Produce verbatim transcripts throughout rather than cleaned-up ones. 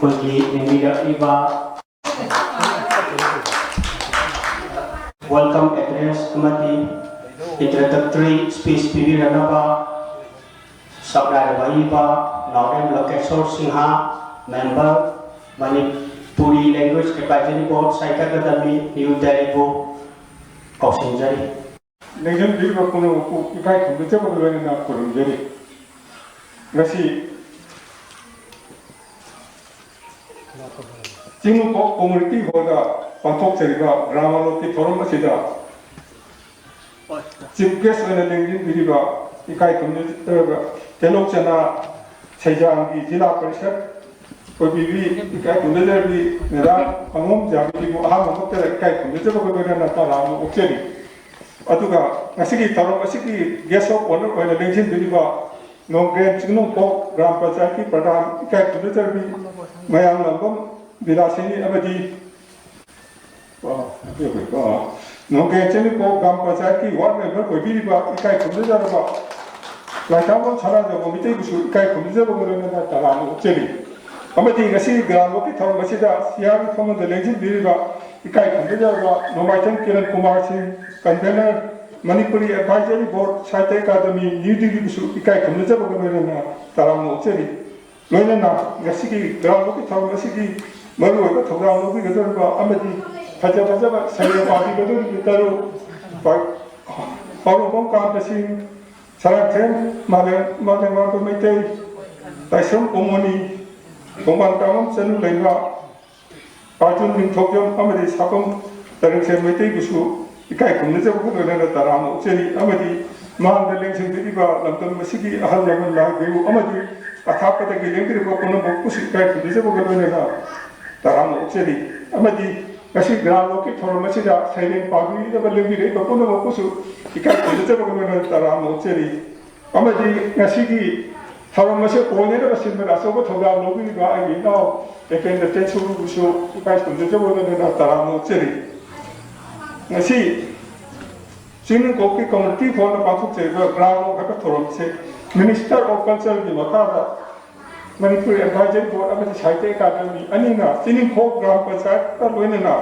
ꯑꯩꯈꯣꯏꯒꯤ ꯂꯦꯡꯕꯤꯔꯛꯂꯤꯕ welcome address ꯑꯃꯗꯤ introductory speech ꯄꯤꯕꯤꯔꯛꯅꯕ ꯁꯛꯅꯥꯏꯔꯕ ꯏꯕ ꯅꯥꯎꯔꯦꯝ ꯂꯣꯀꯦꯁꯣꯔ Singh, member, Manipuri Language Advisory Board, Sahitya Academy, New Delhi ꯕꯨ ꯀꯧꯁꯤꯟꯖꯔꯤ꯫ ꯂꯦꯡꯖꯟꯕꯤꯔꯤꯕ ꯄꯨꯝꯅꯃꯛꯄꯨ ꯏꯀꯥꯏ ꯈꯨꯝꯅꯖꯕꯒ ꯂꯣꯏꯅꯅ ꯈꯨꯔꯨꯝꯖꯔꯤ꯫ ꯉꯁꯤ ꯆꯤꯡꯅꯨꯡꯈꯣꯛ community hall ꯗ ꯄꯥꯡꯊꯣꯛꯆꯔꯤꯕ ꯒ꯭ꯔꯥꯃ ꯂꯣꯛꯀꯤ ꯊꯧꯔꯝ ꯑꯁꯤꯗ chief guest ꯑꯣꯏꯅ ꯂꯦꯡꯖꯤꯟꯕꯤꯔꯤꯕ ꯏꯀꯥꯏ ꯈꯨꯝꯅꯖꯔꯕ ꯇꯦꯂꯧꯆꯅꯥ ꯁꯩꯖꯥꯡꯒꯤ ꯖꯤꯂꯥ ꯄꯔꯤꯁꯠ ꯑꯣꯏꯕꯤꯔꯤ, ꯏꯀꯥꯏ ꯈꯨꯝꯅꯖꯔꯕꯤ ꯃꯦꯗꯥꯝ ꯑꯉꯣꯝ ꯖꯥꯕꯤꯕꯨ ꯑꯍꯥꯟꯕ ꯃꯛꯇꯗ ꯏꯀꯥꯏ ꯈꯨꯝꯅꯖꯕꯒ ꯂꯣꯏꯅꯅ ꯇꯔꯥꯝꯅ ꯑꯣꯛꯆꯔꯤ꯫ ꯑꯗꯨꯒ ꯉꯁꯤꯒꯤ ꯊꯧꯔꯝ ꯑꯁꯤꯒꯤ guest of honour ꯑꯣꯏꯅ ꯂꯦꯡꯁꯤꯟꯕꯤꯔꯤꯕ ꯅꯣꯡꯒ꯭ꯔꯦꯟ ꯆꯤꯡꯅꯨꯡꯈꯣꯛ ꯒ꯭ꯔꯥꯝ ꯄꯟꯆꯥꯌꯠꯀꯤ ꯄ꯭ꯔꯙꯥꯟ ꯏꯀꯥꯏ ꯈꯨꯝꯅꯖꯔꯕꯤ ꯃꯌꯥꯡꯂꯥꯡꯕꯝ ꯕꯤꯂꯥꯁꯤꯅꯤ ꯑꯃꯗꯤ ꯅꯣꯡꯒ꯭ꯔꯦꯟ ꯆꯤꯡꯅꯨꯡꯈꯣꯛ ꯒ꯭ꯔꯥꯝ ꯄꯟꯆꯥꯌꯠꯀꯤ ward member ꯑꯣꯏꯕꯤꯔꯤꯕ ꯏꯀꯥꯏ ꯈꯨꯝꯅꯖꯔꯕ ꯂꯥꯏꯊꯥꯡꯕꯝ ꯁꯅꯥꯖꯥꯎꯕ ꯃꯤꯇꯩꯕꯨꯁꯨ ꯏꯀꯥꯏ ꯈꯨꯝꯅꯖꯕꯒ ꯂꯣꯏꯅꯅ ꯇꯔꯥꯝꯅ ꯑꯣꯛꯆꯔꯤ꯫ ꯑꯃꯗꯤ ꯉꯁꯤ ꯒ꯭ꯔꯥꯝ ꯂꯣꯛꯀꯤ ꯊꯧꯔꯝ ꯑꯁꯤꯗ ꯁꯤꯌꯥꯔꯒꯤ ꯐꯝꯕꯗ ꯂꯦꯡꯁꯤꯟꯕꯤꯔꯤꯕ ꯏꯀꯥꯏ ꯈꯨꯝꯅꯖꯔꯕ ꯅꯣꯡꯃꯥꯏꯊꯦꯝ ꯀꯤꯔꯟ ꯀꯨꯃꯥꯔ ꯁꯤꯡ, convener, Manipuri Advisory Board, Sahitya Academy, New Delhi ꯕꯨꯁꯨ ꯏꯀꯥꯏ ꯈꯨꯝꯅꯖꯕꯒ ꯂꯣꯏꯅꯅ ꯇꯔꯥꯝꯅ ꯑꯣꯛꯆꯔꯤ꯫ ꯂꯣꯏꯅꯅ ꯉꯁꯤꯒꯤ ꯒ꯭ꯔꯥꯝ ꯂꯣꯛꯀꯤ ꯊꯧꯔꯝ ꯑꯁꯤꯒꯤ ꯃꯔꯨꯑꯣꯏꯕ ꯊꯧꯗꯥꯡ ꯂꯧꯕꯤꯒꯗꯧꯔꯤꯕ ꯑꯃꯗꯤ ꯐꯖ ꯐꯖꯕ ꯁꯩꯔꯦꯡ ꯄꯥꯕꯤꯒꯗꯧꯔꯤꯕ ꯇꯔꯨꯛ ꯄꯥ-, ꯄꯥꯎꯔꯧꯕꯝ ꯀꯥꯟꯇ ꯁꯤꯡ, ꯁꯔꯥꯡꯊꯦꯝ ꯃꯥꯂꯦꯝ-, ꯃꯥꯂꯦꯝꯉꯥꯟꯕ ꯃꯩꯇꯩ, ꯇꯥꯏꯁ꯭ꯔꯝ ꯀꯣꯃꯣꯅꯤ, ꯈꯣꯡꯕꯥꯟ ꯀꯥꯃꯝ ꯆꯅꯨ ꯂꯩꯃ, ꯑꯥꯔꯖꯨꯟ ꯅꯤꯡꯊꯧꯖꯝ ꯑꯃꯗꯤ ꯁꯥꯄꯝ ꯇꯔꯦꯡꯁꯦꯝ ꯃꯩꯇꯩꯕꯨꯁꯨ ꯏꯀꯥꯏ ꯈꯨꯝꯅꯖꯕꯒ ꯂꯣꯏꯅꯅ ꯇꯔꯥꯝꯅ ꯑꯣꯛꯆꯔꯤ꯫ ꯑꯃꯗꯤ ꯃꯥꯡꯗ ꯂꯦꯡꯁꯤꯟꯕꯤꯔꯤꯕ ꯂꯝꯗꯝ ꯑꯁꯤꯒꯤ ꯑꯍꯜ ꯂꯃꯟ ꯂꯥꯏ ꯒꯨꯔꯨ ꯑꯃꯗꯤ ꯑꯊꯥꯞꯄꯗꯒꯤ ꯂꯦꯡꯕꯤꯔꯛꯄ ꯄꯨꯝꯅꯃꯛꯄꯨꯁꯨ ꯏꯀꯥꯏ ꯈꯨꯝꯅꯖꯕꯒ ꯂꯣꯏꯅꯅ ꯇꯔꯥꯝꯅ ꯑꯣꯛꯆꯔꯤ꯫ ꯑꯃꯗꯤ ꯉꯁꯤ ꯒ꯭ꯔꯥꯝ ꯂꯣꯛꯀꯤ ꯊꯧꯔꯝ ꯑꯁꯤꯗ ꯁꯩꯔꯦꯡ ꯄꯥꯕꯤꯅꯕ ꯂꯦꯡꯕꯤꯔꯛꯏꯕ ꯄꯨꯝꯅꯃꯛꯄꯨꯁꯨ ꯏꯀꯥꯏ ꯈꯨꯝꯅꯖꯕꯒ ꯂꯣꯏꯅꯅ ꯇꯔꯥꯝꯅ ꯑꯣꯛꯆꯔꯤ꯫ ꯑꯃꯗꯤ ꯉꯁꯤꯒꯤ ꯊꯧꯔꯝ ꯑꯁꯤ ꯑꯣꯏꯅꯅꯕ ꯁꯤꯟꯕꯗ ꯑꯆꯧꯕ ꯊꯧꯗꯥꯡ ꯂꯧꯕꯤꯔꯤꯕ ꯑꯩꯒꯤ ꯏꯅꯥꯎ ꯑꯦꯀꯦꯟꯗ꯭ꯔ ꯇꯦꯟꯁꯨꯕꯨꯁꯨ ꯏꯀꯥꯏ ꯈꯨꯝꯅꯖꯕ ꯂꯣꯏꯅꯅ ꯇꯔꯥꯝꯅ ꯑꯣꯛꯆꯔꯤ꯫ ꯉꯁꯤ ꯆꯤꯡꯅꯨꯡꯈꯣꯛꯀꯤ community hall ꯗ ꯄꯥꯡꯊꯣꯛꯆꯔꯤꯕ ꯒ꯭ꯔꯥꯝ ꯋꯥꯛ ꯍꯥꯏꯕ ꯊꯧꯔꯝꯁꯦ Minister of Culture ꯒꯤ ꯃꯈꯥꯗ ꯃꯅꯤꯄꯨꯔ Advisory Board ꯑꯃꯗꯤ ꯁꯥꯍꯤꯇ꯭ꯌ ꯑꯦꯀꯥꯗꯃꯤ ꯑꯅꯤꯅ ꯆꯤꯡꯅꯨꯡꯈꯣꯛ ꯒ꯭ꯔꯥꯝ ꯄꯟꯆꯥꯌꯠꯀ ꯂꯣꯏꯅꯅ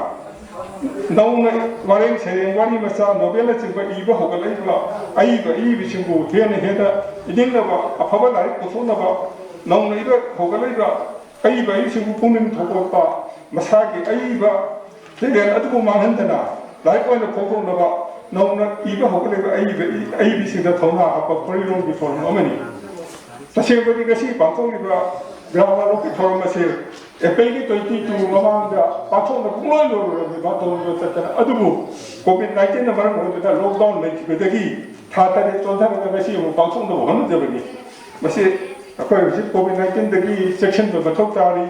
ꯅꯧꯅ ꯋꯥꯔꯦꯡ ꯁꯩꯔꯦꯡ, ꯋꯥꯔꯤ ꯃꯆꯥ, ꯅꯣꯕꯦꯜꯅꯆꯤꯡꯕ ꯏꯕ ꯍꯧꯒꯠꯂꯛꯏꯕ ꯑꯏꯕ ꯑꯏꯕꯤꯁꯤꯡꯕꯨ ꯍꯦꯟꯅ ꯍꯦꯟꯅ ꯏꯅꯤꯡꯅꯕ, ꯑꯐꯕ ꯂꯥꯏꯔꯤꯛ ꯄꯨꯊꯣꯛꯅꯕ, ꯅꯧꯅ ꯏꯕ ꯍꯧꯒꯠꯂꯛꯏꯕ ꯑꯏꯕ ꯑꯏꯕꯤꯁꯤꯡꯕꯨ ꯄꯨꯛꯅꯤꯡ ꯊꯧꯒꯠꯄ, ꯃꯁꯥꯒꯤ ꯑꯏꯕ ꯇꯦꯂꯦꯟ ꯑꯗꯨꯕꯨ ꯃꯥꯡꯍꯟꯗꯅ ꯂꯥꯏꯔꯤꯛ ꯑꯣꯏꯅ ꯐꯣꯡꯗꯣꯛꯅꯕ ꯅꯧꯅ ꯏꯕ ꯍꯧꯒꯠꯂꯛꯂꯤꯕ ꯑꯏꯕ ꯑꯏꯕꯤꯁꯤꯡꯗ ꯊꯧꯅꯥ ꯍꯥꯞꯄ ꯈꯣꯔꯤꯔꯣꯝꯒꯤ ꯊꯧꯔꯝ ꯑꯃꯅꯤ꯫ ꯇꯁꯦꯡꯕꯗꯤ ꯉꯁꯤ ꯄꯥꯡꯊꯣꯛꯂꯤꯕ ꯒ꯭ꯔꯥꯝ ꯋꯥꯛꯀꯤ ꯊꯧꯔꯝ ꯑꯁꯤ April ꯒꯤ twenty two ꯃꯃꯥꯡꯗ ꯄꯥꯡꯊꯣꯛꯅ ꯄꯨꯡꯂꯣꯏ ꯂꯣꯏꯔꯨꯔꯕꯅꯤ, ꯕꯥꯇꯣꯟꯗꯣ ꯆꯠꯇꯅ꯫ ꯑꯗꯨꯕꯨ COVID nineteen ꯅ ꯃꯔꯝ ꯑꯣꯏꯗꯨꯅ lockdown ꯂꯩꯈꯤꯕꯗꯒꯤ ꯊꯥ ꯇꯔꯦꯠ ꯆꯣꯟꯊꯔꯒ ꯉꯁꯤ ꯑꯃꯨꯛ ꯄꯥꯡꯊꯣꯛꯅꯕ ꯍꯣꯠꯅꯖꯕꯅꯤ꯫ ꯃꯁꯤ ꯑꯩꯈꯣꯏ ꯍꯧꯖꯤꯛ COVID nineteen ꯗꯒꯤ ꯆꯦꯛꯁꯤꯟꯕ ꯃꯊꯧ ꯇꯥꯔꯤ꯫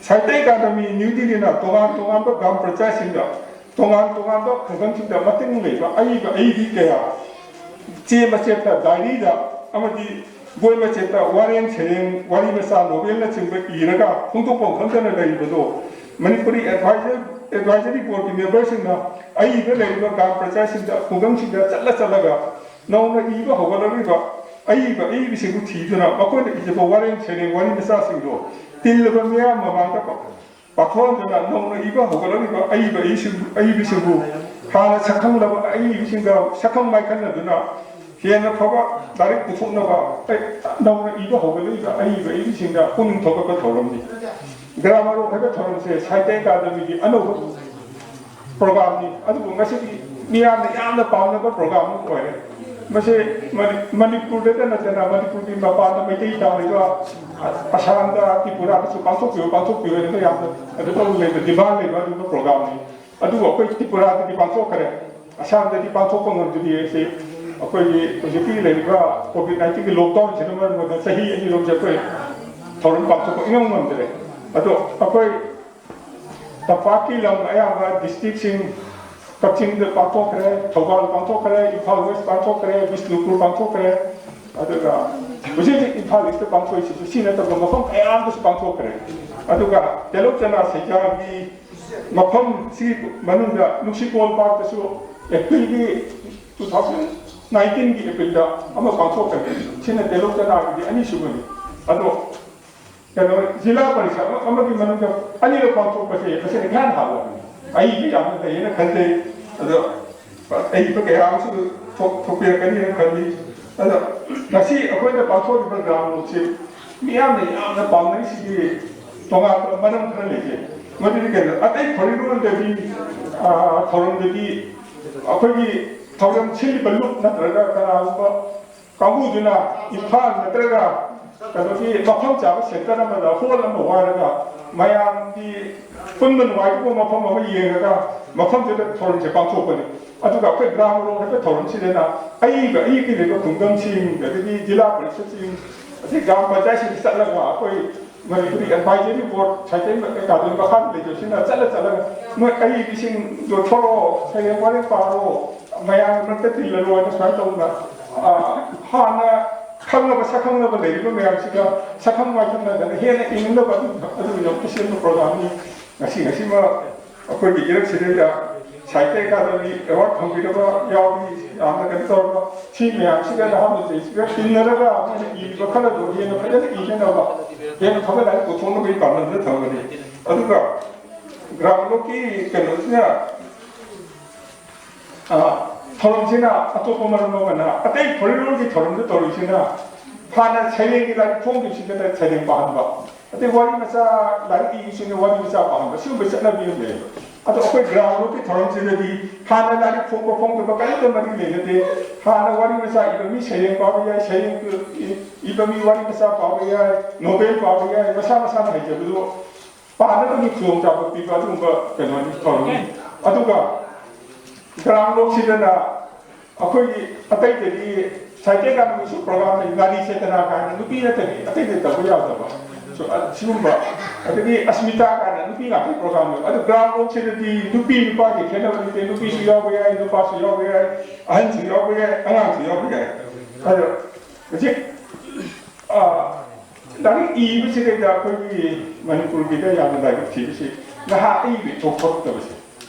ꯁꯥꯍꯤꯇ꯭ꯌ ꯑꯦꯀꯥꯗꯃꯤ ꯅ꯭ꯌꯨ ꯗꯤꯜꯂꯤꯅ ꯇꯣꯉꯥꯟ ꯇꯣꯉꯥꯟꯕ ꯒ꯭ꯔꯥꯝ ꯄꯟꯆꯥꯌꯠꯁꯤꯡꯗ, ꯇꯣꯉꯥꯟ ꯇꯣꯉꯥꯟꯕ ꯈꯨꯡꯒꯪꯁꯤꯡꯗ ꯃꯇꯤꯡ ꯂꯩꯕ ꯑꯏꯕ ꯑꯏꯕꯤ ꯀꯌꯥ ꯆꯦ ꯃꯆꯦꯠꯇ, ꯗꯥꯏꯔꯤꯗ ꯑꯃꯗꯤ ꯕꯣꯏ ꯃꯆꯦꯠꯇ ꯋꯥꯔꯦꯡ ꯁꯩꯔꯦꯡ, ꯋꯥꯔꯤ ꯃꯆꯥ, ꯅꯣꯕꯦꯜꯅꯆꯤꯡꯕ ꯏꯔꯒ ꯐꯣꯡꯗꯣꯛꯐꯝ ꯈꯪꯗꯅ ꯂꯩꯔꯤꯕꯗꯣ ꯃꯅꯤꯄꯨꯔꯤ ꯑꯦꯗꯚꯥꯏꯖꯔ, ꯑꯦꯗꯚꯥꯏꯖꯔꯤ ꯕꯣꯔꯗꯀꯤ ꯃꯦꯝꯕꯔꯁꯤꯡꯅ ꯑꯏꯕ ꯂꯩꯔꯤꯕ ꯒ꯭ꯔꯥꯝ ꯄꯟꯆꯥꯌꯠꯁꯤꯡꯗ, ꯈꯨꯡꯒꯪꯁꯤꯡꯗ ꯆꯠꯂ ꯆꯠꯂꯒ ꯅꯧꯅ ꯏꯕ ꯍꯧꯒꯠꯂꯛꯂꯤꯕ ꯑꯏꯕ ꯑꯏꯕꯤꯁꯤꯡꯕꯨ ꯊꯤꯗꯨꯅ ꯃꯈꯣꯏꯅ ꯏꯖꯕ ꯋꯥꯔꯦꯡ ꯁꯩꯔꯦꯡ, ꯋꯥꯔꯤ ꯃꯆꯥꯁꯤꯡꯗꯣ ꯇꯤꯜꯂꯕ ꯃꯤꯌꯥꯝ ꯃꯃꯥꯡꯗ ꯄꯥꯊꯣꯛꯍꯟꯗꯨꯅ ꯅꯧꯅ ꯏꯕ ꯍꯧꯒꯠꯂꯛꯂꯤꯕ ꯑꯏꯕ ꯑꯏꯁꯤꯡ-, ꯑꯏꯕꯤꯁꯤꯡꯕꯨ ꯍꯥꯟꯅ ꯁꯛꯈꯪꯂꯕ ꯑꯏꯕꯤꯁꯤꯡꯒ ꯁꯛꯈꯪ ꯃꯥꯏꯈꯪꯅꯗꯨꯅ ꯍꯦꯟꯅ ꯐꯕ ꯂꯥꯏꯔꯤꯛ ꯄꯨꯊꯣꯛꯅꯕ ꯑꯩ-, ꯅꯧꯅ ꯏꯕ ꯍꯧꯒꯠꯂꯛꯂꯤꯕ ꯑꯏꯕ ꯑꯏꯕꯤꯁꯤꯡꯗ ꯄꯨꯛꯅꯤꯡ ꯊꯧꯒꯠꯄ ꯊꯧꯔꯝꯅꯤ꯫ ꯒ꯭ꯔꯥꯝ ꯋꯥꯛ ꯍꯥꯏꯕ ꯊꯧꯔꯝꯁꯦ ꯁꯥꯍꯤꯇ꯭ꯌ ꯑꯦꯀꯥꯗꯃꯤꯒꯤ ꯑꯅꯧꯕ ꯄ꯭ꯔꯣꯒ꯭ꯔꯥꯝꯅꯤ꯫ ꯑꯗꯨꯕꯨ ꯉꯁꯤꯗꯤ ꯃꯤꯌꯥꯝꯅ ꯌꯥꯝꯅ ꯄꯥꯝꯅꯕ ꯄ꯭ꯔꯣꯒ꯭ꯔꯥꯝ ꯑꯃ ꯑꯣꯏꯔꯦ꯫ ꯃꯁꯤ ꯃꯅꯤ-, ꯃꯅꯤꯄꯨꯔꯗꯇ ꯅꯠꯇꯅ ꯃꯅꯤꯄꯨꯔꯒꯤ ꯃꯄꯥꯟꯗ ꯃꯩꯇꯩ ꯇꯥꯔꯤꯕ ꯑꯁꯥꯝꯗ, ꯇ꯭ꯔꯤꯄꯨꯔꯥꯗꯁꯨ ꯄꯥꯡꯊꯣꯛꯄꯤꯌꯨ, ꯄꯥꯡꯊꯣꯛꯄꯤꯌꯨ ꯍꯥꯏꯅ ꯌꯥꯝꯅ ꯀꯩꯅꯣ ꯇꯧꯕ ꯂꯩꯕ, ꯗꯤꯃꯥꯟ ꯂꯩꯕ ꯑꯗꯨꯒꯨꯝꯕ ꯄ꯭ꯔꯣꯒ꯭ꯔꯥꯝꯅꯤ꯫ ꯑꯗꯨꯕꯨ ꯑꯩꯈꯣꯏ ꯇ꯭ꯔꯤꯄꯨꯔꯥꯗꯗꯤ ꯄꯥꯡꯊꯣꯛꯈ꯭ꯔꯦ, ꯑꯁꯥꯝꯗꯗꯤ ꯄꯥꯡꯊꯣꯛꯄ ꯉꯝꯗ꯭ꯔꯤ꯫ ꯑꯩꯁꯦ ꯑꯩꯈꯣꯏꯒꯤ ꯍꯧꯖꯤꯛꯀꯤ ꯂꯩꯔꯤꯕ COVID nineteen ꯒꯤ ꯂꯣꯛꯗꯥꯎꯟꯁꯤꯅ ꯃꯔꯝ ꯑꯣꯏꯔꯒ ꯆꯍꯤ ꯑꯅꯤꯔꯣꯝꯁꯦ ꯑꯩꯈꯣꯏ ꯊꯧꯔꯝ ꯄꯥꯡꯊꯣꯛꯄ ꯏꯉꯝ ꯉꯝꯗ꯭ꯔꯦ꯫ ꯑꯗꯣ ꯑꯩꯈꯣꯏ ꯇꯝꯄꯥꯛꯀꯤ ꯂꯝ ꯑꯌꯥꯝꯕ ꯗꯤꯁꯇ꯭ꯔꯤꯛꯁꯤꯡ, ꯀꯛꯆꯤꯡꯗ ꯄꯥꯡꯊꯣꯛꯈ꯭ꯔꯦ, ꯊꯧꯕꯥꯜ ꯄꯥꯡꯊꯣꯛꯈ꯭ꯔꯦ, ꯏꯝꯐꯥꯜ ꯋꯦꯁ ꯄꯥꯡꯊꯣꯛꯈ꯭ꯔꯦ, ꯕꯤꯁꯅꯨꯄꯨꯔ ꯄꯥꯡꯊꯣꯛꯈ꯭ꯔꯦ, ꯑꯗꯨꯒ ꯍꯧꯖꯤꯛ ꯍꯧꯖꯤꯛ ꯏꯝꯐꯥꯜ ꯏꯁꯇ ꯄꯥꯡꯊꯣꯛꯏꯁꯤꯁꯨ ꯁꯤ ꯅꯠꯇꯕ ꯃꯐꯝ ꯀꯌꯥ ꯑꯃꯗꯁꯨ ꯄꯥꯡꯊꯣꯛꯈ꯭ꯔꯦ꯫ ꯑꯗꯨꯒ ꯇꯦꯂꯧ ꯆꯅꯥ ꯁꯩꯖꯥꯒꯤ ꯃꯐꯝꯁꯤ ꯃꯅꯨꯡꯗ ꯅꯨꯡꯁꯤꯀꯣꯜ ꯄꯥꯔꯛꯇꯁꯨ ꯑꯦꯄ꯭ꯔꯤꯜꯒꯤ two thousand nineteen ꯒꯤ ꯑꯦꯄ꯭ꯔꯤꯜꯗ ꯑꯃ ꯄꯥꯡꯊꯣꯛꯈ꯭ꯔꯦ꯫ ꯁꯤꯅ ꯇꯦꯂꯧ ꯆꯅꯥꯒꯤꯗꯤ ꯑꯅꯤꯁꯨꯕꯅꯤ꯫ ꯑꯗꯣ ꯀꯩꯅꯣ, ꯖꯤꯂꯥ ꯄꯔꯤꯁꯠ ꯑꯃꯒꯤ ꯃꯅꯨꯡꯗ ꯑꯅꯤꯔꯛ ꯄꯥꯡꯊꯣꯛꯄꯁꯦ ꯃꯁꯤꯅ ꯏꯍꯥꯟ ꯍꯥꯟꯕꯅꯤ꯫ ꯑꯩ ꯌꯥꯝꯅ ꯐꯩꯌꯦꯅ ꯈꯟꯖꯩ꯫ ꯑꯗꯣ ꯑꯍꯩꯕ ꯀꯌꯥ ꯑꯃꯁꯨ ꯊꯣꯛ-, ꯊꯣꯛꯄꯤꯔꯛꯀꯅꯤꯅ ꯈꯜꯂꯤ꯫ ꯑꯗꯣ ꯉꯁꯤ ꯑꯩꯈꯣꯏꯅ ꯄꯥꯡꯊꯣꯛꯂꯤꯕ ꯒ꯭ꯔꯥꯝ ꯂꯣꯛꯁꯤ ꯃꯤꯌꯥꯝꯅ ꯌꯥꯝꯅ ꯄꯥꯝꯅꯔꯤꯁꯤꯒꯤ ꯇꯣꯉꯥꯟꯕ ꯃꯔꯝ ꯈꯔ ꯂꯩꯖꯩ꯫ ꯃꯗꯨꯗꯤ ꯀꯩꯅꯣ, ꯑꯇꯩ ꯐꯣꯔꯦꯟ ꯂꯣꯟꯗꯗꯤ, ꯑ, ꯊꯧꯔꯝꯗꯗꯤ ꯑꯩꯈꯣꯏꯒꯤ ꯊꯧꯔꯝ ꯁꯤꯜꯂꯤꯕ ꯂꯨꯞ ꯅꯠꯇ꯭ꯔꯒ ꯀꯅꯥꯒꯨꯝꯕ ꯀꯥꯡꯕꯨꯗꯨꯅ ꯏꯝꯐꯥꯜ ꯅꯠꯇ꯭ꯔꯒ ꯀꯩꯅꯣꯒꯤ ꯃꯐꯝ ꯆꯥꯕ ꯁꯦꯟꯇꯔ ꯑꯃꯗ ꯍꯣꯜ ꯑꯃ ꯋꯥꯏꯔꯒ ꯃꯌꯥꯝꯒꯤ ꯄꯨꯟꯕ ꯅꯨꯡꯉꯥꯏꯒꯗꯧꯕ ꯃꯐꯝ ꯑꯃ ꯌꯦꯡꯉꯒ ꯃꯐꯝꯗꯨꯗ ꯊꯧꯔꯝꯁꯦ ꯄꯥꯡꯊꯣꯛꯄꯅꯤ꯫ ꯑꯗꯨꯒ ꯑꯩꯈꯣꯏ ꯒ꯭ꯔꯥꯝ ꯂꯣꯛ ꯍꯥꯏꯕ ꯊꯧꯔꯝꯁꯤꯗꯅ ꯑꯏꯕ ꯑꯏꯕꯤ ꯂꯩꯕ ꯈꯨꯡꯒꯪꯁꯤꯡ, ꯑꯗꯒꯤ ꯖꯤꯂꯥ ꯄꯔꯤꯁꯠꯁꯤꯡ, ꯑꯗꯩ ꯒ꯭ꯔꯥꯝ ꯄꯟꯆꯥꯌꯠꯁꯤꯡꯗ ꯆꯠꯂꯒ ꯑꯩꯈꯣꯏ ꯃꯅꯤꯄꯨꯔꯤ ꯑꯦꯗꯚꯥꯏꯖꯔꯤ ꯕꯣꯔꯗ ꯁꯥꯍꯤꯇ꯭ꯌ ꯑꯦꯀꯥꯗꯃꯤ ꯃꯈꯥꯗ ꯂꯩꯖꯕꯁꯤꯅ ꯆꯠꯂ ꯆꯠꯂꯒ ꯅꯣꯏ ꯑꯏꯕꯤꯁꯤꯡꯗꯣ ꯊꯣꯛꯂꯛꯑꯣ, ꯁꯩꯔꯦꯡ ꯋꯥꯔꯦꯡ ꯄꯥꯔꯣ, ꯃꯌꯥꯝꯒꯤ ꯃꯔꯛꯇ ꯇꯤꯜꯂꯔꯣꯏꯅ ꯁꯨꯃꯥꯏꯅ ꯇꯧꯗꯅ, ꯑ, ꯍꯥꯟꯅ ꯈꯪꯅꯕ ꯁꯛꯈꯪꯅꯕ ꯂꯩꯔꯤꯕ ꯃꯌꯥꯝꯁꯤꯒ ꯁꯛꯈꯪ ꯃꯥꯏꯈꯪꯅꯗꯅ ꯍꯦꯟꯅ ꯏꯪꯅꯕ ꯑꯗꯨ, ꯑꯗꯨꯒꯤꯗꯃꯛꯇ ꯁꯦꯝꯕ ꯄ꯭ꯔꯣꯒ꯭ꯔꯥꯝꯅꯤ꯫ ꯉꯁꯤ, ꯉꯁꯤꯃꯛ ꯑꯩꯈꯣꯏꯒꯤ ꯏꯔꯛꯁꯤꯗꯩꯗ ꯁꯥꯍꯤꯇ꯭ꯌ ꯑꯦꯀꯥꯗꯃꯤ ꯑꯦꯋꯥꯔꯗ ꯐꯪꯕꯤꯔꯕ ꯌꯥꯎꯔꯤ꯫ ꯌꯥꯝꯅ ꯀꯩꯅꯣ ꯇꯧꯔꯕ ꯁꯤ ꯃꯌꯥꯝꯁꯤꯒ ꯅꯍꯥꯔꯣꯜꯁꯤꯡꯁꯤꯒ ꯇꯤꯟꯅꯔꯒ ꯑꯩꯈꯣꯏꯅ ꯏꯔꯤꯕ ꯈꯔꯗꯣ ꯍꯦꯟꯅ ꯐꯖꯅ ꯏꯅꯅꯕ, ꯍꯦꯟꯅ ꯐꯕ ꯂꯥꯏꯔꯤꯛ ꯄꯨꯊꯣꯛꯅꯕꯒꯤ ꯄꯥꯡꯒꯜꯗ ꯊꯝꯒꯅꯤ꯫ ꯑꯗꯨꯒ ꯒ꯭ꯔꯥꯝ ꯂꯣꯛꯀꯤ ꯀꯩꯅꯣꯁꯤꯅ ꯑ, ꯊꯧꯔꯝꯁꯤꯅ ꯑꯇꯣꯞꯄ ꯃꯔꯝ ꯑꯃꯅ, ꯑꯇꯩ ꯐꯣꯔꯦꯟ ꯂꯣꯟꯒꯤ ꯊꯧꯔꯝꯗ ꯇꯧꯔꯤꯁꯤꯅ ꯍꯥꯟꯅ ꯁꯩꯔꯦꯡꯒꯤ ꯂꯥꯏꯔꯤꯛ ꯐꯣꯡꯈꯤꯕꯁꯤꯗ ꯁꯩꯔꯦꯡ ꯄꯥꯍꯟꯕ, ꯑꯗꯩ ꯋꯥꯔꯤ ꯃꯆꯥ, ꯂꯥꯏꯔꯤꯛ ꯏꯕꯁꯤꯡꯅ ꯋꯥꯔꯤ ꯃꯆꯥ ꯄꯥꯍꯟꯕ, ꯁꯤꯒꯨꯝꯕ ꯆꯠꯅꯕꯤ ꯑꯃ ꯂꯩ꯫ ꯑꯗꯣ ꯑꯩꯈꯣꯏ ꯒ꯭ꯔꯥꯝ ꯂꯣꯛꯀꯤ ꯊꯧꯔꯝꯁꯤꯗꯗꯤ ꯍꯥꯟꯅ ꯂꯥꯏꯔꯤꯛ ꯐꯣꯡꯕ ꯐꯣꯡꯗꯕ ꯀꯔꯤꯝꯇ ꯃꯔꯤ ꯂꯩꯅꯗꯦ꯫ ꯍꯥꯟꯅ ꯋꯥꯔꯤ ꯃꯆꯥ ꯏꯕ ꯃꯤ ꯁꯩꯔꯦꯡ ꯄꯥꯕ ꯌꯥꯏ, ꯁꯩꯔꯦꯡ ꯏꯕ ꯃꯤ ꯋꯥꯔꯤ ꯃꯆꯥ ꯄꯥꯕ ꯌꯥꯏ, ꯅꯣꯕꯦꯜ ꯄꯥꯕ ꯌꯥꯏ, ꯃꯁꯥ ꯃꯁꯥꯅ ꯍꯩꯖꯕꯗꯨ ꯄꯥꯅꯕꯒꯤ ꯈꯨꯗꯣꯡꯆꯥꯕ ꯄꯤꯕ ꯑꯗꯨꯒꯨꯝꯕ ꯀꯩꯅꯣꯅꯤ ꯊꯧꯔꯝꯅꯤ꯫ ꯑꯗꯨꯒ ꯒ꯭ꯔꯥꯝ ꯂꯣꯛꯁꯤꯗꯅ ꯑꯩꯈꯣꯏꯒꯤ ꯑꯇꯩꯗꯗꯤ ꯁꯥꯍꯤꯇ꯭ꯌ ꯑꯦꯀꯥꯗꯃꯤꯁꯨ ꯄ꯭ꯔꯣꯒ꯭ꯔꯥꯝ ꯂꯩ, ꯅꯥꯔꯤ ꯆꯦꯇꯅꯥ ꯀꯥꯏꯅ ꯅꯨꯄꯤ ꯅꯠꯇꯕꯤ ꯑꯇꯩꯗ ꯇꯧꯕ ꯌꯥꯗꯕ꯫ ꯁꯨ-, ꯑ, ꯁꯤꯒꯨꯝꯕ, ꯑꯗꯒꯤ ꯑꯁꯃꯤꯇꯥ ꯀꯥꯏꯅ ꯅꯨꯄꯤ ꯉꯥꯛꯇꯒꯤ ꯄ꯭ꯔꯣꯒ꯭ꯔꯥꯝ ꯂꯩ꯫ ꯑꯗꯨ ꯒ꯭ꯔꯥꯝ ꯂꯣꯛꯁꯤꯗꯗꯤ ꯅꯨꯄꯤ ꯅꯨꯄꯥꯒꯤ ꯈꯦꯠꯅꯕ ꯂꯩꯇꯦ, ꯅꯨꯄꯤꯁꯨ ꯌꯥꯎꯕ ꯌꯥꯏ, ꯅꯨꯄꯥꯁꯨ ꯌꯥꯎꯕ ꯌꯥꯏ, ꯑꯍꯟꯁꯨ ꯌꯥꯎꯕ ꯌꯥꯏ, ꯑꯉꯥꯡꯁꯨ ꯌꯥꯎꯕ ꯌꯥꯏ꯫ ꯑꯗꯣ ꯍꯧꯖꯤꯛ ꯑꯥ, ꯂꯥꯏꯔꯤꯛ ꯏꯕꯁꯤꯗꯩꯗ ꯑꯩꯈꯣꯏꯒꯤ ꯃꯅꯤꯄꯨꯔꯒꯤꯗ ꯌꯥꯝꯅ ꯂꯥꯏꯕꯛ ꯊꯤꯕꯁꯤ ꯅꯍꯥ ꯑꯏꯕ ꯏꯊꯣꯛ ꯊꯣꯛꯇꯕꯁꯦ꯫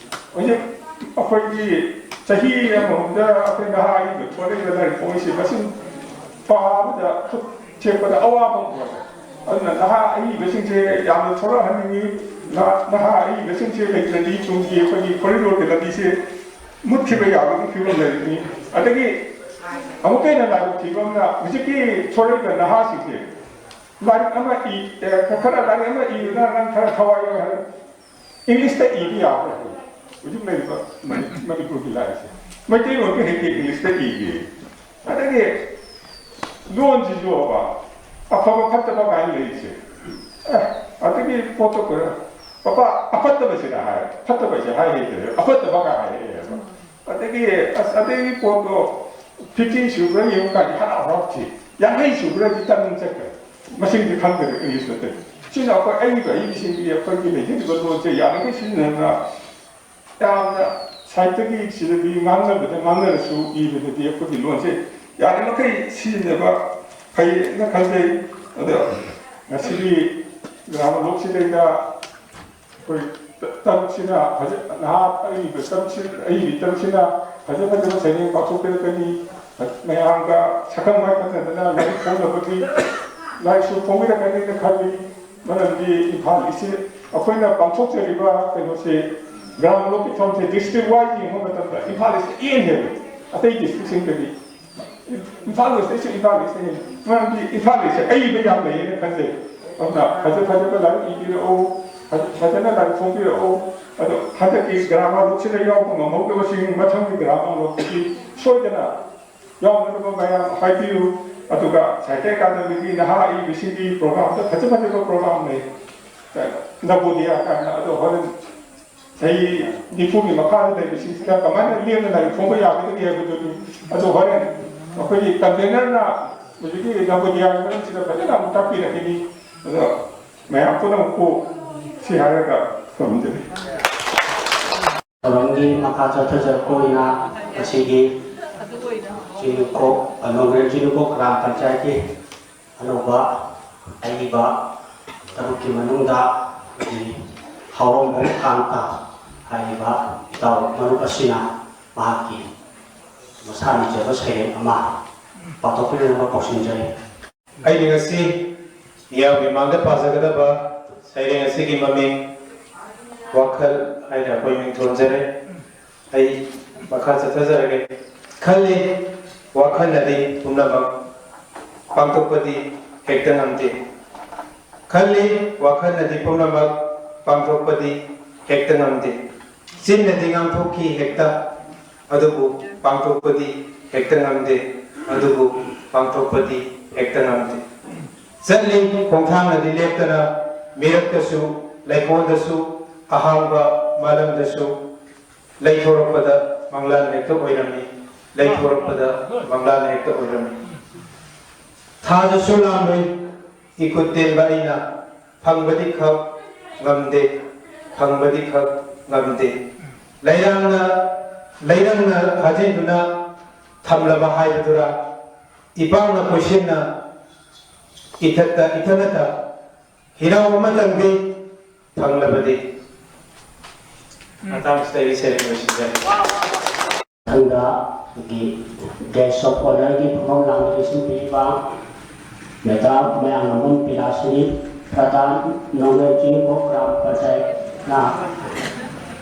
ꯍꯧꯖꯤꯛ ꯑꯩꯈꯣꯏꯒꯤ ꯆꯍꯤ ꯑꯃꯃꯝꯗ ꯑꯩꯈꯣꯏ ꯅꯍꯥ ꯑꯏꯕ ꯊꯣꯛꯂꯛꯏꯕ ꯂꯥꯏꯔꯤꯛ ꯐꯣꯡꯉꯤꯁꯤ ꯃꯁꯤꯡ ꯄꯥꯕꯗ ꯈꯨꯠ ꯊꯦꯛꯄꯗ ꯑꯋꯥꯕ ꯑꯃ ꯑꯣꯏꯔꯦ꯫ ꯑꯗꯨꯅ ꯅꯍꯥ ꯑꯏꯕꯁꯤꯡꯁꯦ ꯌꯥꯝꯅ ꯊꯣꯛꯂꯛꯍꯟꯅꯤꯡꯉꯤ꯫ ꯅꯍꯥ, ꯅꯍꯥ ꯑꯏꯕꯁꯤꯡꯁꯦ ꯂꯩꯇ꯭ꯔꯗꯤ ꯇꯨꯡꯒꯤ ꯑꯩꯈꯣꯏꯒꯤ ꯈꯣꯔꯤꯂꯣꯔꯒꯤ ꯂꯝꯕꯤꯁꯦ ꯃꯨꯠꯈꯤꯕ ꯌꯥꯕꯒꯤ ꯐꯤꯕꯝ ꯂꯩꯔꯤꯅꯤ꯫ ꯑꯗꯒꯤ ꯑꯃꯨꯛꯀ ꯍꯦꯟꯅ ꯂꯥꯏꯕꯛ ꯊꯤꯕ ꯑꯃꯅ ꯍꯧꯖꯤꯛꯀꯤ ꯊꯣꯛꯂꯛꯏꯕ ꯅꯍꯥꯁꯤꯡꯁꯦ ꯂꯥꯏꯔꯤꯛ ꯑꯃ ꯏ-, ꯑꯦ, ꯈꯔ ꯂꯥꯏꯔꯤꯛ ꯑꯃ ꯏꯕꯗ ꯅꯪ ꯈꯔ ꯊꯋꯥꯏ ꯌꯥꯎ ꯍꯥꯏꯔ ꯏꯪꯂꯤꯁꯇ ꯏꯕ ꯌꯥꯕ꯭ꯔꯥ? ꯍꯧꯖꯤꯛ ꯂꯩꯔꯤꯕ ꯃꯅꯤ-, ꯃꯅꯤꯄꯨꯔꯒꯤ ꯂꯥꯏꯔꯤꯛꯁꯦ ꯃꯩꯇꯩꯂꯣꯟꯒ ꯍꯦꯛꯇ ꯏꯪꯂꯤꯁꯇ ꯏꯒꯦ꯫ ꯑꯗꯒꯤ ꯂꯣꯟꯁꯤꯁꯨꯕ ꯑꯐꯕ ꯐꯠꯇꯕ ꯀꯥꯏꯅ ꯂꯩꯔꯤꯁꯦ꯫ ꯑꯦ, ꯑꯗꯒꯤ ꯄꯣꯠꯇꯣ ꯀꯩꯅꯣ, ꯄꯄꯥ ꯑꯐꯠꯇꯕꯁꯤꯗ ꯍꯥꯏ, ꯐꯠꯇꯕꯁꯦ ꯍꯥꯏ ꯍꯩꯇ꯭ꯔꯦ, ꯑꯐꯠꯇꯕ ꯀꯥꯏ ꯍꯥꯏꯔꯛꯑꯦꯕ꯫ ꯑꯗꯒꯤ ꯑꯁ, ꯑꯗꯒꯤ ꯄꯣꯠꯇꯣ ꯐꯤꯐꯇꯤ ꯁꯨꯕ꯭ꯔꯥ ꯌꯦꯡꯉꯨ ꯀꯥꯟꯗ ꯍꯔꯥꯎ ꯍꯔꯥꯎ ꯊꯤ, ꯌꯥꯡꯈꯩ ꯁꯨꯕ꯭ꯔꯥꯗꯤ ꯇꯟ ꯆꯠꯈ꯭ꯔꯦ꯫ ꯃꯁꯤꯡꯗꯤ ꯈꯪꯗ꯭ꯔꯦ ꯏꯪꯂꯤꯁ ꯃꯇꯩ꯫ ꯁꯤꯅ ꯑꯩꯈꯣꯏ ꯑꯏꯕ ꯑꯏꯕꯤꯁꯤꯡꯒꯤ ꯑꯩꯈꯣꯏꯒꯤ ꯂꯩꯖꯔꯤꯕ ꯂꯣꯟꯁꯦ ꯌꯥꯔꯤꯈꯩ ꯁꯤꯖꯤꯟꯅꯅ ꯌꯥꯝꯅ ꯁꯥꯍꯤꯇ꯭ꯌꯒꯤ ꯁꯤꯗꯗꯤ ꯉꯥꯡꯅꯕꯗ ꯉꯥꯡꯅꯔꯁꯨ ꯏꯕꯗꯗꯤ ꯑꯩꯈꯣꯏꯒꯤ ꯂꯣꯟꯁꯦ ꯌꯥꯔꯤꯃꯈꯩ ꯁꯤꯖꯤꯟꯅꯕ ꯐꯩꯌꯦꯅ ꯈꯟꯖꯩ꯫ ꯑꯗꯣ ꯉꯁꯤꯒꯤ ꯒ꯭ꯔꯥꯃ ꯂꯣꯛꯁꯤꯗꯩꯗ ꯑꯩꯈꯣꯏ ꯇ-, ꯇꯔꯨꯛꯁꯤꯅ ꯐꯖ-, ꯅꯍꯥ ꯑꯏꯕ ꯇꯔꯨꯛꯁꯤ, ꯑꯏꯕꯤ ꯇꯔꯨꯛꯁꯤꯅ ꯐꯖ ꯐꯖꯕ ꯁꯩꯔꯦꯡ ꯄꯥꯊꯣꯛꯄꯤꯔꯛꯀꯅꯤ꯫ ꯃꯌꯥꯝꯒ ꯁꯛꯈꯪ ꯃꯥꯏꯈꯪꯅꯗꯅ ꯂꯥꯏꯔꯤꯛ ꯐꯣꯡꯅꯕꯒꯤ ꯂꯥꯏꯔꯤꯛꯁꯨ ꯐꯣꯡꯕꯤꯔꯛꯀꯅꯤꯅ ꯈꯜꯂꯤ꯫ ꯃꯔꯝꯗꯤ ꯏꯝꯐꯥꯜ ꯏꯁꯁꯤ ꯑꯩꯈꯣꯏꯅ ꯄꯥꯡꯊꯣꯛꯆꯔꯤꯕ ꯀꯩꯅꯣꯁꯦ, ꯒ꯭ꯔꯥꯃ ꯂꯣꯛꯀꯤ ꯊꯧꯔꯝꯁꯦ district wise ꯌꯦꯡꯕ ꯃꯇꯝꯗ ꯏꯝꯐꯥꯜ ꯏꯁꯁꯤ ꯏꯍꯦꯟ ꯍꯦꯜꯂꯤ ꯑꯇꯩ district ꯁꯤꯡꯗꯒꯤ꯫ ꯏꯝꯐꯥꯜ ꯋꯦꯁꯇꯩꯁꯨ ꯏꯝꯐꯥꯜ ꯏꯁꯅ ꯍꯦꯜꯂꯤ꯫ ꯃꯔꯝꯗꯤ ꯏꯝꯐꯥꯜ ꯏꯁꯁꯦ ꯑꯏꯕ ꯌꯥꯝ ꯂꯩꯌꯦꯅ ꯈꯟꯖꯩ꯫ ꯑꯗꯨꯅ ꯐꯖ ꯐꯖꯕ ꯂꯥꯏꯔꯤꯛ ꯏꯕꯤꯔꯛꯎ, ꯐꯖ-, ꯐꯖꯅ ꯂꯥꯏꯔꯤꯛ ꯐꯣꯡꯕꯤꯔꯛꯎ꯫ ꯑꯗꯣ ꯍꯟꯗꯛꯀꯤ ꯒ꯭ꯔꯥꯃ ꯂꯣꯛꯁꯤꯗ ꯌꯥꯎꯕ ꯉꯝꯍꯧꯗꯕꯁꯤꯡ ꯃꯊꯪꯒꯤ ꯒ꯭ꯔꯥꯃ ꯂꯣꯛꯇꯗꯤ ꯁꯣꯏꯗꯅ ꯌꯥꯎꯅꯅꯕ ꯃꯌꯥꯝ ꯍꯥꯏꯕꯤꯌꯨ꯫ ꯑꯗꯨꯒ ꯁꯥꯍꯤꯇ꯭ꯌ ꯑꯦꯀꯥꯗꯃꯤꯒꯤ ꯅꯍꯥ ꯑꯏꯕꯁꯤꯡꯒꯤ program ꯗ ꯐꯖ ꯐꯖꯕ program ꯂꯩ, ꯅꯕꯣꯗꯤꯌꯥ ꯀꯥꯏꯅ꯫ ꯑꯗꯣ ꯍꯣꯔꯦꯟ ꯆꯍꯤ ꯅꯤꯐꯨꯒꯤ ꯃꯈꯥꯗ ꯂꯩꯕꯁꯤꯡꯁꯤꯅ ꯀꯃꯥꯏꯅ ꯂꯦꯝꯅ ꯂꯥꯏꯔꯤꯛ ꯐꯣꯡꯕ ꯌꯥꯒꯗꯒꯦ ꯍꯥꯏꯕꯗꯨꯅꯤ꯫ ꯑꯗꯣ ꯍꯣꯔꯦꯟ ꯑꯩꯈꯣꯏꯒꯤ convener ꯅ ꯍꯧꯖꯤꯛꯀꯤ ꯅꯕꯣꯗꯤꯌꯥꯒꯤ ꯃꯔꯝꯁꯤꯗ ꯐꯖꯅ ꯑꯃꯨꯛ ꯇꯥꯛꯄꯤꯔꯛꯈꯤꯅꯤ꯫ ꯑꯗꯣ ꯃꯌꯥꯝ ꯄꯨꯝꯅꯃꯛꯄꯨ ꯁꯤ ꯍꯥꯏꯔꯒ ꯈꯨꯔꯨꯝꯖꯔꯤ꯫ ꯊꯧꯔꯝꯒꯤ ꯃꯈꯥ ꯆꯠꯊꯖꯔꯛꯄ ꯑꯣꯏꯅ ꯉꯁꯤꯒꯤ ꯆꯤꯡꯅꯨꯡꯈꯣꯛ, ꯅꯣꯡꯒ꯭ꯔꯦꯟ ꯆꯤꯡꯅꯨꯡꯈꯣꯛ ꯒ꯭ꯔꯥꯝ ꯄꯟꯆꯥꯌꯠꯀꯤ ꯑꯅꯧꯕ ꯑꯏꯕ ꯇꯔꯨꯛꯀꯤ ꯃꯅꯨꯡꯗ ꯍꯧꯔꯣꯡꯕ ꯀꯥꯟꯇ ꯍꯥꯏꯔꯤꯕ ꯏꯇꯥꯎ ꯃꯔꯨꯞ ꯑꯁꯤꯅ ꯃꯍꯥꯛꯀꯤ ꯃꯁꯥꯅ ꯏꯖꯕ ꯁꯩꯔꯦꯡ ꯑꯃ ꯄꯥꯊꯣꯛꯄꯤꯅꯅꯕ ꯀꯧꯁꯤꯟꯖꯔꯤ꯫ ꯑꯩꯅ ꯉꯁꯤ ꯃꯤꯌꯥꯝꯒꯤ ꯃꯥꯡꯗ ꯄꯥꯖꯒꯗꯕ ꯁꯩꯔꯦꯡ ꯑꯁꯤꯒꯤ ꯃꯃꯤꯡ ꯋꯥꯈꯜ ꯍꯥꯏꯅ ꯑꯩꯈꯣꯏ ꯃꯤꯡ ꯊꯣꯟꯖꯔꯦ꯫ ꯑꯩ ꯃꯈꯥ ꯆꯠꯊꯖꯔꯒꯦ꯫ ꯈꯜꯂꯤ ꯋꯥꯈꯜꯅꯗꯤ ꯄꯨꯝꯅꯃꯛ ꯄꯥꯡꯊꯣꯛꯄꯗꯤ ꯍꯦꯛꯇ ꯉꯝꯗꯦ꯫ ꯈꯜꯂꯤ ꯋꯥꯈꯜꯅꯗꯤ ꯄꯨꯝꯅꯃꯛ ꯄꯥꯡꯊꯣꯛꯄꯗꯤ ꯍꯦꯛꯇ ꯉꯝꯗꯦ꯫ ꯆꯤꯟꯅꯗꯤ ꯉꯥꯡꯊꯣꯛꯈꯤ ꯍꯦꯛꯇ, ꯑꯗꯨꯕꯨ ꯄꯥꯡꯊꯣꯛꯄꯗꯤ ꯍꯦꯛꯇ ꯉꯝꯗꯦ꯫ ꯑꯗꯨꯕꯨ ꯄꯥꯡꯊꯣꯛꯄꯗꯤ ꯍꯦꯛꯇ ꯉꯝꯗꯦ꯫ ꯆꯠꯂꯤ ꯈꯣꯡꯊꯥꯡꯅꯗꯤ ꯂꯦꯞꯇꯅ, ꯃꯤꯔꯛꯇꯁꯨ ꯂꯩꯀꯣꯜꯗꯁꯨ ꯑꯍꯥꯡꯕ ꯃꯥꯂꯪꯗꯁꯨ ꯂꯩꯊꯣꯔꯛꯄꯗ ꯃꯪꯂꯥꯟ ꯍꯦꯛꯇ ꯑꯣꯏꯔꯝꯃꯤ꯫ ꯂꯩꯊꯣꯔꯛꯄꯗ ꯃꯪꯂꯥꯟ ꯍꯦꯛꯇ ꯑꯣꯏꯔꯝꯃꯤ꯫ ꯊꯥꯗꯁꯨ ꯂꯥꯝꯂꯣꯏ ꯏꯈꯨꯠ ꯇꯦꯟꯕ ꯑꯩꯅ ꯐꯪꯕꯗꯤ ꯈꯛ ꯉꯝꯗꯦ꯫ ꯐꯪꯕꯗꯤ ꯈꯛ ꯉꯝꯗꯦ꯫ ꯂꯩꯔꯥꯡꯅ ꯂꯩꯔꯪꯅ ꯈꯥꯖꯤꯟꯗꯨꯅ ꯊꯝꯂꯕ ꯍꯥꯏꯕꯗꯨꯔꯥ? ꯏꯄꯥꯛꯅ ꯀꯣꯏꯁꯤꯟꯅ ꯏꯊꯛꯇ ꯏꯊꯛꯅꯇ ꯍꯤꯔꯥꯎ ꯑꯃꯇꯪꯗꯤ ꯐꯪꯂꯕꯗꯤ꯫ ꯃꯇꯥꯡꯁꯤꯗ ꯑꯩꯒꯤ ꯁꯩꯔꯦꯡ ꯂꯣꯏꯁꯤꯟꯖꯔꯦ꯫ ꯃꯊꯪꯗ ꯑꯩꯈꯣꯏꯒꯤ guest of honourꯒꯤ ꯐꯝꯐꯝ ꯂꯥꯡꯗ ꯂꯦꯡꯁꯤꯟꯕꯤꯔꯤꯕ ꯃꯦꯗꯥꯝ ꯃꯌꯥꯡꯂꯝꯕꯝ ꯄꯤꯂꯥꯁꯤꯅꯤ꯫ ꯄ꯭ꯔꯙꯥꯟ ꯅꯣꯡꯒꯦꯜ ꯆꯤꯡꯈꯣꯡ ꯒ꯭ꯔꯥꯝ ꯄꯟꯆꯥꯌꯠꯅ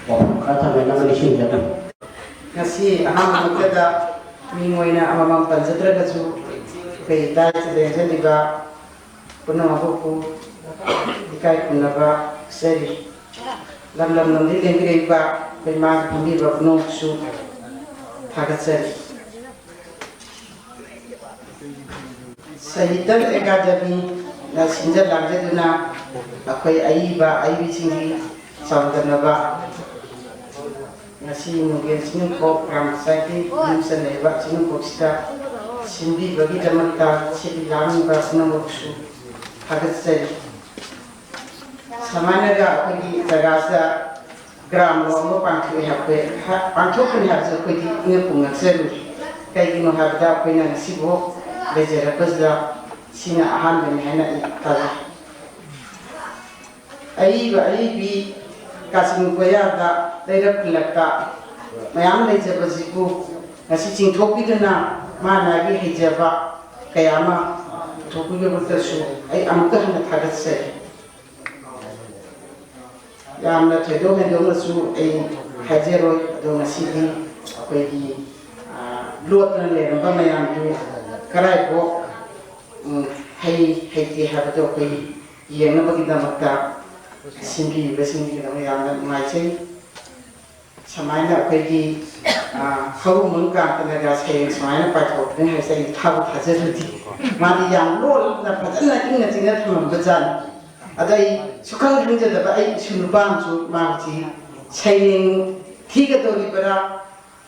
ꯋꯥꯐꯝ ꯈꯔ ꯊꯝꯕꯤꯅꯕ ꯅꯤꯡꯁꯤꯡꯖꯔꯤ꯫ ꯉꯁꯤ ꯑꯍꯥꯟꯕ ꯃꯛꯇꯗ ꯃꯤꯡ ꯑꯣꯏꯅ ꯑꯃꯃꯝ ꯄꯟꯖꯗ꯭ꯔꯒꯁꯨ, ꯑꯩꯈꯣꯏ ꯏꯇꯥꯏꯁꯤꯗ ꯂꯦꯡꯖꯜꯂꯤꯕ ꯄꯨꯝꯅꯃꯛꯄꯨ ꯏꯀꯥꯏ ꯈꯨꯝꯅꯕ ꯄꯤꯖꯔꯤ꯫ ꯂꯝ ꯂꯝ ꯂꯝꯗꯒꯤ ꯂꯦꯡꯕꯤꯔꯛꯏꯕ ꯑꯩꯈꯣꯏ ꯃꯥꯒꯤ ꯐꯝꯕꯤꯕ ꯄꯨꯝꯅꯃꯛꯁꯨ ꯊꯥꯒꯠꯆꯔꯤ꯫ ꯁꯍꯤꯇ꯭ꯌ ꯑꯦꯀꯥꯗꯃꯤꯅ ꯁꯤꯟꯖ ꯂꯥꯡꯖꯗꯨꯅ ꯑꯩꯈꯣꯏ ꯑꯏꯕ ꯑꯏꯕꯤꯁꯤꯡꯒꯤ ꯆꯥꯡꯗꯝꯅꯕ ꯉꯁꯤ ꯅꯣꯡꯒꯦꯜ ꯆꯤꯡꯈꯣꯡ ꯒ꯭ꯔꯥꯝ ꯄꯟꯆꯥꯌꯠꯀꯤ ꯃꯅꯨꯡ ꯆꯟꯅꯔꯤꯕ ꯆꯤꯡꯈꯣꯡꯁꯤꯗ ꯁꯤꯟꯕꯤꯕꯒꯤꯗꯃꯛꯇ ꯁꯤꯜ ꯂꯥꯡꯂꯤꯕ ꯄꯨꯝꯅꯃꯛꯁꯨ ꯊꯥꯒꯠꯆꯔꯤ꯫ ꯁꯃꯥꯏꯅꯒ ꯑꯩꯈꯣꯏꯒꯤ ꯖꯒꯥꯁꯤꯗ ꯒ꯭ꯔꯥꯝ ꯑꯃ ꯄꯥꯡꯊꯣꯛꯑꯦ ꯍꯥꯏꯕ, ꯄꯥꯡꯊꯣꯛꯄꯅꯤ ꯍꯥꯏꯕꯁꯦ ꯑꯩꯈꯣꯏꯗꯤ ꯏꯉꯛꯄꯨ ꯉꯛꯆꯔꯨꯔꯦ꯫ ꯀꯩꯒꯤꯅꯣ ꯍꯥꯏꯕꯗ ꯑꯩꯈꯣꯏꯅ ꯉꯁꯤꯐꯥꯎ ꯂꯩꯖꯔꯛꯄꯁꯤꯗ ꯁꯤꯅ ꯑꯍꯥꯟꯕꯅꯤ ꯍꯥꯏꯅ ꯑꯩ ꯈꯜꯂꯤ꯫ ꯑꯏꯕ ꯑꯏꯕꯤ ꯀꯥꯆꯤꯟ ꯀꯣꯌꯥꯗ, ꯂꯩꯔꯛ ꯈꯨꯜꯂꯛꯇ ꯃꯌꯥꯝ ꯂꯩꯖꯕꯁꯤꯕꯨ ꯉꯁꯤ ꯆꯤꯡꯊꯣꯛꯄꯤꯗꯨꯅ ꯃꯥ ꯃꯥꯒꯤ ꯍꯩꯖꯕ ꯀꯌꯥ ꯑꯃ ꯄꯨꯊꯣꯛꯄꯤꯕꯃꯛꯇꯁꯨ ꯑꯩ ꯑꯃꯨꯛꯀ ꯍꯟꯅ ꯊꯥꯒꯠꯆꯔꯤ꯫ ꯌꯥꯝꯅ ꯊꯣꯏꯗꯣꯛ ꯍꯦꯟꯗꯣꯛꯅꯁꯨ ꯑꯩ ꯍꯥꯏꯖꯔꯣꯏ꯫ ꯑꯗꯣ ꯉꯁꯤꯗꯤ ꯑꯩꯈꯣꯏꯒꯤ, ꯑ, ꯂꯣꯠꯇꯅ ꯂꯩꯔꯝꯕ ꯃꯌꯥꯝꯗꯨ ꯀꯔꯥꯏꯐꯥꯎ, ꯎꯝ, ꯍꯩ ꯍꯩꯇꯦ ꯍꯥꯏꯕꯗꯣ ꯑꯩꯈꯣꯏ ꯌꯦꯡꯅꯕꯒꯤꯗꯃꯛꯇ ꯁꯤꯟꯕꯤꯔꯤꯕꯁꯤꯡꯒꯤꯗꯃꯛ ꯌꯥꯝꯅ ꯅꯨꯡꯉꯥꯏꯖꯩ꯫ ꯁꯨꯃꯥꯏꯅ ꯑꯩꯈꯣꯏꯒꯤ, ꯑ, ꯈꯧꯕꯨꯝ ꯀꯥꯟꯇꯅꯒ ꯁꯩꯔꯦꯡ ꯁꯨꯃꯥꯏꯅ ꯄꯥꯏꯊꯣꯛꯄꯅꯤ ꯍꯥꯏꯕꯁꯦ ꯑꯩ ꯊꯥꯕꯨ ꯊꯥꯖꯔꯨꯗꯦ꯫ ꯃꯥꯗꯤ ꯌꯥꯝ ꯂꯣꯟꯅ ꯐꯖꯅ ꯏꯪꯅ ꯆꯤꯛꯅ ꯊꯝꯃꯝꯕ ꯖꯥꯠꯅꯤ꯫ ꯑꯗꯣ ꯑꯩ ꯁꯨꯈꯪ ꯈꯪꯖꯗꯕ ꯑꯩ ꯏꯁꯨ ꯅꯨꯄꯥ ꯑꯃꯁꯨ ꯃꯥꯁꯤ ꯁꯩꯔꯦꯡ ꯊꯤꯒꯗꯧꯔꯤꯕꯔꯥ,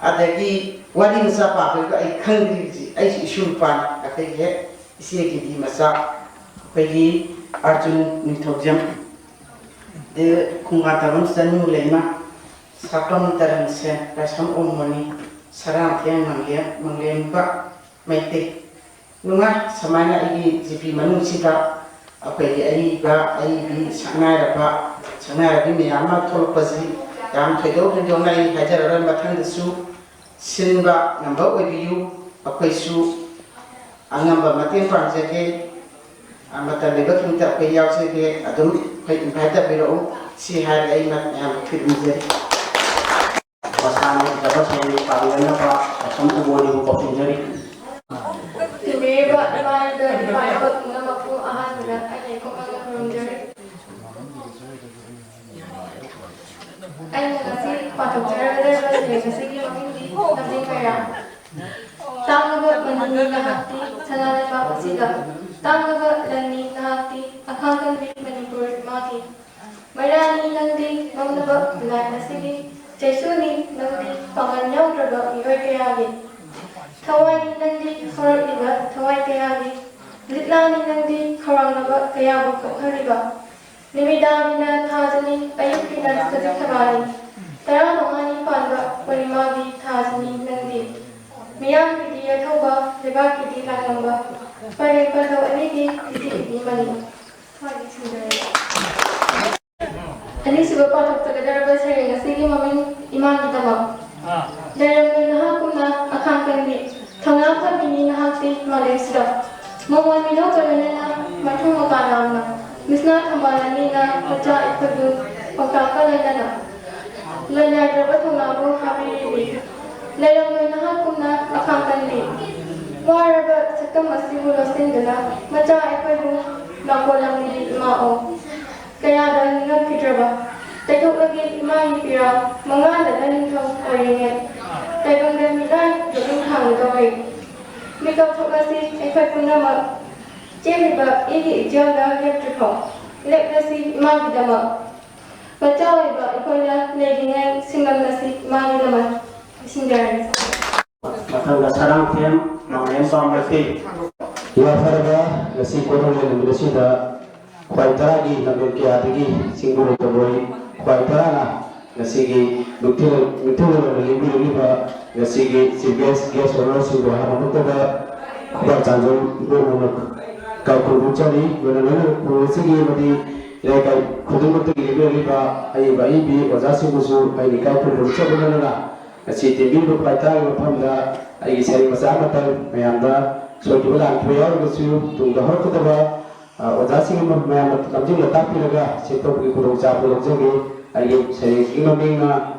ꯑꯗꯒꯤ ꯋꯥꯔꯤ ꯃꯆꯥ ꯄꯥꯕꯒꯤꯗꯣ ꯑꯩ ꯈꯪꯗ꯭ꯔꯤ꯫ ꯍꯧꯖꯤꯛ ꯑꯩꯁꯨ ꯏꯁꯨ ꯅꯨꯄꯥꯅꯤ꯫ ꯑꯩꯈꯣꯏꯒꯤ ꯍꯦꯛ ꯏꯆꯦꯒꯤꯗꯤ ꯃꯆꯥ ꯑꯩꯈꯣꯏꯒꯤ ꯑꯥꯔꯖꯨꯟ ꯅꯤꯡꯊꯧꯖꯝ, ꯑꯗꯩ ꯈꯨꯡꯒꯥ ꯇꯥꯕꯝ ꯆꯅꯨ ꯂꯩꯃ, ꯁꯥꯄꯝ ꯇꯔꯟꯁꯦ, ꯂꯥꯏꯁ꯭ꯔꯝ ꯑꯣꯃꯣꯅꯤ, ꯁꯔꯥꯡꯊꯦꯝ ꯃꯪꯂꯦꯝ, ꯃꯪꯂꯦꯝꯕ ꯃꯩꯇꯩ꯫ ꯅꯨꯡꯉꯥꯏ꯫ ꯁꯨꯃꯥꯏꯅ ꯑꯩꯒꯤ ꯖꯤꯄꯤ ꯃꯅꯨꯡꯁꯤꯗ ꯑꯩꯈꯣꯏꯒꯤ ꯑꯏꯕ, ꯑꯏꯕꯤ, ꯁꯛꯅꯥꯏꯔꯕ, ꯁꯛꯅꯥꯏꯔꯕꯤ ꯃꯌꯥꯝ ꯑꯃ ꯊꯣꯛꯂꯛꯄꯁꯤ ꯌꯥꯝ ꯊꯣꯏꯗꯣꯛ ꯍꯦꯟꯗꯣꯛꯅ ꯑꯩ ꯍꯥꯏꯖꯔꯔꯣꯏ꯫ ꯃꯊꯪꯗꯁꯨ ꯁꯤꯟꯕ ꯉꯝꯕ ꯑꯣꯏꯕꯤꯌꯨ꯫ ꯑꯩꯈꯣꯏꯁꯨ ꯑꯉꯝꯕ ꯃꯇꯦꯡ ꯄꯥꯡꯖꯒꯦ꯫ ꯑ, ꯃꯇꯝ ꯂꯩꯕ ꯈꯨꯗꯤꯡꯗ ꯑꯩꯈꯣꯏ ꯌꯥꯎꯖꯒꯦ꯫ ꯑꯗꯨꯝ ꯑꯩꯈꯣꯏ invite ꯇꯧꯕꯤꯔꯛꯎ꯫ ꯁꯤ ꯍꯥꯏꯔꯒ ꯑꯩ ꯃꯌꯥꯝ ꯈꯨꯔꯨꯝꯖꯔꯤ꯫ ꯃꯁꯥꯅ ꯏꯖꯕ ꯁꯩꯔꯦꯡ ꯄꯥꯡꯅꯅꯕ ꯑꯁꯣꯝ ꯎꯕꯣꯅꯤꯕꯨ ꯀꯧꯁꯤꯟꯖꯔꯤ꯫ ꯇꯤꯟꯕꯤꯔꯤꯕ ꯏꯃꯥ ꯏꯄꯥ ꯄꯨꯝꯅꯃꯛꯄꯨ ꯑꯍꯥꯟꯕꯗ ꯑꯩꯅ ꯏꯀꯣꯛ ꯃꯥꯡꯅ ꯈꯨꯔꯨꯝꯖꯔꯤ꯫ ꯑꯩꯅ ꯉꯁꯤ ꯄꯥꯊꯣꯛꯆꯔꯒꯗꯧꯔꯤꯕ ꯁꯩꯔꯦꯡ ꯑꯁꯤꯒꯤ ꯃꯃꯤꯡꯗꯤ ꯂꯝꯖꯤꯡ ꯃꯩꯔꯥ꯫ ꯇꯥꯡꯂꯕ ꯃꯅꯤꯄꯨꯔ ꯅꯍꯥꯛꯇꯤ ꯁꯅꯥ ꯂꯩꯕꯥꯛ ꯑꯁꯤꯗ꯫ ꯇꯥꯡꯂꯕ ꯂꯟꯅꯤ ꯅꯍꯥꯛꯇꯤ ꯑꯈꯥꯡ ꯀꯟꯕꯤ ꯃꯅꯤꯄꯨꯔ ꯏꯃꯥꯒꯤ꯫ ꯃꯩꯔꯥꯅꯤ ꯅꯪꯗꯤ ꯃꯝꯂꯕ ꯂꯥꯏ ꯑꯁꯤꯒꯤ꯫ ꯆꯩꯁꯨꯅꯤ ꯅꯪꯗꯤ ꯄꯥꯡꯒꯜ ꯌꯥꯎꯗ꯭ꯔꯕ ꯃꯤꯑꯣꯏ ꯀꯌꯥꯒꯤ꯫ ꯊꯋꯥꯏꯅꯤ ꯅꯪꯗꯤ ꯍꯧꯔꯛꯂꯤꯕ ꯊꯋꯥꯏ ꯀꯌꯥꯒꯤ꯫ ꯂꯤꯛꯂꯥꯅꯤ ꯅꯪꯗꯤ ꯈꯧꯔꯥꯡꯂꯕ ꯀꯌꯥꯕꯨ ꯀꯣꯛꯍꯜꯂꯤꯕ꯫ ꯅꯨꯃꯤꯗꯥꯡꯅꯤꯅ ꯊꯥꯖꯅꯤ, ꯑꯌꯨꯛꯀꯤꯅ ꯈꯖꯤꯛ ꯊꯕꯥꯅꯤ꯫ ꯇꯔꯥꯃꯉꯥꯅꯤ ꯄꯥꯟꯕ ꯄꯨꯔꯅꯤꯃꯥꯒꯤ ꯊꯥꯖꯅꯤ ꯅꯪꯗꯤ꯫ ꯃꯤꯌꯥꯝꯒꯤꯗꯤ ꯌꯥꯏꯐꯧꯕ, ꯂꯩꯕꯥꯛꯀꯤꯗꯤ ꯂꯥꯡꯂꯝꯕ꯫ ꯄꯔꯦꯡ ꯄꯔꯦꯡ ꯑꯅꯤꯒꯤ ꯏꯆꯦ ꯏꯕꯤ ꯃꯅꯤ꯫ ꯑꯅꯤꯁꯨꯕ ꯄꯥꯊꯣꯛꯆꯒꯗꯧꯔꯕ ꯁꯩꯔꯦꯡ ꯑꯁꯤꯒꯤ ꯃꯃꯤꯡ ꯏꯃꯥꯒꯤꯗꯃꯛ꯫ ꯂꯩꯔꯝꯂꯣꯏ ꯅꯍꯥꯛꯀꯨꯝꯅ ꯑꯈꯥꯡ ꯀꯟꯕꯤ, ꯊꯧꯅꯥ ꯐꯕꯤꯅꯤ ꯅꯍꯥꯛꯇꯤ ꯃꯥꯂꯦꯝꯁꯤꯗ꯫ ꯃꯃꯣꯟ ꯃꯤꯅꯧꯒ ꯂꯣꯏꯅꯅ ꯃꯊꯧ ꯃꯄꯥ ꯂꯥꯡꯅ, ꯃꯤꯁꯅꯥ ꯊꯝꯕꯥꯜ ꯑꯅꯤꯅ ꯃꯆꯥ ꯑꯩꯈꯣꯏꯕꯨ ꯄꯥꯎꯇꯥꯛꯀ ꯂꯣꯏꯅꯅ ꯂꯣꯏꯅꯥꯏꯗ꯭ꯔꯕ ꯊꯧꯅꯥꯕꯨ ꯍꯥꯞꯄꯤꯔꯤꯕꯤ꯫ ꯂꯩꯔꯝꯂꯣꯏ ꯅꯍꯥꯛꯀꯨꯝꯅ ꯑꯈꯥꯡ ꯀꯟꯕꯤ꯫ ꯋꯥꯔꯕ ꯁꯛꯇꯝ ꯑꯁꯤꯕꯨ ꯂꯧꯁꯤꯟꯗꯨꯅ ꯃꯆꯥ ꯑꯩꯈꯣꯏꯕꯨ ꯂꯥꯡꯒꯣꯜꯂꯝꯂꯤꯕꯤ ꯏꯃꯥ ꯑꯣ꯫ ꯀꯌꯥꯗ ꯅꯤꯡꯉꯝꯈꯤꯗ꯭ꯔꯕ ꯇꯩꯊꯣꯛꯂꯒꯦ ꯏꯃꯥꯒꯤ ꯄꯤꯔꯥ ꯃꯉꯥꯗꯅ ꯅꯤꯡꯊꯧ ꯑꯣꯏꯔꯤꯉꯩ ꯇꯥꯏꯕꯪꯗ ꯃꯤꯠꯂꯥꯏ ꯌꯦꯛꯅꯤꯡ ꯊꯥꯡꯒꯗꯧꯔꯦ꯫ ꯃꯤꯀꯞ ꯊꯣꯛꯂꯁꯤ ꯑꯩꯈꯣꯏ ꯄꯨꯝꯅꯃꯛ꯫ ꯆꯦꯜꯂꯤꯕ ꯑꯩꯒꯤ ꯏꯆꯦꯜꯗ ꯂꯦꯞꯇ꯭ꯔꯤꯐꯥꯎ ꯂꯦꯞꯂꯁꯤ ꯏꯃꯥꯒꯤꯗꯃꯛ꯫ ꯃꯆꯥ ꯑꯣꯏꯕ ꯑꯩꯈꯣꯏꯅ ꯂꯩꯔꯤꯉꯩ ꯁꯤꯡꯂꯝꯂꯁꯤ ꯏꯃꯥꯒꯤꯗꯃꯛ꯫ ꯂꯣꯏꯁꯤꯟꯖꯔꯒꯦ꯫ ꯃꯊꯪꯗ ꯁꯔꯥꯡꯊꯦꯝ ꯃꯥꯂꯦꯝ ꯄꯥꯝꯕ ꯇꯦ꯫ ꯌꯥꯐꯔꯕ ꯉꯁꯤ ꯀꯣꯔꯧꯂꯦꯟ ꯅꯨꯃꯤꯠ ꯑꯁꯤꯗ ꯈ꯭ꯋꯥꯏ ꯇꯔꯥꯒꯤ ꯂꯝꯗꯝ ꯀꯌꯥꯗꯒꯤ ꯆꯤꯡꯒꯨꯔꯨ ꯇꯧꯔꯣꯏ ꯈ꯭ꯋꯥꯏ ꯇꯔꯥꯅ ꯉꯁꯤꯒꯤ ꯅꯨꯡꯊꯤꯜ ꯅꯨꯡꯊꯤꯜ ꯑꯣꯏꯅ ꯂꯦꯡꯕꯤꯔꯛꯂꯤꯕ ꯉꯁꯤꯒꯤ chief guest, guest honourꯁꯤꯡꯕꯨ ꯍꯥꯟꯅꯃꯛꯇꯗ ꯈꯨꯕꯥꯛ ꯆꯥꯟꯖꯣꯜ ꯏꯕꯣꯛꯅ ꯀꯥꯏꯈꯨꯝ ꯎꯠꯆꯔꯤ꯫ ꯂꯣꯏꯅ ꯂꯣꯏꯅꯅ ꯈꯨꯜ ꯑꯁꯤꯒꯤ ꯑꯃꯗꯤ ꯂꯩꯀꯥꯏ ꯈꯨꯗꯤꯡꯃꯛꯇꯒꯤ ꯂꯦꯡꯕꯤꯔꯛꯂꯤꯕ ꯑꯏꯕ ꯑꯏꯕꯤ ꯑꯣꯖꯥꯁꯤꯡꯕꯨꯁꯨ ꯑꯩꯅ ꯏꯀꯥꯏ ꯈꯨꯝꯅꯕ ꯆꯠꯃꯤꯟꯅꯗꯨꯅ ꯉꯁꯤ ꯇꯦꯝꯕꯤꯔꯤꯕ ꯈ꯭ꯋꯥꯏ ꯇꯔꯥꯒꯤ ꯃꯐꯝꯗ ꯑꯩꯒꯤ ꯁꯩꯔꯦꯡ ꯃꯆꯥ ꯑꯃꯇꯪ ꯃꯌꯥꯝꯗ ꯁꯣꯏꯈꯤꯕ ꯂꯥꯟꯈꯤꯕ ꯌꯥꯎꯔꯒꯁꯨ ꯇꯨꯡꯗ ꯍꯧꯔꯛꯀꯗꯕ, ꯑ, ꯑꯣꯖꯥꯁꯤꯡ ꯑꯃ ꯃꯌꯥꯝꯅ ꯂꯝꯖꯤꯡ ꯂꯝꯇꯥꯛꯄꯤꯔꯒ ꯁꯦꯝꯗꯣꯛꯄꯒꯤ ꯈꯨꯗꯣꯡꯆꯥꯕ ꯂꯧꯖꯒꯦ꯫ ꯑꯩꯒꯤ ꯁꯩꯔꯦꯡꯁꯤꯒꯤ ꯃꯃꯤꯡꯅ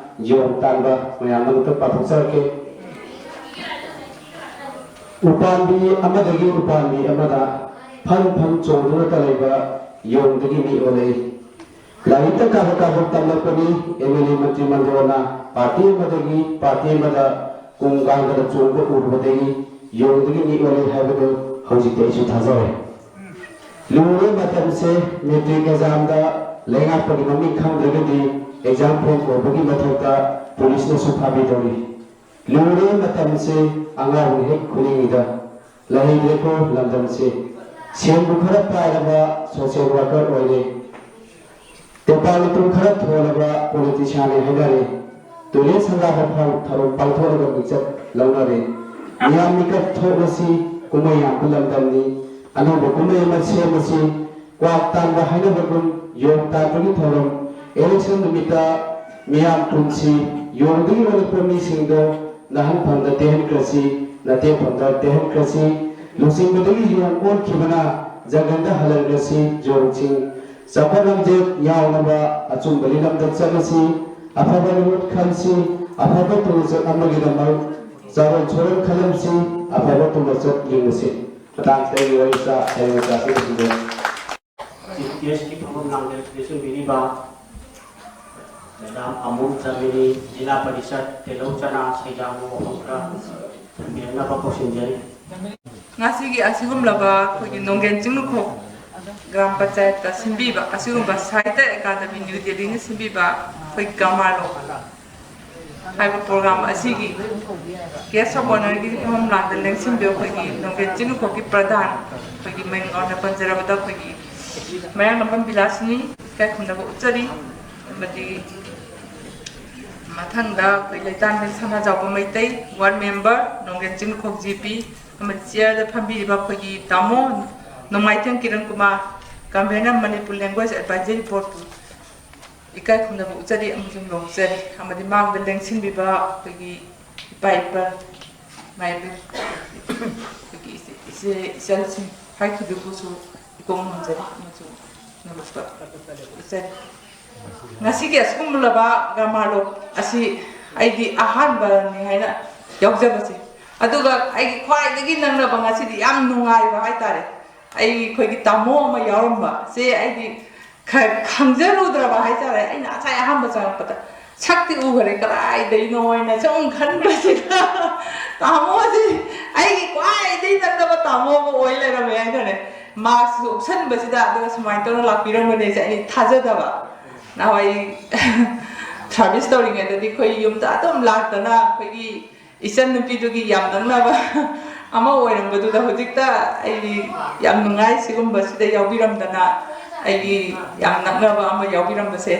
ꯌꯣꯡ ꯇꯥꯟꯕ꯫ ꯃꯌꯥꯝꯗ ꯑꯃꯨꯛꯇ ꯄꯥꯊꯣꯛꯆꯔꯛꯀꯦ꯫ ꯎꯄꯥꯝꯕꯤ ꯑꯃꯗꯒꯤ ꯎꯄꯥꯝꯕꯤ ꯑꯃꯗ ꯐꯟ ꯐꯟ ꯆꯣꯡꯗꯨꯅꯇ ꯂꯩꯕ ꯌꯣꯡꯗꯒꯤ ꯃꯤ ꯑꯣꯜꯂꯛꯏ꯫ ꯂꯥꯏꯔꯤꯛꯇ ꯀꯥꯕꯛ ꯀꯥꯕꯛ ꯇꯝꯂꯛꯄꯅꯤ꯫ M L A Mantri ꯃꯟꯗꯣꯟꯅ party ꯑꯃꯗꯒꯤ ꯄꯥꯔꯇꯤ ꯑꯃꯗ ꯀꯨꯝ ꯀꯥꯡꯗꯅ ꯆꯣꯡꯕ ꯎꯔꯨꯕꯗꯒꯤ ꯌꯣꯡꯗꯒꯤ ꯃꯤ ꯑꯣꯜꯂꯦ ꯍꯥꯏꯕꯗꯨ ꯍꯧꯖꯤꯛꯇꯤ ꯑꯩꯁꯨ ꯊꯥꯖꯔꯦ꯫ ꯂꯨꯔꯦ ꯃꯇꯝꯁꯦ꯫ ꯃꯦꯇ꯭ꯔꯤꯛ ꯑꯦꯛꯖꯥꯝꯗ ꯂꯩꯉꯥꯛꯄꯒꯤ ꯃꯃꯤꯡ ꯈꯪꯗ꯭ꯔꯒꯗꯤ ꯑꯦꯛꯖꯥꯝ ꯐꯦꯜ ꯑꯣꯏꯕꯒꯤ ꯃꯊꯛꯇ ꯄꯨꯂꯤꯁꯅꯁꯨ ꯐꯥꯕꯤꯗꯧꯔꯤ꯫ ꯂꯨꯔꯦ ꯃꯇꯝꯁꯦ꯫ ꯑꯉꯥꯎꯕ ꯍꯦꯛ ꯈꯨꯅꯤꯡꯉꯤꯗ꯫ ꯂꯩꯍꯩꯗ꯭ꯔꯦꯀꯣ ꯂꯝꯗꯝꯁꯦ꯫ ꯁꯦꯟꯕꯨ ꯈꯔ ꯄꯥꯏꯔꯕ social worker ꯑꯣꯏꯔꯦ꯫ ꯇꯦꯄꯥꯜ ꯏꯇꯨꯝ ꯈꯔ ꯊꯣꯜꯂꯕ politicianꯅꯦ ꯍꯥꯏꯅꯔꯦ꯫ ꯇꯣꯏꯂꯦꯠ ꯁꯪꯒꯥꯕ ꯐꯥꯎ ꯊꯧꯔꯝ ꯄꯥꯡꯊꯣꯛꯂꯒ ꯃꯤꯡꯆꯠ ꯂꯧꯅꯔꯦ꯫ ꯃꯤꯌꯥꯝ ꯃꯤꯀꯞ ꯊꯣꯛꯂꯁꯤ, ꯀꯨꯝꯍꯩ ꯌꯥꯝꯕ ꯂꯝꯗꯝꯅꯤ꯫ ꯑꯅꯧꯕ ꯀꯨꯝꯍꯩ ꯑꯃ ꯁꯦꯝꯃꯁꯤ꯫ ꯀ꯭ꯋꯥꯛ ꯇꯥꯟꯕ ꯍꯥꯏꯅꯕꯒꯨꯝ ꯌꯣꯡ ꯇꯥꯟꯕꯒꯤ ꯊꯧꯔꯝ꯫ Election ꯅꯨꯃꯤꯠꯇ ꯃꯤꯌꯥꯝ ꯈꯨꯟꯁꯤ ꯌꯣꯡꯗꯒꯤ ꯑꯣꯜꯂꯛꯄ ꯃꯤꯁꯤꯡꯗꯣ ꯅꯥꯍꯟꯐꯝꯗ ꯇꯦꯍꯟꯈ꯭ꯔꯁꯤ, ꯅꯇꯦꯛꯐꯝꯗ ꯇꯦꯍꯟꯈ꯭ꯔꯁꯤ꯫ ꯂꯨꯆꯤꯡꯕꯗꯒꯤ ꯌꯣꯡ ꯑꯣꯟꯈꯤꯕꯅ ꯖꯪꯒꯜꯗ ꯍꯜꯍꯟꯈ꯭ꯔꯁꯤ꯫ ꯌꯣꯡꯁꯤꯡ ꯆꯥꯎꯈꯠ ꯂꯝꯖꯦꯜ ꯌꯥꯎꯅꯕ ꯑꯆꯨꯝꯕꯒꯤ ꯂꯝꯗ ꯆꯠꯂꯁꯤ꯫ ꯑꯐꯕ ꯃꯤꯍꯨꯠ ꯈꯜꯁꯤ꯫ ꯑꯐꯕ ꯇꯨꯡꯆꯠ ꯑꯃꯒꯤꯗꯃꯛ ꯆꯥꯔꯣꯟ ꯁꯨꯔꯣꯟ ꯈꯜꯂꯝꯁꯤ꯫ ꯑꯐꯕ ꯇꯨꯡꯆꯠ ꯌꯦꯡꯉꯁꯤ꯫ ꯃꯇꯥꯡꯁꯤꯗ ꯑꯩꯒꯤ ꯋꯥꯔꯤ ꯃꯆꯥ ꯍꯌꯦꯡ ꯃꯆꯥꯁꯤ ꯂꯣꯏꯁꯤꯟꯖꯔꯦ꯫ ꯆꯤꯐ ꯒꯦꯁꯀꯤ ꯐꯝꯐꯝ ꯂꯥꯡꯗ ꯂꯦꯡꯁꯤꯟꯕꯤꯔꯤꯕ ꯃꯦꯗꯥꯝ ꯑꯃꯨꯜ ꯆꯥꯟꯗꯤꯅꯤ, ꯖꯤꯂꯥ ꯄꯔꯤꯁꯠ ꯇꯦꯂꯧ ꯆꯅꯥ ꯁꯩꯗꯥꯡꯕ ꯋꯥꯐꯝ ꯈꯔ ꯊꯝꯕꯤꯔꯛꯅꯕ ꯀꯧꯁꯤꯟꯖꯔꯤ꯫ ꯉꯁꯤꯒꯤ ꯑꯁꯤꯒꯨꯝꯂꯕ ꯑꯩꯈꯣꯏꯒꯤ ꯅꯣꯡꯒꯦꯟ ꯆꯤꯡꯂꯨꯈꯣꯛ ꯒ꯭ꯔꯥꯝ ꯄꯟꯆꯥꯌꯠꯇ ꯁꯤꯟꯕꯤꯕ ꯑꯁꯤꯒꯨꯝꯕ ꯁꯥꯍꯤꯇ꯭ꯌ ꯑꯦꯀꯥꯗꯃꯤ ꯅ꯭ꯌꯨ ꯗꯦꯜꯂꯤꯅ ꯁꯤꯟꯕꯤꯕ ꯑꯩꯈꯣꯏ ꯒꯃꯥꯂꯣ ꯍꯥꯏꯕ ꯄ꯭ꯔꯣꯒ꯭ꯔꯥꯝ ꯑꯁꯤꯒꯤ ꯒꯦꯁ ꯑꯣꯐ ꯑꯣꯅꯔꯒꯤ ꯐꯝꯐꯝ ꯂꯥꯡꯗ ꯂꯦꯡꯁꯤꯟꯕꯤꯕ ꯑꯩꯈꯣꯏꯒꯤ ꯅꯣꯡꯒꯦꯟ ꯆꯤꯡꯂꯨꯈꯣꯛꯀꯤ ꯄ꯭ꯔꯙꯥꯟ, ꯑꯩꯈꯣꯏꯒꯤ ꯃꯤꯡ ꯑꯣꯏꯅ ꯄꯟꯖꯔꯕꯗ ꯑꯩꯈꯣꯏꯒꯤ ꯃꯌꯥꯡꯂꯝꯕꯝ ꯕꯤꯂꯥꯁꯤꯅꯤ ꯏꯀꯥꯏ ꯈꯨꯝꯅꯕ ꯎꯠꯆꯔꯤ꯫ ꯑꯃꯗꯤ ꯃꯊꯪꯗ ꯑꯩꯈꯣꯏ ꯂꯩꯇꯥꯝꯕꯤ ꯁꯅꯥꯖꯥꯎꯕ ꯃꯩꯇꯩ, ꯋꯥꯔꯗ ꯃꯦꯝꯕꯔ, ꯅꯣꯡꯒꯦꯟ ꯆꯤꯡꯂꯨꯈꯣꯛ ꯖꯤ ꯄꯤ, ꯑꯃꯗꯤ ꯆꯤꯌꯔꯗ ꯐꯝꯕꯤꯔꯤꯕ ꯑꯩꯈꯣꯏꯒꯤ ꯇꯥꯃꯣ ꯅꯣꯡꯃꯥꯏꯊꯦꯝ Kiran Kumar, convener Manipur Language Advisory Board ꯄꯨ ꯏꯀꯥꯏ ꯈꯨꯝꯅꯕ ꯎꯠꯆꯔꯤ ꯑꯃꯁꯨꯡ ꯅꯣꯛꯆꯔꯤ꯫ ꯑꯃꯗꯤ ꯃꯥꯡꯗ ꯂꯦꯡꯁꯤꯟꯕꯤꯕ ꯑꯩꯈꯣꯏꯒꯤ ꯏꯄꯥ ꯏꯄꯥ ꯃꯥꯏꯕ, ꯑꯩꯈꯣꯏꯒꯤ ꯏꯆꯦ, ꯏꯆꯦ, ꯏꯆꯜꯁꯤꯡ ꯍꯥꯏꯈꯤꯕꯕꯨꯁꯨ ꯏꯀꯣꯛ ꯅꯣꯟꯖꯔꯤ ꯑꯃꯁꯨꯡ ꯅꯣꯂꯨꯛꯄ ꯎꯠꯆꯔꯤ꯫ ꯉꯁꯤꯒꯤ ꯑꯁꯤꯒꯨꯝꯂꯕ ꯒꯃꯥꯂꯣ ꯑꯁꯤ ꯑꯩꯗꯤ ꯑꯍꯥꯟꯕꯅꯤ ꯍꯥꯏꯅ ꯌꯥꯎꯖꯕꯁꯦ꯫ ꯑꯗꯨꯒ ꯑꯩꯒꯤ ꯈ꯭ꯋꯥꯏꯗꯒꯤ ꯅꯛꯅꯕ ꯉꯁꯤꯗꯤ ꯌꯥꯝ ꯅꯨꯡꯉꯥꯏꯕ ꯍꯥꯏꯇꯥꯔꯦ, ꯑꯩꯈꯣꯏꯒꯤ ꯇꯥꯃꯣ ꯑꯃ ꯌꯥꯎꯔꯝꯕ꯫ ꯁꯦ ꯑꯩꯗꯤ ꯈ-, ꯈꯪꯖꯔꯨꯗ꯭ꯔꯕ ꯍꯥꯏꯇꯥꯔꯦ꯫ ꯑꯩꯅ ꯉꯁꯥꯏ ꯑꯍꯥꯟꯕ ꯆꯪꯉꯛꯄꯗ ꯁꯛꯇꯤ ꯎꯈꯔꯦ, ꯀꯗꯥꯏꯗꯩꯅꯣ ꯍꯥꯏꯅ ꯁꯨꯝ ꯈꯟꯕꯁꯤꯗ ꯇꯥꯃꯣꯁꯤ ꯑꯩꯒꯤ ꯈ꯭ꯋꯥꯏꯗꯒꯤ ꯅꯛꯅꯕ ꯇꯥꯃꯣ ꯑꯃ ꯑꯣꯏ ꯂꯩꯔꯝꯃꯦ ꯍꯥꯏꯇꯥꯔꯦ꯫ ꯃꯥꯛꯁꯁꯨ ꯎꯞꯁꯟꯕꯁꯤꯗ, ꯑꯗꯨꯒ ꯁꯨꯃꯥꯏꯅ ꯇꯧꯅ ꯂꯥꯛꯄꯤꯔꯝꯒꯅꯤꯁꯦ ꯑꯩ ꯊꯥꯖꯗꯕ꯫ ꯅꯍꯥꯟꯋꯥꯏ ꯁꯥꯔꯚꯤꯁ ꯇꯧꯔꯤꯉꯩꯗꯗꯤ ꯑꯩꯈꯣꯏ ꯌꯨꯝꯗ ꯑꯗꯨꯝ ꯂꯥꯛꯇꯅ ꯑꯩꯈꯣꯏꯒꯤ ꯏꯆꯟ ꯅꯨꯄꯤꯗꯨꯒꯤ ꯌꯥꯝ ꯅꯛꯅꯕ ꯑꯃ ꯑꯣꯏꯔꯝꯕꯗꯨꯗ ꯍꯧꯖꯤꯛꯇ ꯑꯩ ꯌꯥꯝ ꯅꯨꯡꯉꯥꯏ꯫ ꯁꯤꯒꯨꯝꯕꯁꯤꯗ ꯌꯥꯎꯕꯤꯔꯝꯗꯅ, ꯑꯩꯒꯤ ꯌꯥꯝ ꯅꯛꯅꯕ ꯑꯃ ꯌꯥꯎꯕꯤꯔꯝꯕꯁꯦ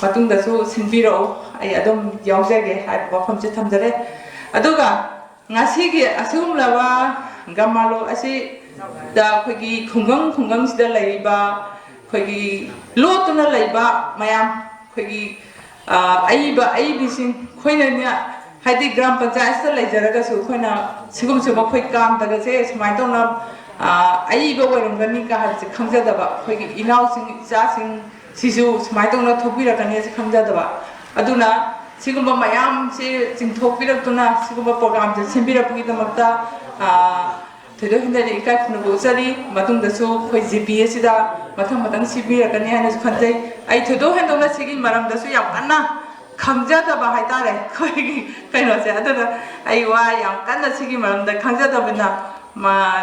ꯃꯇꯨꯡꯗꯁꯨ ꯁꯤꯟꯕꯤꯔꯛꯎ, ꯑꯩ ꯑꯗꯨꯝ ꯌꯥꯎꯖꯒꯦ ꯍꯥꯏꯕ ꯋꯥꯐꯝꯁꯦ ꯊꯝꯖꯔꯦ꯫ ꯑꯗꯨꯒ ꯉꯁꯤꯒꯤ ꯑꯁꯤꯒꯨꯝꯂꯕ ꯒ꯭ꯔꯥꯝ ꯃꯥꯂꯣ ꯑꯁꯤꯗ ꯑꯩꯈꯣꯏꯒꯤ ꯈꯨꯡꯒꯪ ꯈꯨꯡꯒꯪꯁꯤꯗ ꯂꯩꯔꯤꯕ ꯑꯩꯈꯣꯏꯒꯤ ꯂꯣꯠꯇꯨꯅ ꯂꯩꯕ ꯃꯌꯥꯝ, ꯑꯩꯈꯣꯏꯒꯤ ꯑꯏꯕ ꯑꯏꯕꯤꯁꯤꯡ ꯑꯩꯈꯣꯏꯅꯅꯦ, ꯍꯥꯏꯗꯤ ꯒ꯭ꯔꯥꯝ ꯄꯟꯆꯥꯌꯠꯁꯤꯗ ꯂꯩꯖꯔꯒꯁꯨ ꯑꯩꯈꯣꯏꯅ ꯁꯤꯒꯨꯝꯕꯁꯤꯕ ꯑꯩꯈꯣꯏ ꯀꯥꯝꯗꯒꯁꯦ ꯁꯨꯃꯥꯏꯅ ꯇꯧꯅ ꯑꯏꯕ ꯑꯣꯏꯔꯝꯒꯅꯤ ꯀ ꯍꯥꯏꯕꯁꯦ ꯈꯪꯖꯗꯕ ꯑꯩꯈꯣꯏꯒꯤ ꯏꯅꯥꯎꯁꯤꯡ ꯏꯆꯥꯁꯤꯡ ꯁꯤꯁꯨ ꯁꯨꯃꯥꯏꯅ ꯇꯧꯅ ꯊꯣꯛꯄꯤꯔꯛꯀꯅꯤ ꯍꯥꯏꯁꯦ ꯈꯪꯖꯗꯕ꯫ ꯑꯗꯨꯅ ꯁꯤꯒꯨꯝꯕ ꯃꯌꯥꯝꯁꯦ ꯆꯤꯡꯊꯣꯛꯄꯤꯔꯛꯇꯨꯅ ꯁꯤꯒꯨꯝꯕ ꯄ꯭ꯔꯣꯒ꯭ꯔꯥꯝꯁꯦ ꯁꯤꯟꯕꯤꯔꯛꯄꯒꯤꯗꯃꯛꯇ ꯊꯣꯏꯗꯣꯛ ꯍꯦꯟꯗꯣꯛꯅ ꯏꯀꯥꯏ ꯈꯨꯝꯅꯕ ꯎꯠꯆꯔꯤ꯫ ꯃꯇꯨꯡꯗꯁꯨ ꯑꯩꯈꯣꯏ ꯖꯤ ꯄꯤ ꯑꯦꯁꯤꯗ ꯃꯊꯪ ꯃꯊꯪ ꯁꯤꯟꯕꯤꯔꯛꯀꯅꯤ ꯍꯥꯏꯅꯁꯨ ꯈꯟꯖꯩ꯫ ꯑꯩ ꯊꯣꯏꯗꯣꯛ ꯍꯦꯟꯗꯣꯛꯅ ꯁꯤꯒꯤ ꯃꯔꯝꯗꯁꯨ ꯌꯥꯝ ꯀꯟꯅ ꯈꯪꯖꯗꯕ ꯍꯥꯏꯇꯥꯔꯦ ꯑꯩꯈꯣꯏꯒꯤ ꯀꯩꯅꯣꯁꯦ꯫ ꯑꯗꯨꯅ ꯑꯩ ꯋꯥ ꯌꯥꯝ ꯀꯟꯅ ꯁꯤꯒꯤ ꯃꯔꯝꯗ ꯈꯪꯖꯗꯕꯅ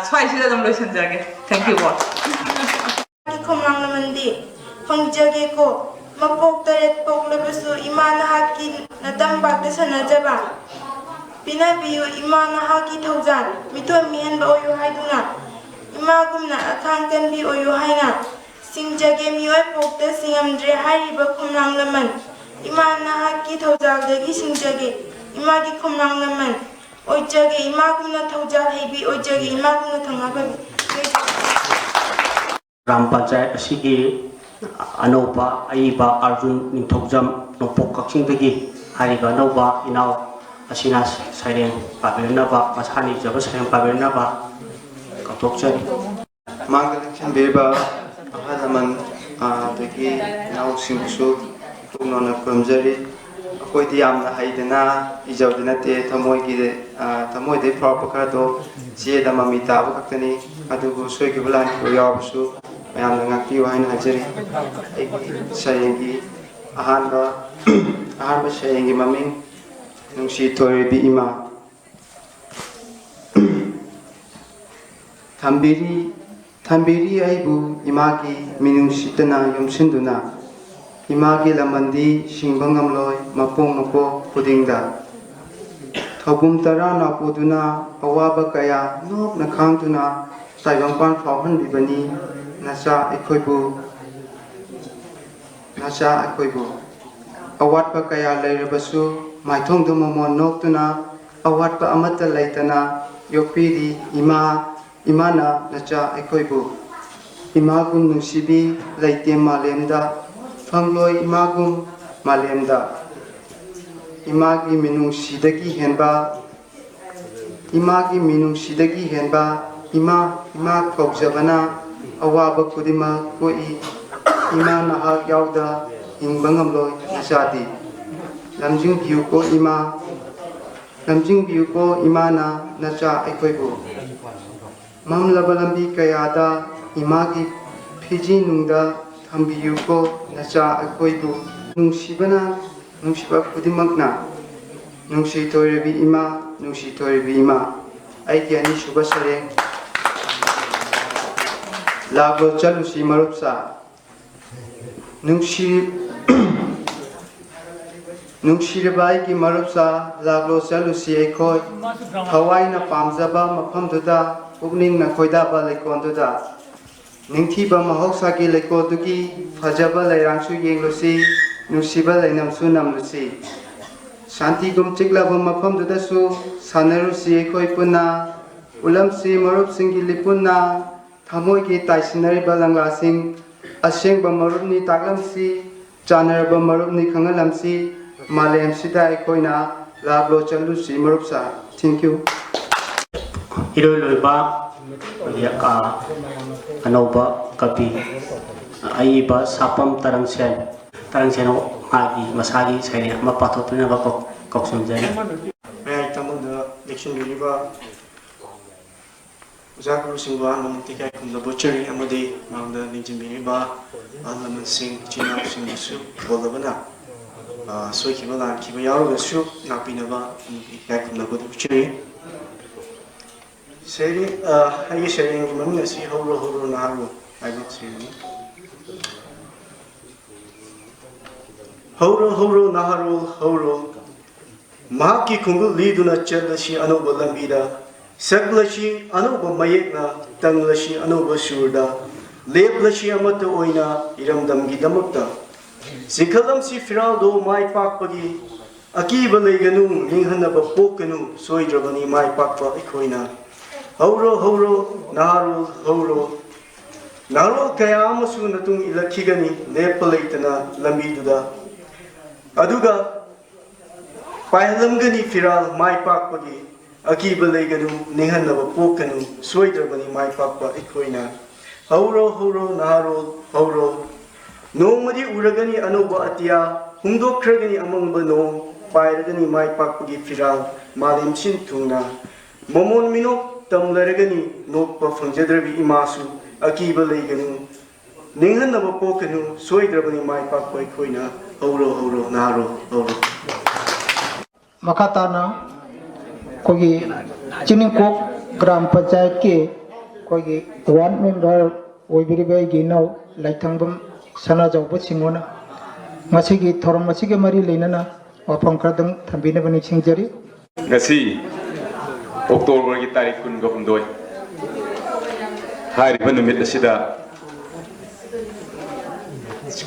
ꯁ꯭ꯋꯥꯏꯁꯤꯗ ꯑꯗꯨꯝ ꯂꯣꯏꯁꯤꯟꯖꯔꯒꯦ꯫ Thank you all꯫ ꯈꯣꯝꯂꯥꯡ ꯂꯃꯟꯗꯤ ꯐꯪꯖꯒꯦꯀꯣ꯫ ꯃꯄꯣꯛ ꯇꯔꯦꯠ ꯄꯣꯛꯂꯕꯁꯨ ꯏꯃꯥ ꯅꯍꯥꯛꯀꯤ ꯅꯇꯝꯄꯥꯛꯇ ꯁꯥꯟꯅꯖꯕ꯫ ꯄꯤꯅꯕꯤꯌꯨ ꯏꯃꯥ ꯅꯍꯥꯛꯀꯤ ꯊꯧꯖꯥꯜ, ꯃꯤꯊꯣꯟ ꯃꯤꯍꯦꯟꯕ ꯑꯣꯏꯌꯨ ꯍꯥꯏꯗꯨꯅ꯫ ꯏꯃꯥꯒꯨꯝꯅ ꯑꯈꯥꯡ ꯀꯟꯕꯤ ꯑꯣꯏꯌꯨ ꯍꯥꯏꯅ꯫ ꯁꯤꯡꯖꯒꯦ ꯃꯤꯑꯣꯏ ꯄꯣꯛꯇ ꯁꯤꯡꯉꯝꯗ꯭ꯔꯦ ꯍꯥꯏꯔꯤꯕ ꯈꯣꯝꯂꯥꯡ ꯂꯃꯟ꯫ ꯏꯃꯥ ꯅꯍꯥꯛꯀꯤ ꯊꯧꯖꯥꯜꯗꯒꯤ ꯁꯤꯡꯖꯒꯦ꯫ ꯏꯃꯥꯒꯤ ꯈꯣꯝꯂꯥꯡ ꯂꯃꯟ ꯑꯣꯏꯖꯒꯦ ꯏꯃꯥꯒꯨꯝꯅ ꯊꯧꯖꯥꯜ ꯍꯩꯕꯤ, ꯑꯣꯏꯖꯒꯦ ꯏꯃꯥꯒꯨꯝꯅ ꯊꯧꯅꯥ ꯐꯕꯤ꯫ ꯒ꯭ꯔꯥꯝ ꯄꯟꯆꯥꯌꯠ ꯑꯁꯤꯒꯤ ꯑꯅꯧꯕ ꯑꯏꯕ ꯑꯥꯔꯖꯨꯟ ꯅꯤꯡꯊꯧꯖꯝ, ꯅꯣꯡꯄꯣꯛ ꯀꯛꯆꯤꯡꯗꯒꯤ꯫ ꯍꯥꯏꯔꯤꯕ ꯑꯅꯧꯕ ꯏꯅꯥꯎ ꯑꯁꯤꯅ ꯁꯩꯔꯦꯡ ꯄꯥꯕꯤꯔꯛꯅꯕ, ꯃꯁꯥꯅ ꯏꯖꯕ ꯁꯩꯔꯦꯡ ꯄꯥꯕꯤꯔꯛꯅꯕ ꯀꯧꯊꯣꯛꯆꯔꯤ꯫ ꯃꯥꯡꯗ ꯂꯦꯡꯁꯤꯟꯕꯤꯔꯤꯕ ꯑꯍꯜ ꯂꯃꯟ, ꯑ, ꯑꯗꯒꯤ ꯏꯅꯥꯎꯁꯤꯡꯕꯨꯁꯨ ꯏꯄꯨꯛ ꯅꯧꯅ ꯈꯨꯔꯨꯝꯖꯔꯤ꯫ ꯑꯩꯈꯣꯏꯗꯤ ꯌꯥꯝꯅ ꯍꯩꯗꯅ ꯏꯖꯕꯗꯤ ꯅꯠꯇꯦ, ꯊꯃꯣꯏꯒꯤ, ꯑ, ꯊꯃꯣꯏꯗꯒꯤ ꯐꯥꯎꯔꯛꯄ ꯈꯔꯗꯣ ꯆꯦꯗ ꯃꯃꯤ ꯇꯥꯕ ꯈꯛꯇꯅꯤ꯫ ꯑꯗꯨꯕꯨ ꯁꯣꯏꯈꯤꯕ ꯂꯥꯟꯈꯤꯕ ꯌꯥꯎꯔꯕꯁꯨ ꯃꯌꯥꯝꯅ ꯉꯥꯛꯄꯤꯌꯨ ꯍꯥꯏꯅ ꯍꯥꯏꯖꯔꯤ꯫ ꯑꯩꯒꯤ ꯁꯩꯔꯦꯡꯒꯤ ꯑꯍꯥꯟꯕ, ꯑꯍꯥꯟꯕ ꯁꯩꯔꯦꯡꯒꯤ ꯃꯃꯤꯡ ꯅꯨꯡꯁꯤ ꯊꯣꯏꯔꯕꯤ ꯏꯃꯥ꯫ ꯊꯝꯕꯤꯔꯤ, ꯊꯝꯕꯤꯔꯤ ꯑꯩꯕꯨ ꯏꯃꯥꯒꯤ ꯃꯤꯅꯨꯡꯁꯤꯇꯅ ꯌꯣꯝꯁꯤꯟꯗꯨꯅ꯫ ꯏꯃꯥꯒꯤ ꯂꯃꯟꯗꯤ ꯁꯤꯡꯕ ꯉꯝꯂꯣꯏ ꯃꯄꯣꯛ ꯃꯄꯣꯛ ꯈꯨꯗꯤꯡꯗ꯫ ꯊꯧꯕꯨꯝ ꯇꯔꯥꯅ ꯄꯨꯗꯨꯅ ꯑꯋꯥꯕ ꯀꯌꯥ ꯅꯣꯛꯅ ꯈꯥꯡꯗꯨꯅ ꯇꯥꯏꯕꯪꯄꯥꯟ ꯐꯥꯎꯍꯟꯕꯤꯕꯅꯤ ꯅꯆꯥ ꯑꯩꯈꯣꯏꯕꯨ꯫ ꯅꯆꯥ ꯑꯩꯈꯣꯏꯕꯨ꯫ ꯑꯋꯥꯠꯄ ꯀꯌꯥ ꯂꯩꯔꯕꯁꯨ ꯃꯥꯏꯊꯣꯡꯗ ꯃꯃꯣꯟ ꯅꯣꯛꯇꯨꯅ ꯑꯋꯥꯠꯄ ꯑꯃꯠꯇ ꯂꯩꯇꯅ ꯌꯣꯛꯄꯤꯔꯤ ꯏꯃꯥ, ꯏꯃꯥꯅ ꯅꯆꯥ ꯑꯩꯈꯣꯏꯕꯨ꯫ ꯏꯃꯥꯒꯨꯝ ꯅꯨꯡꯁꯤꯕꯤ ꯂꯩꯇꯦ ꯃꯥꯂꯦꯝꯗ, ꯐꯪꯂꯣꯏ ꯏꯃꯥꯒꯨꯝ ꯃꯥꯂꯦꯝꯗ꯫ ꯏꯃꯥꯒꯤ ꯃꯤꯅꯨꯡꯁꯤꯗꯒꯤ ꯍꯦꯟꯕ, ꯏꯃꯥꯒꯤ ꯃꯤꯅꯨꯡꯁꯤꯗꯒꯤ ꯍꯦꯟꯕ ꯏꯃꯥ, ꯏꯃꯥ ꯀꯧꯖꯕꯅ ꯑꯋꯥꯕ ꯈꯨꯗꯤꯡꯃꯛ ꯀꯣꯛꯏ꯫ ꯏꯃꯥ ꯅꯍꯥꯛ ꯌꯥꯎꯗ ꯍꯤꯡꯕ ꯉꯝꯂꯣꯏ ꯏꯆꯥꯗꯤ꯫ ꯂꯝꯖꯤꯡꯕꯤꯌꯨꯀꯣ ꯏꯃꯥ, ꯂꯝꯖꯤꯡꯕꯤꯌꯨꯀꯣ ꯏꯃꯥꯅ ꯅꯆꯥ ꯑꯩꯈꯣꯏꯕꯨ꯫ ꯃꯝꯂꯕ ꯂꯝꯕꯤ ꯀꯌꯥꯗ ꯏꯃꯥꯒꯤ ꯐꯤꯖꯤ ꯅꯨꯡꯗ ꯊꯝꯕꯤꯌꯨꯀꯣ ꯅꯆꯥ ꯑꯩꯈꯣꯏꯕꯨ꯫ ꯅꯨꯡꯁꯤꯕꯅ, ꯅꯨꯡꯁꯤꯕ ꯈꯨꯗꯤꯡꯃꯛꯅ꯫ ꯅꯨꯡꯁꯤ ꯊꯣꯏꯔꯕꯤ ꯏꯃꯥ, ꯅꯨꯡꯁꯤ ꯊꯣꯏꯔꯕꯤ ꯏꯃꯥ꯫ ꯑꯩꯒꯤ ꯑꯅꯤꯁꯨꯕ ꯁꯩꯔꯦꯡ꯫ ꯂꯥꯛꯂꯣ ꯆꯠꯂꯨꯁꯤ ꯃꯔꯨꯞꯁꯥ꯫ ꯅꯨꯡꯁꯤ-, ꯅꯨꯡꯁꯤꯔꯕ ꯑꯩꯒꯤ ꯃꯔꯨꯞꯁꯥ, ꯂꯥꯛꯂꯣ ꯆꯠꯂꯨꯁꯤ ꯑꯩꯈꯣꯏ꯫ ꯊꯋꯥꯏꯅ ꯄꯥꯝꯖꯕ ꯃꯐꯝꯗꯨꯗ, ꯄꯨꯛꯅꯤꯡꯅ ꯈꯣꯏꯗꯥꯕ ꯂꯩꯀꯣꯜꯗꯨꯗ꯫ ꯅꯤꯡꯊꯤꯕ ꯃꯍꯧꯁꯥꯒꯤ ꯂꯩꯀꯣꯜꯗꯨꯒꯤ ꯐꯖꯕ ꯂꯩꯔꯥꯡꯁꯨ ꯌꯦꯡꯂꯨꯁꯤ, ꯅꯨꯡꯁꯤꯕ ꯂꯩꯅꯝꯁꯨ ꯅꯝꯂꯨꯁꯤ꯫ ꯁꯥꯟꯇꯤꯒꯨꯝ ꯆꯤꯛꯂꯕ ꯃꯐꯝꯗꯨꯗꯁꯨ ꯁꯥꯟꯅꯔꯨꯁꯤ ꯑꯩꯈꯣꯏ ꯄꯨꯟꯅ꯫ ꯎꯠꯂꯝꯁꯤ ꯃꯔꯨꯞꯁꯤꯡꯒꯤ ꯂꯤꯄꯨꯟꯅ ꯊꯃꯣꯏꯒꯤ ꯇꯥꯏꯁꯤꯟꯅꯔꯤꯕ ꯂꯪꯂꯥꯁꯤꯡ꯫ ꯑꯁꯦꯡꯕ ꯃꯔꯨꯞꯅꯤ ꯇꯥꯛꯂꯝꯁꯤ, ꯆꯥꯟꯅꯔꯕ ꯃꯔꯨꯞꯅꯤ ꯈꯪꯍꯜꯂꯝꯁꯤ꯫ ꯃꯥꯂꯦꯝꯁꯤꯗ ꯑꯩꯈꯣꯏꯅ ꯂꯥꯛꯂꯣ ꯆꯠꯂꯨꯁꯤ ꯃꯔꯨꯞꯁꯥ꯫ Thank you꯫ ꯏꯔꯣꯏ ꯂꯣꯏꯕ, ꯑ, ꯑꯅꯧꯕ ꯀꯕꯤ, ꯑꯏꯕ ꯁꯥꯄꯝ ꯇꯔꯪꯁꯦꯟ꯫ ꯇꯔꯪꯁꯦꯟ ꯃꯥꯒꯤ ꯃꯁꯥꯒꯤ ꯁꯩꯔꯦꯡ ꯑꯃ ꯄꯥꯊꯣꯛꯄꯤꯅꯕ ꯀꯧ-, ꯀꯧꯁꯤꯟꯖꯔꯤ꯫ ꯃꯌꯥꯏ ꯇꯝꯕꯗ ꯂꯦꯡꯁꯤꯟꯕꯤꯔꯤꯕ ꯑꯣꯖꯥ ꯒꯨꯔꯨꯁꯤꯡꯕꯨ ꯑꯍꯥꯟꯕ ꯃꯛꯇ ꯏꯀꯥꯏ ꯈꯨꯝꯅꯕ ꯎꯠꯆꯔꯤ ꯑꯃꯗꯤ ꯃꯥꯡꯗ ꯂꯦꯡꯁꯤꯟꯕꯤꯔꯤꯕ ꯑꯍꯜ ꯂꯃꯟꯁꯤꯡ, ꯏꯆꯤꯟ ꯏꯅꯥꯎꯁꯤꯡꯕꯨꯁꯨ ꯕꯣꯜꯂꯕꯅ, ꯑ, ꯁꯣꯏꯈꯤꯕ ꯂꯥꯟꯈꯤꯕ ꯌꯥꯎꯔꯒꯁꯨ ꯉꯥꯛꯄꯤꯅꯕ ꯑꯃꯗꯤ ꯏꯀꯥꯏ ꯈꯨꯝꯅꯕ ꯎꯠꯆꯔꯤ꯫ ꯁꯩꯔꯦꯡ, ꯑ, ꯑꯩꯒꯤ ꯁꯩꯔꯦꯡꯒꯤ ꯃꯃꯤꯡ ꯑꯁꯤ ꯍꯧꯔꯣ ꯍꯧꯔꯣ ꯅꯍꯥꯔꯣꯜ ꯍꯥꯏꯕ ꯁꯩꯔꯦꯡꯅꯤ꯫ ꯍꯧꯔꯣ ꯍꯧꯔꯣ ꯅꯍꯥꯔꯣꯜ ꯍꯧꯔꯣ, ꯃꯍꯥꯛꯀꯤ ꯈꯣꯡꯒꯨꯜ ꯂꯤꯗꯨꯅ ꯆꯠꯂꯁꯤ ꯑꯅꯧꯕ ꯂꯝꯕꯤꯗ, ꯁꯛꯂꯁꯤ ꯑꯅꯧꯕ ꯃꯌꯦꯛꯅ, ꯇꯪꯂꯁꯤ ꯑꯅꯧꯕ ꯁꯨꯔꯗ, ꯂꯦꯞꯂꯁꯤ ꯑꯃꯠꯇ ꯑꯣꯏꯅ ꯏꯔꯝꯗꯝꯒꯤꯗꯃꯛꯇ꯫ ꯆꯤꯡꯈꯠꯂꯝꯁꯤ ꯐꯤꯔꯥꯜꯗꯣ ꯃꯥꯏ ꯄꯥꯛꯄꯒꯤ, ꯑꯀꯤꯕ ꯂꯩꯒꯅꯨ, ꯅꯤꯡꯍꯟꯅꯕ ꯄꯣꯛꯀꯅꯨ, ꯁꯣꯏꯗ꯭ꯔꯕꯅꯤ ꯃꯥꯏ ꯄꯥꯛꯄ ꯑꯩꯈꯣꯏꯅ꯫ ꯍꯧꯔꯣ, ꯍꯧꯔꯣ, ꯅꯍꯥꯔꯣꯜ, ꯍꯧꯔꯣ꯫ ꯅꯍꯥꯔꯣꯜ ꯀꯌꯥ ꯑꯃꯁꯨ ꯅꯇꯨꯡ ꯏꯜꯂꯛꯈꯤꯒꯅꯤ, ꯂꯦꯞꯄ ꯂꯩꯇꯅ ꯂꯝꯕꯤꯗꯨꯗ꯫ ꯑꯗꯨꯒ ꯄꯥꯏꯍꯜꯂꯝꯒꯅꯤ ꯐꯤꯔꯥꯜ ꯃꯥꯏ ꯄꯥꯛꯄꯒꯤ꯫ ꯑꯀꯤꯕ ꯂꯩꯒꯅꯨ, ꯅꯤꯡꯍꯟꯅꯕ ꯄꯣꯛꯀꯅꯨ, ꯁꯣꯏꯗ꯭ꯔꯕꯅꯤ ꯃꯥꯏ ꯄꯥꯛꯄ ꯑꯩꯈꯣꯏꯅ꯫ ꯍꯧꯔꯣ, ꯍꯧꯔꯣ, ꯅꯍꯥꯔꯣꯜ, ꯍꯧꯔꯣ꯫ ꯅꯣꯡꯃꯗꯤ ꯎꯔꯒꯅꯤ ꯑꯅꯧꯕ ꯑꯇꯤꯌꯥ, ꯍꯨꯝꯗꯣꯛꯈ꯭ꯔꯒꯅꯤ ꯑꯃꯪꯕ ꯅꯣꯡ, ꯄꯥꯏꯔꯒꯅꯤ ꯃꯥꯏ ꯄꯥꯛꯄꯒꯤ ꯐꯤꯔꯥꯜ, ꯃꯥꯂꯦꯝ ꯁꯤꯟ ꯊꯨꯡꯅ꯫ ꯃꯃꯣꯟ ꯃꯤꯅꯣꯛ ꯇꯝꯂꯔꯒꯅꯤ ꯅꯣꯛꯄ ꯐꯪꯖꯗ꯭ꯔꯕꯤ ꯏꯃꯥꯁꯨ꯫ ꯑꯀꯤꯕ ꯂꯩꯒꯅꯨ, ꯅꯤꯡꯍꯟꯅꯕ ꯄꯣꯛꯀꯅꯨ, ꯁꯣꯏꯗ꯭ꯔꯕꯅꯤ ꯃꯥꯏ ꯄꯥꯛꯄ ꯑꯩꯈꯣꯏꯅ꯫ ꯍꯧꯔꯣ, ꯍꯧꯔꯣ, ꯅꯍꯥꯔꯣꯜ, ꯍꯧꯔꯣ꯫ ꯃꯈꯥ ꯇꯥꯅ ꯑꯩꯈꯣꯏꯒꯤ ꯆꯤꯡꯅꯤꯡꯈꯣꯛ ꯒ꯭ꯔꯥꯝ ꯄꯟꯆꯥꯌꯠꯀꯤ ꯑꯩꯈꯣꯏꯒꯤ ꯋꯥꯔꯗ ꯃꯦꯝꯕꯔ ꯑꯣꯏꯕꯤꯔꯤꯕ ꯑꯩꯒꯤ ꯏꯅꯥꯎ ꯂꯥꯏꯊꯪꯕꯝ ꯁꯅꯥꯖꯥꯎꯕ ꯁꯤꯡꯍꯣꯅ ꯉꯁꯤꯒꯤ ꯊꯧꯔꯝ ꯑꯁꯤꯒ ꯃꯔꯤ ꯂꯩꯅꯅ ꯋꯥꯐꯝ ꯈꯔꯗꯪ ꯊꯝꯕꯤꯅꯕ ꯅꯤꯡꯁꯤꯡꯖꯔꯤ꯫ ꯉꯁꯤ ꯑꯣꯛꯇꯣꯕꯔꯒꯤ ꯇꯥꯔꯤꯛ ꯀꯨꯟꯒ ꯍꯨꯝꯗꯣꯏ ꯍꯥꯏꯔꯤꯕ ꯅꯨꯃꯤꯠ ꯑꯁꯤꯗ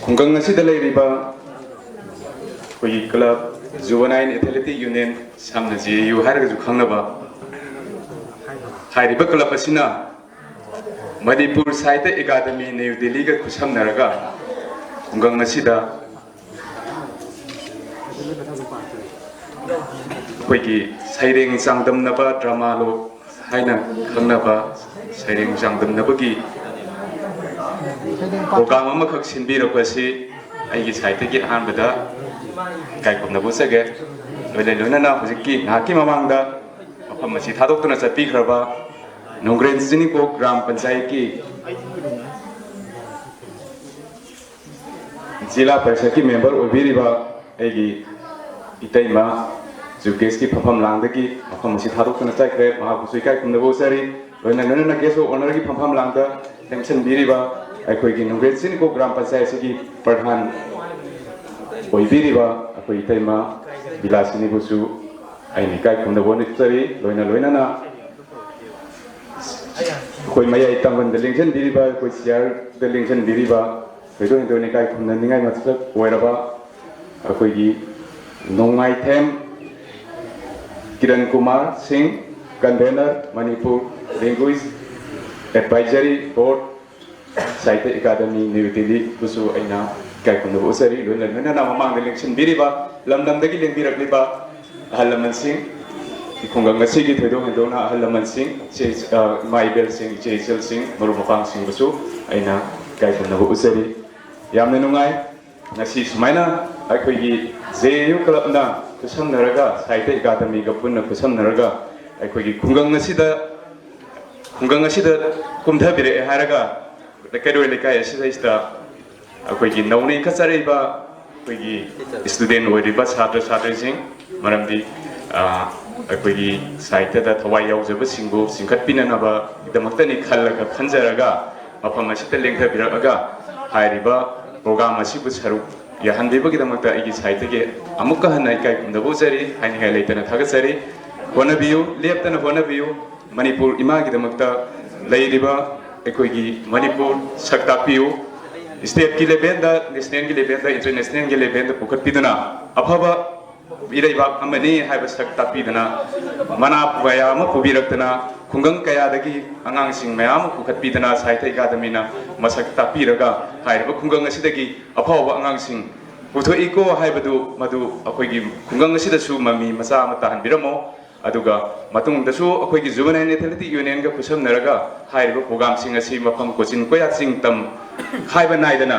ꯈꯨꯡꯒꯪ ꯑꯁꯤꯗ ꯂꯩꯔꯤꯕ ꯑꯩꯈꯣꯏꯒꯤ ꯀ꯭ꯂꯕ, ꯖꯨꯕꯅꯥꯏꯜ ꯑꯦꯊꯂꯦꯇꯤꯛ ꯌꯨꯅꯤꯌꯟ, ꯁꯝꯅ ꯖꯦ ꯑꯦ ꯌꯨ ꯍꯥꯏꯔꯒꯁꯨ ꯈꯪꯅꯕ, ꯍꯥꯏꯔꯤꯕ ꯀ꯭ꯂꯕ ꯑꯁꯤꯅ ꯃꯅꯤꯄꯨꯔ ꯁꯥꯍꯤꯇ꯭ꯌ ꯑꯦꯀꯥꯗꯃꯤ, ꯅ꯭ꯌꯨ ꯗꯤꯜꯂꯤꯒ ꯈꯨꯠꯁꯝꯅꯔꯒ ꯈꯨꯡꯒꯪ ꯑꯁꯤꯗ ꯑꯩꯈꯣꯏꯒꯤ ꯁꯩꯔꯦꯡ ꯆꯥꯡꯗꯝꯅꯕ, ꯗ꯭ꯔꯃꯥ ꯂꯣꯛ ꯍꯥꯏꯅ ꯈꯪꯅꯕ ꯁꯩꯔꯦꯡ ꯆꯥꯡꯗꯝꯅꯕꯒꯤ ꯄ꯭ꯔꯣꯒ꯭ꯔꯥꯝ ꯑꯃꯈꯛ ꯁꯤꯟꯕꯤꯔꯛꯄ ꯑꯁꯤ ꯑꯩꯒꯤ ꯁꯥꯏꯠꯇꯒꯤ ꯑꯍꯥꯟꯕꯗ ꯏꯀꯥꯏ ꯈꯨꯝꯅꯕ ꯎꯠꯆꯒꯦ꯫ ꯂꯣꯏꯅ ꯂꯣꯏꯅꯅ ꯍꯧꯖꯤꯛꯀꯤ ꯉꯥꯏꯍꯥꯛꯀꯤ ꯃꯃꯥꯡꯗ ꯃꯐꯝ ꯑꯁꯤ ꯊꯥꯗꯣꯛꯇꯨꯅ ꯆꯠꯄꯤꯈ꯭ꯔꯕ ꯅꯣꯡꯒ꯭ꯔꯦꯟ ꯆꯤꯡꯅꯤꯡꯈꯣꯛ ꯒ꯭ꯔꯥꯝ ꯄꯟꯆꯥꯌꯠꯀꯤ ꯖꯤꯂꯥ ꯄꯔꯤꯁꯠꯀꯤ ꯃꯦꯝꯕꯔ ꯑꯣꯏꯕꯤꯔꯤꯕ ꯑꯩꯒꯤ ꯏꯇꯩꯃ ꯖꯨꯀꯦꯁꯀꯤ ꯐꯝꯐꯝ ꯂꯥꯡꯗꯒꯤ ꯃꯐꯝ ꯑꯁꯤ ꯊꯥꯗꯣꯛꯇꯨꯅ ꯆꯠꯈ꯭ꯔꯦ꯫ ꯃꯍꯥꯛꯄꯨꯁꯨ ꯏꯀꯥꯏ ꯈꯨꯝꯅꯕ ꯎꯠꯆꯔꯤ꯫ ꯂꯣꯏꯅ ꯂꯣꯏꯅꯅ ꯒꯦꯁ ꯑꯣꯐ ꯑꯣꯅꯔꯒꯤ ꯐꯝꯐꯝ ꯂꯥꯡꯗ ꯂꯦꯡꯁꯤꯟꯕꯤꯔꯤꯕ ꯑꯩꯈꯣꯏꯒꯤ ꯅꯣꯡꯒ꯭ꯔꯦꯟ ꯆꯤꯡꯅꯤꯡꯈꯣꯛ ꯒ꯭ꯔꯥꯝ ꯄꯟꯆꯥꯌꯠ ꯑꯁꯤꯒꯤ ꯄ꯭ꯔꯙꯥꯟ ꯑꯣꯏꯕꯤꯔꯤꯕ ꯑꯩꯈꯣꯏ ꯏꯇꯩꯃ ꯕꯤꯂꯥꯁꯤꯅꯤꯕꯨꯁꯨ ꯑꯩꯅ ꯏꯀꯥꯏ ꯈꯨꯝꯅꯕ ꯎꯠꯆꯔꯤ꯫ ꯂꯣꯏꯅ ꯂꯣꯏꯅꯅ ꯑꯩꯈꯣꯏ ꯃꯌꯥꯏ ꯇꯥꯡꯕꯟꯗ ꯂꯦꯡꯁꯤꯟꯕꯤꯔꯤꯕ, ꯑꯩꯈꯣꯏ ꯆꯤꯌꯥꯔꯗ ꯂꯦꯡꯁꯤꯟꯕꯤꯔꯤꯕ, ꯊꯣꯏꯗꯣꯛ ꯍꯦꯟꯗꯣꯛꯅ ꯏꯀꯥꯏ ꯈꯨꯝꯅꯅꯤꯡꯉꯥꯏ ꯃꯁꯛ ꯑꯣꯏꯔꯕ ꯑꯩꯈꯣꯏꯒꯤ ꯅꯣꯡꯃꯥꯏꯊꯦꯝ ꯀꯤꯔꯟ ꯀꯨꯃꯥꯔ ꯁꯤꯡ, Convener, Manipur Language Advisory Board, Sahitya Academy, New Delhi ꯕꯨꯁꯨ ꯑꯩꯅ ꯏꯀꯥꯏ ꯈꯨꯝꯅꯕ ꯎꯠꯆꯔꯤ꯫ ꯂꯣꯏꯅ ꯂꯣꯏꯅꯅ ꯃꯃꯥꯡꯗ ꯂꯦꯡꯁꯤꯟꯕꯤꯔꯤꯕ, ꯂꯝꯗꯝꯗꯒꯤ ꯂꯦꯡꯕꯤꯔꯛꯂꯤꯕ ꯑꯍꯜ ꯂꯃꯟꯁꯤꯡ, ꯈꯨꯡꯒꯪ ꯑꯁꯤꯒꯤ ꯊꯣꯏꯗꯣꯛ ꯍꯦꯟꯗꯣꯛꯅ ꯑꯍꯜ ꯂꯃꯟꯁꯤꯡ, ꯏꯆꯦ, ꯑ, ꯏꯃꯥ ꯏꯕꯦꯜꯁꯤꯡ, ꯏꯆꯦ ꯏꯆꯜꯁꯤꯡ, ꯃꯔꯨꯞ ꯃꯄꯥꯡꯁꯤꯡꯕꯨꯁꯨ ꯑꯩꯅ ꯏꯀꯥꯏ ꯈꯨꯝꯅꯕ ꯎꯠꯆꯔꯤ꯫ ꯌꯥꯝꯅ ꯅꯨꯡꯉꯥꯏ꯫ ꯉꯁꯤ ꯁꯨꯃꯥꯏꯅ ꯑꯩꯈꯣꯏꯒꯤ JAU clubꯅ ꯈꯨꯠꯁꯝꯅꯔꯒ, ꯁꯥꯍꯤꯇ꯭ꯌ ꯑꯦꯀꯥꯗꯃꯤꯒ ꯄꯨꯟꯅ ꯈꯨꯠꯁꯝꯅꯔꯒ ꯑꯩꯈꯣꯏꯒꯤ ꯈꯨꯡꯒꯪ ꯑꯁꯤꯗ, ꯈꯨꯡꯒꯪ ꯑꯁꯤꯗ ꯀꯨꯝꯊꯕꯤꯔꯛꯑꯦ ꯍꯥꯏꯔꯒ, ꯀꯩꯔꯣꯏ ꯂꯩꯀꯥꯏ ꯑꯁꯤꯗꯩꯁꯤꯗ ꯑꯩꯈꯣꯏꯒꯤ ꯅꯧꯅ ꯏꯟꯈꯠꯆꯔꯛꯏꯕ ꯑꯩꯈꯣꯏꯒꯤ student ꯑꯣꯏꯔꯤꯕ ꯁꯥꯇ꯭ꯔ ꯁꯥꯇ꯭ꯔꯤꯁꯤꯡ, ꯃꯔꯝꯗꯤ, ꯑ, ꯑꯩꯈꯣꯏꯒꯤ ꯁꯥꯍꯤꯇ꯭ꯌꯗ ꯊꯋꯥꯏ ꯌꯥꯎꯖꯕꯁꯤꯡꯕꯨ ꯆꯤꯡꯈꯠꯄꯤꯅꯅꯕꯒꯤꯗꯃꯛꯇꯅꯤ ꯈꯜꯂꯒ, ꯈꯟꯖꯔꯒ ꯃꯐꯝ ꯑꯁꯤꯗ ꯂꯦꯡꯊꯕꯤꯔꯛꯑꯒ ꯍꯥꯏꯔꯤꯕ program ꯑꯁꯤꯕꯨ ꯁꯔꯨꯛ ꯌꯥꯍꯟꯕꯤꯕꯒꯤꯗꯃꯛꯇ ꯑꯩꯒꯤ ꯁꯥꯏꯠꯇꯒꯤ ꯑꯃꯨꯛꯀ ꯍꯟꯅ ꯏꯀꯥꯏ ꯈꯨꯝꯅꯕ ꯎꯠꯆꯔꯤ, ꯍꯥꯏꯅꯤꯡꯉꯥꯏ ꯂꯩꯇꯅ ꯊꯥꯒꯠꯆꯔꯤ꯫ ꯍꯣꯠꯅꯕꯤꯌꯨ, ꯂꯦꯞꯇꯅ ꯍꯣꯠꯅꯕꯤꯌꯨ꯫ ꯃꯅꯤꯄꯨꯔ ꯏꯃꯥꯒꯤꯗꯃꯛꯇ ꯂꯩꯔꯤꯕ ꯑꯩꯈꯣꯏꯒꯤ ꯃꯅꯤꯄꯨꯔ ꯁꯛ ꯇꯥꯛꯄꯤꯌꯨ꯫ Stateꯀꯤ levelꯗ, nationalꯒꯤ levelꯗ, internationalꯒꯤ levelꯗ ꯄꯨꯈꯠꯄꯤꯗꯨꯅ ꯑꯐꯕ ꯏꯔꯩꯕꯥꯛ ꯑꯃꯅꯤ ꯍꯥꯏꯕ ꯁꯛ ꯇꯥꯛꯄꯤꯗꯅ, ꯃꯅꯥ ꯀꯌꯥ ꯑꯃ ꯄꯨꯕꯤꯔꯛꯇꯅ, ꯈꯨꯡꯒꯪ ꯀꯌꯥꯗꯒꯤ ꯑꯉꯥꯡꯁꯤꯡ ꯃꯌꯥꯝ ꯑꯃ ꯄꯨꯈꯠꯄꯤꯗꯅ, ꯁꯥꯍꯤꯇ꯭ꯌ ꯑꯦꯀꯥꯗꯃꯤꯅ ꯃꯁꯛ ꯇꯥꯛꯄꯤꯔꯒ ꯍꯥꯏꯔꯤꯕ ꯈꯨꯡꯒꯪ ꯑꯁꯤꯗꯒꯤ ꯑꯐꯥꯎꯕ ꯑꯉꯥꯡꯁꯤꯡ ꯄꯨꯊꯣꯛꯏꯀꯣ ꯍꯥꯏꯕꯗꯨ, ꯃꯗꯨ ꯑꯩꯈꯣꯏꯒꯤ ꯈꯨꯡꯒꯪ ꯑꯁꯤꯗꯁꯨ ꯃꯃꯤ ꯃꯆꯥ ꯑꯃ ꯇꯥꯍꯟꯕꯤꯔꯝꯃꯣ꯫ ꯑꯗꯨꯒ ꯃꯇꯨꯡꯗꯁꯨ ꯑꯩꯈꯣꯏꯒꯤ Juvenile Athletic Unionꯒ ꯈꯨꯠꯁꯝꯅꯔꯒ ꯍꯥꯏꯔꯤꯕ programꯁꯤꯡ ꯑꯁꯤ ꯃꯐꯝ ꯀꯣꯆꯤꯟ ꯀꯣꯌꯥ ꯆꯤꯡ ꯇꯝ ꯍꯥꯏꯕ ꯅꯥꯏꯗꯅ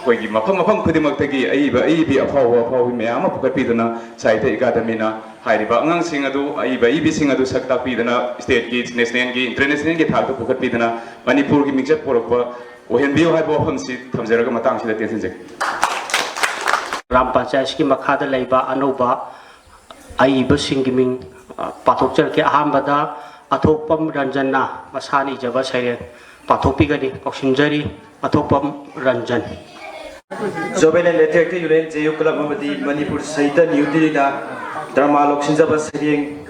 ꯑꯩꯈꯣꯏꯒꯤ ꯃꯐꯝ ꯃꯐꯝ ꯈꯨꯗꯤꯡꯃꯛꯇꯒꯤ ꯑꯏꯕ ꯑꯏꯕꯤ ꯑꯐꯥꯎꯕ ꯑꯐꯥꯎꯕꯤ ꯃꯌꯥꯝ ꯑꯃ ꯄꯨꯈꯠꯄꯤꯗꯨꯅ ꯁꯥꯍꯤꯇ꯭ꯌ ꯑꯦꯀꯥꯗꯃꯤꯅ ꯍꯥꯏꯔꯤꯕ ꯑꯉꯥꯡꯁꯤꯡ ꯑꯗꯨ, ꯑꯏꯕ ꯑꯏꯕꯤꯁꯤꯡ ꯑꯗꯨ ꯁꯛ ꯇꯥꯛꯄꯤꯗꯅ stateꯀꯤ, nationalꯒꯤ, internationalꯒꯤ ꯊꯥꯛꯇ ꯄꯨꯈꯠꯄꯤꯗꯅ ꯃꯅꯤꯄꯨꯔꯒꯤ ꯃꯤꯡꯆꯠ ꯄꯨꯔꯛꯄ ꯑꯣꯏꯍꯟꯕꯤꯌꯨ ꯍꯥꯏꯕ ꯋꯥꯐꯝꯁꯤ ꯊꯝꯖꯔꯒ ꯃꯇꯥꯡꯁꯤꯗ ꯇꯦꯟꯁꯤꯟꯖꯒꯦ꯫ ꯒ꯭ꯔꯥꯝ ꯄꯟꯆꯥꯌꯠꯁꯤꯒꯤ ꯃꯈꯥꯗ ꯂꯩꯕ ꯑꯅꯧꯕ ꯑꯏꯕꯁꯤꯡꯒꯤ ꯃꯤꯡ, ꯑ, ꯄꯥꯊꯣꯛꯆꯔꯛꯀꯦ꯫ ꯑꯍꯥꯟꯕꯗ ꯑꯊꯣꯛꯄꯝ ꯔꯟꯖꯟꯅ ꯃꯁꯥꯅ ꯏꯖꯕ ꯁꯩꯔꯦꯡ ꯄꯥꯊꯣꯛꯄꯤꯒꯅꯤ꯫ ꯀꯧꯁꯤꯟꯖꯔꯤ, ꯑꯊꯣꯛꯄꯝ Ranjan. Juvenile Athletic Union, JAU club ꯑꯃꯗꯤ ꯃꯅꯤꯄꯨꯔ ꯁꯥꯍꯤꯇ꯭ꯌ New Delhiꯅ ꯗ꯭ꯔꯃꯥ ꯂꯧꯁꯤꯟꯖꯕ ꯁꯩꯔꯦꯡ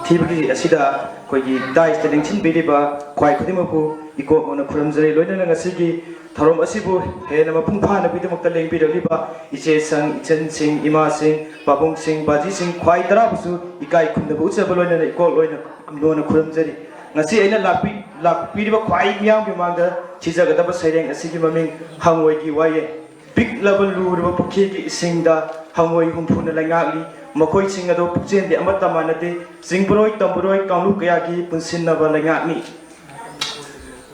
ꯊꯤꯕꯒꯤ ꯑꯁꯤꯗ ꯑꯩꯈꯣꯏꯒꯤ dais ꯂꯦꯡꯁꯤꯟꯕꯤꯔꯤꯕ ꯈ꯭ꯋꯥꯏ ꯈꯨꯗꯤꯡꯃꯛꯄꯨ ꯏꯀꯣꯛ ꯃꯣꯟꯅ ꯈꯨꯔꯨꯝꯖꯔꯤ꯫ ꯂꯣꯏꯅꯅ ꯉꯁꯤꯒꯤ ꯊꯧꯔꯝ ꯑꯁꯤꯕꯨ ꯍꯦꯟꯅ ꯃꯄꯨꯡ ꯐꯥꯅꯕꯒꯤꯗꯃꯛꯇ ꯂꯦꯡꯕꯤꯔꯛꯂꯤꯕ ꯏꯆꯦꯁꯤꯡ, ꯏꯆꯟꯁꯤꯡ, ꯏꯃꯥꯁꯤꯡ, ꯄꯥꯕꯨꯡꯁꯤꯡ, ꯕꯥꯖꯤꯁꯤꯡ ꯈ꯭ꯋꯥꯏ ꯇꯔꯥꯕꯨꯁꯨ ꯏꯀꯥꯏ ꯈꯨꯝꯅꯕ ꯎꯠꯆꯕ ꯂꯣꯏꯅꯅ ꯏꯀꯣꯛ ꯂꯣꯏꯅ ꯂꯣꯟꯅ ꯈꯨꯔꯨꯝꯖꯔꯤ꯫ ꯉꯁꯤ ꯑꯩꯅ ꯂꯥꯛꯄꯤ-, ꯂꯥꯛꯄꯤꯔꯤꯕ ꯈ꯭ꯋꯥꯏ ꯃꯤꯌꯥꯝꯒꯤ ꯃꯥꯡꯗ ꯊꯤꯖꯒꯗꯕ ꯁꯩꯔꯦꯡ ꯑꯁꯤꯒꯤ ꯃꯃꯤꯡ ꯍꯪꯉꯣꯏꯒꯤ ꯋꯥꯌꯦꯜ꯫ ꯄꯤꯛꯂꯕ ꯂꯨꯔꯕ ꯄꯨꯈ꯭ꯔꯤꯒꯤ ꯏꯁꯤꯡꯗ ꯍꯪꯉꯣꯏ ꯍꯨꯝꯐꯨꯅ ꯂꯩꯉꯥꯛꯂꯤ꯫ ꯃꯈꯣꯏꯁꯤꯡ ꯑꯗꯣ ꯄꯨꯛꯆꯦꯜꯗꯤ ꯑꯃꯠꯇ ꯃꯥꯟꯅꯗꯦ꯫ ꯆꯤꯡꯕꯔꯣꯏ ꯇꯝꯕꯔꯣꯏ ꯀꯥꯡꯂꯨꯞ ꯀꯌꯥꯒꯤ ꯄꯨꯟꯁꯤꯟꯅꯕ ꯂꯩꯉꯥꯛꯅꯤ꯫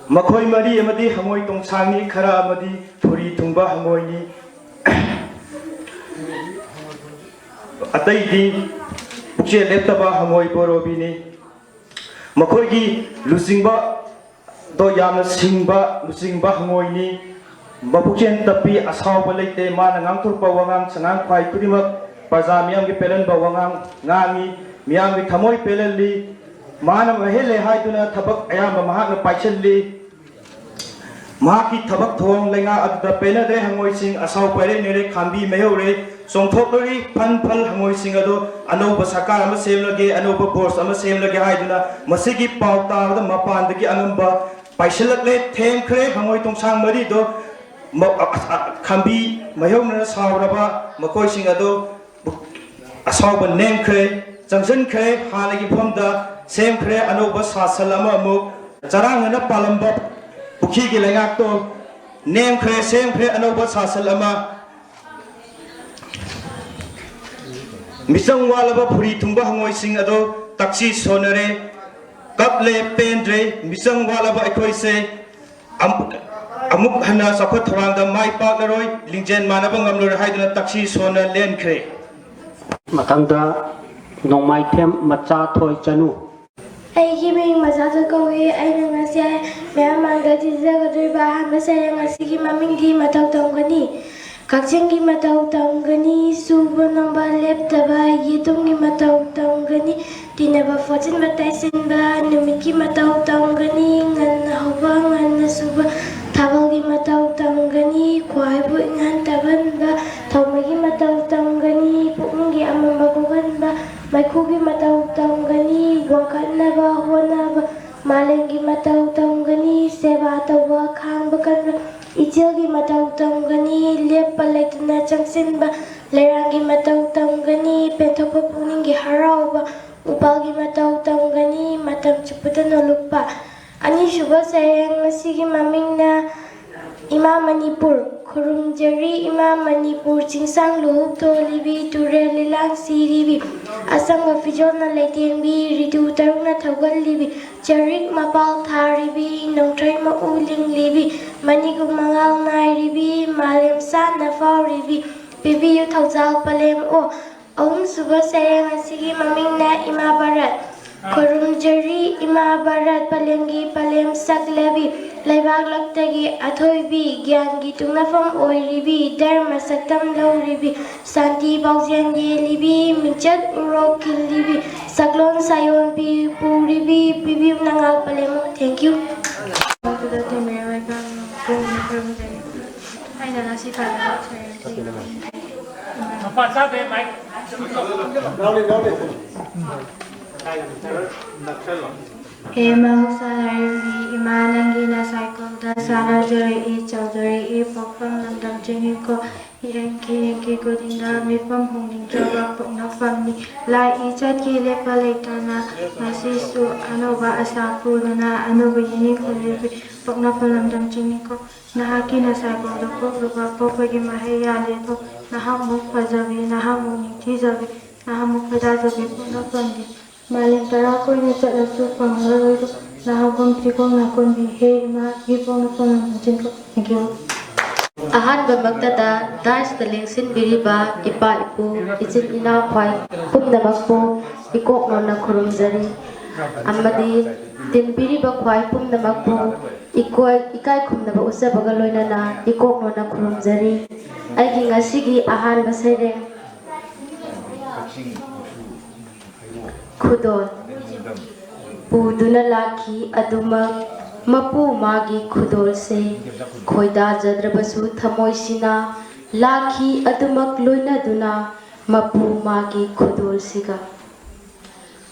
ꯃꯈꯣꯏ ꯃꯔꯤ ꯑꯃꯗꯤ ꯍꯪꯉꯣꯏ ꯇꯣꯡꯁꯥꯡꯅꯤ, ꯈꯔ ꯑꯃꯗꯤ ꯐꯨꯔꯤ ꯊꯨꯡꯕ ꯍꯪꯉꯣꯏꯅꯤ, ꯑꯇꯩꯗꯤ ꯄꯨꯛꯆꯦꯜ ꯂꯦꯞꯇꯕ ꯍꯪꯉꯣꯏ ꯕꯣꯔꯣꯕꯤꯅꯤ꯫ ꯃꯈꯣꯏꯒꯤ ꯂꯨꯆꯤꯡꯕꯗꯣ ꯌꯥꯝꯅ ꯁꯤꯡꯕ ꯂꯨꯆꯤꯡꯕ ꯍꯪꯉꯣꯏꯅꯤ꯫ ꯃꯄꯨꯛꯆꯦꯜ ꯇꯞꯄꯤ, ꯑꯁꯥꯎꯕ ꯂꯩꯇꯦ꯫ ꯃꯥꯅ ꯉꯥꯡꯊꯣꯔꯛꯄ ꯋꯥꯉꯥꯡ ꯁꯉꯥꯡ ꯈ꯭ꯋꯥꯏ ꯈꯨꯗꯤꯡꯃꯛ ꯄ꯭ꯔꯖꯥ ꯃꯤꯌꯥꯝꯒꯤ ꯄꯦꯜꯍꯟꯕ ꯋꯥꯉꯥꯡ ꯉꯥꯡꯉꯤ, ꯃꯤꯌꯥꯝꯒꯤ ꯊꯃꯣꯏ ꯄꯦꯜꯍꯜꯂꯤ꯫ ꯃꯥꯅ ꯃꯍꯦꯜꯂꯦ ꯍꯥꯏꯗꯨꯅ ꯊꯕꯛ ꯑꯌꯥꯝꯕ ꯃꯍꯥꯛꯅ ꯄꯥꯏꯁꯤꯜꯂꯤ꯫ ꯃꯍꯥꯛꯀꯤ ꯊꯕꯛ ꯊꯧꯔꯝ ꯂꯩꯉꯥꯛ ꯑꯗꯨꯗ ꯄꯦꯟꯅꯗ꯭ꯔꯦ꯫ ꯍꯪꯉꯣꯏꯁꯤꯡ ꯑꯁꯥꯎ ꯄꯥꯏꯔꯦ ꯅꯦꯔꯦ ꯈꯥꯝꯕꯤ ꯃꯩꯍꯧꯔꯦ꯫ ꯆꯣꯡꯊꯣꯛꯂꯔꯤ ꯐꯟ ꯐꯜ ꯍꯪꯉꯣꯏꯁꯤꯡ ꯑꯗꯨ ꯑꯅꯧꯕ ꯁꯔꯀꯥꯔ ꯑꯃ ꯁꯦꯝꯂꯒꯦ, ꯑꯅꯧꯕ ꯕꯣꯁ ꯑꯃ ꯁꯦꯝꯂꯒꯦ ꯍꯥꯏꯗꯨꯅ ꯃꯁꯤꯒꯤ ꯄꯥꯎ ꯇꯥꯕꯗ ꯃꯄꯥꯟꯗꯒꯤ ꯑꯉꯝꯕ ꯄꯥꯏꯁꯤꯜꯂꯛꯂꯦ꯫ ꯊꯦꯝꯈ꯭ꯔꯦ ꯍꯪꯉꯣꯏ ꯇꯣꯡꯁꯥꯡ ꯃꯔꯤꯗꯣ꯫ ꯃ-, ꯑ-, ꯑ-, ꯈꯥꯝꯕꯤ ꯃꯩꯍꯧꯅꯅ ꯁꯥꯎꯔꯕ ꯃꯈꯣꯏꯁꯤꯡ ꯑꯗꯨ ꯑꯁꯥꯎꯕ ꯅꯦꯝꯈ꯭ꯔꯦ, ꯆꯪꯁꯤꯟꯈ꯭ꯔꯦ, ꯍꯥꯟꯅꯒꯤ ꯐꯤꯕꯝꯗ ꯁꯦꯝꯈ꯭ꯔꯦ꯫ ꯑꯅꯧꯕ ꯁꯥꯁꯟ ꯑꯃ ꯑꯃꯨꯛ ꯆꯔꯥꯡꯅꯅ ꯄꯥꯜꯂꯝꯕ ꯄꯨꯈ꯭ꯔꯤꯒꯤ ꯂꯩꯉꯥꯛꯇꯣ ꯅꯦꯝꯈ꯭ꯔꯦ, ꯁꯦꯝꯈ꯭ꯔꯦ꯫ ꯑꯅꯧꯕ ꯁꯥꯁꯟ ꯑꯃ꯫ ꯃꯤꯆꯪ ꯋꯥꯠꯂꯕ ꯐꯨꯔꯤ ꯊꯨꯡꯕ ꯍꯪꯉꯣꯏꯁꯤꯡ ꯑꯗꯣ ꯇꯛꯁꯤ ꯁꯣꯟꯅꯔꯦ, ꯀꯞꯂꯦ, ꯄꯦꯟꯗ꯭ꯔꯦ꯫ ꯃꯤꯆꯪ ꯋꯥꯠꯂꯕ ꯑꯩꯈꯣꯏꯁꯦ ꯑꯃꯨꯛ, ꯑꯃꯨꯛ ꯍꯟꯅ ꯆꯥꯎꯈꯠ ꯊꯧꯔꯥꯡꯗ ꯃꯥꯏ ꯄꯥꯛꯂꯔꯣꯏ, ꯂꯤꯡꯖꯦꯜ ꯃꯥꯟꯅꯕ ꯉꯝꯂꯔꯣꯏ ꯍꯥꯏꯗꯨꯅ ꯇꯛꯁꯤ ꯁꯣꯟꯅ ꯂꯦꯟꯈ꯭ꯔꯦ꯫ ꯃꯊꯪꯗ ꯅꯣꯡꯃꯥꯏꯊꯦꯝ ꯃꯆꯥꯊꯣꯏ ꯆꯅꯨ꯫ ꯑꯩꯒꯤ ꯃꯤꯡ ꯃꯆꯥꯊꯣꯏ ꯀꯧꯏ꯫ ꯑꯩꯅ ꯉꯁꯤ ꯃꯌꯥꯝ ꯃꯥꯡꯗ ꯊꯤꯖꯒꯗꯧꯔꯤꯕ ꯑꯍꯥꯟꯕ ꯁꯩꯔꯦꯡ ꯑꯁꯤꯒꯤ ꯃꯃꯤꯡꯗꯤ ꯃꯇꯧ ꯇꯝꯒꯅꯤ꯫ ꯀꯛꯆꯤꯡꯒꯤ ꯃꯇꯧ ꯇꯝꯒꯅꯤ, ꯁꯨꯕ ꯅꯣꯝꯕ ꯂꯦꯞꯇꯕ, ꯌꯦꯇꯨꯝꯒꯤ ꯃꯇꯧ ꯇꯝꯒꯅꯤ, ꯇꯤꯟꯅꯕ ꯐꯣꯠꯆꯤꯟꯕ ꯇꯩꯁꯤꯟꯕ, ꯅꯨꯃꯤꯠꯀꯤ ꯃꯇꯧ ꯇꯝꯒꯅꯤ, ꯉꯟꯅ ꯍꯧꯕ ꯉꯟꯅ ꯁꯨꯕ, ꯊꯥꯕꯜꯒꯤ ꯃꯇꯧ ꯇꯝꯒꯅꯤ, ꯈ꯭ꯋꯥꯏꯕꯨ ꯏꯪꯍꯟ ꯇꯞꯍꯟꯕ, ꯊꯧꯃꯩꯒꯤ ꯃꯇꯧ ꯇꯝꯒꯅꯤ, ꯄꯨꯛꯅꯤꯡꯒꯤ ꯑꯃꯝꯕ ꯀꯣꯛꯍꯟꯕ, ꯃꯩꯈꯨꯒꯤ ꯃꯇꯧ ꯇꯝꯒꯅꯤ, ꯋꯥꯡꯈꯠꯅꯕ ꯍꯣꯠꯅꯕ, ꯃꯥꯂꯦꯝꯒꯤ ꯃꯇꯧ ꯇꯝꯒꯅꯤ, ꯁꯦꯕꯥ ꯇꯧꯕ ꯈꯥꯡꯕ ꯀꯟꯕ, ꯏꯆꯦꯜꯒꯤ ꯃꯇꯧ ꯇꯝꯒꯅꯤ, ꯂꯦꯞꯄ ꯂꯩꯇꯅ ꯆꯪꯁꯤꯟꯕ, ꯂꯩꯔꯥꯡꯒꯤ ꯃꯇꯧ ꯇꯝꯒꯅꯤ, ꯄꯦꯟꯊꯣꯛꯄ ꯄꯨꯛꯅꯤꯡꯒꯤ ꯍꯔꯥꯎꯕ, ꯎꯄꯥꯜꯒꯤ ꯃꯇꯧ ꯇꯝꯒꯅꯤ, ꯃꯇꯝ ꯆꯨꯞꯄꯗ ꯅꯣꯂꯨꯛꯄ꯫ ꯑꯅꯤꯁꯨꯕ ꯁꯩꯔꯦꯡ ꯑꯁꯤꯒꯤ ꯃꯃꯤꯡꯅ ꯏꯃꯥ ꯃꯅꯤꯄꯨꯔ꯫ ꯈꯨꯔꯨꯝꯖꯔꯤ ꯏꯃꯥ ꯃꯅꯤꯄꯨꯔ, ꯆꯤꯡꯁꯥꯡ ꯂꯨꯍꯨꯞ ꯊꯣꯜꯂꯤꯕꯤ, ꯇꯨꯔꯦꯜ ꯂꯤꯂꯥꯡ ꯁꯤꯔꯤꯕꯤ, ꯑꯁꯪꯕ ꯐꯤꯖꯣꯜꯅ ꯂꯩꯇꯦꯡꯕꯤ, ꯔꯤꯇꯨ ꯇꯔꯨꯛꯅ ꯊꯧꯒꯜꯂꯤꯕꯤ, ꯆꯔꯤꯛ ꯃꯄꯥꯜ ꯊꯥꯔꯤꯕꯤ, ꯅꯣꯡꯊ꯭ꯔꯩ ꯃꯎ ꯂꯤꯡꯂꯤꯕꯤ, ꯃꯅꯤꯒꯨꯝ ꯃꯉꯥꯜ ꯅꯥꯏꯔꯤꯕꯤ, ꯃꯥꯂꯦꯝ ꯁꯥꯟꯅ ꯐꯥꯎꯔꯤꯕꯤ, ꯄꯤꯕꯤꯌꯨ ꯊꯧꯖꯥꯜ ꯄꯂꯦꯝ ꯑꯣ꯫ ꯑꯍꯨꯝꯁꯨꯕ ꯁꯩꯔꯦꯡ ꯑꯁꯤꯒꯤ ꯃꯃꯤꯡꯅ ꯏꯃꯥ ꯚꯥꯔꯠ꯫ ꯈꯨꯔꯨꯝꯖꯔꯤ ꯏꯃꯥ ꯚꯥꯔꯠ, ꯄꯂꯦꯝꯒꯤ ꯄꯂꯦꯝ ꯁꯛꯂꯕꯤ, ꯂꯩꯕꯥꯛ ꯂꯛꯇꯒꯤ ꯑꯊꯣꯏꯕꯤ, ꯒ꯭ꯌꯥꯟꯒꯤ ꯇꯨꯡꯅꯐꯝ ꯑꯣꯏꯔꯤꯕꯤ, ꯙꯔꯃ ꯁꯛꯇꯝ ꯂꯧꯔꯤꯕꯤ, ꯁꯥꯟꯇꯤ ꯄꯥꯎꯖꯦꯜ ꯌꯦꯜꯂꯤꯕꯤ, ꯃꯤꯡꯆꯠ ꯎꯔꯣꯛ ꯈꯤꯜꯂꯤꯕꯤ, ꯁꯛꯂꯣꯟ ꯁꯥꯌꯣꯟ ꯄꯤ-, ꯄꯨꯔꯤꯕꯤ, ꯄꯤꯕꯤꯌꯨ ꯅꯉꯥꯜ ꯄꯂꯦꯝ ꯑꯣ꯫ Thank you꯫ ꯃꯊꯛꯇ ꯊꯦꯡꯅꯔꯤꯕ ꯄꯨꯝꯅꯃꯛ ꯈꯨꯔꯨꯝꯖꯔꯤ꯫ ꯑꯩꯅ ꯉꯁꯤ ꯄꯥꯖꯕ ꯁꯩꯔꯦꯡꯁꯤ ꯍꯦ ꯃꯍꯧꯁꯥ ꯂꯥꯏꯔꯦꯝꯕꯤ ꯏꯃꯥ, ꯅꯪꯒꯤ ꯅꯁꯥꯏꯀꯣꯜꯗ ꯁꯥꯟꯅꯖꯔꯛꯏ, ꯆꯥꯎꯖꯔꯛꯏ, ꯄꯣꯛꯐꯝ ꯂꯝꯗꯝ ꯆꯤꯡ ꯏꯪꯈꯣꯜ, ꯏꯔꯦꯡ ꯈꯦꯔꯦꯡꯒꯤ ꯈꯨꯗꯤꯡꯗ ꯃꯤꯠꯐꯝ ꯍꯣꯡꯅꯤꯡꯗ꯭ꯔꯕ ꯄꯣꯛꯅꯐꯝꯅꯤ꯫ ꯂꯥꯛꯏ ꯆꯠꯈꯤ ꯂꯦꯞꯄ ꯂꯩꯇꯅ ꯉꯁꯤꯁꯨ ꯑꯅꯧꯕ ꯑꯁꯥ ꯄꯨꯗꯨꯅ ꯑꯅꯧꯕ ꯌꯦꯡꯅꯤꯡ ꯈꯣꯡꯅꯤꯡꯕꯤ ꯄꯣꯛꯅꯐꯝ ꯂꯝꯗꯝ ꯆꯤꯡ ꯏꯪꯈꯣꯜ꯫ ꯅꯍꯥꯛꯀꯤ ꯅꯁꯥꯏꯀꯣꯜꯗ ꯄꯣꯛꯂꯨꯕ ꯄꯣꯛꯄꯒꯤ ꯃꯍꯩ ꯌꯥꯜꯂꯦ ꯊꯣꯛ꯫ ꯅꯍꯥꯛꯃꯨꯛ ꯐꯖꯕꯤ, ꯅꯍꯥꯛꯃꯨꯛ ꯅꯤꯡꯊꯤꯖꯕꯤ, ꯅꯍꯥꯛꯃꯨꯛ ꯈꯣꯏꯗꯥꯖꯕꯤ ꯄꯣꯛꯅꯐꯝꯅꯤ꯫ ꯃꯥꯂꯦꯝ ꯇꯔꯥ ꯀꯣꯏꯅ ꯆꯠꯂꯁꯨ ꯐꯪꯂꯔꯣꯏꯗꯣ ꯅꯍꯥꯛꯀꯨꯝ ꯊꯤꯒꯣꯡ ꯅꯥꯀꯣꯟꯕꯤ ꯍꯦ ꯏꯃꯥ ꯏꯄꯣꯛꯅ ꯄꯣꯛꯅ ꯆꯤꯟꯊꯣꯛ꯫ Thank you꯫ ꯑꯍꯥꯟꯕꯃꯛꯇꯗ dais ꯇ ꯂꯦꯡꯁꯤꯟꯕꯤꯔꯤꯕ ꯏꯄꯥ ꯏꯄꯨ, ꯏꯆꯤꯟ ꯏꯅꯥꯎ ꯈ꯭ꯋꯥꯏ ꯄꯨꯝꯅꯃꯛꯄꯨ ꯏꯀꯣꯛ ꯅꯣꯟꯅ ꯈꯨꯔꯨꯝꯖꯔꯤ꯫ ꯑꯃꯗꯤ ꯇꯤꯟꯕꯤꯔꯤꯕ ꯈ꯭ꯋꯥꯏ ꯄꯨꯝꯅꯃꯛꯄꯨ ꯏꯀꯣꯏ-, ꯏꯀꯥꯏ ꯈꯨꯝꯅꯕ ꯎꯠꯆꯕꯒ ꯂꯣꯏꯅꯅ ꯏꯀꯣꯛ ꯅꯣꯟꯅ ꯈꯨꯔꯨꯝꯖꯔꯤ꯫ ꯑꯩꯒꯤ ꯉꯁꯤꯒꯤ ꯑꯍꯥꯟꯕ ꯁꯩꯔꯦꯡ ꯈꯨꯗꯣꯜ꯫ ꯄꯨꯗꯨꯅ ꯂꯥꯛꯈꯤ ꯑꯗꯨꯃꯛ ꯃꯄꯨ ꯃꯥꯒꯤ ꯈꯨꯗꯣꯜꯁꯦ꯫ ꯈꯣꯏꯗꯥꯖꯗ꯭ꯔꯕꯁꯨ ꯊꯃꯣꯏꯁꯤꯅ ꯂꯥꯛꯈꯤ ꯑꯗꯨꯃꯛ ꯂꯣꯏꯅꯗꯨꯅ ꯃꯄꯨ ꯃꯥꯒꯤ ꯈꯨꯗꯣꯜꯁꯤꯒ꯫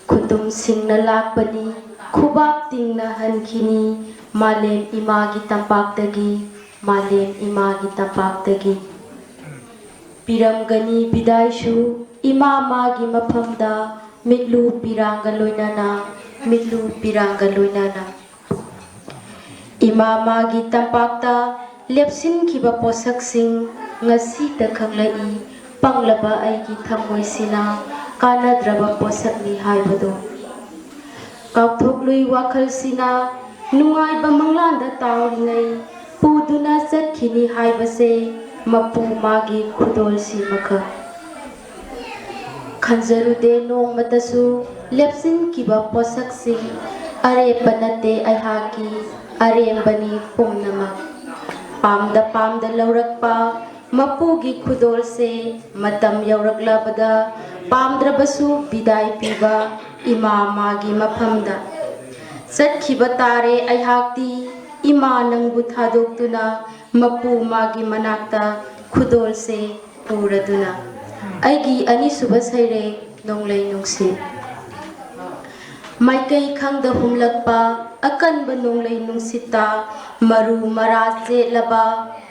ꯈꯨꯇꯨꯝ ꯁꯤꯡꯅ ꯂꯥꯛꯄꯅꯤ, ꯈꯨꯕꯥꯛ ꯇꯤꯡꯅ ꯍꯟꯈꯤꯅꯤ, ꯃꯥꯂꯦꯝ ꯏꯃꯥꯒꯤ ꯇꯝꯄꯥꯛꯇꯒꯤ ꯃꯥꯂꯦꯝ ꯏꯃꯥꯒꯤ ꯇꯝꯄꯥꯛꯇꯒꯤ꯫ ꯄꯤꯔꯝꯒꯅꯤ ꯕꯤꯗꯥꯏꯁꯨ ꯏꯃꯥ ꯃꯥꯒꯤ ꯃꯐꯝꯗ, ꯃꯤꯠꯂꯨ ꯄꯤꯔꯥꯡꯒ ꯂꯣꯏꯅꯅ, ꯃꯤꯠꯂꯨ ꯄꯤꯔꯥꯡꯒ ꯂꯣꯏꯅꯅ꯫ ꯏꯃꯥ ꯃꯥꯒꯤ ꯇꯝꯄꯥꯛꯇ ꯂꯦꯞꯁꯤꯟꯈꯤꯕ ꯄꯣꯠꯁꯛꯁꯤꯡ ꯉꯁꯤꯇ ꯈꯪꯂꯛꯏ, ꯄꯪꯂꯕ ꯑꯩꯒꯤ ꯊꯃꯣꯏꯁꯤꯅ ꯀꯥꯟꯅꯗ꯭ꯔꯕ ꯄꯣꯠꯁꯛꯅꯤ ꯍꯥꯏꯕꯗꯨ꯫ ꯀꯥꯎꯊꯣꯛꯂꯨꯏ ꯋꯥꯈꯜꯁꯤꯅ ꯅꯨꯡꯉꯥꯏꯕ ꯃꯪꯂꯥꯟꯗ ꯇꯥꯎꯔꯤꯉꯩ, ꯄꯨꯗꯨꯅ ꯆꯠꯈꯤꯅꯤ ꯍꯥꯏꯕꯁꯦ ꯃꯄꯨ ꯃꯥꯒꯤ ꯈꯨꯗꯣꯜꯁꯤꯃꯈꯛ꯫ ꯈꯟꯖꯔꯨꯗꯦ ꯅꯣꯡꯃꯇꯁꯨ ꯂꯦꯞꯁꯤꯟꯈꯤꯕ ꯄꯣꯠꯁꯛꯁꯤꯡ꯫ ꯑꯔꯦꯞꯄ ꯅꯠꯇꯦ ꯑꯩꯍꯥꯛꯀꯤ, ꯑꯔꯦꯝꯕꯅꯤ ꯄꯨꯝꯅꯃꯛ꯫ ꯄꯥꯝꯗ ꯄꯥꯝꯗ ꯂꯧꯔꯛꯄ ꯃꯄꯨꯒꯤ ꯈꯨꯗꯣꯜꯁꯦ ꯃꯇꯝ ꯌꯧꯔꯛꯂꯕꯗ ꯄꯥꯝꯗ꯭ꯔꯕꯁꯨ ꯕꯤꯗꯥꯏ ꯄꯤꯕ ꯏꯃꯥ ꯃꯥꯒꯤ ꯃꯐꯝꯗ꯫ ꯆꯠꯈꯤꯕ ꯇꯥꯔꯦ ꯑꯩꯍꯥꯛꯇꯤ ꯏꯃꯥ ꯅꯪꯕꯨ ꯊꯥꯗꯣꯛꯇꯨꯅ ꯃꯄꯨ ꯃꯥꯒꯤ ꯃꯅꯥꯛꯇ ꯈꯨꯗꯣꯜꯁꯦ ꯄꯨꯔꯗꯨꯅ꯫ ꯑꯩꯒꯤ ꯑꯅꯤꯁꯨꯕ ꯁꯩꯔꯦꯡ ꯅꯣꯡꯂꯩ ꯅꯨꯡꯁꯤꯠ꯫ ꯃꯥꯏꯀꯩ ꯈꯪꯗ ꯍꯨꯝꯂꯛꯄ ꯑꯀꯟꯕ ꯅꯣꯡꯂꯩ ꯅꯨꯡꯁꯤꯠꯇ ꯃꯔꯨ ꯃꯔꯥ ꯆꯦꯠꯂꯕ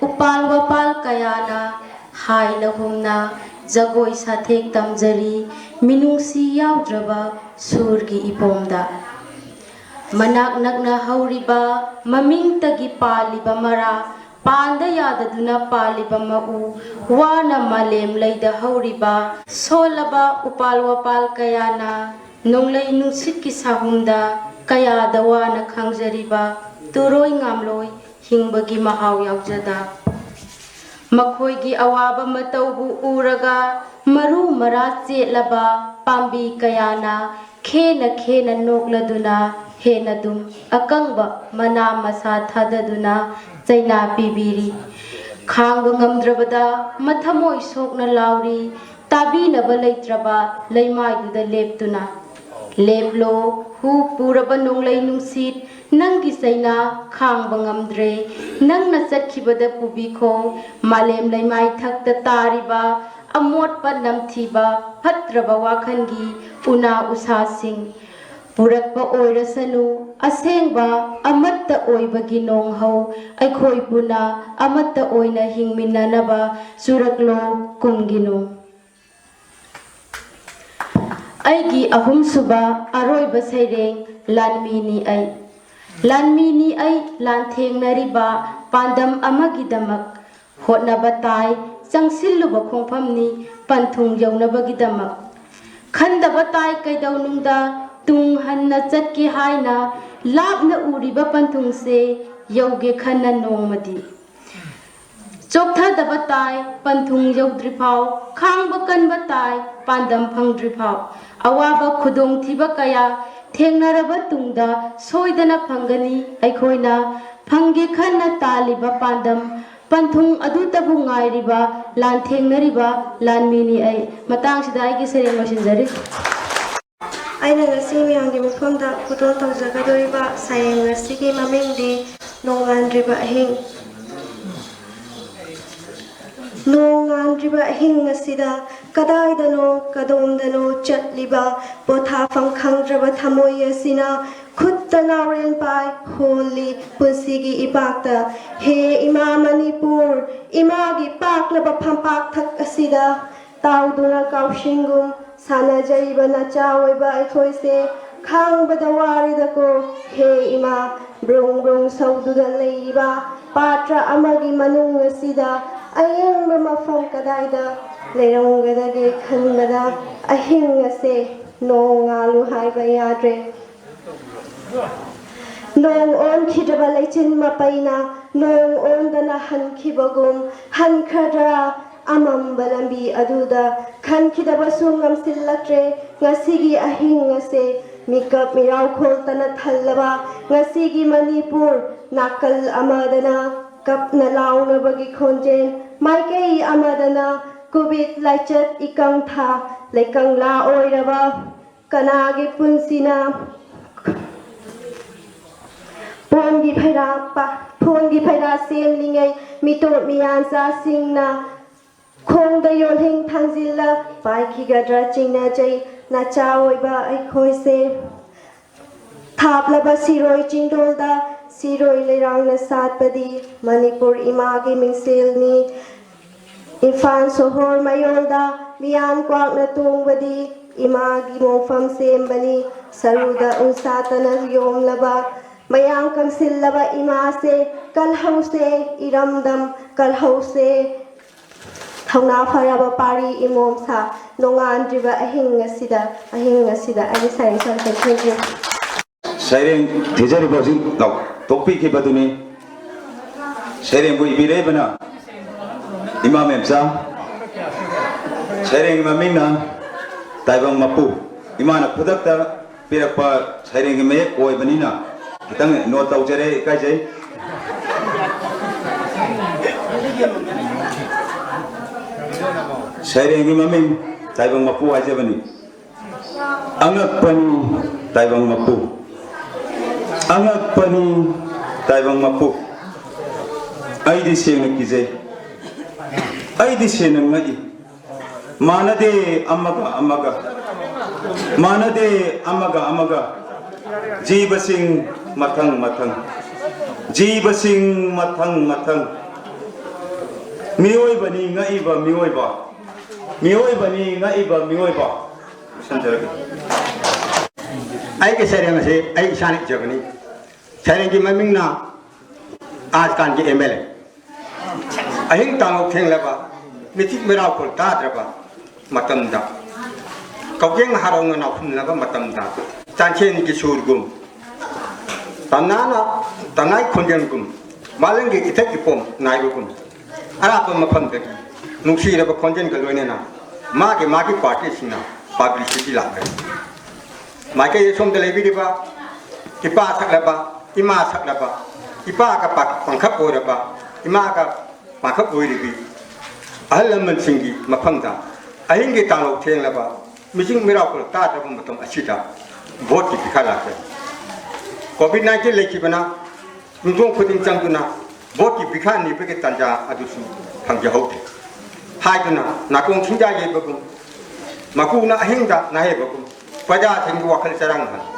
ꯎꯄꯥꯜ ꯋꯥꯄꯥꯜ ꯀꯌꯥꯅ ꯍꯥꯏꯅ ꯍꯨꯝꯅ ꯖꯒꯣꯏ ꯁꯥꯊꯦꯛ ꯇꯝꯖꯔꯤ ꯃꯤꯅꯨꯡꯁꯤ ꯌꯥꯎꯗ꯭ꯔꯕ ꯁꯨꯔꯒꯤ ꯏꯄꯣꯝꯗ꯫ ꯃꯅꯥꯛ ꯅꯛꯅ ꯍꯧꯔꯤꯕ ꯃꯃꯤꯡꯇꯒꯤ ꯄꯥꯜꯂꯤꯕ ꯃꯔꯥ ꯄꯥꯟꯗ ꯌꯥꯗꯗꯨꯅ ꯄꯥꯜꯂꯤꯕ ꯃꯎ ꯋꯥꯅ ꯃꯥꯂꯦꯝ ꯂꯩꯗ ꯍꯧꯔꯤꯕ ꯁꯣꯜꯂꯕ ꯎꯄꯥꯜ ꯋꯥꯄꯥꯜ ꯀꯌꯥꯅ ꯅꯣꯡꯂꯩ ꯅꯨꯡꯁꯤꯠꯀꯤ ꯁꯥꯍꯨꯝꯗ ꯀꯌꯥꯗ ꯋꯥꯅ ꯈꯥꯡꯖꯔꯤꯕ ꯇꯨꯔꯣꯏ ꯉꯥꯝꯂꯣꯏ ꯍꯤꯡꯕꯒꯤ ꯃꯍꯥꯎ ꯌꯥꯎꯖꯗ꯫ ꯃꯈꯣꯏꯒꯤ ꯑꯋꯥꯕ ꯃꯇꯧꯕꯨ ꯎꯔꯒ ꯃꯔꯨ ꯃꯔꯥ ꯆꯦꯠꯂꯕ ꯄꯥꯝꯕꯤ ꯀꯌꯥꯅ ꯈꯦꯅ ꯈꯦꯅ ꯅꯣꯛꯂꯗꯨꯅ ꯍꯦꯟꯅꯗꯨꯝ ꯑꯀꯪꯕ ꯃꯅꯥ ꯃꯁꯥ ꯊꯥꯗꯗꯨꯅ ꯆꯩꯅꯥ ꯄꯤꯕꯤꯔꯤ꯫ ꯈꯥꯡꯕ ꯉꯝꯗ꯭ꯔꯕꯗ ꯃꯊꯃꯣꯏ ꯁꯣꯛꯅ ꯂꯥꯎꯔꯤ, ꯇꯥꯕꯤꯅꯕ ꯂꯩꯇ꯭ꯔꯕ ꯂꯩꯃꯥꯏꯗꯨꯗ ꯂꯦꯞꯇꯨꯅ꯫ ꯂꯦꯞꯂꯣ, ꯍꯨ ꯄꯨꯔꯕ ꯅꯣꯡꯂꯩ ꯅꯨꯡꯁꯤꯠ, ꯅꯪꯒꯤ ꯆꯩꯅꯥ ꯈꯥꯡꯕ ꯉꯝꯗ꯭ꯔꯦ꯫ ꯅꯪꯅ ꯆꯠꯈꯤꯕꯗ ꯄꯨꯕꯤꯈꯣ, ꯃꯥꯂꯦꯝ ꯂꯩꯃꯥꯏ ꯊꯛꯇ ꯇꯥꯔꯤꯕ ꯑꯃꯣꯠꯄ ꯅꯝꯊꯤꯕ ꯐꯠꯇ꯭ꯔꯕ ꯋꯥꯈꯜꯒꯤ ꯎꯅꯥ ꯎꯁꯥꯁꯤꯡ꯫ ꯄꯨꯔꯛꯄ ꯑꯣꯏꯔꯁꯅꯨ꯫ ꯑꯁꯦꯡꯕ ꯑꯃꯠꯇ ꯑꯣꯏꯕꯒꯤ ꯅꯣꯡꯍꯧ ꯑꯩꯈꯣꯏ ꯄꯨꯟꯅ ꯑꯃꯠꯇ ꯑꯣꯏꯅ ꯍꯤꯡꯃꯤꯟꯅꯅꯕ ꯆꯨꯔꯛꯂꯣ ꯀꯨꯝꯒꯤ ꯅꯣꯡ꯫ ꯑꯩꯒꯤ ꯑꯍꯨꯝꯁꯨꯕ ꯑꯔꯣꯏꯕ ꯁꯩꯔꯦꯡ ꯂꯥꯟꯃꯤꯅꯤ ꯑꯩ꯫ ꯂꯥꯟꯃꯤꯅꯤ ꯑꯩ ꯂꯥꯟꯊꯦꯡꯅꯔꯤꯕ ꯄꯥꯟꯗꯝ ꯑꯃꯒꯤꯗꯃꯛ ꯍꯣꯠꯅꯕ ꯇꯥꯏ, ꯆꯪꯁꯤꯜꯂꯨꯕ ꯈꯣꯡꯐꯝꯅꯤ ꯄꯟꯊꯨꯡ ꯌꯧꯅꯕꯒꯤꯗꯃꯛ꯫ ꯈꯟꯗꯕ ꯇꯥꯏ ꯀꯩꯗꯧꯅꯨꯡꯗ ꯇꯨꯡ ꯍꯟꯅ ꯆꯠꯀꯦ ꯍꯥꯏꯅ ꯂꯥꯞꯅ ꯎꯔꯤꯕ ꯄꯟꯊꯨꯡꯁꯦ ꯌꯧꯒꯦ ꯈꯟꯅ ꯅꯣꯡꯃꯗꯤ꯫ ꯆꯣꯛꯊꯗꯕ ꯇꯥꯏ ꯄꯟꯊꯨꯡ ꯌꯧꯗ꯭ꯔꯤꯐꯥꯎ, ꯈꯥꯡꯕ ꯀꯟꯕ ꯇꯥꯏ ꯄꯥꯟꯗꯝ ꯐꯪꯗ꯭ꯔꯤꯐꯥꯎ꯫ ꯑꯋꯥꯕ ꯈꯨꯗꯣꯡꯊꯤꯕ ꯀꯌꯥ ꯊꯦꯡꯅꯔꯕ ꯇꯨꯡꯗ ꯁꯣꯏꯗꯅ ꯐꯪꯒꯅꯤ ꯑꯩꯈꯣꯏꯅ ꯐꯪꯒꯦ ꯈꯟꯅ ꯇꯥꯜꯂꯤꯕ ꯄꯥꯟꯗꯝ ꯄꯟꯊꯨꯡ ꯑꯗꯨꯇꯕꯨ ꯉꯥꯏꯔꯤꯕ ꯂꯥꯟꯊꯦꯡꯅꯔꯤꯕ ꯂꯥꯟꯃꯤꯅꯤ ꯑꯩ꯫ ꯃꯇꯥꯡꯁꯤꯗ ꯑꯩꯒꯤ ꯁꯩꯔꯦꯡ ꯂꯣꯏꯁꯤꯟꯖꯔꯤ꯫ ꯑꯩꯅ ꯉꯁꯤ ꯃꯌꯥꯝꯒꯤ ꯃꯐꯝꯗ ꯈꯨꯗꯣꯜ ꯇꯧꯖꯒꯗꯧꯔꯤꯕ ꯁꯩꯔꯦꯡ ꯑꯁꯤꯒꯤ ꯃꯃꯤꯡꯗꯤ ꯅꯣꯡꯉꯥꯟꯗ꯭ꯔꯤꯕ ꯑꯍꯤꯡ꯫ ꯅꯣꯡꯉꯥꯟꯗ꯭ꯔꯤꯕ ꯑꯍꯤꯡ ꯑꯁꯤꯗ ꯀꯗꯥꯏꯗꯅꯣ ꯀꯗꯣꯝꯗꯅꯣ ꯆꯠꯂꯤꯕ ꯄꯣꯊꯥꯐꯝ ꯈꯪꯗ꯭ꯔꯕ ꯊꯃꯣꯏ ꯑꯁꯤꯅ ꯈꯨꯠꯇ ꯅꯥꯎꯔꯦꯟ ꯄꯥꯏ ꯍꯣꯜꯂꯤ ꯄꯨꯟꯁꯤꯒꯤ ꯏꯄꯥꯛꯇ꯫ ꯍꯦ ꯏꯃꯥ ꯃꯅꯤꯄꯨꯔ, ꯏꯃꯥꯒꯤ ꯄꯥꯛꯂꯕ ꯐꯝꯄꯥꯛꯊꯛ ꯑꯁꯤꯗ ꯇꯥꯎꯗꯨꯅ ꯀꯥꯎꯁꯤꯡꯒꯨꯝ ꯁꯥꯟꯅꯖꯔꯤꯕ ꯅꯆꯥ ꯑꯣꯏꯕ ꯑꯩꯈꯣꯏꯁꯦ ꯈꯥꯡꯕꯗ ꯋꯥꯔꯦꯗꯀꯣ꯫ ꯍꯦ ꯏꯃꯥ, ꯕ꯭ꯔꯨꯡ ꯕ꯭ꯔꯨꯡ ꯁꯧꯗꯨꯅ ꯂꯩꯔꯤꯕ ꯄꯥꯇ꯭ꯔ ꯑꯃꯒꯤ ꯃꯅꯨꯡ ꯑꯁꯤꯗ ꯑꯌꯦꯡꯕ ꯃꯐꯝ ꯀꯗꯥꯏꯗ ꯂꯩꯔꯝꯒꯗꯒꯦ ꯈꯟꯕꯗ ꯑꯍꯤꯡ ꯑꯁꯦ ꯅꯣꯡ ꯉꯥꯜꯂꯨ ꯍꯥꯏꯕ ꯌꯥꯗ꯭ꯔꯦ꯫ ꯅꯣꯡ ꯑꯣꯟꯈꯤꯗ꯭ꯔꯕ ꯂꯩꯆꯤꯟ ꯃꯄꯩꯅ ꯅꯣꯡ ꯑꯣꯟꯗꯅ ꯍꯟꯈꯤꯕꯒꯨꯝ ꯍꯟꯈ꯭ꯔꯗ꯭ꯔꯥ? ꯑꯃꯝꯕ ꯂꯝꯕꯤ ꯑꯗꯨꯗ ꯈꯟꯈꯤꯗꯕꯁꯨ ꯉꯝꯁꯤꯜꯂꯛꯇ꯭ꯔꯦ꯫ ꯉꯁꯤꯒꯤ ꯑꯍꯤꯡ ꯑꯁꯦ ꯃꯤꯀꯞ ꯃꯤꯔꯥꯎꯈꯣꯜꯇꯅ ꯊꯜꯂꯕ ꯉꯁꯤꯒꯤ ꯃꯅꯤꯄꯨꯔ ꯅꯥꯀꯜ ꯑꯃꯗꯅ ꯀꯞꯅ ꯂꯥꯎꯅꯕꯒꯤ ꯈꯣꯟꯖꯦꯜ, ꯃꯥꯏꯀꯩ ꯑꯃꯗꯅ ꯀꯣꯚꯤꯗ ꯂꯥꯏꯆꯠ ꯏꯀꯪ ꯊꯥ ꯂꯩꯀꯪꯂꯥ ꯑꯣꯏꯔꯕ ꯀꯅꯥꯒꯤ ꯄꯨꯟꯁꯤꯅ ꯐꯣꯟꯒꯤ ꯐꯩꯔꯥ ꯄ-, ꯐꯣꯟꯒꯤ ꯐꯩꯔꯥ ꯁꯦꯝꯂꯤꯉꯩ ꯃꯤꯇꯣꯞ ꯃꯤꯌꯥꯟꯆꯥꯁꯤꯡꯅ ꯈꯣꯡꯗ ꯌꯣꯜꯍꯤꯡ ꯊꯥꯡꯖꯤꯜꯂ ꯄꯥꯏꯈꯤꯒꯗ꯭ꯔꯥ ꯆꯤꯡꯅꯖꯩ ꯅꯆꯥ ꯑꯣꯏꯕ ꯑꯩꯈꯣꯏꯁꯦ꯫ ꯊꯥꯞꯂꯕ ꯁꯤꯔꯣꯏ ꯆꯤꯡꯗꯣꯜꯗ ꯁꯤꯔꯣꯏ ꯂꯩꯔꯥꯡꯅ ꯁꯥꯠꯄꯗꯤ ꯃꯅꯤꯄꯨꯔ ꯏꯃꯥꯒꯤ ꯃꯤꯡꯁꯦꯜꯅꯤ꯫ ꯏꯝꯐꯥꯜ ꯁꯣꯍꯣꯔ ꯃꯌꯣꯜꯗ ꯃꯤꯌꯥꯝ ꯀ꯭ꯋꯥꯛꯅ ꯇꯣꯡꯕꯗꯤ ꯏꯃꯥꯒꯤ ꯃꯣꯡꯐꯝ ꯁꯦꯝꯕꯅꯤ꯫ ꯁꯔꯨꯗ ꯎꯟꯁꯥꯇꯅ ꯌꯣꯝꯂꯕ, ꯃꯌꯥꯝ ꯀꯪꯁꯤꯜꯂꯕ ꯏꯃꯥꯁꯦ, ꯀꯜꯍꯧꯁꯦ ꯏꯔꯝꯗꯝ, ꯀꯜꯍꯧꯁꯦ ꯊꯧꯅꯥ ꯐꯔꯕ ꯄꯥꯔꯤ ꯏꯃꯣꯝꯁꯥ, ꯅꯣꯡꯉꯥꯟꯗ꯭ꯔꯤꯕ ꯑꯍꯤꯡ ꯑꯁꯤꯗ, ꯑꯍꯤꯡ ꯑꯁꯤꯗ ꯑꯩꯒꯤ ꯁꯩꯔꯦꯡ ꯁꯣꯟꯖꯔꯤ꯫ ꯁꯩꯔꯦꯡ ꯊꯤꯖꯔꯤꯕ ꯍꯧꯖꯤꯛ ꯂꯥꯎꯊꯣꯛꯄꯤꯈꯤꯕꯗꯨꯅꯤ꯫ ꯁꯩꯔꯦꯡꯕꯨ ꯏꯕꯤꯔꯛꯏꯕꯅ ꯏꯃꯥ ꯃꯦꯝꯆꯥ꯫ ꯁꯩꯔꯦꯡꯒꯤ ꯃꯃꯤꯡꯅ ꯇꯥꯏꯕꯪ ꯃꯄꯨ꯫ ꯏꯃꯥꯅ ꯈꯨꯗꯛꯇ ꯄꯤꯔꯛꯄ ꯁꯩꯔꯦꯡꯒꯤ ꯃꯌꯦꯛ ꯑꯣꯏꯕꯅꯤꯅ ꯈꯤꯇꯪ ꯅꯣꯠ ꯇꯧꯖꯔꯦ, ꯏꯀꯥꯏꯖꯩ꯫ ꯁꯩꯔꯦꯡꯒꯤ ꯃꯃꯤꯡ ꯇꯥꯏꯕꯪ ꯃꯄꯨ ꯍꯥꯏꯖꯕꯅꯤ꯫ ꯑꯉꯛꯄꯅꯤ ꯇꯥꯏꯕꯪ ꯃꯄꯨ, ꯑꯉꯛꯄꯅꯤ ꯇꯥꯏꯕꯪ ꯃꯄꯨ꯫ ꯑꯩꯗꯤ ꯁꯦꯡꯅ ꯀꯤꯖꯩ, ꯑꯩꯗꯤ ꯁꯦꯡꯅ ꯉꯛꯏ꯫ ꯃꯥꯟꯅꯗꯦ ꯑꯃꯒ ꯑꯃꯒ, ꯃꯥꯟꯅꯗꯦ ꯑꯃꯒ ꯑꯃꯒ꯫ ꯖꯤꯕꯁꯤꯡ ꯃꯊꯪ ꯃꯊꯪ, ꯖꯤꯕꯁꯤꯡ ꯃꯊꯪ ꯃꯊꯪ꯫ ꯃꯤꯑꯣꯏꯕꯅꯤ ꯉꯛꯏꯕ ꯃꯤꯑꯣꯏꯕ, ꯃꯤꯑꯣꯏꯕꯅꯤ ꯉꯛꯏꯕ ꯃꯤꯑꯣꯏꯕ꯫ ꯂꯣꯏꯁꯤꯟꯖꯔꯒꯦ꯫ ꯑꯩꯒꯤ ꯁꯩꯔꯦꯡ ꯑꯁꯤ ꯑꯩ ꯏꯁꯥꯅ ꯏꯖꯕꯅꯤ꯫ ꯁꯩꯔꯦꯡꯒꯤ ꯃꯃꯤꯡꯅ ꯑꯥꯖꯀꯥꯟꯒꯤ ꯑꯦꯝ ꯑꯦꯜ ꯑꯦ꯫ ꯑꯍꯤꯡ ꯇꯥꯡꯂꯧ ꯊꯦꯡꯂꯕ, ꯃꯤꯆꯤꯛ ꯃꯤꯔꯥꯎꯈꯣꯜ ꯇꯥꯗ꯭ꯔꯕ ꯃꯇꯝꯗ, ꯀꯧꯖꯦꯡ ꯍꯔꯥꯎꯅ ꯅꯥꯎꯁꯨꯝꯂꯕ ꯃꯇꯝꯗ, ꯆꯥꯟꯁꯦꯟꯒꯤ ꯁꯨꯔꯒꯨꯝ, ꯇꯝꯅꯥꯅ ꯇꯉꯥꯏ ꯈꯣꯟꯖꯦꯜꯒꯨꯝ, ꯃꯥꯂꯪꯒꯤ ꯏꯊꯛ ꯏꯄꯣꯝ ꯅꯥꯏꯕꯒꯨꯝ, ꯑꯔꯥꯞꯄ ꯃꯐꯝꯗꯒꯤ ꯅꯨꯡꯁꯤꯔꯕ ꯈꯣꯟꯖꯦꯜꯒ ꯂꯣꯏꯅꯅ ꯃꯥꯒꯤ ꯃꯥꯒꯤ ꯄꯥꯔꯇꯤꯁꯤꯡꯅ ꯄꯕ꯭ꯂꯤꯁꯤꯇꯤ ꯂꯥꯛꯀꯅꯤ꯫ ꯃꯥꯏꯀꯩ ꯑꯁꯣꯝꯗ ꯂꯩꯕꯤꯔꯤꯕ ꯏꯄꯥ ꯁꯛꯂꯕ, ꯏꯃꯥ ꯁꯛꯂꯕ, ꯏꯄꯥꯒ ꯄꯥ-, ꯄꯥꯡꯈꯛ ꯑꯣꯏꯔꯕ, ꯏꯃꯥꯒ ꯄꯥꯡꯈꯛ ꯑꯣꯏꯔꯤꯕꯤ ꯑꯍꯜ ꯂꯃꯟꯁꯤꯡꯒꯤ ꯃꯐꯝꯗ ꯑꯍꯤꯡꯒꯤ ꯇꯥꯂꯧ ꯊꯦꯡꯂꯕ, ꯃꯤꯆꯤꯛ ꯃꯤꯔꯥꯎꯈꯣꯜ ꯇꯥꯗ꯭ꯔꯕ ꯃꯇꯝ ꯑꯁꯤꯗ ꯚꯣꯠꯀꯤ ꯄꯤꯈꯥ ꯂꯥꯛꯀꯅꯤ꯫ ꯀꯣꯚꯤꯗ ꯅꯥꯏꯟꯇꯤꯟ ꯂꯩꯈꯤꯕꯅ ꯌꯨꯝꯊꯣꯡ ꯈꯨꯗꯤꯡ ꯆꯪꯗꯨꯅ ꯚꯣꯠꯀꯤ ꯄꯤꯈꯥ ꯅꯤꯕꯒꯤ ꯇꯥꯟꯖꯥ ꯑꯗꯨꯁꯨ ꯐꯪꯖꯍꯧꯗꯦ ꯍꯥꯏꯗꯨꯅ ꯅꯥꯀꯣꯡ ꯁꯤꯡꯖꯥ ꯌꯩꯕꯒꯨꯝ, ꯃꯀꯨꯅ ꯑꯍꯤꯡꯗ ꯅꯥꯍꯩꯕꯒꯨꯝ ꯄ꯭ꯔꯖꯥꯁꯤꯡꯒꯤ ꯋꯥꯈꯜ ꯆꯔꯥꯡꯅꯍꯜꯂꯤ꯫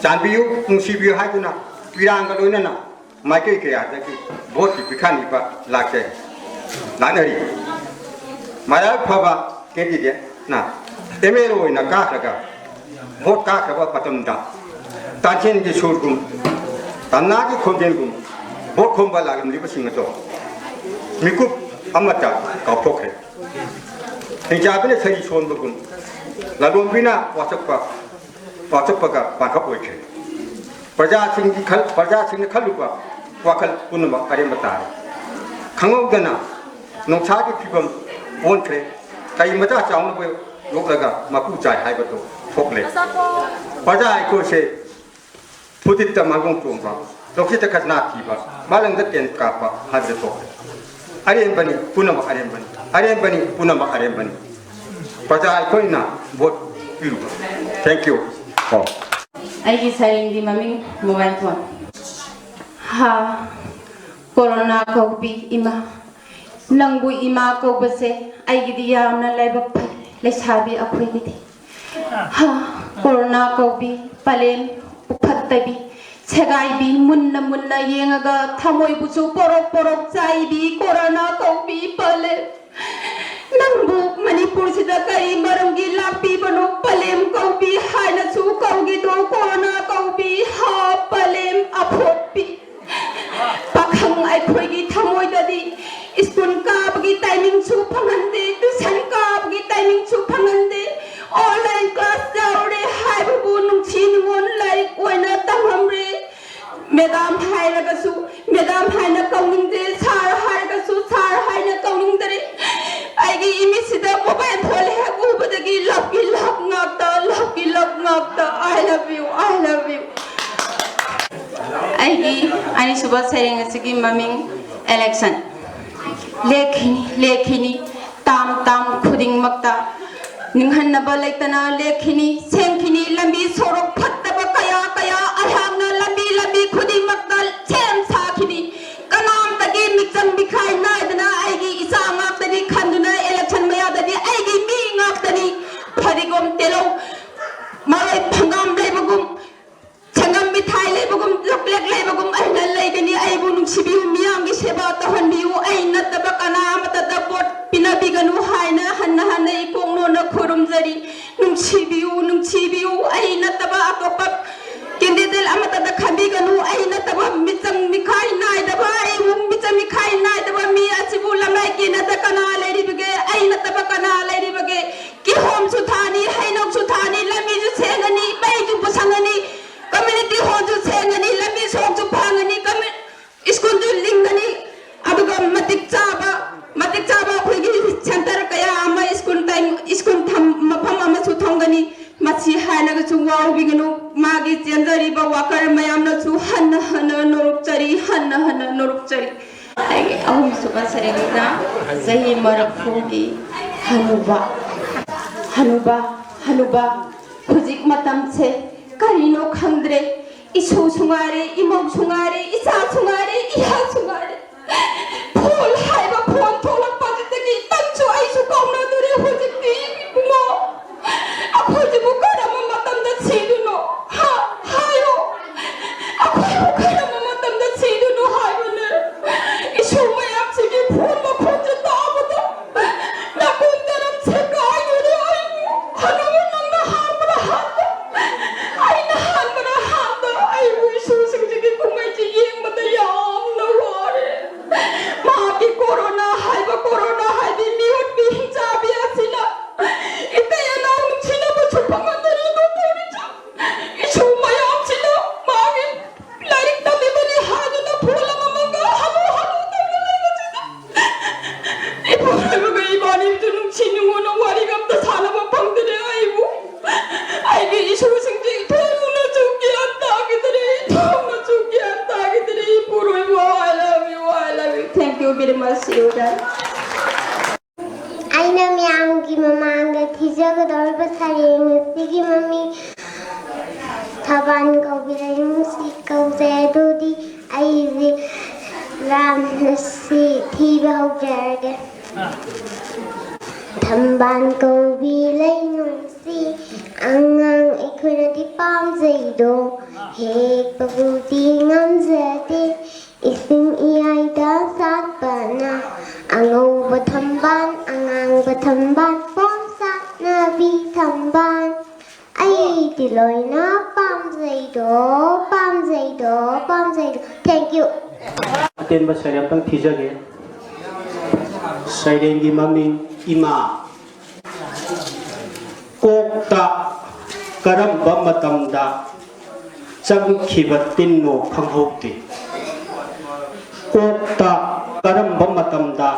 ꯆꯥꯟꯕꯤꯌꯨ, ꯅꯨꯡꯁꯤꯕꯤꯌꯨ ꯍꯥꯏꯗꯨꯅ ꯏꯔꯥꯡꯒ ꯂꯣꯏꯅꯅ ꯃꯥꯏꯀꯩ ꯀꯌꯥꯗꯒꯤ ꯚꯣꯠꯀꯤ ꯄꯤꯈꯥꯅꯤꯕ ꯂꯥꯛꯆꯩ, ꯂꯥꯛꯅꯔꯤ꯫ ꯃꯔꯥꯏꯕꯛ ꯐꯕ ꯀꯦꯟꯗꯤꯗꯦꯠꯅ ꯑꯦꯝ ꯑꯦꯜ ꯑꯦ ꯑꯣꯏꯅ ꯀꯥꯈ꯭ꯔꯒ ꯚꯣꯠ ꯀꯥꯈ꯭ꯔꯕ ꯃꯇꯝꯗ ꯇꯥꯟꯁꯦꯟꯒꯤ ꯁꯨꯔꯒꯨꯝ, ꯇꯝꯅꯥꯒꯤ ꯈꯣꯟꯖꯦꯜꯒꯨꯝ ꯚꯣꯠ ꯈꯣꯝꯕ ꯂꯥꯛꯂꯝꯂꯤꯕꯁꯤꯡ ꯑꯗꯣ ꯃꯤꯀꯨꯞ ꯑꯃꯠꯇ ꯀꯥꯎꯊꯣꯛꯈ꯭ꯔꯦ꯫ ꯍꯤꯡꯆꯥꯕꯤꯅ ꯁꯔꯤ ꯁꯣꯟꯕꯒꯨꯝ ꯂꯂꯣꯟꯕꯤꯅ ꯋꯥꯁꯛꯄ, ꯋꯥꯁꯛꯄꯒ ꯄꯥꯡꯈꯛ ꯑꯣꯏꯈ꯭ꯔꯦ꯫ ꯄ꯭ꯔꯖꯥꯁꯤꯡꯒꯤ ꯈꯜ-, ꯄ꯭ꯔꯖꯥꯁꯤꯡꯅ ꯈꯜꯂꯨꯕ ꯋꯥꯈꯜ ꯄꯨꯝꯅꯃꯛ ꯑꯔꯦꯝꯕ ꯇꯥꯔꯦ꯫ ꯈꯪꯍꯧꯗꯅ ꯅꯣꯡꯁꯥꯒꯤ ꯐꯤꯕꯝ ꯑꯣꯟꯈ꯭ꯔꯦ꯫ ꯀꯩ ꯃꯆꯥ ꯆꯥꯎꯅꯕ ꯌꯣꯛꯂꯒ ꯃꯄꯨ ꯆꯥꯏ ꯍꯥꯏꯕꯗꯨ ꯊꯣꯛꯂꯦ꯫ ꯄ꯭ꯔꯖꯥ ꯑꯩꯈꯣꯏꯁꯦ ꯐꯨꯗꯤꯠꯇ ꯃꯥꯡꯒꯣꯡ ꯇꯣꯡꯕ, ꯂꯧꯁꯤꯠꯇ ꯈꯖꯅꯥ ꯊꯤꯕ, ꯃꯥꯂꯪꯗ ꯇꯦꯟ ꯀꯥꯞꯄ ꯍꯥꯏꯕꯗꯨ ꯊꯣꯛꯂꯦ꯫ ꯑꯔꯦꯝꯕꯅꯤ, ꯄꯨꯝꯅꯃꯛ ꯑꯔꯦꯝꯕꯅꯤ, ꯑꯔꯦꯝꯕꯅꯤ, ꯄꯨꯝꯅꯃꯛ ꯑꯔꯦꯝꯕꯅꯤ꯫ ꯄ꯭ꯔꯖꯥ ꯑꯩꯈꯣꯏꯅ ꯚꯣꯠ ꯄꯤꯔꯨꯕ꯫ Thank you. ꯑꯣ꯫ ꯑꯩꯒꯤ ꯁꯩꯔꯦꯡꯒꯤ ꯃꯃꯤꯡ ꯃꯣꯕꯥꯏꯜ ꯐꯣꯟ꯫ ꯍꯥ, ꯀꯣꯔꯣꯅꯥ ꯀꯧꯕꯤ ꯏꯃꯥ, ꯅꯪꯕꯨ ꯏꯃꯥ ꯀꯧꯕꯁꯦ ꯑꯩꯒꯤꯗꯤ ꯌꯥꯝꯅ ꯂꯥꯏꯕꯛ ꯐꯩ, ꯂꯩꯁꯥꯕꯤ ꯑꯩꯈꯣꯏꯒꯤꯗꯤ꯫ ꯍꯥ, ꯀꯣꯔꯣꯅꯥ ꯀꯧꯕꯤ, ꯄꯂꯦꯝ ꯎꯐꯠꯇꯕꯤ, ꯁꯦꯒꯥꯏꯕꯤ, ꯃꯨꯟꯅ ꯃꯨꯟꯅ ꯌꯦꯡꯉꯒ ꯊꯃꯣꯏꯕꯨꯁꯨ ꯄꯣꯔꯣꯛ ꯄꯣꯔꯣꯛ ꯆꯥꯏꯕꯤ, ꯀꯣꯔꯣꯅꯥ ꯀꯧꯕꯤ, ꯄꯂꯦꯝ꯫ ꯅꯪꯕꯨ ꯃꯅꯤꯄꯨꯔꯁꯤꯗ ꯀꯔꯤ ꯃꯔꯝꯒꯤ ꯂꯥꯛꯄꯤꯕꯅꯣ? ꯄꯂꯦꯝ ꯀꯧꯕꯤ ꯍꯥꯏꯅꯁꯨ ꯀꯧꯈꯤꯗꯣ, ꯀꯣꯔꯣꯅꯥ ꯀꯧꯕꯤ, ꯍꯥ, ꯄꯂꯦꯝ ꯑꯐꯣꯠꯄꯤ꯫ ꯄꯥꯈꯪ ꯑꯩꯈꯣꯏꯒꯤ ꯊꯃꯣꯏꯗꯗꯤ ꯁ꯭ꯀꯨꯜ ꯀꯥꯕꯒꯤ ꯇꯥꯏꯃꯤꯡꯁꯨ ꯐꯪꯍꯟꯗꯦ, ꯇ꯭ꯌꯨꯁꯟ ꯀꯥꯕꯒꯤ ꯇꯥꯏꯃꯤꯡꯁꯨ ꯐꯪꯍꯟꯗꯦ꯫ ꯑꯣꯟꯂꯥꯏꯟ ꯀ꯭ꯂꯥꯁ ꯌꯥꯎꯔꯦ ꯍꯥꯏꯕꯕꯨ ꯅꯨꯡꯁꯤ ꯅꯨꯡꯉꯣꯟ ꯂꯥꯏꯔꯤꯛ ꯑꯣꯏꯅ ꯇꯝꯍꯟꯗꯦ꯫ ꯃꯦꯗꯥꯝ ꯍꯥꯏꯔꯒꯁꯨ ꯃꯦꯗꯥꯝ ꯍꯥꯏꯅ ꯀꯧꯅꯤꯡꯗꯦ, ꯁꯥꯔ ꯍꯥꯏꯔꯒꯁꯨ ꯁꯥꯔ ꯍꯥꯏꯅ ꯀꯧꯅꯤꯡꯗꯔꯦ꯫ ꯑꯩꯒꯤ ꯏꯃꯤꯠꯁꯤꯗ ꯃꯣꯕꯥꯏꯜ ꯐꯣꯟ ꯍꯦꯛ ꯎꯕꯗꯒꯤ love ꯀꯤ love ꯉꯥꯛꯇ, love ꯀꯤ love ꯉꯥꯛꯇ꯫ I love you, I love you꯫ ꯑꯩꯒꯤ ꯑꯅꯤꯁꯨꯕ ꯁꯩꯔꯦꯡ ꯑꯁꯤꯒꯤ ꯃꯃꯤꯡ election꯫ ꯂꯦꯛꯈꯤꯅꯤ, ꯂꯦꯛꯈꯤꯅꯤ, ꯇꯥꯝ ꯇꯥꯝ ꯈꯨꯗꯤꯡꯃꯛꯇ ꯅꯤꯡꯍꯟꯅꯕ ꯂꯩꯇꯅ ꯂꯦꯛꯈꯤꯅꯤ, ꯁꯦꯝꯈꯤꯅꯤ꯫ ꯂꯝꯕꯤ ꯁꯣꯔꯣꯛ ꯐꯠꯇꯕ ꯀꯌꯥ ꯀꯌꯥ ꯑꯩꯍꯥꯛꯅ ꯂꯝꯕꯤ ꯂꯝꯕꯤ ꯈꯨꯗꯤꯡꯃꯛꯇ ꯁꯦꯝ ꯁꯥꯈꯤꯅꯤ꯫ ꯀꯅꯥꯝꯇꯒꯤ ꯃꯤꯆꯪ ꯃꯤꯈꯥꯏ ꯅꯥꯏꯗꯅ ꯑꯩꯒꯤ ꯏꯆꯥ ꯉꯥꯛꯇꯅꯤ ꯈꯟꯗꯨꯅ election ꯃꯌꯥꯗꯗꯤ ꯑꯩꯒꯤ ꯃꯤ ꯉꯥꯛꯇꯅꯤ꯫ ꯐꯗꯤꯒꯣꯝ ꯇꯤꯜꯍꯧ ꯃꯔꯣꯏ ꯍꯪꯒꯥꯝ ꯂꯩꯕꯒꯨꯝ ꯊꯥꯏ ꯂꯩꯕꯒꯨꯝ, ꯂꯣꯛꯂꯦꯛ ꯂꯩꯕꯒꯨꯝ ꯑꯩꯅ ꯂꯩꯒꯅꯤ꯫ ꯑꯩꯕꯨ ꯅꯨꯡꯁꯤꯕꯤꯌꯨ, ꯃꯤꯌꯥꯝꯒꯤ ꯁꯦꯕꯥ ꯇꯧꯍꯟꯕꯤꯌꯨ꯫ ꯑꯩ ꯅꯠꯇꯕ ꯀꯅꯥ ꯑꯃꯠꯇꯗ ꯚꯣꯠ ꯄꯤꯅꯕꯤꯒꯅꯨ ꯍꯥꯏꯅ ꯍꯟꯅ ꯍꯟꯅ ꯏꯀꯣꯛ ꯅꯣꯟꯅ ꯈꯨꯔꯨꯝꯖꯔꯤ꯫ ꯅꯨꯡꯁꯤꯕꯤꯌꯨ, ꯅꯨꯡꯁꯤꯕꯤꯌꯨ꯫ ꯑꯩ ꯅꯠꯇꯕ ꯑꯇꯣꯞꯄ candidate ꯑꯃꯠꯇꯗ ꯈꯟꯕꯤꯒꯅꯨ꯫ ꯑꯩ ꯅꯠꯇꯕ ꯃꯤꯆꯪ ꯃꯤꯈꯥꯏ ꯅꯥꯏꯗꯕ, ꯑꯩꯕꯨ ꯃꯤꯆꯪ ꯃꯤꯈꯥꯏ ꯅꯥꯏꯗꯕ ꯃꯤ ꯑꯁꯤꯕꯨ ꯂꯝꯂꯥꯏ ꯀꯦꯅꯗ ꯀꯅꯥ ꯂꯩꯔꯤꯕꯒꯦ? ꯑꯩ ꯅꯠꯇꯕ ꯀꯅꯥ ꯂꯩꯔꯤꯕꯒꯦ? ꯀꯤꯍꯣꯝꯁꯨ ꯊꯥꯅꯤ, ꯍꯩꯅꯧꯁꯨ ꯊꯥꯅꯤ, ꯂꯝꯕꯤꯁꯨ ꯁꯦꯡꯒꯅꯤ, ꯃꯩꯁꯨ ꯄꯨꯁꯪꯒꯅꯤ, community hallꯁꯨ ꯁꯦꯡꯒꯅꯤ, ꯂꯝꯕꯤ ꯁꯣꯔꯣꯛꯁꯨ ꯐꯍꯟꯒꯅꯤ, commu-, schoolꯁꯨ ꯂꯤꯡꯒꯅꯤ꯫ ꯑꯗꯨꯒ ꯃꯇꯤꯛ ꯆꯥꯕ, ꯃꯇꯤꯛ ꯆꯥꯕ ꯑꯩꯈꯣꯏꯒꯤ center ꯀꯌꯥ ꯑꯃ, school time, school ꯊꯝ-, ꯃꯐꯝ ꯑꯃꯁꯨ ꯊꯝꯒꯅꯤ꯫ ꯃꯁꯤ ꯍꯥꯏꯔꯒꯁꯨ ꯋꯥꯔꯧꯕꯤꯒꯅꯨ꯫ ꯃꯥꯒꯤ ꯆꯦꯟꯖꯔꯤꯕ worker ꯃꯌꯥꯝꯅꯁꯨ ꯍꯟꯅ ꯍꯟꯅ ꯅꯣꯂꯨꯛꯆꯔꯤ, ꯍꯟꯅ ꯍꯟꯅ ꯅꯣꯂꯨꯛꯆꯔꯤ꯫ ꯑꯩꯒꯤ ꯑꯍꯨꯝꯁꯨꯕ ꯁꯔꯦꯡꯅ ꯆꯍꯤ ꯃꯔꯐꯨꯒꯤ ꯍꯅꯨꯕ, ꯍꯅꯨꯕ, ꯍꯅꯨꯕ꯫ ꯍꯧꯖꯤꯛ ꯃꯇꯝꯁꯦ ꯀꯔꯤꯅꯣ ꯈꯪꯗ꯭ꯔꯦ꯫ ꯏꯁꯨꯁꯨ ꯉꯥꯏꯔꯦ, ꯏꯃꯧꯁꯨ ꯉꯥꯏꯔꯦ, ꯏꯆꯥꯁꯨ ꯉꯥꯏꯔꯦ, ꯏꯌꯥꯁꯨ ꯉꯥꯏꯔꯦ꯫ Phone ꯍꯥꯏꯕ phone ꯊꯣꯛꯂꯛꯄꯗꯨꯗꯒꯤ ꯅꯪꯁꯨ ꯑꯩꯁꯨ ꯀꯥꯎꯅꯗꯣꯔꯦ ꯍꯧꯖꯤꯛꯇꯤ, ꯏꯕꯨꯡꯉꯣ꯫ ꯑꯩꯈꯣꯏꯁꯤꯕꯨ ꯀꯔꯝꯕ ꯃꯇꯝꯗ ꯁꯤꯗꯣꯏꯅꯣ? ꯍꯥ? ꯍꯥꯏꯌꯣ꯫ ꯑꯩꯈꯣꯏꯕꯨ ꯀꯔꯝꯕ ꯃꯇꯝꯗ ꯁꯤꯗꯣꯏꯅꯣ ꯍꯥꯏꯕꯅꯦ? ꯏꯁꯨ ꯃꯌꯥꯝꯁꯤꯒꯤ phone ꯃꯈꯣꯟꯁꯦ ꯇꯥꯕꯗ ꯅꯥꯀꯣꯡ ꯇꯔꯝ ꯁꯦꯒꯥꯏꯗꯣꯔꯦ ꯑꯩꯕꯨ꯫ ꯍꯅꯨꯕ ꯅꯪꯅ ꯍꯥꯟꯕ꯭ꯔꯥ ꯍꯥꯟꯕ? ꯑꯩꯅ ꯍꯥꯟꯕ꯭ꯔꯥ ꯍꯥꯟꯕ? ꯑꯩꯕꯨ ꯏꯁꯨꯁꯤꯡꯁꯤꯒꯤ ꯀꯨꯝꯍꯩꯁꯤ ꯌꯦꯡꯕꯗ ꯌꯥꯝꯅ ꯋꯥꯔꯦ꯫ ꯃꯍꯥꯛꯀꯤ corona ꯍꯥꯏꯕ, corona ꯍꯥꯏꯕꯤ ꯃꯤꯑꯣꯠꯄꯤ ꯍꯤꯡꯆꯥꯕꯤ ꯑꯁꯤꯅ ꯏꯇꯩ ꯑꯅꯥꯎ ꯅꯨꯡꯁꯤꯅꯕꯁꯨ ꯐꯪꯍꯟꯗꯔꯤꯗꯣ ꯇꯧꯔꯤꯁꯦ꯫ ꯏꯁꯨ ꯃꯌꯥꯝꯁꯤꯅ ꯃꯥꯒꯤ ꯂꯥꯏꯔꯤꯛ ꯇꯝꯃꯤꯕꯅꯤ ꯍꯥꯏꯗꯨꯅ phone ꯑꯃꯃꯝꯒ ꯍꯜꯂꯨ ꯍꯜꯂꯨ ꯇꯧꯅ ꯂꯩꯕꯁꯤꯗ ꯏꯕꯨꯡꯉꯣꯒ ꯏꯕꯥꯅꯤꯁꯨ ꯅꯨꯡꯁꯤ ꯅꯨꯡꯉꯣꯟꯅ ꯋꯥꯔꯤꯒ ꯑꯝꯇ ꯁꯥꯟꯅꯕ ꯐꯪꯗ꯭ꯔꯦ꯫ ꯑꯩꯕꯨ, ꯑꯩꯒꯤ ꯏꯁꯨꯁꯤꯡꯁꯦ ꯏꯊꯣꯛꯅꯁꯨ ꯒ꯭ꯌꯥꯟ ꯇꯥꯈꯤꯗ꯭ꯔꯦ, ꯏꯊꯣꯛꯅꯁꯨ ꯒ꯭ꯌꯥꯟ ꯇꯥꯈꯤꯗ꯭ꯔꯦ꯫ ꯏꯄꯨꯔꯣꯏꯕ, I love you, I love you. Thank you very much, ꯁꯤꯔꯣꯗ꯫ ꯑꯩꯅ ꯃꯌꯥꯝꯒꯤ ꯃꯃꯥꯡꯗ ꯊꯤꯖꯒꯗꯧꯔꯤꯕ ꯁꯩꯔꯦꯡ ꯑꯁꯤꯒꯤ ꯃꯃꯤꯡ ꯊꯕꯥꯟ ꯀꯧꯕꯤ ꯂꯩꯅꯨꯡꯁꯤ ꯀꯧꯖꯩ꯫ ꯑꯗꯨꯗꯤ ꯑꯩꯁꯦ ꯔꯥꯝꯅ ꯁꯤ ꯊꯤꯕ ꯍꯧꯖꯔꯒꯦ꯫ ꯊꯝꯕꯥꯜ ꯀꯧꯕꯤ ꯂꯩꯅꯨꯡꯁꯤ ꯑꯉꯥꯡ ꯑꯩꯈꯣꯏꯅꯗꯤ ꯄꯥꯝꯖꯩꯗꯣ ꯍꯦꯛꯄꯕꯨꯗꯤ ꯉꯝꯖꯗꯦ꯫ ꯏꯁꯤꯡ ꯏꯌꯥꯏꯗ ꯁꯥꯠꯄꯅ ꯑꯉꯧꯕ ꯊꯝꯕꯥꯜ, ꯑꯉꯥꯡꯕ ꯊꯝꯕꯥꯜ, ꯄꯣꯝ ꯁꯥꯠꯅꯕꯤ ꯊꯝꯕꯥꯜ꯫ ꯑꯩꯗꯤ ꯂꯣꯏꯅ ꯄꯥꯝꯖꯩꯗꯣ, ꯄꯥꯝꯖꯩꯗꯣ, ꯄꯥꯝꯖꯩꯗꯣ꯫ Thank you. ꯑꯇꯦꯟꯕ ꯁꯩꯔꯦꯡ ꯑꯝꯇꯪ ꯊꯤꯖꯒꯦ꯫ ꯁꯩꯔꯦꯡꯒꯤ ꯃꯃꯤꯡ ꯏꯃꯥ꯫ ꯀꯣꯛꯇ ꯀꯔꯝꯕ ꯃꯇꯝꯗ ꯆꯪꯈꯤꯕ ꯇꯤꯟꯅꯣ ꯈꯪꯍꯧꯗꯦ꯫ ꯀꯣꯛꯇ ꯀꯔꯝꯕ ꯃꯇꯝꯗ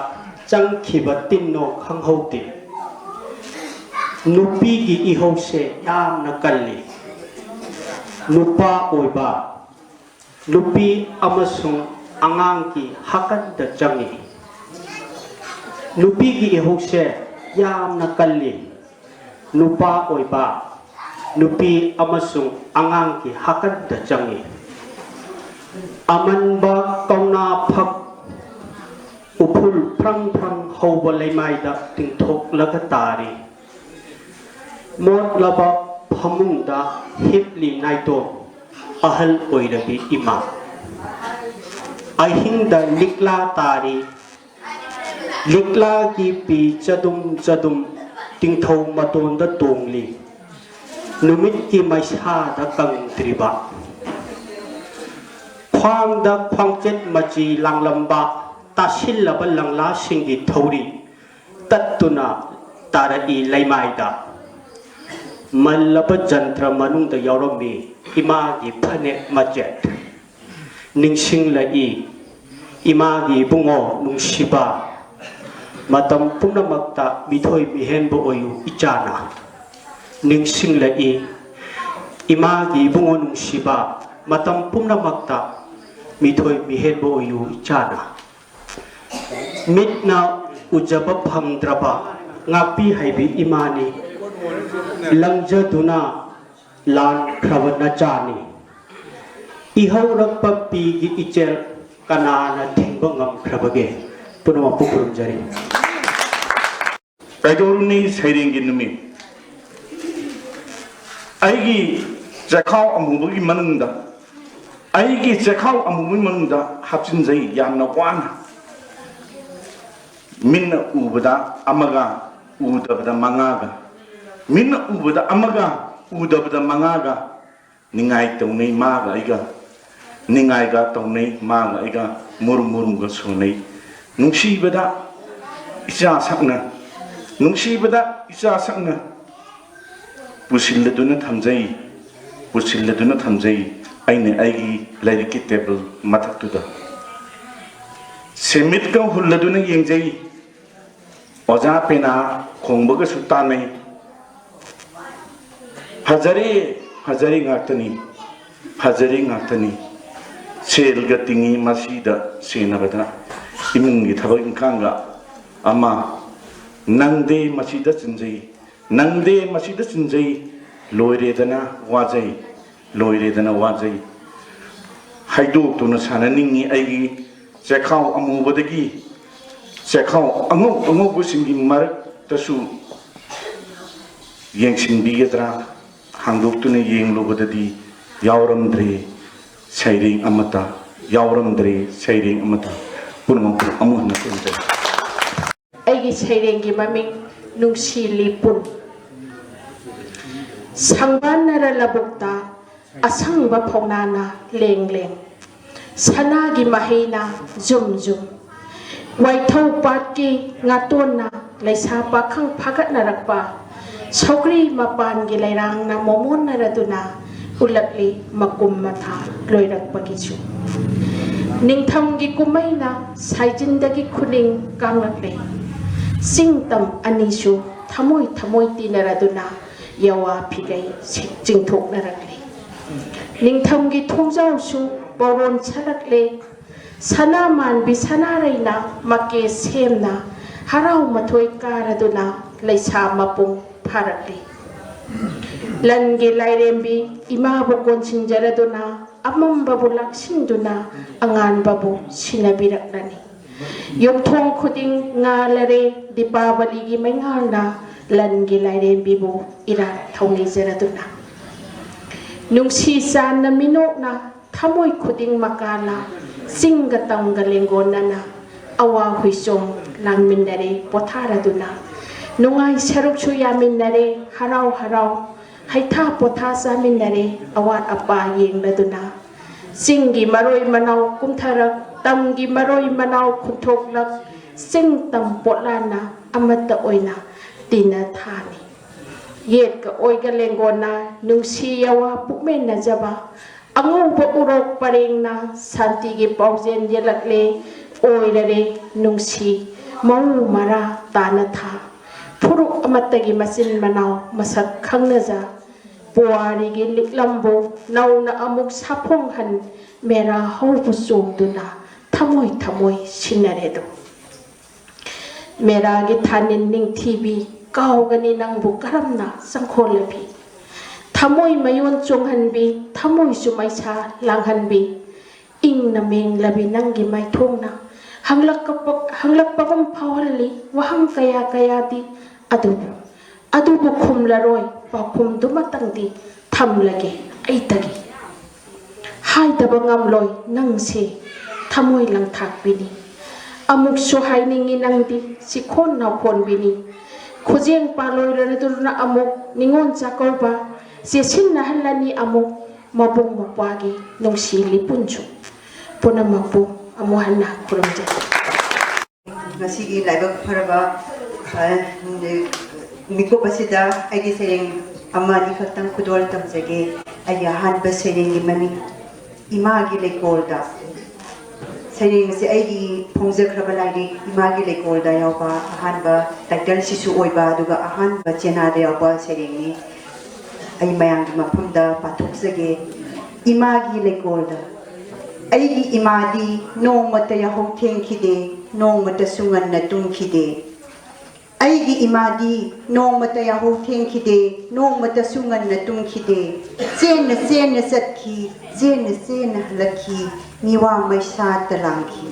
ꯆꯪꯈꯤꯕ ꯇꯤꯟꯅꯣ ꯈꯪꯍꯧꯗꯦ꯫ ꯅꯨꯄꯤꯒꯤ ꯏꯍꯧꯁꯦ ꯌꯥꯝꯅ ꯀꯜꯂꯤ꯫ ꯅꯨꯄꯥ ꯑꯣꯏꯕ, ꯅꯨꯄꯤ ꯑꯃꯁꯨꯡ ꯑꯉꯥꯡꯒꯤ ꯍꯥꯀꯟꯗ ꯆꯪꯏ꯫ ꯅꯨꯄꯤꯒꯤ ꯏꯍꯧꯁꯦ ꯌꯥꯝꯅ ꯀꯜꯂꯤ꯫ ꯅꯨꯄꯥ ꯑꯣꯏꯕ, ꯅꯨꯄꯤ ꯑꯃꯁꯨꯡ ꯑꯉꯥꯡꯒꯤ ꯍꯥꯀꯟꯗ ꯆꯪꯏ꯫ ꯑꯃꯟꯕ ꯀꯧꯅꯥ ꯐꯛ ꯎꯐꯨꯜ ꯐ꯭ꯔꯪ ꯐ꯭ꯔꯪ ꯍꯧꯕ ꯂꯩꯃꯥꯏꯗ ꯇꯤꯡꯊꯣꯛꯂꯒ ꯇꯥꯔꯤ꯫ ꯃꯣꯠꯂꯕ ꯐꯃꯨꯡꯗ ꯍꯤꯞꯂꯤ ꯅꯥꯏꯇꯣꯝ ꯑꯍꯜ ꯑꯣꯏꯔꯕꯤ ꯏꯃꯥ꯫ ꯑꯍꯤꯡꯗ ꯂꯤꯛꯂꯥ ꯇꯥꯔꯤ꯫ ꯂꯤꯛꯂꯥꯒꯤ ꯄꯤ ꯆꯗꯨꯝ ꯆꯗꯨꯝ ꯇꯤꯡꯊꯧ ꯃꯇꯣꯟꯗ ꯇꯣꯡꯂꯤ꯫ ꯅꯨꯃꯤꯠꯀꯤ ꯃꯩꯁꯥꯗ ꯀꯪꯗ꯭ꯔꯤꯕ꯫ ꯈ꯭ꯋꯥꯡꯗ ꯈ꯭ꯋꯥꯡꯆꯦꯠ ꯃꯆꯤ ꯂꯥꯡꯂꯝꯕ ꯇꯥꯁꯤꯜꯂꯕ ꯂꯪꯂꯥꯁꯤꯡꯒꯤ ꯊꯧꯔꯤ ꯇꯠꯇꯨꯅ ꯇꯥꯔꯛꯏ ꯂꯩꯃꯥꯏꯗ꯫ ꯃꯜꯂꯕ ꯖꯟꯇ꯭ꯔ ꯃꯅꯨꯡꯗ ꯌꯥꯎꯔꯝꯃꯤ ꯏꯃꯥꯒꯤ ꯐꯅꯦꯛ ꯃꯆꯦꯠ꯫ ꯅꯤꯡꯁꯤꯡꯂꯛꯏ ꯏꯃꯥꯒꯤ ꯏꯕꯨꯡꯉꯣ ꯅꯨꯡꯁꯤꯕ, ꯃꯇꯝ ꯄꯨꯝꯅꯃꯛꯇ ꯃꯤꯊꯣꯏ ꯃꯤꯍꯦꯟꯕ ꯑꯣꯏꯌꯨ ꯏꯆꯥꯅ꯫ ꯅꯤꯡꯁꯤꯡꯂꯛꯏ ꯏꯃꯥꯒꯤ ꯏꯕꯨꯡꯉꯣ ꯅꯨꯡꯁꯤꯕ, ꯃꯇꯝ ꯄꯨꯝꯅꯃꯛꯇ ꯃꯤꯊꯣꯏ ꯃꯤꯍꯦꯟꯕ ꯑꯣꯏꯌꯨ ꯏꯆꯥꯅ꯫ ꯃꯤꯠꯅ ꯎꯖꯕ ꯐꯪꯗ꯭ꯔꯕ ꯉꯥꯛꯄꯤ ꯍꯩꯕꯤ ꯏꯃꯥꯅꯤ꯫ ꯂꯪꯖꯗꯨꯅ ꯂꯥꯟꯈ꯭ꯔꯕ ꯅꯆꯥꯅꯤ꯫ ꯏꯍꯧꯔꯛꯄ ꯄꯤꯒꯤ ꯏꯆꯦꯜ ꯀꯅꯥꯅ ꯊꯤꯡꯕ ꯉꯝꯈ꯭ꯔꯕꯒꯦ? ꯄꯨꯝꯅꯃꯛꯄꯨ ꯈꯨꯔꯨꯝꯖꯔꯤ꯫ ꯀꯩꯗꯧꯔꯨꯅꯤ ꯁꯩꯔꯦꯡꯒꯤ ꯅꯨꯃꯤꯠ꯫ ꯑꯩꯒꯤ ꯆꯦꯈꯥꯎ ꯑꯃꯨꯕꯒꯤ ꯃꯅꯨꯡꯗ, ꯑꯩꯒꯤ ꯆꯦꯈꯥꯎ ꯑꯃꯨꯕꯒꯤ ꯃꯅꯨꯡꯗ ꯍꯥꯞꯆꯤꯟꯖꯩ ꯌꯥꯝꯅ ꯋꯥꯅ꯫ ꯃꯤꯠꯅ ꯎꯕꯗ ꯑꯃꯒ, ꯎꯗꯕꯗ ꯃꯉꯥꯒ, ꯃꯤꯠꯅ ꯎꯕꯗ ꯑꯃꯒ, ꯎꯗꯕꯗ ꯃꯉꯥꯒ, ꯅꯤꯡꯉꯥꯏ ꯇꯧꯅꯩ ꯃꯥꯒ ꯑꯩꯒ, ꯅꯤꯡꯉꯥꯏꯒ ꯇꯧꯅꯩ ꯃꯥꯒ ꯑꯩꯒ, ꯃꯨꯔꯨꯝ ꯃꯨꯔꯨꯝꯒ ꯁꯣꯟꯅꯩ꯫ ꯅꯨꯡꯁꯤꯕꯗ ꯏꯆꯥ ꯁꯛꯅ, ꯅꯨꯡꯁꯤꯕꯗ ꯏꯆꯥ ꯁꯛꯅ ꯄꯨꯁꯤꯜꯂꯗꯨꯅ ꯊꯝꯖꯩ, ꯄꯨꯁꯤꯜꯂꯗꯨꯅ ꯊꯝꯖꯩ ꯑꯩꯅ ꯑꯩꯒꯤ ꯂꯥꯏꯔꯤꯛꯀꯤ ꯇꯦꯕꯜ ꯃꯊꯛꯇꯨꯗ꯫ ꯁꯦꯃꯤꯠꯀ ꯍꯨꯜꯂꯗꯨꯅ ꯌꯦꯡꯖꯩ, ꯑꯣꯖꯥ ꯄꯦꯅꯥ ꯈꯣꯡꯕꯒꯁꯨ ꯇꯥꯟꯅꯩ꯫ ꯐꯖꯔꯦ, ꯐꯖꯔꯦ ꯉꯥꯛꯇꯅꯤ, ꯐꯖꯔꯦ ꯉꯥꯛꯇꯅꯤ꯫ ꯁꯦꯜꯒ ꯇꯤꯡꯉꯤ ꯃꯁꯤꯗ ꯁꯦꯟꯅꯕꯗ, ꯏꯃꯨꯡꯒꯤ ꯊꯕꯛ ꯏꯪꯈꯥꯡꯒ ꯑꯃ ꯅꯪꯗꯦ ꯃꯁꯤꯗ ꯆꯤꯟꯖꯩ, ꯅꯪꯗꯦ ꯃꯁꯤꯗ ꯆꯤꯟꯖꯩ, ꯂꯣꯏꯔꯦꯗꯅ ꯋꯥꯖꯩ, ꯂꯣꯏꯔꯦꯗꯅ ꯋꯥꯖꯩ꯫ ꯍꯥꯏꯗꯣꯛꯇꯨꯅ ꯁꯥꯟꯅꯅꯤꯡꯉꯤ ꯑꯩꯒꯤ ꯆꯦꯈꯥꯎ ꯑꯃꯨꯕꯗꯒꯤ ꯆꯦꯈꯥꯎ ꯑꯉꯧ ꯑꯉꯧꯕꯁꯤꯡꯒꯤ ꯃꯔꯛꯇꯁꯨ ꯌꯦꯡꯁꯤꯟꯕꯤꯒꯗ꯭ꯔꯥ? ꯍꯥꯡꯗꯣꯛꯇꯨꯅ ꯌꯦꯡꯂꯨꯕꯗꯗꯤ ꯌꯥꯎꯔꯝꯗ꯭ꯔꯦ ꯁꯩꯔꯦꯡ ꯑꯃꯠꯇ, ꯌꯥꯎꯔꯝꯗ꯭ꯔꯦ ꯁꯩꯔꯦꯡ ꯑꯃꯠꯇ꯫ ꯄꯨꯝꯅꯃꯛꯄꯨ ꯑꯃꯨꯛ ꯍꯟꯅ ꯈꯨꯔꯨꯝꯖꯔꯤ꯫ ꯑꯩꯒꯤ ꯁꯩꯔꯦꯡꯒꯤ ꯃꯃꯤꯡ ꯅꯨꯡꯁꯤ ꯂꯤꯄꯨꯟ꯫ ꯁꯪꯕꯥꯟꯅꯔ ꯂꯧꯕꯨꯛꯇ ꯑꯁꯪꯕ ꯐꯧꯅꯥꯅ ꯂꯦꯡ ꯂꯦꯡ, ꯁꯅꯥꯒꯤ ꯃꯍꯩꯅ ꯖꯨꯝ ꯖꯨꯝ, ꯋꯥꯏꯊꯧ ꯄꯥꯠꯀꯤ ꯉꯥꯇꯣꯟꯅ ꯂꯩꯁꯥ ꯄꯥꯈꯪ ꯐꯥꯒꯠꯅꯔꯛꯄ, ꯁꯧꯒ꯭ꯔꯤ ꯃꯄꯥꯟꯒꯤ ꯂꯩꯔꯥꯡꯅ ꯃꯣꯃꯣꯟꯅꯔꯗꯨꯅ ꯎꯠꯂꯛꯂꯤ ꯃꯀꯨꯝ ꯃꯊꯥ ꯂꯣꯏꯔꯛꯄꯒꯤꯁꯨ꯫ ꯅꯤꯡꯊꯝꯒꯤ ꯀꯨꯝꯃꯩꯅ ꯁꯥꯏꯖꯤꯟꯗꯒꯤ ꯈꯨꯅꯤꯡ ꯀꯥꯡꯂꯛꯂꯤ꯫ ꯆꯤꯡ ꯇꯝ ꯑꯅꯤꯁꯨ ꯊꯃꯣꯏ ꯊꯃꯣꯏ ꯇꯤꯟꯅꯔꯗꯨꯅ ꯌꯋꯥ ꯐꯤꯒꯩ ꯆꯤꯡꯊꯣꯛꯅꯔꯛꯂꯤ꯫ ꯅꯤꯡꯊꯝꯒꯤ ꯊꯣꯡꯖꯥꯎꯁꯨ ꯄꯧꯔꯣꯟ ꯁꯥꯠꯂꯛꯂꯦ꯫ ꯁꯅꯥ ꯃꯥꯟꯕꯤ ꯁꯅꯥꯔꯩꯅ ꯃꯀꯦ ꯁꯦꯝꯅ ꯍꯔꯥꯎ ꯃꯊꯣꯏ ꯀꯥꯔꯗꯨꯅ ꯂꯩꯁꯥ ꯃꯄꯨꯡ ꯐꯥꯔꯛꯂꯤ꯫ ꯂꯟꯒꯤ ꯂꯥꯏꯔꯦꯝꯕꯤ ꯏꯃꯥꯕꯨ ꯀꯣꯟꯁꯤꯟꯖꯔꯗꯨꯅ ꯑꯃꯝꯕꯕꯨ ꯂꯥꯛꯁꯤꯟꯗꯨꯅ ꯑꯉꯥꯟꯕꯕꯨ ꯁꯤꯟꯅꯕꯤꯔꯛꯂꯅꯤ꯫ ꯌꯨꯝꯊꯣꯡ ꯈꯨꯗꯤꯡ ꯉꯥꯜꯂꯔꯦ ꯗꯤꯄꯥꯕꯂꯤꯒꯤ ꯃꯩꯉꯥꯜꯅ ꯂꯟꯒꯤ ꯂꯥꯏꯔꯦꯝꯕꯤꯕꯨ ꯏꯔꯥꯠ ꯊꯧꯅꯤꯖꯔꯗꯨꯅ꯫ ꯅꯨꯡꯁꯤ ꯆꯥꯟꯅ ꯃꯤꯅꯣꯛꯅ ꯊꯃꯣꯏ ꯈꯨꯗꯤꯡ ꯃꯀꯥꯂ ꯆꯤꯡꯒ ꯇꯝꯒ ꯂꯦꯡꯒꯣꯟꯅꯅ ꯑꯋꯥ ꯍꯨꯏꯆꯣꯡ ꯂꯥꯡꯃꯤꯟꯅꯔꯦ ꯄꯣꯊꯥꯔꯗꯨꯅ꯫ ꯅꯨꯡꯉꯥꯏ ꯁꯔꯨꯛꯁꯨ ꯌꯥꯃꯤꯟꯅꯔꯦ ꯍꯔꯥꯎ ꯍꯔꯥꯎ ꯍꯩꯊꯥ ꯄꯣꯊꯥ ꯆꯥꯃꯤꯟꯅꯔꯦ ꯑꯋꯥꯠ ꯑꯄꯥ ꯌꯦꯡꯂꯗꯨꯅ꯫ ꯆꯤꯡꯒꯤ ꯃꯔꯣꯏ ꯃꯅꯥꯎ ꯀꯨꯝꯊꯔꯛ ꯇꯝꯒꯤ ꯃꯔꯣꯏ ꯃꯅꯥꯎ ꯈꯨꯟꯊꯣꯛꯂꯛ ꯆꯤꯡ ꯇꯝ ꯄꯣꯠꯂꯥꯟꯅ ꯑꯃꯠꯇ ꯑꯣꯏꯅ ꯇꯤꯟꯅ ꯊꯥꯅꯤ꯫ ꯌꯦꯠꯀ ꯑꯣꯏꯒ ꯂꯦꯡꯒꯣꯟꯅ ꯅꯨꯡꯁꯤ ꯌꯥꯋꯥ ꯄꯨꯛꯃꯦꯟꯅꯖꯕ ꯑꯉꯧꯕ ꯎꯔꯣꯛ ꯄꯔꯦꯡꯅ ꯁꯥꯟꯇꯤꯒꯤ ꯄꯥꯎꯖꯦꯜ ꯌꯦꯜꯂꯛꯂꯦ꯫ ꯑꯣꯏꯔꯔꯦ ꯅꯨꯡꯁꯤ ꯃꯎ ꯃꯔꯥ ꯇꯥꯅ ꯊꯥ꯫ ꯐꯨꯔꯨꯞ ꯑꯃꯠꯇꯒꯤ ꯃꯆꯤꯟ ꯃꯅꯥꯎ ꯃꯁꯛ ꯈꯪꯅꯖ ꯄꯨꯋꯥꯔꯤꯒꯤ ꯂꯤꯛꯂꯝꯕꯨ ꯅꯧꯅ ꯑꯃꯨꯛ ꯁꯥꯐꯣꯡꯍꯟ ꯃꯦꯔꯥ ꯍꯧꯕ ꯆꯣꯡꯗꯨꯅ ꯊꯃꯣꯏ ꯊꯃꯣꯏ ꯁꯤꯟꯅꯔꯦꯗꯣ꯫ ꯃꯦꯔꯥꯒꯤ ꯊꯥꯅꯤꯟ ꯅꯤꯡꯊꯤꯕꯤ ꯀꯥꯎꯒꯅꯤ ꯅꯪꯕꯨ ꯀꯔꯝꯅ ꯆꯪꯈꯣꯜꯂꯕꯤ꯫ ꯊꯃꯣꯏ ꯃꯌꯣꯟ ꯆꯣꯡꯍꯟꯕꯤ ꯊꯃꯣꯏꯁꯨ ꯃꯩꯁꯥ ꯂꯥꯡꯍꯟꯕꯤ꯫ ꯏꯪꯅ ꯃꯦꯡꯂꯕꯤ ꯅꯪꯒꯤ ꯃꯥꯏꯊꯣꯡꯅ ꯍꯪꯂꯛꯄ ꯍꯪꯂꯛꯄꯒꯨꯝ ꯐꯥꯎꯍꯜꯂꯤ ꯋꯥꯍꯪ ꯀꯌꯥ ꯀꯌꯥꯗꯤ꯫ ꯑꯗꯨꯕꯨ ꯑꯗꯨꯕꯨ ꯈꯨꯝꯂꯔꯣꯏ ꯄꯥꯎꯈꯨꯝꯗꯨꯃꯇꯪꯗꯤ ꯊꯝꯂꯒꯦ ꯑꯩꯇꯒꯤ꯫ ꯍꯥꯏꯗꯕ ꯉꯝꯂꯣꯏ ꯅꯪꯁꯦ ꯊꯃꯣꯏ ꯂꯪꯊꯥꯛꯄꯤꯅꯤ꯫ ꯑꯃꯨꯛꯁꯨ ꯍꯥꯏꯅꯤꯡꯉꯤ ꯅꯪꯗꯤ ꯆꯤꯈꯣꯟ ꯅꯥꯎꯈꯣꯟꯕꯤꯅꯤ꯫ ꯈꯨꯖꯦꯡ ꯄꯥꯜꯂꯣꯏꯔꯗꯨꯅ ꯑꯃꯨꯛ ꯅꯤꯉꯣꯜ ꯆꯥꯛꯀꯧꯕ ꯆꯦꯠꯁꯤꯟꯅꯍꯜꯂꯅꯤ ꯑꯃꯨꯛ ꯃꯕꯨꯡ ꯃꯧꯄ꯭ꯋꯥꯒꯤ ꯅꯨꯡꯁꯤ ꯂꯤꯄꯨꯟꯁꯨ꯫ ꯄꯨꯝꯅꯃꯛꯄꯨ ꯑꯃꯨꯛ ꯍꯟꯅ ꯈꯨꯔꯨꯝꯖꯔꯤ꯫ ꯉꯁꯤꯒꯤ ꯂꯥꯏꯕꯛ ꯐꯔꯕ, ꯑ, ꯃꯤꯀꯨꯞ ꯑꯁꯤꯗ ꯑꯩꯒꯤ ꯁꯩꯔꯦꯡ ꯑꯃ ꯑꯅꯤ ꯈꯛꯇꯪ ꯈꯨꯗꯣꯜ ꯇꯝꯖꯒꯦ꯫ ꯑꯩꯒꯤ ꯑꯍꯥꯟꯕ ꯁꯩꯔꯦꯡꯒꯤ ꯃꯃꯤꯡ ꯏꯃꯥꯒꯤ ꯂꯩꯀꯣꯜꯗ꯫ ꯁꯩꯔꯦꯡ ꯑꯁꯤ ꯑꯩꯒꯤ ꯐꯣꯡꯖꯈ꯭ꯔꯕ ꯂꯥꯏꯔꯤꯛ ꯏꯃꯥꯒꯤ ꯂꯩꯀꯣꯜꯗ ꯌꯥꯎꯕ ꯑꯍꯥꯟꯕ ꯇꯥꯏꯇꯜꯁꯤꯁꯨ ꯑꯣꯏꯕ, ꯑꯗꯨꯒ ꯑꯍꯥꯟꯕ ꯆꯦꯅꯥꯗ ꯌꯥꯎꯕ ꯁꯩꯔꯦꯡꯅꯤ꯫ ꯑꯩ ꯃꯌꯥꯝꯒꯤ ꯃꯐꯝꯗ ꯄꯥꯊꯣꯛꯆꯒꯦ꯫ ꯏꯃꯥꯒꯤ ꯂꯩꯀꯣꯜꯗ꯫ ꯑꯩꯒꯤ ꯏꯃꯥꯗꯤ ꯅꯣꯡꯃꯇ ꯌꯥꯍꯧ ꯊꯦꯡꯈꯤꯗꯦ, ꯅꯣꯡꯃꯇꯁꯨ ꯉꯟꯅ ꯇꯨꯝꯈꯤꯗꯦ꯫ ꯑꯩꯒꯤ ꯏꯃꯥꯗꯤ ꯅꯣꯡꯃꯇ ꯌꯥꯍꯧ ꯊꯦꯡꯈꯤꯗꯦ, ꯅꯣꯡꯃꯇꯁꯨ ꯉꯟꯅ ꯇꯨꯝꯈꯤꯗꯦ꯫ ꯆꯦꯟꯅ ꯆꯦꯟꯅ ꯆꯠꯈꯤ, ꯆꯦꯟꯅ ꯆꯦꯟꯅ ꯍꯜꯂꯛꯈꯤ, ꯃꯤꯋꯥ ꯃꯩꯁꯥꯇ ꯂꯥꯡꯈꯤ꯫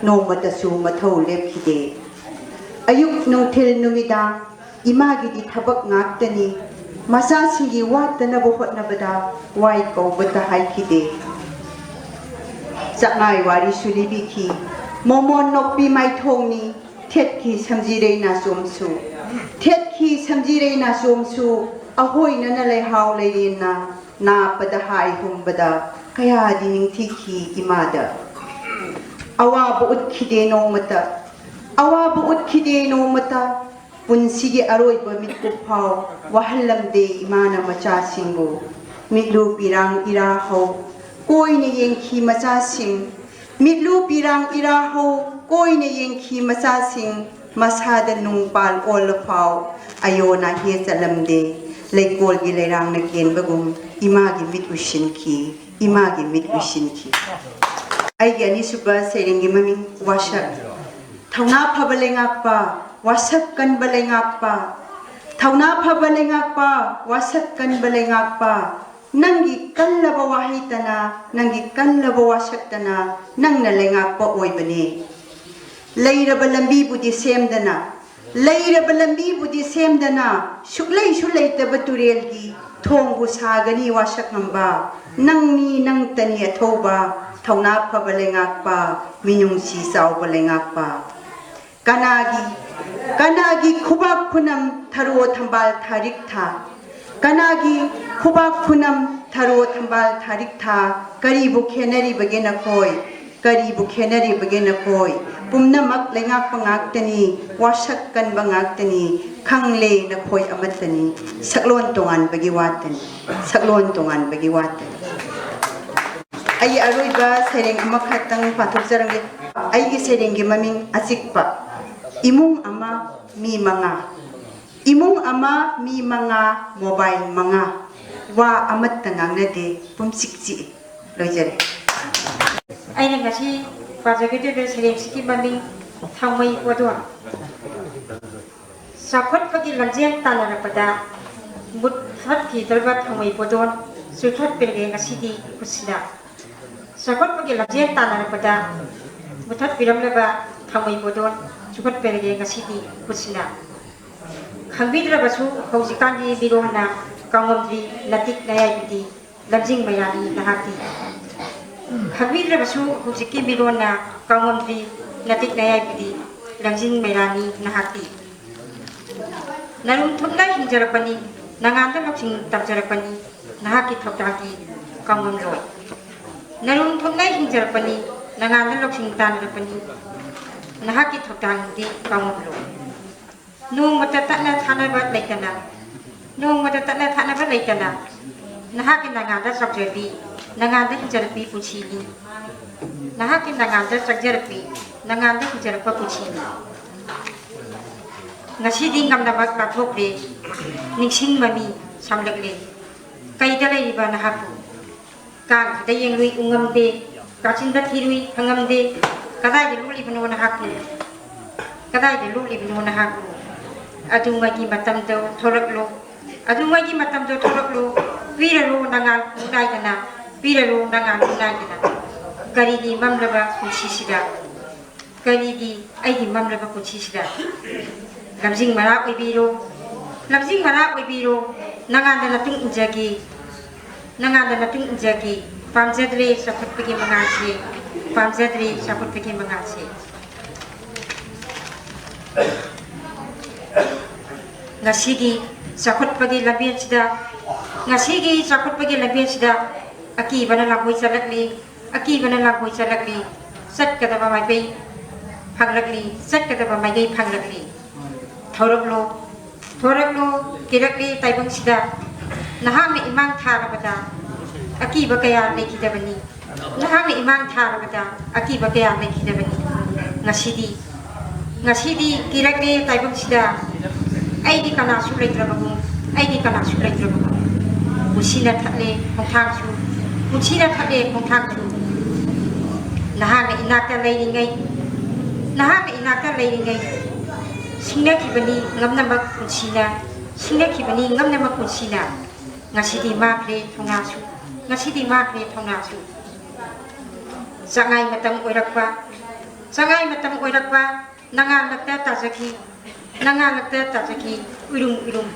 ꯅꯣꯡꯃꯇꯁꯨ ꯃꯊꯧ ꯂꯦꯞꯈꯤꯗꯦ꯫ ꯑꯌꯨꯛ, ꯅꯨꯡꯊꯤꯜ, ꯅꯨꯃꯤꯗꯥꯡ ꯏꯃꯥꯒꯤꯗꯤ ꯊꯕꯛ ꯉꯥꯛꯇꯅꯤ꯫ ꯃꯆꯥꯁꯤꯡꯒꯤ ꯋꯥꯠꯇꯅꯕ ꯍꯣꯠꯅꯕꯗ ꯋꯥꯏ ꯀꯧꯕꯇ ꯍꯥꯏꯈꯤꯗꯦ꯫ ꯆꯥꯛꯉꯥꯏ ꯋꯥꯔꯤꯁꯨ ꯂꯤꯕꯤꯈꯤ꯫ ꯃꯣꯃꯣꯟ ꯅꯣꯛꯄꯤ ꯃꯥꯏꯊꯣꯡꯅꯤ, ꯊꯦꯠꯈꯤ ꯁꯝꯖꯤꯔꯩ ꯅꯥꯆꯣꯝꯁꯨ꯫ ꯊꯦꯠꯈꯤ ꯁꯝꯖꯤꯔꯩ ꯅꯥꯆꯣꯝꯁꯨ, ꯑꯍꯣꯏꯅꯅ ꯂꯩꯍꯥꯎ ꯂꯩꯔꯦꯟꯅ ꯅꯥꯞꯄꯗ ꯍꯥꯏ ꯍꯨꯝꯕꯗ ꯀꯌꯥꯗꯤ ꯅꯤꯡꯊꯤꯈꯤ ꯏꯃꯥꯗ꯫ ꯑꯋꯥꯕ ꯎꯠꯈꯤꯗꯦ ꯅꯣꯡꯃꯇ, ꯑꯋꯥꯕ ꯎꯠꯈꯤꯗꯦ ꯅꯣꯡꯃꯇ, ꯄꯨꯟꯁꯤꯒꯤ ꯑꯔꯣꯏꯕ ꯃꯤꯠꯀꯨꯞ ꯐꯥꯎ ꯋꯥꯍꯜꯂꯝꯗꯦ ꯏꯃꯥꯅ ꯃꯆꯥꯁꯤꯡꯕꯨ꯫ ꯃꯤꯠꯂꯨ ꯄꯤꯔꯥꯡ ꯏꯔꯥ ꯍꯧ ꯀꯣꯏꯅ ꯌꯦꯡꯈꯤ ꯃꯆꯥꯁꯤꯡ꯫ ꯃꯤꯠꯂꯨ ꯄꯤꯔꯥꯡ ꯏꯔꯥ ꯍꯧ ꯀꯣꯏꯅ ꯌꯦꯡꯈꯤ ꯃꯆꯥꯁꯤꯡ꯫ ꯃꯁꯥꯗ ꯅꯨꯡ ꯄꯥꯜ ꯑꯣꯜꯂ ꯐꯥꯎ ꯑꯌꯣ ꯅꯥꯍꯦ ꯆꯠꯂꯝꯗꯦ꯫ ꯂꯩꯀꯣꯜꯒꯤ ꯂꯩꯔꯥꯡꯅ ꯀꯦꯟꯕꯒꯨꯝ ꯏꯃꯥꯒꯤ ꯃꯤꯠ ꯎꯏꯁꯤꯟꯈꯤ, ꯏꯃꯥꯒꯤ ꯃꯤꯠ ꯎꯏꯁꯤꯟꯈꯤ꯫ ꯑꯩꯒꯤ ꯑꯅꯤꯁꯨꯕ ꯁꯩꯔꯦꯡꯒꯤ ꯃꯃꯤꯡ ꯋꯥꯁꯛ꯫ ꯊꯧꯅꯥ ꯐꯕ ꯂꯩꯉꯥꯛꯄ, ꯋꯥꯁꯛ ꯀꯟꯕ ꯂꯩꯉꯥꯛꯄ꯫ ꯊꯧꯅꯥ ꯐꯕ ꯂꯩꯉꯥꯛꯄ, ꯋꯥꯁꯛ ꯀꯟꯕ ꯂꯩꯉꯥꯛꯄ꯫ ꯅꯪꯒꯤ ꯀꯜꯂꯕ ꯋꯥꯍꯩꯇꯅ, ꯅꯪꯒꯤ ꯀꯜꯂꯕ ꯋꯥꯁꯛꯇꯅ ꯅꯪꯅ ꯂꯩꯉꯥꯛꯄ ꯑꯣꯏꯕꯅꯦ꯫ ꯂꯩꯔꯕ ꯂꯝꯕꯤꯕꯨꯗꯤ ꯁꯦꯝꯗꯅ, ꯂꯩꯔꯕ ꯂꯝꯕꯤꯕꯨꯗꯤ ꯁꯦꯝꯗꯅ, ꯁꯨꯛꯂꯩꯁꯨ ꯂꯩꯇꯕ ꯇꯨꯔꯦꯜꯒꯤ ꯊꯣꯡꯕꯨ ꯁꯥꯒꯅꯤ ꯋꯥꯁꯛ ꯉꯝꯕ꯫ ꯅꯪꯅꯤ ꯅꯪꯇꯅꯤ ꯑꯊꯧꯕ, ꯊꯧꯅꯥ ꯐꯕ ꯂꯩꯉꯥꯛꯄ, ꯃꯤꯅꯨꯡꯁꯤ ꯆꯥꯎꯕ ꯂꯩꯉꯥꯛꯄ꯫ ꯀꯅꯥꯒꯤ, ꯀꯅꯥꯒꯤ ꯈꯨꯕꯥꯛ ꯈꯨꯅꯝ ꯊꯔꯣ ꯊꯝꯕꯥꯜ ꯊꯥꯔꯤꯛ ꯊꯥ? ꯀꯅꯥꯒꯤ ꯈꯨꯕꯥꯛ ꯈꯨꯅꯝ ꯊꯔꯣ ꯊꯝꯕꯥꯜ ꯊꯥꯔꯤꯛ ꯊꯥ? ꯀꯔꯤꯕꯨ ꯈꯦꯠꯅꯔꯤꯕꯒꯦ ꯅꯈꯣꯏ? ꯀꯔꯤꯕꯨ ꯈꯦꯠꯅꯔꯤꯕꯒꯦ ꯅꯈꯣꯏ? ꯄꯨꯝꯅꯃꯛ ꯂꯩꯉꯥꯛꯄ ꯉꯥꯛꯇꯅꯤ, ꯋꯥꯁꯛ ꯀꯟꯕ ꯉꯥꯛꯇꯅꯤ, ꯈꯪꯂꯦ ꯅꯈꯣꯏ ꯑꯃꯠꯇꯅꯤ, ꯁꯛꯂꯣꯟ ꯇꯣꯉꯥꯟꯕꯒꯤ ꯋꯥꯇꯅꯤ, ꯁꯛꯂꯣꯟ ꯇꯣꯉꯥꯟꯕꯒꯤ ꯋꯥꯇꯅꯤ꯫ ꯑꯩ ꯑꯔꯣꯏꯕ ꯁꯩꯔꯦꯡ ꯑꯃꯈꯛꯇꯪ ꯄꯥꯊꯣꯛꯆꯔꯝꯒꯦ꯫ ꯑꯩꯒꯤ ꯁꯩꯔꯦꯡꯒꯤ ꯃꯃꯤꯡ ꯑꯆꯤꯛꯄ꯫ ꯏꯃꯨꯡ ꯑꯃ ꯃꯤ ꯃꯉꯥ꯫ ꯏꯃꯨꯡ ꯑꯃ ꯃꯤ ꯃꯉꯥ, ꯃꯣꯕꯥꯏꯜ ꯃꯉꯥ꯫ ꯋꯥ ꯑꯃꯠꯇ ꯉꯥꯡꯅꯗꯦ, ꯄꯨꯝꯆꯤꯛ ꯆꯤꯛꯏ꯫ ꯂꯣꯏꯖꯔꯦ꯫ ꯑꯩꯅ ꯉꯁꯤ ꯄꯥꯖꯒꯗꯧꯔꯤꯕ ꯁꯩꯔꯦꯡꯁꯤꯒꯤ ꯃꯃꯤꯡ ꯊꯥꯡꯃꯩ ꯄꯣꯗꯣꯟ꯫ ꯆꯥꯎꯈꯠꯄꯒꯤ ꯂꯝꯖꯦꯜ ꯇꯥꯟꯅꯔꯛꯄꯗ ꯃꯨꯠꯊꯠꯈꯤꯗꯧꯔꯤꯕ ꯊꯥꯡꯃꯩ ꯄꯣꯗꯣꯟ ꯆꯨꯊꯠꯄꯤꯔꯒꯦ ꯉꯁꯤꯗꯤ ꯈꯨꯠꯁꯤꯅ꯫ ꯆꯥꯎꯈꯠꯄꯒꯤ ꯂꯝꯖꯦꯜ ꯇꯥꯟꯅꯔꯛꯄꯗ ꯃꯨꯠꯊꯠꯄꯤꯔꯝꯂꯕ ꯊꯥꯡꯃꯩ ꯄꯣꯗꯣꯟ ꯆꯨꯈꯠꯄꯤꯔꯒꯦ ꯉꯁꯤꯗꯤ ꯈꯨꯠꯁꯤꯅ꯫ ꯈꯪꯕꯤꯗ꯭ꯔꯕꯁꯨ ꯍꯧꯖꯤꯛꯀꯥꯟꯒꯤ ꯃꯤꯔꯣꯟꯅ ꯀꯥꯎꯉꯝꯗ꯭ꯔꯤ ꯅꯇꯤꯛ ꯅꯌꯥꯏꯕꯨꯗꯤ ꯂꯝꯖꯤꯡ ꯃꯩꯔꯥꯅꯤ ꯅꯍꯥꯛꯇꯤ꯫ ꯈꯪꯕꯤꯗ꯭ꯔꯕꯁꯨ ꯍꯧꯖꯤꯛꯀꯤ ꯃꯤꯔꯣꯟꯅ ꯀꯥꯎꯉꯝꯗ꯭ꯔꯤ ꯅꯇꯤꯛ ꯅꯌꯥꯏꯕꯨꯗꯤ ꯂꯝꯖꯤꯡ ꯃꯩꯔꯥꯅꯤ ꯅꯍꯥꯛꯇꯤ꯫ ꯅꯔꯨꯝ ꯊꯨꯞꯅ ꯍꯤꯡꯖꯔꯛꯄꯅꯤ, ꯅꯉꯥꯟꯗ ꯂꯧꯁꯤꯡ ꯇꯝꯖꯔꯛꯄꯅꯤ, ꯅꯍꯥꯛꯀꯤ ꯊꯧꯗꯥꯡꯗꯤ ꯀꯥꯎꯉꯝꯂꯣꯏ꯫ ꯅꯔꯨꯝ ꯊꯨꯞꯅ ꯍꯤꯡꯖꯔꯛꯄꯅꯤ, ꯅꯉꯥꯟꯗ ꯂꯧꯁꯤꯡ ꯇꯥꯟꯅꯔꯛꯄꯅꯤ, ꯅꯍꯥꯛꯀꯤ ꯊꯧꯗꯥꯡꯗꯤ ꯀꯥꯎꯉꯝꯂꯣꯏ꯫ ꯅꯣꯡꯃꯇ ꯇꯠꯅ ꯊꯥꯅꯕ ꯂꯩꯇꯅ, ꯅꯣꯡꯃꯇ ꯇꯠꯅ ꯊꯥꯅꯕ ꯂꯩꯇꯅ, ꯅꯍꯥꯛꯀꯤ ꯅꯉꯥꯟꯗ ꯆꯥꯎꯖꯕꯤ, ꯅꯉꯥꯟꯗ ꯍꯤꯡꯖꯔꯛꯄꯤ ꯄꯨꯟꯁꯤꯅꯤ꯫ ꯅꯍꯥꯛꯀꯤ ꯅꯉꯥꯟꯗ ꯆꯪꯖꯔꯛꯄꯤ, ꯅꯉꯥꯟꯗ ꯍꯤꯡꯖꯔꯛꯄ ꯄꯨꯟꯁꯤꯅꯤ꯫ ꯉꯁꯤꯗꯤ ꯉꯝꯅꯃꯛ ꯂꯥꯞꯊꯣꯛꯂꯦ, ꯅꯤꯡꯁꯤꯡ ꯃꯃꯤ ꯁꯥꯝꯂꯛꯂꯦ꯫ ꯀꯩꯗ ꯂꯩꯔꯤꯕ ꯅꯍꯥꯛꯄꯨ? ꯀꯥꯡꯈꯤꯗ ꯌꯦꯡꯂꯨꯏ ꯎꯉꯝꯗꯦ, ꯀꯥꯆꯤꯟꯗ ꯊꯤꯔꯨꯏ ꯐꯪꯉꯝꯗꯦ꯫ ꯀꯗꯥꯏꯗ ꯂꯣꯠꯂꯤꯕꯅꯣ ꯅꯍꯥꯛꯄꯨ? ꯀꯗꯥꯏꯗ ꯂꯣꯠꯂꯤꯕꯅꯣ ꯅꯍꯥꯛꯄꯨ? ꯑꯗꯨꯉꯩꯒꯤ ꯃꯇꯝꯗꯣ ꯊꯣꯔꯛꯂꯣ, ꯑꯗꯨꯉꯩꯒꯤ ꯃꯇꯝꯗꯣ ꯊꯣꯔꯛꯂꯣ꯫ ꯄꯤꯔꯔꯣ ꯅꯉꯥꯜ ꯅꯨꯡ ꯅꯥꯏꯗꯅ, ꯄꯤꯔꯔꯣ ꯅꯉꯥꯜ ꯅꯨꯡ ꯅꯥꯏꯗꯅ꯫ ꯀꯔꯤꯒꯤ ꯃꯝꯂꯕ ꯄꯨꯟꯁꯤꯁꯤꯗ? ꯀꯔꯤꯒꯤ ꯑꯩꯒꯤ ꯃꯝꯂꯕ ꯄꯨꯟꯁꯤꯁꯤꯗ? ꯂꯝꯖꯤꯡ ꯃꯔꯥ ꯑꯣꯏꯕꯤꯔꯣ, ꯂꯝꯖꯤꯡ ꯃꯔꯥ ꯑꯣꯏꯕꯤꯔꯣ꯫ ꯅꯉꯥꯟꯗ ꯅꯇꯨꯡ ꯏꯟꯖꯒꯦ, ꯅꯉꯥꯟꯗ ꯅꯇꯨꯡ ꯏꯟꯖꯒꯦ꯫ ꯄꯥꯝꯖꯗ꯭ꯔꯦ ꯆꯥꯎꯈꯠꯄꯒꯤ ꯃꯉꯥꯜꯁꯦ, ꯄꯥꯝꯖꯗ꯭ꯔꯦ ꯆꯥꯎꯈꯠꯄꯒꯤ ꯃꯉꯥꯜꯁꯦ꯫ ꯉꯁꯤꯒꯤ ꯆꯥꯎꯈꯠꯄꯒꯤ ꯂꯝꯕꯦꯜꯁꯤꯗ, ꯉꯁꯤꯒꯤ ꯆꯥꯎꯈꯠꯄꯒꯤ ꯂꯝꯕꯦꯜꯁꯤꯗ ꯑꯀꯤꯕꯅ ꯂꯥꯡꯒꯣꯏ ꯆꯠꯂꯛꯂꯤ, ꯑꯀꯤꯕꯅ ꯂꯥꯡꯒꯣꯏ ꯆꯠꯂꯛꯂꯤ꯫ ꯆꯠꯀꯗꯕ ꯃꯥꯏꯀꯩ ꯐꯪꯂꯛꯂꯤ, ꯆꯠꯀꯗꯕ ꯃꯥꯏꯀꯩ ꯐꯪꯂꯛꯂꯤ꯫ ꯊꯧꯔꯛꯂꯣ, ꯊꯣꯔꯛꯂꯣ, ꯀꯤꯔꯛꯂꯤ ꯇꯥꯏꯕꯪꯁꯤꯗ꯫ ꯅꯍꯥꯛꯅ ꯏꯃꯥꯡ ꯊꯥꯔꯕꯗ ꯑꯀꯤꯕ ꯀꯌꯥ ꯂꯩꯈꯤꯗꯕꯅꯤ꯫ ꯅꯍꯥꯛꯅ ꯏꯃꯥꯡ ꯊꯥꯔꯕꯗ ꯑꯀꯤꯕ ꯀꯌꯥ ꯂꯩꯈꯤꯗꯕꯅꯤ꯫ ꯉꯁꯤꯗꯤ, ꯉꯁꯤꯗꯤ ꯀꯤꯔꯛꯂꯦ ꯇꯥꯏꯕꯪꯁꯤꯗ꯫ ꯑꯩꯗꯤ ꯀꯅꯥꯁꯨ ꯂꯩꯇ꯭ꯔꯕꯒꯨꯝ, ꯑꯩꯗꯤ ꯀꯅꯥꯁꯨ ꯂꯩꯇ꯭ꯔꯕꯒꯨꯝ꯫ ꯄꯨꯟꯁꯤꯅ ꯊꯠꯂꯦ ꯈꯣꯡꯊꯥꯡꯁꯨ, ꯄꯨꯟꯁꯤꯅ ꯊꯠꯂꯦ ꯈꯣꯡꯊꯥꯡꯁꯨ꯫ ꯅꯍꯥꯛꯅ ꯏꯅꯥꯛꯇ ꯂꯩꯔꯤꯉꯩ, ꯅꯍꯥꯛꯅ ꯏꯅꯥꯛꯇ ꯂꯩꯔꯤꯉꯩ꯫ ꯁꯤꯡꯅꯈꯤꯕꯅꯤ ꯉꯝꯅꯃꯛ ꯄꯨꯟꯁꯤꯅ, ꯁꯤꯡꯅꯈꯤꯕꯅꯤ ꯉꯝꯅꯃꯛ ꯄꯨꯟꯁꯤꯅ꯫ ꯉꯁꯤꯗꯤ ꯃꯥꯡꯈ꯭ꯔꯦ ꯊꯧꯅꯥꯁꯨ, ꯉꯁꯤꯗꯤ ꯃꯥꯡꯈ꯭ꯔꯦ ꯊꯧꯅꯥꯁꯨ꯫ ꯆꯉꯥꯏ ꯃꯇꯝ ꯑꯣꯏꯔꯛꯄ, ꯆꯉꯥꯏ ꯃꯇꯝ ꯑꯣꯏꯔꯛꯄ, ꯅꯉꯥꯜꯂꯛꯇ ꯇꯥꯖꯈꯤ꯫ ꯅꯉꯥ ꯉꯛꯇ ꯇꯥꯖꯈꯤ ꯎꯏꯔꯨꯝ ꯎꯏꯔꯨꯝ꯫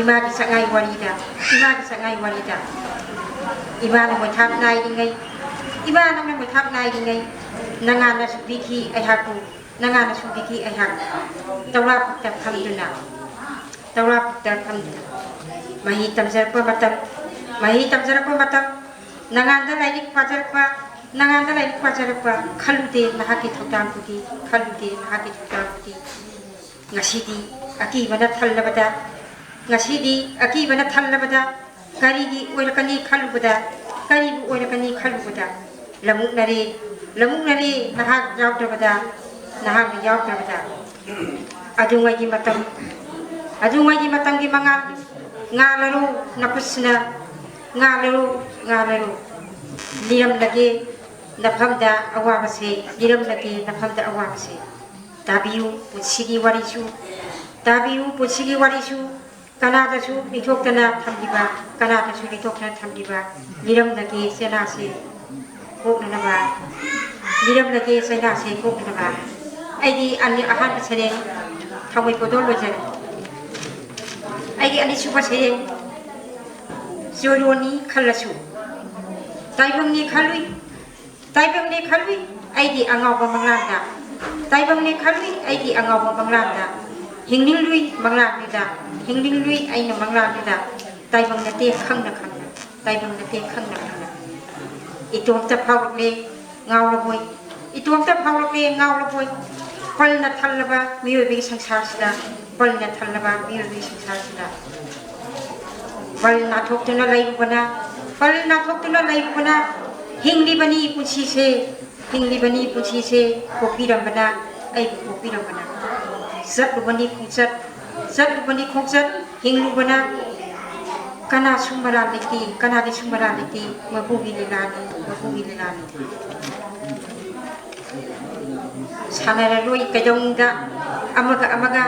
ꯏꯃꯥꯒꯤ ꯁꯛꯉꯥꯏ ꯋꯥꯔꯤꯗ, ꯏꯃꯥꯒꯤ ꯁꯛꯉꯥꯏ ꯋꯥꯔꯤꯗ꯫ ꯏꯃꯥꯅ ꯃꯣꯏꯊꯥꯞ ꯅꯥꯏꯔꯤꯉꯩ, ꯏꯃꯥ ꯅꯪꯅ ꯃꯣꯏꯊꯥꯞ ꯅꯥꯏꯔꯤꯉꯩ, ꯅꯉꯥꯅ ꯁꯨꯕꯤꯈꯤ ꯑꯩꯍꯥꯛꯄꯨ, ꯅꯉꯥꯅ ꯁꯨꯕꯤꯈꯤ ꯑꯩꯍꯥꯛ꯫ ꯇꯧꯔꯥꯄꯨꯛꯇ ꯐꯝꯗꯨꯅ, ꯇꯧꯔꯥꯄꯨꯛꯇ ꯐꯝꯗꯨꯅ꯫ ꯃꯍꯩ ꯇꯝꯖꯔꯛꯄ ꯃꯇꯝ, ꯃꯍꯩ ꯇꯝꯖꯔꯛꯄ ꯃꯇꯝ, ꯅꯉꯥꯟꯗ ꯂꯥꯏꯔꯤꯛ ꯄꯥꯖꯔꯛꯄ, ꯅꯉꯥꯟꯗ ꯂꯥꯏꯔꯤꯛ ꯄꯥꯖꯔꯛꯄ, ꯈꯜꯂꯨꯗꯦ ꯅꯍꯥꯛꯀꯤ ꯊꯧꯗꯥꯡꯕꯨꯗꯤ, ꯈꯜꯂꯨꯗꯦ ꯅꯍꯥꯛꯀꯤ ꯊꯧꯗꯥꯡꯕꯨꯗꯤ꯫ ꯉꯁꯤꯗꯤ ꯑꯀꯤꯕꯅ ꯊꯜꯂꯕꯗ, ꯉꯁꯤꯗꯤ ꯑꯀꯤꯕꯅ ꯊꯜꯂꯕꯗ, ꯀꯔꯤꯒꯤ ꯑꯣꯏꯔꯛꯀꯅꯤ ꯈꯜꯂꯨꯕꯗ, ꯀꯔꯤꯕꯨ ꯑꯣꯏꯔꯛꯀꯅꯤ ꯈꯜꯂꯨꯕꯗ, ꯂꯃꯨꯛꯅꯔꯦ, ꯂꯃꯨꯛꯅꯔꯦ ꯅꯍꯥꯛ ꯌꯥꯎꯗ꯭ꯔꯕꯗ, ꯅꯍꯥꯛꯅ ꯌꯥꯎꯗ꯭ꯔꯕꯗ꯫ ꯑꯗꯨꯉꯩꯒꯤ ꯃꯇꯝ, ꯑꯗꯨꯉꯩꯒꯤ ꯃꯇꯝꯒꯤ ꯃꯉꯥꯜ, ꯉꯥꯜꯂꯔꯣ ꯅꯈꯨꯠꯁꯤꯅ, ꯉꯥꯜꯂꯔꯣ, ꯉꯥꯜꯂꯔꯣ꯫ ꯂꯤꯔꯝꯂꯒꯦ ꯅꯐꯝꯗ ꯑꯋꯥꯕꯁꯦ, ꯂꯤꯔꯝꯂꯒꯦ ꯅꯐꯝꯗ ꯑꯋꯥꯕꯁꯦ꯫ ꯇꯥꯕꯤꯌꯨ ꯄꯨꯟꯁꯤꯒꯤ ꯋꯥꯔꯤꯁꯨ, ꯇꯥꯕꯤꯌꯨ ꯄꯨꯟꯁꯤꯒꯤ ꯋꯥꯔꯤꯁꯨ꯫ ꯀꯅꯥꯗꯁꯨ ꯂꯤꯊꯣꯛꯇꯅ ꯊꯝꯂꯤꯕ, ꯀꯅꯥꯗꯁꯨ ꯂꯤꯊꯣꯛꯇꯅ ꯊꯝꯂꯤꯕ ꯂꯤꯔꯝꯂꯒꯦ ꯆꯦꯅꯥꯁꯦ ꯀꯣꯛꯅꯅꯕ, ꯂꯤꯔꯝꯂꯒꯦ ꯆꯦꯅꯥꯁꯦ ꯀꯣꯛꯅꯅꯕ꯫ ꯑꯩꯒꯤ ꯑꯅꯤ-, ꯑꯍꯥꯟꯕ ꯁꯩꯔꯦꯡ ꯊꯥꯡꯃꯩ ꯄꯣꯗꯣꯜ ꯂꯣꯏꯖꯔꯦ꯫ ꯑꯩꯒꯤ ꯑꯅꯤꯁꯨꯕ ꯁꯩꯔꯦꯡ ꯆꯣꯏꯔꯣꯟꯅꯤ ꯈꯜꯂꯁꯨ꯫ ꯇꯥꯏꯕꯪꯅꯤ ꯈꯜꯂꯨꯏ, ꯇꯥꯏꯕꯪꯅꯤ ꯈꯜꯂꯨꯏ ꯑꯩꯒꯤ ꯑꯉꯥꯎꯕ ꯃꯪꯂꯥꯟꯗ꯫ ꯇꯥꯏꯕꯪꯅꯤ ꯈꯜꯂꯨꯏ ꯑꯩꯒꯤ ꯑꯉꯥꯎꯕ ꯃꯪꯂꯥꯟꯗ꯫ ꯍꯤꯡꯅꯤꯡꯂꯨꯏ ꯃꯪꯂꯥꯟꯗꯨꯗ, ꯍꯤꯡꯅꯤꯡꯂꯨꯏ ꯑꯩꯅ ꯃꯪꯂꯥꯟꯗꯨꯗ꯫ ꯇꯥꯏꯕꯪ ꯅꯠꯇꯦ ꯈꯪꯅ ꯈꯪꯅ, ꯇꯥꯏꯕꯪ ꯅꯠꯇꯦ ꯈꯪꯅ ꯈꯪꯅ꯫ ꯏꯇꯣꯝꯇ ꯐꯥꯎꯔꯛꯂꯦ ꯉꯥꯎꯔꯕꯣꯏ, ꯏꯇꯣꯝꯇ ꯐꯥꯎꯔꯛꯂꯦ ꯉꯥꯎꯔꯕꯣꯏ꯫ ꯄꯜꯅ ꯊꯜꯂꯕ ꯃꯤꯑꯣꯏꯕꯒꯤ ꯁꯪꯁꯥꯔꯁꯤꯗ, ꯄꯜꯅ ꯊꯜꯂꯕ ꯃꯤꯑꯣꯏꯕꯒꯤ ꯁꯪꯁꯥꯔꯁꯤꯗ꯫ ꯄꯜ ꯅꯥꯊꯣꯛꯇꯨꯅ ꯂꯩꯔꯨꯕꯅ, ꯄꯜ ꯅꯥꯊꯣꯛꯇꯨꯅ ꯂꯩꯔꯨꯕꯅ꯫ ꯍꯤꯡꯂꯤꯕꯅꯤ ꯄꯨꯟꯁꯤꯁꯦ, ꯍꯤꯡꯂꯤꯕꯅꯤ ꯄꯨꯟꯁꯤꯁꯦ꯫ ꯄꯣꯛꯄꯤꯔꯝꯕꯅ, ꯑꯩꯕꯨ ꯄꯣꯛꯄꯤꯔꯝꯕꯅ꯫ ꯆꯠꯂꯨꯕꯅꯤ ꯈꯣꯡꯆꯠ, ꯆꯠꯂꯨꯕꯅꯤ ꯈꯣꯡꯆꯠ꯫ ꯍꯤꯡꯂꯨꯕꯅ ꯀꯅꯥꯁꯨ ꯃꯔꯥꯜ ꯂꯩꯇꯦ, ꯀꯅꯥꯒꯤꯁꯨ ꯃꯔꯥꯜ ꯂꯩꯇꯦ꯫ ꯃꯄꯨꯒꯤ ꯂꯤꯂꯥꯅꯤ, ꯃꯄꯨꯒꯤ ꯂꯤꯂꯥꯅꯤ꯫ ꯁꯥꯟꯅꯔꯔꯣꯏ ꯀꯩꯗꯧꯅꯨꯡꯗ ꯑꯃꯒ ꯑꯃꯒ,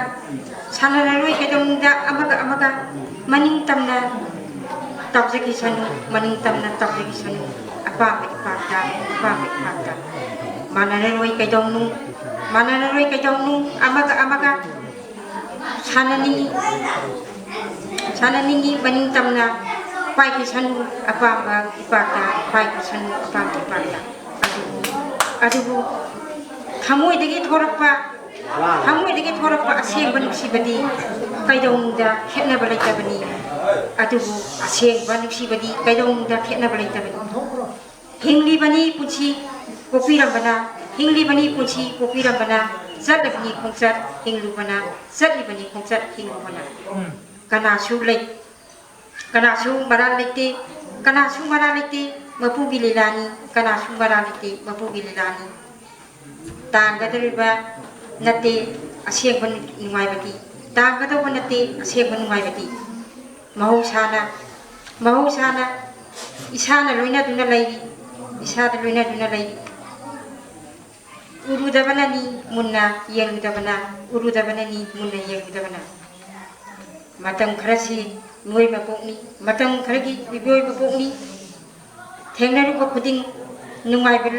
ꯁꯥꯟꯅꯔꯔꯣꯏ ꯀꯩꯗꯧꯅꯨꯡꯗ ꯑꯃꯒ ꯑꯃꯒ꯫ ꯃꯅꯤꯡ ꯇꯝꯅ ꯇꯧꯖꯈꯤꯁꯅꯨ, ꯃꯅꯤꯡ ꯇꯝꯅ ꯇꯧꯖꯈꯤꯁꯅꯨ꯫ ꯑꯄꯥꯝꯕ ꯏꯄꯥꯛꯇ, ꯑꯄꯥꯝꯕ ꯏꯄꯥꯛꯇ꯫ ꯃꯥꯟꯅꯔꯔꯣꯏ ꯀꯩꯗꯧꯅꯨꯡ, ꯃꯥꯟꯅꯔꯔꯣꯏ ꯀꯩꯗꯧꯅꯨꯡ ꯑꯃꯒ ꯑꯃꯒ꯫ ꯁꯥꯟꯅꯅꯤꯡꯉꯤ, ꯁꯥꯟꯅꯅꯤꯡꯉꯤ, ꯃꯅꯤꯡ ꯇꯝꯅ ꯄꯥꯏꯈꯤꯁꯅꯨ ꯑꯄꯥꯝꯕ ꯏꯄꯥꯛꯇ, ꯄꯥꯏꯈꯤꯁꯅꯨ ꯑꯄꯥꯝꯕ ꯏꯄꯥꯛꯇ꯫ ꯑꯗꯨꯕꯨ, ꯑꯗꯨꯕꯨ ꯊꯃꯣꯏꯗꯒꯤ ꯊꯣꯔꯛꯄ, ꯊꯃꯣꯏꯗꯒꯤ ꯊꯣꯔꯛꯄ ꯑꯁꯦꯡꯕ ꯅꯨꯡꯁꯤꯕꯗꯤ ꯀꯩꯗꯧꯅꯨꯡꯗ ꯈꯦꯠꯅꯕ ꯂꯩꯇꯕꯅꯤ꯫ ꯑꯗꯨꯕꯨ ꯑꯁꯦꯡꯕ ꯅꯨꯡꯁꯤꯕꯗꯤ ꯀꯩꯗꯧꯅꯨꯡꯗ ꯈꯦꯠꯅꯕ ꯂꯩꯇꯕꯅꯤ꯫ ꯍꯤꯡꯂꯤꯕꯅꯤ ꯄꯨꯟꯁꯤ ꯄꯣꯛꯄꯤꯔꯝꯕꯅ, ꯍꯤꯡꯂꯤꯕꯅꯤ ꯄꯨꯟꯁꯤ ꯄꯣꯛꯄꯤꯔꯝꯕꯅ, ꯆꯠꯂꯕꯅꯤ ꯈꯣꯡꯆꯠ ꯍꯤꯡꯂꯨꯕꯅ, ꯆꯠꯂꯤꯕꯅꯤ ꯈꯣꯡꯆꯠ ꯍꯤꯡꯂꯨꯕꯅ꯫ ꯀꯅꯥꯁꯨ ꯂꯩ, ꯀꯅꯥꯁꯨ ꯃꯔꯥꯜ ꯂꯩꯇꯦ, ꯀꯅꯥꯁꯨ ꯃꯔꯥꯜ ꯂꯩꯇꯦ, ꯃꯄꯨꯒꯤ ꯂꯤꯂꯥꯅꯤ, ꯀꯅꯥꯁꯨ ꯃꯔꯥꯜ ꯂꯩꯇꯦ, ꯃꯄꯨꯒꯤ ꯂꯤꯂꯥꯅꯤ꯫ ꯇꯥꯟꯒꯗꯧꯔꯤꯕ ꯅꯠꯇꯦ ꯑꯁꯦꯡꯕ ꯅꯨꯡꯉꯥꯏꯕꯗꯤ, ꯇꯥꯟꯒꯗꯧꯕ ꯅꯠꯇꯦ ꯑꯁꯦꯡꯕ ꯅꯨꯡꯉꯥꯏꯕꯗꯤ꯫ ꯃꯍꯧꯁꯥꯅ, ꯃꯍꯧꯁꯥꯅ ꯏꯁꯥꯅ ꯂꯣꯏꯅꯗꯨꯅ ꯂꯩꯔꯤ, ꯏꯁꯥꯗ ꯂꯣꯏꯅꯗꯨꯅ ꯂꯩꯔꯤ꯫ ꯎꯔꯨꯗꯕꯅꯅꯤ ꯃꯨꯟꯅ ꯌꯦꯡꯂꯨꯗꯕꯅ, ꯎꯔꯨꯗꯕꯅꯅꯤ ꯃꯨꯟꯅ ꯌꯦꯡꯂꯨꯗꯕꯅ꯫ ꯃꯇꯝ ꯈꯔꯁꯤ ꯃꯤꯑꯣꯏꯕ ꯄꯣꯛꯅꯤ, ꯃꯇꯝ ꯈꯔꯒꯤ ꯃꯤꯑꯣꯏꯕ ꯄꯣꯛꯅꯤ꯫ ꯊꯦꯡꯅꯔꯨꯕ ꯈꯨꯗꯤꯡ ꯅꯨꯡꯉꯥꯏꯕ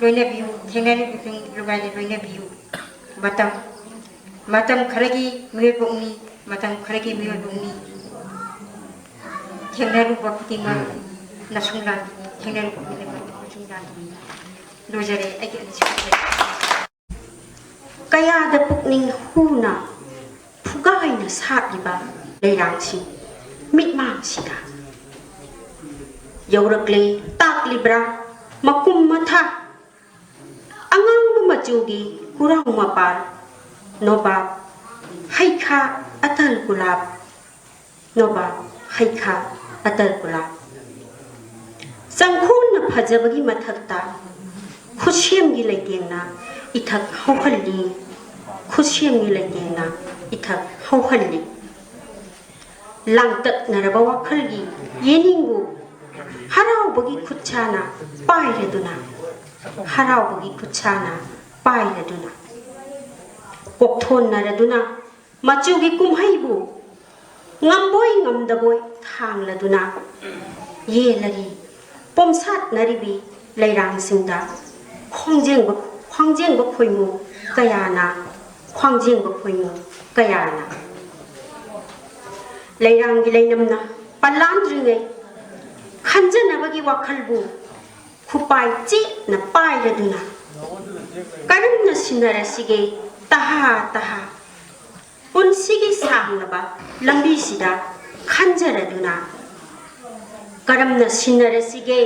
ꯂꯣꯏꯅꯕꯤꯌꯨ, ꯊꯦꯡꯅꯔꯨꯕ ꯈꯨꯗꯤꯡ ꯅꯨꯡꯉꯥꯏꯅ ꯂꯣꯏꯅꯕꯤꯌꯨ꯫ ꯃꯇꯝ, ꯃꯇꯝ ꯈꯔꯒꯤ ꯃꯤꯑꯣꯏ ꯄꯣꯛꯅꯤ, ꯃꯇꯝ ꯈꯔꯒꯤ ꯃꯤꯑꯣꯏ ꯄꯣꯛꯅꯤ꯫ ꯊꯦꯡꯅꯔꯨꯕ ꯈꯨꯗꯤꯡꯃꯛ ꯅꯁꯨꯡ ꯂꯥꯟ, ꯊꯦꯡꯅꯔꯨꯕ ꯈꯨꯗꯤꯡꯃꯛ ꯅꯁꯨꯡ ꯂꯥꯟ꯫ ꯂꯣꯏꯖꯔꯦ ꯑꯩꯒꯤ ꯑꯅꯤꯁꯨꯕ ꯁꯩꯔꯦꯡ꯫ ꯀꯌꯥꯗ ꯄꯨꯛꯅꯤꯡ ꯍꯨꯅ ꯐꯨꯒꯥꯏꯅ ꯁꯥꯠꯂꯤꯕ ꯂꯩꯔꯥꯡꯁꯤꯡ ꯃꯤꯠꯃꯥꯡꯁꯤꯗ ꯌꯧꯔꯛꯂꯦ ꯇꯥꯛꯂꯤꯕ꯭ꯔꯥ ꯃꯀꯨꯝ ꯃꯊꯥ? ꯑꯉꯥꯡꯕ ꯃꯆꯨꯒꯤ ꯀꯨꯔꯥꯎ ꯃꯄꯥꯜ, ꯅꯣꯕꯥꯞ, ꯍꯩꯈꯥ, ꯑꯇꯜ ꯒꯨꯂꯥꯞ, ꯅꯣꯕꯥꯞ, ꯍꯩꯈꯥ, ꯑꯇꯜ ꯒꯨꯂꯥꯞ꯫ ꯆꯪꯈꯣꯟꯅ ꯐꯖꯕꯒꯤ ꯃꯊꯛꯇ ꯈꯨꯠꯁꯦꯝꯒꯤ ꯂꯩꯇꯦꯡꯅ ꯏꯊꯛ ꯍꯧꯍꯜꯂꯤ, ꯈꯨꯠꯁꯦꯝꯒꯤ ꯂꯩꯇꯦꯡꯅ ꯏꯊꯛ ꯍꯧꯍꯜꯂꯤ꯫ ꯂꯥꯡꯇꯛꯅꯔꯕ ꯋꯥꯈꯜꯒꯤ ꯌꯦꯅꯤꯡꯕꯨ ꯍꯔꯥꯎꯕꯒꯤ ꯈꯨꯠꯁꯥꯅ ꯄꯥꯏꯔꯗꯨꯅ, ꯍꯔꯥꯎꯕꯒꯤ ꯈꯨꯠꯁꯥꯅ ꯄꯥꯏꯔꯗꯨꯅ, ꯀꯣꯛꯊꯣꯟꯅꯔꯗꯨꯅ ꯃꯆꯨꯒꯤ ꯀꯨꯝꯍꯩꯕꯨ ꯉꯝꯕꯣꯏ ꯉꯝꯗꯕꯣꯏ ꯊꯥꯡꯂꯗꯨꯅ ꯌꯦꯜꯂꯔꯤ꯫ ꯄꯣꯝꯁꯥꯠꯅꯔꯤꯕꯤ ꯂꯩꯔꯥꯡꯁꯤꯡꯗ ꯈꯣꯡꯖꯦꯡꯕ, ꯈ꯭ꯋꯥꯡꯖꯦꯡꯕ ꯈꯣꯏꯃꯨ ꯀꯌꯥꯅ ꯈ꯭ꯋꯥꯡꯖꯦꯡꯕ ꯈꯣꯏꯃꯨ ꯀꯌꯥꯅ꯫ ꯂꯩꯔꯥꯡꯒꯤ ꯂꯩꯅꯝꯅ ꯄꯜꯂꯥꯟꯗ꯭ꯔꯤꯉꯩ ꯈꯟꯖꯅꯕꯒꯤ ꯋꯥꯈꯜꯕꯨ ꯈꯨꯄꯥꯏ ꯆꯦꯠꯅ ꯄꯥꯏꯔꯗꯨꯅ ꯀꯔꯝꯅ ꯁꯤꯟꯅꯔꯁꯤꯒꯦ ꯇꯍꯥ ꯇꯍꯥ? ꯄꯨꯟꯁꯤꯒꯤ ꯁꯥꯡꯂꯕ ꯂꯝꯕꯤꯁꯤꯗ ꯈꯟꯖꯔꯗꯨꯅ ꯀꯔꯝꯅ ꯁꯤꯟꯅꯔꯁꯤꯒꯦ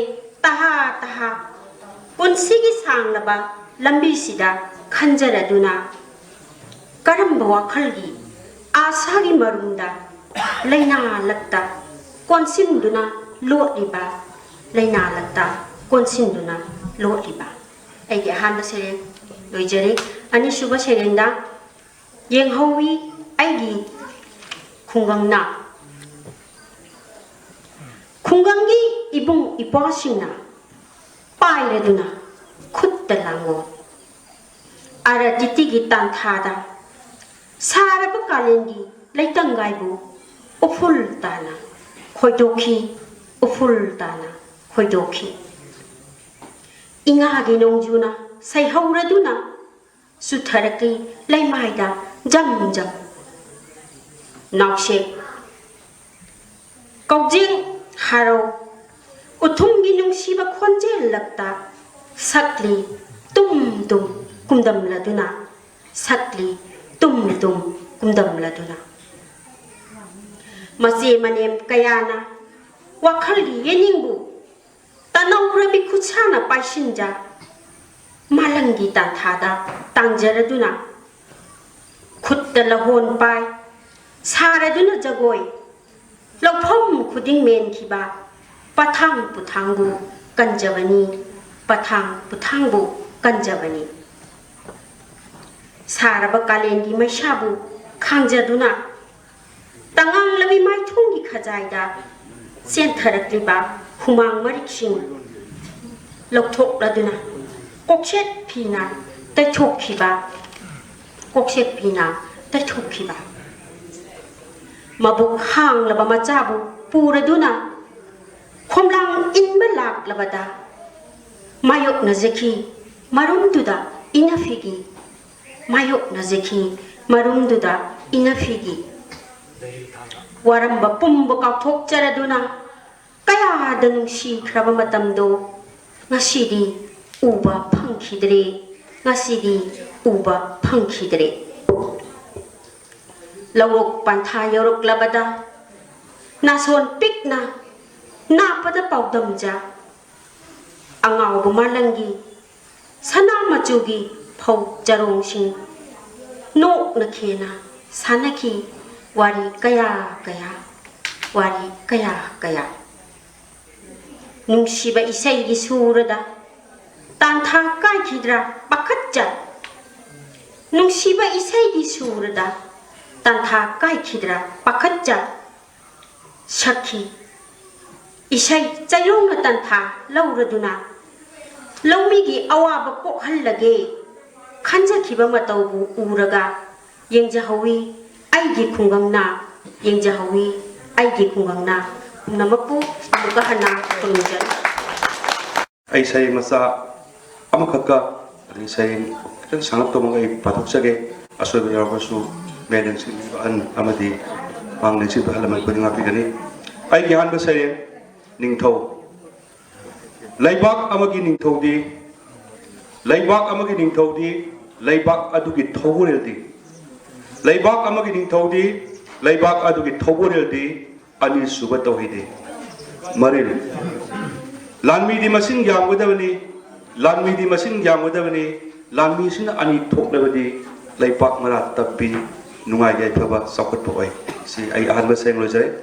ꯇꯍꯥ ꯇꯍꯥ? ꯄꯨꯟꯁꯤꯒꯤ ꯁꯥꯡꯂꯕ ꯂꯝꯕꯤꯁꯤꯗ ꯈꯟꯖꯔꯗꯨꯅ ꯀꯔꯝꯕ ꯋꯥꯈꯜꯒꯤ ꯑꯥꯁꯥꯒꯤ ꯃꯔꯨꯝꯗ ꯂꯩꯅꯥ ꯂꯛꯇ ꯀꯣꯟꯁꯤꯟꯗꯨꯅ ꯂꯣꯠꯂꯤꯕ, ꯂꯩꯅꯥ ꯂꯛꯇ ꯀꯣꯟꯁꯤꯟꯗꯨꯅ ꯂꯣꯠꯂꯤꯕ? ꯑꯩꯒꯤ ꯑꯍꯥꯟꯕ ꯁꯩꯔꯦꯡ ꯂꯣꯏꯖꯔꯦ꯫ ꯑꯅꯤꯁꯨꯕ ꯁꯩꯔꯦꯡꯗ ꯌꯦꯡꯍꯧꯋꯤ ꯑꯩꯒꯤ ꯈꯨꯡꯒꯪꯅ꯫ ꯈꯨꯡꯒꯪꯒꯤ ꯏꯕꯨꯡ ꯏꯄ꯭ꯋꯥꯁꯤꯡꯅ ꯄꯥꯏꯔꯗꯨꯅ ꯈꯨꯠꯇ ꯂꯥꯡꯉꯣ꯫ ꯑꯔꯗꯤꯇꯤꯒꯤ ꯇꯥꯟꯊꯥꯗ ꯁꯥꯔꯕ ꯀꯥꯂꯦꯟꯒꯤ ꯂꯩꯇꯪꯒꯥꯏꯕꯨ ꯎꯐꯨꯜ ꯇꯥꯅ ꯈꯣꯏꯗꯣꯛꯈꯤ, ꯎꯐꯨꯜ ꯇꯥꯅ ꯈꯣꯏꯗꯣꯛꯈꯤ꯫ ꯏꯉꯥꯒꯤ ꯅꯣꯡꯖꯨꯅ ꯁꯩꯍꯧꯔꯗꯨꯅ ꯆꯨꯊꯔꯛꯂꯤ ꯂꯩꯃꯥꯏꯗ ꯖꯝ ꯖꯝ꯫ ꯅꯥꯎꯁꯦꯛ ꯀꯧꯖꯦꯡ ꯍꯔꯥꯎ ꯎꯊꯨꯝꯒꯤ ꯅꯨꯡꯁꯤꯕ ꯈꯣꯟꯖꯦꯜ ꯂꯛꯇ ꯁꯛꯂꯤ ꯇꯨꯝ ꯇꯨꯝ ꯀꯨꯝꯗꯝꯂꯗꯨꯅ, ꯁꯛꯂꯤ ꯇꯨꯝ ꯇꯨꯝ ꯀꯨꯝꯗꯝꯂꯗꯨꯅ꯫ ꯃꯆꯦ ꯃꯅꯦꯝ ꯀꯌꯥꯅ ꯋꯥꯈꯜꯒꯤ ꯌꯦꯅꯤꯡꯕꯨ ꯇꯅꯧꯔꯕꯤ ꯈꯨꯠꯁꯥꯅ ꯄꯥꯏꯁꯤꯟꯖ, ꯃꯥꯂꯪꯒꯤ ꯇꯥꯟꯊꯥꯗ ꯇꯥꯡꯖꯔꯗꯨꯅ, ꯈꯨꯠꯇ ꯂꯍꯣꯟ ꯄꯥꯏ ꯁꯥꯔꯗꯨꯅ ꯖꯒꯣꯏ, ꯂꯧꯐꯝ ꯈꯨꯗꯤꯡ ꯃꯦꯟꯈꯤꯕ ꯄꯊꯥꯡ ꯄꯨꯊꯥꯡꯕꯨ ꯀꯟꯖꯕꯅꯤ, ꯄꯊꯥꯡ ꯄꯨꯊꯥꯡꯕꯨ ꯀꯟꯖꯕꯅꯤ꯫ ꯁꯥꯔꯕ ꯀꯥꯂꯦꯟꯒꯤ ꯃꯩꯁꯥꯕꯨ ꯈꯥꯡꯖꯗꯨꯅ, ꯇꯉꯥꯡꯂꯕꯤ ꯃꯥꯏꯊꯣꯡꯒꯤ ꯈꯖꯥꯏꯗ ꯆꯦꯟꯊꯔꯛꯂꯤꯕ ꯍꯨꯃꯥꯡ ꯃꯔꯤꯛꯁꯤꯡ ꯂꯧꯊꯣꯛꯂꯗꯨꯅ, ꯀꯣꯛꯁꯦꯠ ꯐꯤꯅ ꯇꯩꯊꯣꯛꯈꯤꯕ, ꯀꯣꯛꯁꯦꯠ ꯐꯤꯅ ꯇꯩꯊꯣꯛꯈꯤꯕ꯫ ꯃꯕꯨꯛ ꯍꯥꯡꯂꯕ ꯃꯆꯥꯕꯨ ꯄꯨꯔꯗꯨꯅ ꯈꯣꯝꯂꯥꯡ ꯏꯟꯕ ꯂꯥꯛꯂꯕꯗ ꯃꯥꯌꯣꯛꯅꯖꯈꯤ ꯃꯔꯨꯝꯗꯨꯗ ꯏꯅꯐꯤꯒꯤ, ꯃꯥꯌꯣꯛꯅꯖꯈꯤ ꯃꯔꯨꯝꯗꯨꯗ ꯏꯅꯐꯤꯒꯤ ꯋꯥꯔꯝꯕ ꯄꯨꯝꯕ ꯀꯥꯎꯊꯣꯛꯆꯔꯗꯨꯅ ꯀꯌꯥꯗ ꯅꯨꯡꯁꯤꯈ꯭ꯔꯕ ꯃꯇꯝꯗꯣ ꯉꯁꯤꯗꯤ ꯎꯕ ꯐꯪꯈꯤꯗ꯭ꯔꯦ, ꯉꯁꯤꯗꯤ ꯎꯕ ꯐꯪꯈꯤꯗ꯭ꯔꯦ꯫ ꯂꯧꯔꯣꯛ ꯄꯟꯊꯥ ꯌꯧꯔꯛꯂꯕꯗ ꯅꯥꯁꯣꯟ ꯄꯤꯛꯅ ꯅꯥꯞꯄꯗ ꯄꯥꯎꯗꯝꯖ ꯑꯉꯥꯎꯕ ꯃꯥꯂꯪꯒꯤ ꯁꯅꯥ ꯃꯆꯨꯒꯤ ꯐꯧ ꯆꯔꯣꯡꯁꯤꯡ ꯅꯣꯛꯅ ꯈꯦꯅ ꯁꯥꯟꯅꯈꯤ ꯋꯥꯔꯤ ꯀꯌꯥ ꯀꯌꯥ, ꯋꯥꯔꯤ ꯀꯌꯥ ꯀꯌꯥ꯫ ꯅꯨꯡꯁꯤꯕ ꯏꯁꯩꯒꯤ ꯁꯨꯔꯗ ꯇꯥꯟꯊꯥ ꯀꯥꯏꯈꯤꯗ꯭ꯔꯥ ꯄꯥꯈꯠꯆ, ꯅꯨꯡꯁꯤꯕ ꯏꯁꯩꯒꯤ ꯁꯨꯔꯗ ꯇꯥꯟꯊꯥ ꯀꯥꯏꯈꯤꯗ꯭ꯔꯥ ꯄꯥꯈꯠꯆ ꯁꯛꯈꯤ꯫ ꯏꯁꯩ ꯆꯌꯣꯡꯅ ꯇꯟꯊꯥ ꯂꯧꯔꯗꯨꯅ ꯂꯧꯃꯤꯒꯤ ꯑꯋꯥꯕ ꯀꯣꯛꯍꯜꯂꯒꯦ ꯈꯟꯖꯈꯤꯕ ꯃꯇꯧꯕꯨ ꯎꯔꯒ ꯌꯦꯡꯖꯍꯧꯋꯤ ꯑꯩꯒꯤ ꯈꯨꯡꯒꯪꯅ, ꯌꯦꯡꯖꯍꯧꯋꯤ ꯑꯩꯒꯤ ꯈꯨꯡꯒꯪꯅ꯫ ꯄꯨꯝꯅꯃꯛꯄꯨ ꯑꯃꯨꯛꯀ ꯍꯟꯅ ꯈꯨꯔꯨꯝꯖꯔꯤ꯫ ꯑꯩ ꯁꯩꯔꯦꯡ ꯃꯆꯥ ꯑꯃꯈꯛꯀ, ꯑꯗꯩ ꯁꯩꯔꯦꯡ ꯈꯤꯇꯪ ꯁꯥꯡꯂꯞ ꯇꯧꯕꯒ ꯑꯩ ꯄꯥꯊꯣꯛꯆꯒꯦ꯫ ꯑꯁꯣꯏꯕ ꯌꯥꯎꯔꯕꯁꯨ ꯃꯌꯥꯝ ꯂꯦꯡꯁꯤꯟꯕꯤꯕ ꯑꯍꯟ ꯑꯃꯗꯤ ꯃꯥꯡ ꯂꯦꯡꯁꯤꯟꯕ ꯑꯍꯜ ꯂꯃꯟ ꯈꯨꯗꯤꯡ ꯉꯥꯛꯄꯤꯒꯅꯤ꯫ ꯑꯩꯒꯤ ꯑꯍꯥꯟꯕ ꯁꯩꯔꯦꯡ, ꯅꯤꯡꯊꯧ꯫ ꯂꯩꯕꯥꯛ ꯑꯃꯒꯤ ꯅꯤꯡꯊꯧꯗꯤ, ꯂꯩꯕꯥꯛ ꯑꯃꯒꯤ ꯅꯤꯡꯊꯧꯗꯤ, ꯂꯩꯕꯥꯛ ꯑꯗꯨꯒꯤ ꯊꯧꯕꯨꯔꯦꯜꯗꯤ, ꯂꯩꯕꯥꯛ ꯑꯃꯒꯤ ꯅꯤꯡꯊꯧꯗꯤ, ꯂꯩꯕꯥꯛ ꯑꯗꯨꯒꯤ ꯊꯧꯕꯨꯔꯦꯜꯗꯤ ꯑꯅꯤꯁꯨꯕ ꯇꯧꯍꯩꯗꯦ꯫ ꯃꯔꯤꯜ, ꯂꯥꯟꯃꯤꯗꯤ ꯃꯁꯤꯡ ꯌꯥꯝꯒꯗꯕꯅꯤ, ꯂꯥꯟꯃꯤꯗꯤ ꯃꯁꯤꯡ ꯌꯥꯝꯒꯗꯕꯅꯤ, ꯂꯥꯟꯃꯤꯁꯤꯅ ꯑꯅꯤ ꯊꯣꯛꯂꯕꯗꯤ ꯂꯩꯄꯥꯛ ꯃꯔꯥ ꯇꯞꯄꯤ, ꯅꯨꯡꯉꯥꯏ ꯌꯥꯏꯐꯕ ꯆꯥꯎꯈꯠꯄ ꯑꯣꯏ꯫ ꯁꯤ ꯑꯩ ꯑꯍꯥꯟꯕ ꯁꯩꯔꯦꯡ ꯂꯣꯏꯖꯔꯦ꯫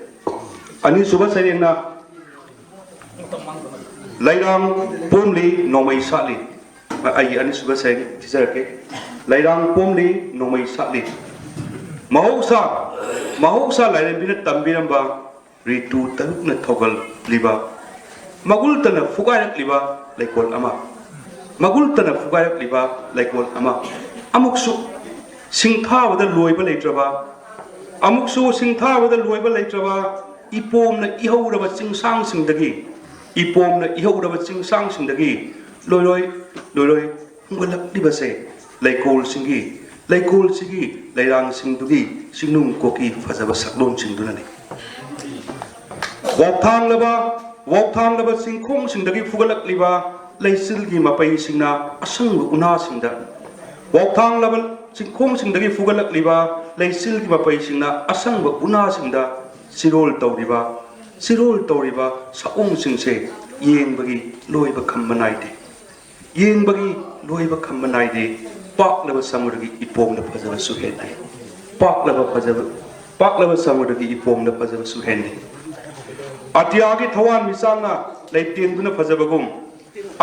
ꯑꯅꯤꯁꯨꯕ ꯁꯩꯔꯦꯡꯅ ꯂꯩꯔꯥꯡ ꯄꯣꯝꯂꯤ ꯅꯣꯡꯃꯩ ꯁꯥꯠꯂꯤ꯫ ꯑꯩꯒꯤ ꯑꯅꯤꯁꯨꯕ ꯁꯩꯔꯦꯡ ꯊꯤꯖꯔꯛꯀꯦ꯫ ꯂꯩꯔꯥꯡ ꯄꯣꯝꯂꯤ ꯅꯣꯡꯃꯩ ꯁꯥꯠꯂꯤ꯫ ꯃꯍꯧꯁꯥ, ꯃꯍꯧꯁꯥ ꯂꯥꯏꯔꯦꯝꯕꯤꯅ ꯇꯝꯕꯤꯔꯝꯕ ꯔꯤꯇꯨ ꯇꯔꯨꯛꯅ ꯊꯧꯒꯜꯂꯤꯕ ꯃꯒꯨꯜ ꯇꯅ ꯐꯨꯒꯥꯏꯔꯛꯂꯤꯕ ꯂꯩꯀꯣꯜ ꯑꯃ, ꯃꯒꯨꯜ ꯇꯅ ꯐꯨꯒꯥꯏꯔꯛꯂꯤꯕ ꯂꯩꯀꯣꯜ ꯑꯃ, ꯑꯃꯨꯛꯁꯨ ꯁꯤꯡꯊꯥꯕꯗ ꯂꯣꯏꯕ ꯂꯩꯇ꯭ꯔꯕ, ꯑꯃꯨꯛꯁꯨ ꯁꯤꯡꯊꯥꯕꯗ ꯂꯣꯏꯕ ꯂꯩꯇ꯭ꯔꯕ ꯏꯄꯣꯝꯅ ꯏꯍꯧꯔꯕ ꯆꯤꯡꯁꯥꯡꯁꯤꯡꯗꯒꯤ, ꯏꯄꯣꯝꯅ ꯏꯍꯧꯔꯕ ꯆꯤꯡꯁꯥꯡꯁꯤꯡꯗꯒꯤ ꯂꯣꯏꯔꯣꯏ ꯂꯣꯏꯔꯣꯏ ꯍꯨꯝꯒꯠꯂꯛꯂꯤꯕꯁꯦ ꯂꯩꯀꯣꯜꯁꯤꯡꯒꯤ ꯂꯩꯀꯣꯜꯁꯤꯒꯤ ꯂꯩꯔꯥꯡꯁꯤꯡꯗꯨꯒꯤ ꯆꯤꯡꯅꯨꯡ ꯀꯣꯛꯀꯤ ꯐꯖꯕ ꯁꯛꯂꯣꯟꯁꯤꯡꯗꯨꯅꯅꯤ꯫ ꯋꯥꯎꯊꯥꯡꯂꯕ ꯋꯥꯎꯊꯥꯡꯂꯕ ꯆꯤꯡꯈꯣꯡꯁꯤꯡꯗꯒꯤ ꯐꯨꯒꯠꯂꯛꯂꯤꯕ ꯂꯩꯆꯤꯜꯒꯤ ꯃꯄꯩꯁꯤꯡꯅ ꯑꯁꯪꯕ ꯎꯅꯥꯁꯤꯡꯗ ꯋꯥꯎꯊꯥꯡꯂꯕ ꯆꯤꯡꯈꯣꯡꯁꯤꯡꯗꯒꯤ ꯐꯨꯒꯠꯂꯛꯂꯤꯕ ꯂꯩꯆꯤꯜꯒꯤ ꯃꯄꯩꯁꯤꯡꯅ ꯑꯁꯪꯕ ꯎꯅꯥꯁꯤꯡꯗ ꯆꯤꯔꯣꯜ ꯇꯧꯔꯤꯕ ꯆꯤꯔꯣꯜ ꯇꯧꯔꯤꯕ ꯁꯛꯑꯣꯡꯁꯤꯡꯁꯦ ꯌꯦꯡꯕꯒꯤ ꯂꯣꯏꯕ ꯈꯝꯕ ꯅꯥꯏꯗꯦ꯫ ꯌꯦꯡꯕꯒꯤ ꯂꯣꯏꯕ ꯈꯝꯕ ꯅꯥꯏꯗꯦ꯫ ꯄꯥꯛꯂꯕ ꯁꯃꯨꯗ꯭ꯔꯒꯤ ꯏꯄꯣꯝꯗ ꯐꯖꯕꯁꯨ ꯍꯦꯟꯗꯦ꯫ ꯄꯥꯛꯂꯕ ꯐꯖꯕ ꯄꯥꯛꯂꯕ ꯁꯃꯨꯗ꯭ꯔꯒꯤ ꯏꯄꯣꯝꯗ ꯐꯖꯕꯁꯨ ꯍꯦꯟꯗꯦ꯫ ꯑꯇꯤꯌꯥꯒꯤ ꯊꯋꯥꯟ ꯃꯤꯆꯥꯛꯅ ꯂꯩꯇꯦꯡꯗꯨꯅ ꯐꯖꯕꯒꯨꯝ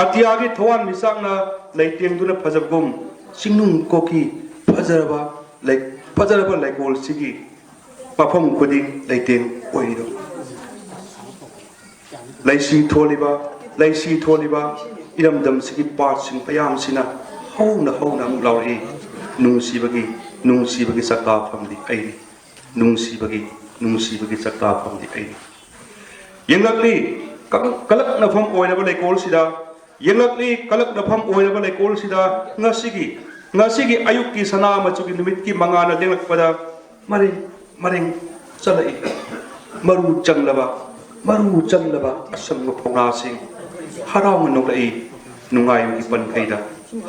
ꯑꯇꯤꯌꯥꯒꯤ ꯊꯋꯥꯟ ꯃꯤꯆꯥꯛꯅ ꯂꯩꯇꯦꯡꯗꯨꯅ ꯐꯖꯕꯒꯨꯝ ꯆꯤꯡꯅꯨꯡ ꯀꯣꯛꯀꯤ ꯐꯖꯔꯕ ꯂꯩ ꯐꯖꯔꯕ ꯂꯩꯀꯣꯜꯁꯤꯒꯤ ꯃꯐꯝ ꯈꯨꯗꯤꯡ ꯂꯩꯇꯦꯡ ꯑꯣꯏꯔꯤꯕ ꯂꯩꯁꯤ ꯊꯣꯜꯂꯤꯕ ꯂꯩꯁꯤ ꯊꯣꯜꯂꯤꯕ ꯏꯔꯝꯗꯝꯁꯤꯒꯤ ꯄꯥꯠꯁꯤꯡ ꯃꯌꯥꯝꯁꯤꯅ ꯍꯧꯅ ꯍꯧꯅ ꯑꯃꯨꯛ ꯂꯥꯎꯔꯛꯏ꯫ ꯅꯨꯡꯁꯤꯕꯒꯤ ꯅꯨꯡꯁꯤꯕꯒꯤ ꯆꯥꯛꯇꯥꯐꯝꯗꯤ ꯑꯩꯅꯤ꯫ ꯅꯨꯡꯁꯤꯕꯒꯤ ꯅꯨꯡꯁꯤꯕꯒꯤ ꯆꯥꯛꯇꯥꯐꯝꯗꯤ ꯑꯩꯅꯤ꯫ ꯌꯦꯡꯂꯛꯂꯤ ꯀꯂꯛꯅꯐꯝ ꯑꯣꯏꯔꯕ ꯂꯩꯀꯣꯜꯁꯤꯗ ꯌꯦꯡꯂꯛꯂꯤ ꯀꯂꯛꯅꯐꯝ ꯑꯣꯏꯔꯕ ꯂꯩꯀꯣꯜꯁꯤꯗ ꯉꯁꯤꯒꯤ ꯉꯁꯤꯒꯤ ꯑꯌꯨꯛꯀꯤ ꯁꯅꯥ ꯃꯆꯨꯒꯤ ꯅꯨꯃꯤꯠꯀꯤ ꯃꯉꯥꯜꯅ ꯂꯦꯡꯂꯛꯄꯗ ꯃꯔꯦꯡ ꯃꯔꯦꯡ ꯆꯠꯂꯛꯏ꯫ ꯃꯔꯨ ꯆꯪꯂꯕ ꯃꯔꯨ ꯆꯪꯂꯕ ꯑꯁꯪꯕ ꯐꯧꯅꯥꯁꯤꯡ ꯍꯔꯥꯎꯅ ꯅꯣꯛꯂꯛꯏ꯫ ꯅꯨꯡꯉꯥꯏꯕꯒꯤ ꯄꯟꯈꯩꯗ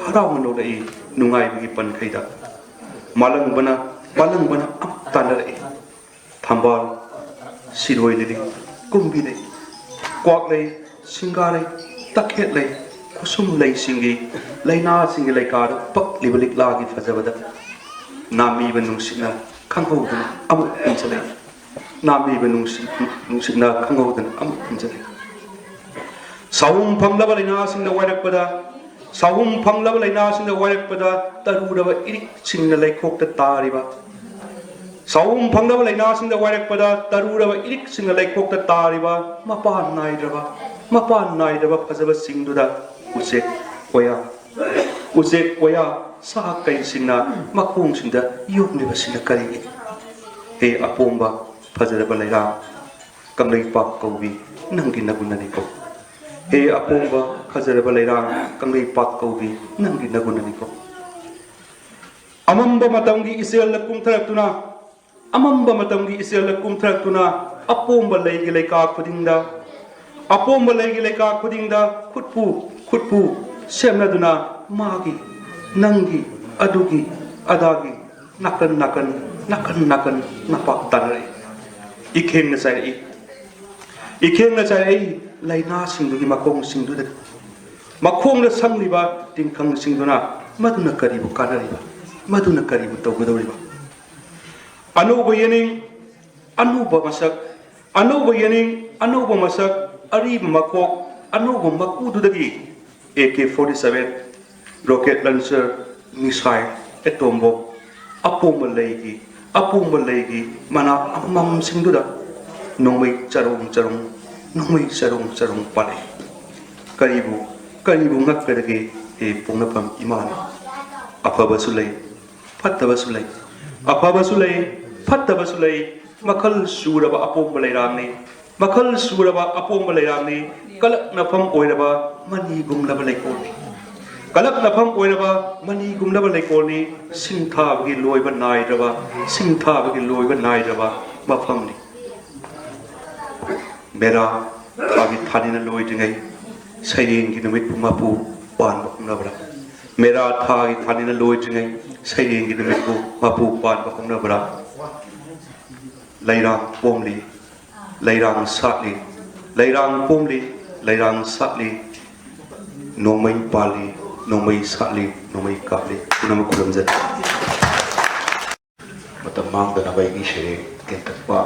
ꯍꯔꯥꯎꯅ ꯅꯣꯛꯂꯛꯏ꯫ ꯅꯨꯡꯉꯥꯏꯕꯒꯤ ꯄꯟꯈꯩꯗ ꯃꯥꯂꯪꯕꯅ ꯃꯥꯂꯪꯕꯅ ꯑꯃꯨꯛ ꯇꯥꯟꯅꯔꯛꯏ꯫ ꯊꯝꯕꯥꯜ, ꯁꯤꯔꯣꯏ ꯂꯤꯂꯤ, ꯀꯨꯝꯕꯤ ꯂꯩ, ꯀ꯭ꯋꯥꯛ ꯂꯩ, ꯁꯤꯡꯒꯥ ꯂꯩ, ꯇꯈꯦꯠ ꯂꯩ, ꯈꯨꯁꯨꯝ ꯂꯩꯁꯤꯡꯒꯤ ꯂꯩꯅꯥꯁꯤꯡꯒꯤ ꯂꯩꯀꯥꯗ ꯄꯛꯂꯤꯕ ꯂꯤꯛꯂꯥꯒꯤ ꯐꯖꯕꯗ ꯅꯥꯝꯃꯤꯕ ꯅꯨꯡꯁꯤꯠꯅ ꯈꯪꯍꯧꯗꯅ ꯑꯃꯨꯛ ꯍꯟꯖꯤꯜꯂꯛꯏ꯫ ꯅꯥꯝꯃꯤꯕ ꯅꯨꯡꯁꯤꯠ ꯅꯨꯡꯁꯤꯠꯅ ꯈꯪꯍꯧꯗꯅ ꯑꯃꯨꯛ ꯍꯟꯖꯤꯜꯂꯛꯏ꯫ ꯁꯥꯍꯨꯝ ꯐꯪꯂꯕ ꯂꯩꯅꯥꯁꯤꯡꯅ ꯋꯥꯏꯔꯛꯄꯗ ꯁꯥꯍꯨꯝ ꯐꯪꯂꯕ ꯂꯩꯅꯥꯁꯤꯡꯅ ꯋꯥꯏꯔꯛꯄꯗ ꯇꯔꯨꯔꯕ ꯏꯔꯤꯛꯁꯤꯡꯅ ꯂꯩꯈꯣꯛꯇ ꯇꯥꯔꯤꯕ ꯁꯥꯍꯨꯝ ꯐꯪꯂꯕ ꯂꯩꯅꯥꯁꯤꯡꯗ ꯋꯥꯏꯔꯛꯄꯗ ꯇꯔꯨꯔꯕ ꯏꯔꯤꯛꯁꯤꯡꯅ ꯂꯩꯈꯣꯛꯇ ꯇꯥꯔꯤꯕ ꯃꯄꯥꯟ ꯅꯥꯏꯗ꯭ꯔꯕ ꯃꯄꯥꯟ ꯅꯥꯏꯗ꯭ꯔꯕ ꯐꯖꯕꯁꯤꯡꯗꯨꯗ ꯎꯆꯦꯛ ꯋꯥꯌꯥ ꯎꯆꯦꯛ ꯋꯥꯌꯥ ꯁꯥ ꯀꯩꯁꯤꯡꯅ ꯃꯈꯣꯡꯁꯤꯡꯗ ꯌꯣꯝꯂꯤꯕꯁꯤꯅ ꯀꯔꯤꯒꯤꯅꯣ? ꯍꯦ ꯑꯄꯣꯝꯕ ꯐꯖꯔꯕ ꯂꯩꯔꯥꯡ ꯀꯪꯂꯩꯄꯥꯛ ꯀꯧꯕꯤ ꯅꯪꯒꯤ ꯅꯒꯨꯟꯅꯅꯤꯀꯣ꯫ ꯍꯦ ꯑꯄꯣꯝꯕ ꯐꯖꯔꯕ ꯂꯩꯔꯥꯡ ꯀꯪꯂꯩꯄꯥꯛ ꯀꯧꯕꯤ ꯅꯪꯒꯤ ꯅꯒꯨꯟꯅꯅꯤꯀꯣ꯫ ꯑꯃꯝꯕ ꯃꯇꯝꯒꯤ ꯏꯆꯦꯜꯗ ꯀꯨꯝꯊꯔꯛꯇꯨꯅ, ꯑꯃꯝꯕ ꯃꯇꯝꯒꯤ ꯏꯆꯦꯜꯗ ꯀꯨꯝꯊꯔꯛꯇꯨꯅ, ꯑꯄꯣꯝꯕ ꯂꯩꯒꯤ ꯂꯩꯀꯥ ꯈꯨꯗꯤꯡꯗ, ꯑꯄꯣꯝꯕ ꯂꯩꯒꯤ ꯂꯩꯀꯥ ꯈꯨꯗꯤꯡꯗ ꯈꯨꯠꯄꯨ, ꯈꯨꯠꯄꯨ ꯁꯦꯝꯅꯗꯨꯅ, ꯃꯥꯒꯤ, ꯅꯪꯒꯤ, ꯑꯗꯨꯒꯤ, ꯑꯗꯥꯒꯤ ꯅꯥꯀꯟ ꯅꯥꯀꯟ, ꯅꯥꯀꯟ ꯅꯥꯀꯟ ꯅꯄꯥꯛ ꯇꯥꯅꯔꯛꯏ꯫ ꯏꯈꯦꯡꯅ ꯆꯥꯏꯔꯛꯏ꯫ ꯏꯈꯦꯡꯅ ꯆꯥꯏꯔꯛꯏ ꯂꯥꯏꯅꯥꯁꯤꯡꯗꯨꯒꯤ ꯃꯈꯣꯡꯁꯤꯡꯗꯨꯗ, ꯃꯈꯣꯡꯗ ꯁꯪꯂꯤꯕ ꯇꯤꯡꯈꯪꯁꯤꯡꯗꯨꯅ ꯃꯗꯨꯅ ꯀꯔꯤꯕꯨ ꯀꯥꯟꯅꯔꯤꯕ? ꯃꯗꯨꯅ ꯀꯔꯤꯕꯨ ꯇꯧꯒꯗꯧꯔꯤꯕ? ꯑꯅꯧꯕ ꯌꯦꯅꯤꯡ, ꯑꯅꯧꯕ ꯃꯁꯛ, ꯑꯅꯧꯕ ꯌꯦꯅꯤꯡ, ꯑꯅꯧꯕ ꯃꯁꯛ, ꯑꯔꯤꯕ ꯃꯀꯣꯛ, ꯑꯅꯧꯕ ꯃꯀꯨꯗꯨꯗꯒꯤ A K forty seven, rocket launcher, missile, atom bomb, ꯑꯄꯣꯝꯕ ꯂꯩꯒꯤ, ꯑꯄꯣꯝꯕ ꯂꯩꯒꯤ ꯃꯅꯥ ꯑꯃꯃꯝꯁꯤꯡꯗꯨꯗ ꯅꯣꯡꯃꯩ ꯆꯔꯣꯡ ꯆꯔꯣꯡ, ꯅꯣꯡꯃꯩ ꯆꯔꯣꯡ ꯆꯔꯣꯡ ꯄꯥꯜꯂꯛꯏ꯫ ꯀꯔꯤꯕꯨ, ꯀꯔꯤꯕꯨ ꯉꯛꯀꯗꯒꯦ, ꯍꯦ ꯄꯣꯛꯅꯐꯝ ꯏꯃꯥꯅ? ꯑꯐꯕꯁꯨ ꯂꯩ, ꯐꯠꯇꯕꯁꯨ ꯂꯩ, ꯑꯐꯕꯁꯨ ꯂꯩ, ꯐꯠꯇꯕꯁꯨ ꯂꯩ, ꯃꯈꯜ ꯁꯨꯔꯕ ꯑꯄꯣꯝꯕ ꯂꯩꯔꯥꯡꯅꯤ, ꯃꯈꯜ ꯁꯨꯔꯕ ꯑꯄꯣꯝꯕ ꯂꯩꯔꯥꯡꯅꯤ, ꯀꯂꯛꯅꯐꯝ ꯑꯣꯏꯔꯕ ꯃꯅꯤꯒꯨꯝꯂꯕ ꯂꯩꯀꯣꯜꯅꯤ꯫ ꯀꯂꯛꯅꯐꯝ ꯑꯣꯏꯔꯕ ꯃꯅꯤꯒꯨꯝꯂꯕ ꯂꯩꯀꯣꯜꯅꯤ, ꯁꯤꯡꯊꯥꯕꯒꯤ ꯂꯣꯏꯕ ꯅꯥꯏꯗ꯭ꯔꯕ, ꯁꯤꯡꯊꯥꯕꯒꯤ ꯂꯣꯏꯕ ꯅꯥꯏꯗ꯭ꯔꯕ ꯃꯐꯝꯅꯤ꯫ ꯃꯦꯔꯥ ꯊꯥꯒꯤ ꯊꯥꯅꯤꯅ ꯂꯣꯏꯗ꯭ꯔꯤꯉꯩ ꯁꯩꯔꯦꯡꯒꯤ ꯅꯨꯃꯤꯠꯄꯨ ꯃꯄꯨ ꯄꯥꯟꯕ ꯍꯧꯅꯕ꯭ꯔꯥ? ꯃꯦꯔꯥ ꯊꯥꯒꯤ ꯊꯥꯅꯤꯅ ꯂꯣꯏꯗ꯭ꯔꯤꯉꯩ ꯁꯩꯔꯦꯡꯒꯤ ꯅꯨꯃꯤꯠꯄꯨ ꯃꯄꯨ ꯄꯥꯟꯕ ꯍꯧꯅꯕ꯭ꯔꯥ? ꯂꯩꯔꯥꯡ ꯄꯣꯝꯂꯤ, ꯂꯩꯔꯥꯡ ꯁꯥꯠꯂꯤ, ꯂꯩꯔꯥꯡ ꯄꯣꯝꯂꯤ, ꯂꯩꯔꯥꯡ ꯁꯥꯠꯂꯤ, ꯅꯣꯡꯃꯩ ꯄꯥꯜꯂꯤ, ꯅꯣꯡꯃꯩ ꯁꯥꯠꯂꯤ, ꯅꯣꯡꯃꯩ ꯀꯥꯞꯂꯤ꯫ ꯄꯨꯝꯅꯃꯛ ꯈꯨꯔꯨꯝꯖꯔꯤ꯫ ꯃꯇꯝ ꯃꯥꯡꯗꯅꯕ ꯑꯩꯒꯤ ꯁꯩꯔꯦꯡ ꯇꯦꯟꯇꯛꯄ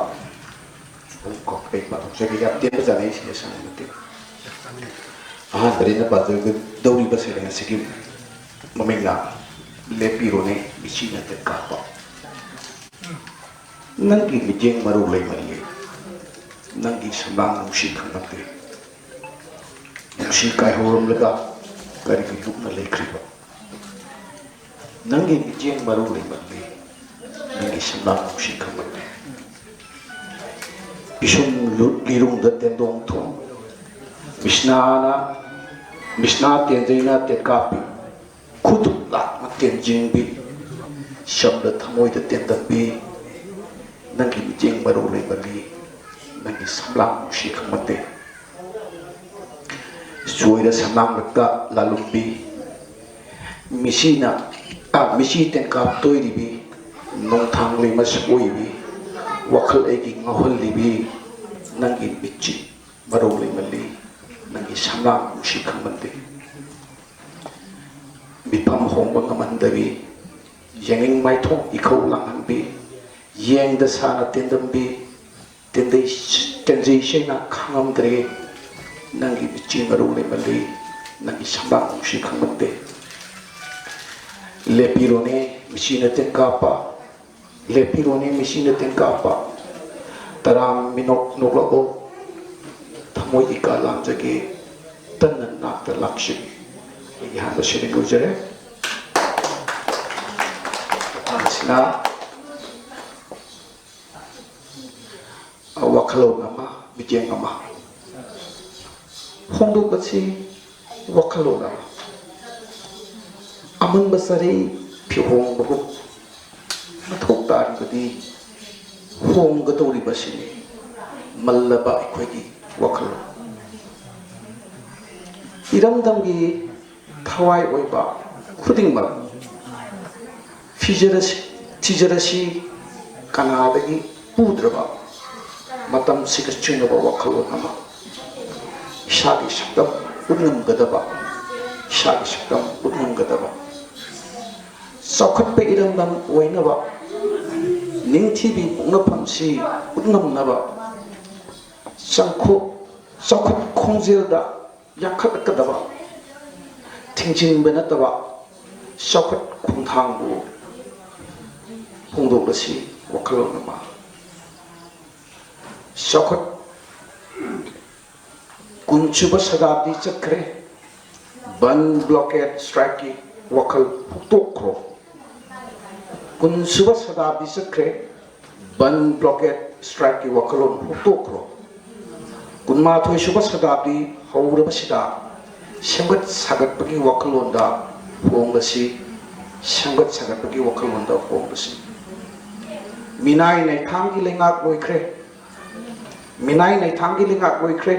ꯑꯍꯨꯝꯈꯛ ꯑꯩ ꯄꯥꯊꯣꯛꯆꯒꯦ꯫ ꯌꯥꯝ ꯇꯦꯟꯕ ꯖꯥꯠꯅꯤ ꯑꯩ ꯁꯤꯗ ꯁꯪꯕ ꯅꯠꯇꯦ꯫ ꯑꯍꯥꯟꯕꯗ ꯑꯩꯅ ꯄꯥꯖꯒꯗꯧꯔꯤꯕ ꯁꯩꯔꯦꯡ ꯑꯁꯤꯒꯤ ꯃꯃꯤꯡꯅ ꯂꯦꯞꯄꯤꯔꯣꯅꯦ ꯃꯤꯠꯁꯤꯅ ꯇꯦꯟ ꯀꯥꯞꯄ꯫ ꯅꯪꯒꯤ ꯃꯤꯠꯌꯦꯡ ꯃꯔꯨ ꯂꯩꯃꯜꯂꯤ, ꯅꯪꯒꯤ ꯁꯨꯃꯥꯡ ꯅꯨꯡꯁꯤ ꯈꯪꯂꯛꯇꯦ꯫ ꯅꯨꯡꯁꯤ ꯀꯥꯏꯍꯧꯔꯝꯂꯒ ꯀꯔꯤꯒꯤ ꯂꯨꯞꯅ ꯂꯩꯈ꯭ꯔꯤꯕ? ꯅꯪꯒꯤ ꯃꯤꯠꯌꯦꯡ ꯃꯔꯨ ꯂꯩꯃꯜꯂꯤ, ꯅꯪꯒꯤ ꯁꯨꯃꯥꯡ ꯅꯨꯡꯁꯤ ꯈꯪꯂꯛꯇꯦ꯫ ꯄꯤꯁꯨꯝ ꯂꯨ-, ꯂꯤꯔꯨꯡꯗ ꯇꯦꯟꯗꯣꯡ ꯊꯣꯡ, ꯃꯤꯁꯅꯥꯅ, ꯃꯤꯁꯅꯥ ꯇꯦꯟꯖꯩꯅ ꯇꯦꯟꯀꯥꯞꯄꯤ, ꯈꯨꯗꯨꯞ ꯂꯥꯛꯅ ꯇꯦꯟꯖꯤꯡꯕꯤ, ꯁꯝꯗ ꯊꯃꯣꯏꯗ ꯇꯦꯟꯗꯝꯕꯤ, ꯅꯪꯒꯤ ꯃꯤꯠꯌꯦꯡ ꯃꯔꯧ ꯂꯩꯃꯜꯂꯤ, ꯅꯪꯒꯤ ꯁꯝꯂꯥꯡ ꯅꯨꯡꯁꯤ ꯈꯪꯃꯟꯗꯦ꯫ ꯆꯣꯏꯔ ꯁꯝꯂꯥꯡꯂꯛꯇ ꯂꯥꯂꯨꯝꯕꯤ, ꯃꯤꯁꯤꯅ, ꯑ, ꯃꯤꯁꯤ ꯇꯦꯟꯀꯥꯞ ꯇꯣꯏꯔꯤꯕꯤ, ꯅꯣꯡꯊꯥꯡ ꯂꯩꯃ ꯁꯛꯑꯣꯏꯕꯤ, ꯋꯥꯈꯜ ꯑꯩꯒꯤ ꯉꯥꯎꯍꯜꯂꯤꯕꯤ, ꯅꯪꯒꯤ ꯃꯤꯠꯁꯤ ꯃꯔꯧ ꯂꯩꯃꯜꯂꯤ, ꯅꯪꯒꯤ ꯁꯝꯂꯥꯡ ꯅꯨꯡꯁꯤ ꯈꯪꯃꯟꯗꯦ꯫ ꯃꯤꯐꯝ ꯍꯣꯡꯕ ꯉꯝꯍꯟꯗꯕꯤ, ꯌꯦꯡꯅꯤꯡ ꯃꯥꯏꯊꯣꯡ ꯏꯈꯧ ꯂꯥꯡꯍꯟꯕꯤ, ꯌꯦꯡꯗ ꯁꯥꯅ ꯇꯦꯟꯗꯝꯕꯤ, ꯇꯦꯟꯗꯩ-, ꯇꯦꯟꯖꯩ ꯁꯦꯡꯅ ꯈꯥꯡꯉꯝꯗ꯭ꯔꯦ, ꯅꯪꯒꯤ ꯃꯤꯠꯆꯤ ꯃꯔꯧ ꯂꯩꯃꯜꯂꯤ, ꯅꯪꯒꯤ ꯁꯝꯂꯥꯡ ꯅꯨꯡꯁꯤ ꯈꯪꯃꯟꯗꯦ꯫ ꯂꯦꯞꯄꯤꯔꯣꯅꯦ ꯃꯤꯁꯤꯅ ꯇꯦꯟꯀꯥꯞꯄ, ꯂꯦꯞꯄꯤꯔꯣꯅꯦ ꯃꯤꯁꯤꯅ ꯇꯦꯟꯀꯥꯞꯄ, ꯇꯔꯥꯝ ꯃꯤꯅꯣꯛ ꯅꯣꯛꯂꯛꯑꯣ, ꯊꯃꯣꯏ ꯏꯀꯥ ꯂꯥꯝꯖꯒꯦ, ꯇꯟꯅ ꯅꯥꯛꯇ ꯂꯥꯛꯆꯒꯦ꯫ ꯑꯩꯒꯤ ꯑꯍꯥꯟꯕ ꯁꯩꯔꯦꯡ ꯂꯣꯏꯖꯔꯦ꯫ ꯃꯊꯪꯁꯤꯅ ꯋꯥꯈꯜꯂꯣꯟ ꯑꯃ, ꯃꯤꯠꯌꯦꯡ ꯑꯃ꯫ ꯍꯣꯡꯗꯣꯛꯄꯁꯤ ꯋꯥꯈꯜꯂꯣꯟ ꯑꯃ꯫ ꯑꯃꯟꯕ ꯆꯔꯩ ꯐꯤꯍꯣꯡꯕꯒꯨꯝ ꯃꯊꯧ ꯇꯥꯔꯤꯕꯗꯤ ꯍꯣꯡꯒꯗꯧꯔꯤꯕꯁꯤꯅꯤ, ꯃꯜꯂꯕ ꯑꯩꯈꯣꯏꯒꯤ ꯋꯥꯈꯜꯂꯣꯟ꯫ ꯏꯔꯝꯗꯝꯒꯤ ꯊꯋꯥꯏ ꯑꯣꯏꯕ ꯈꯨꯗꯤꯡꯃꯛ ꯊꯤꯖꯔꯁꯤ, ꯊꯤꯖꯔꯁꯤ ꯀꯅꯥꯗꯒꯤ ꯄꯨꯗ꯭ꯔꯕ ꯃꯇꯝꯁꯤꯒ ꯆꯨꯅꯕ ꯋꯥꯈꯜꯂꯣꯟ ꯑꯃ, ꯏꯁꯥꯒꯤ ꯁꯛꯇꯝ ꯎꯠꯉꯝꯒꯗꯕ, ꯏꯁꯥꯒꯤ ꯁꯛꯇꯝ ꯎꯠꯉꯝꯒꯗꯕ, ꯆꯥꯎꯈꯠꯄ ꯏꯔꯝꯗꯝ ꯑꯣꯏꯅꯕ, ꯅꯤꯡꯊꯤꯕꯤ ꯄꯣꯛꯅꯐꯝꯁꯤ ꯎꯠꯉꯝꯅꯕ, ꯆꯪꯈꯣ-, ꯆꯥꯎꯈꯠ ꯈꯣꯡꯖꯦꯜꯗ ꯌꯥꯡꯈꯠꯂꯛꯀꯗꯕ, ꯊꯤꯡꯖꯤꯟꯕ ꯅꯠꯇꯕ ꯆꯥꯎꯈꯠ ꯈꯣꯡꯊꯥꯡꯕꯨ ꯍꯣꯡꯗꯣꯛꯂꯁꯤ ꯋꯥꯈꯜꯂꯣꯟ ꯑꯃ꯫ ꯆꯥꯎꯈꯠ ꯀꯨꯟꯁꯨꯕ ꯁꯇꯥꯕꯗꯤ ꯆꯠꯈ꯭ꯔꯦ, ꯕꯟ ꯕ꯭ꯂꯣꯀꯦꯠ ꯁ꯭ꯇ꯭ꯔꯥꯏꯛꯀꯤ ꯋꯥꯈꯜ ꯍꯨꯛꯇꯣꯛꯈ꯭ꯔꯣ꯫ ꯀꯨꯟꯁꯨꯕ ꯁꯇꯥꯕꯗꯤ ꯆꯠꯈ꯭ꯔꯦ, ꯕꯟ ꯕ꯭ꯂꯣꯀꯦꯠ ꯁ꯭ꯇ꯭ꯔꯥꯏꯛꯀꯤ ꯋꯥꯈꯜꯂꯣꯟ ꯍꯨꯛꯇꯣꯛꯈ꯭ꯔꯣ꯫ ꯀꯨꯟꯃꯥꯊꯣꯏ ꯁꯨꯕ ꯁꯇꯥꯕꯗꯤ ꯍꯧꯔꯕꯁꯤꯗ ꯁꯦꯝꯒꯠ ꯁꯥꯒꯠꯄꯒꯤ ꯋꯥꯈꯜꯂꯣꯟꯗ ꯍꯣꯡꯂꯁꯤ꯫ ꯁꯦꯝꯒꯠ ꯁꯥꯒꯠꯄꯒꯤ ꯋꯥꯈꯜꯂꯣꯟꯗ ꯍꯣꯡꯕꯁꯤ꯫ ꯃꯤꯅꯥꯏ ꯅꯩꯊꯥꯡꯒꯤ ꯂꯩꯉꯥꯛ ꯂꯣꯏꯈ꯭ꯔꯦ꯫ ꯃꯤꯅꯥꯏ ꯅꯩꯊꯥꯡꯒꯤ ꯂꯩꯉꯥꯛ ꯂꯣꯏꯈ꯭ꯔꯦ꯫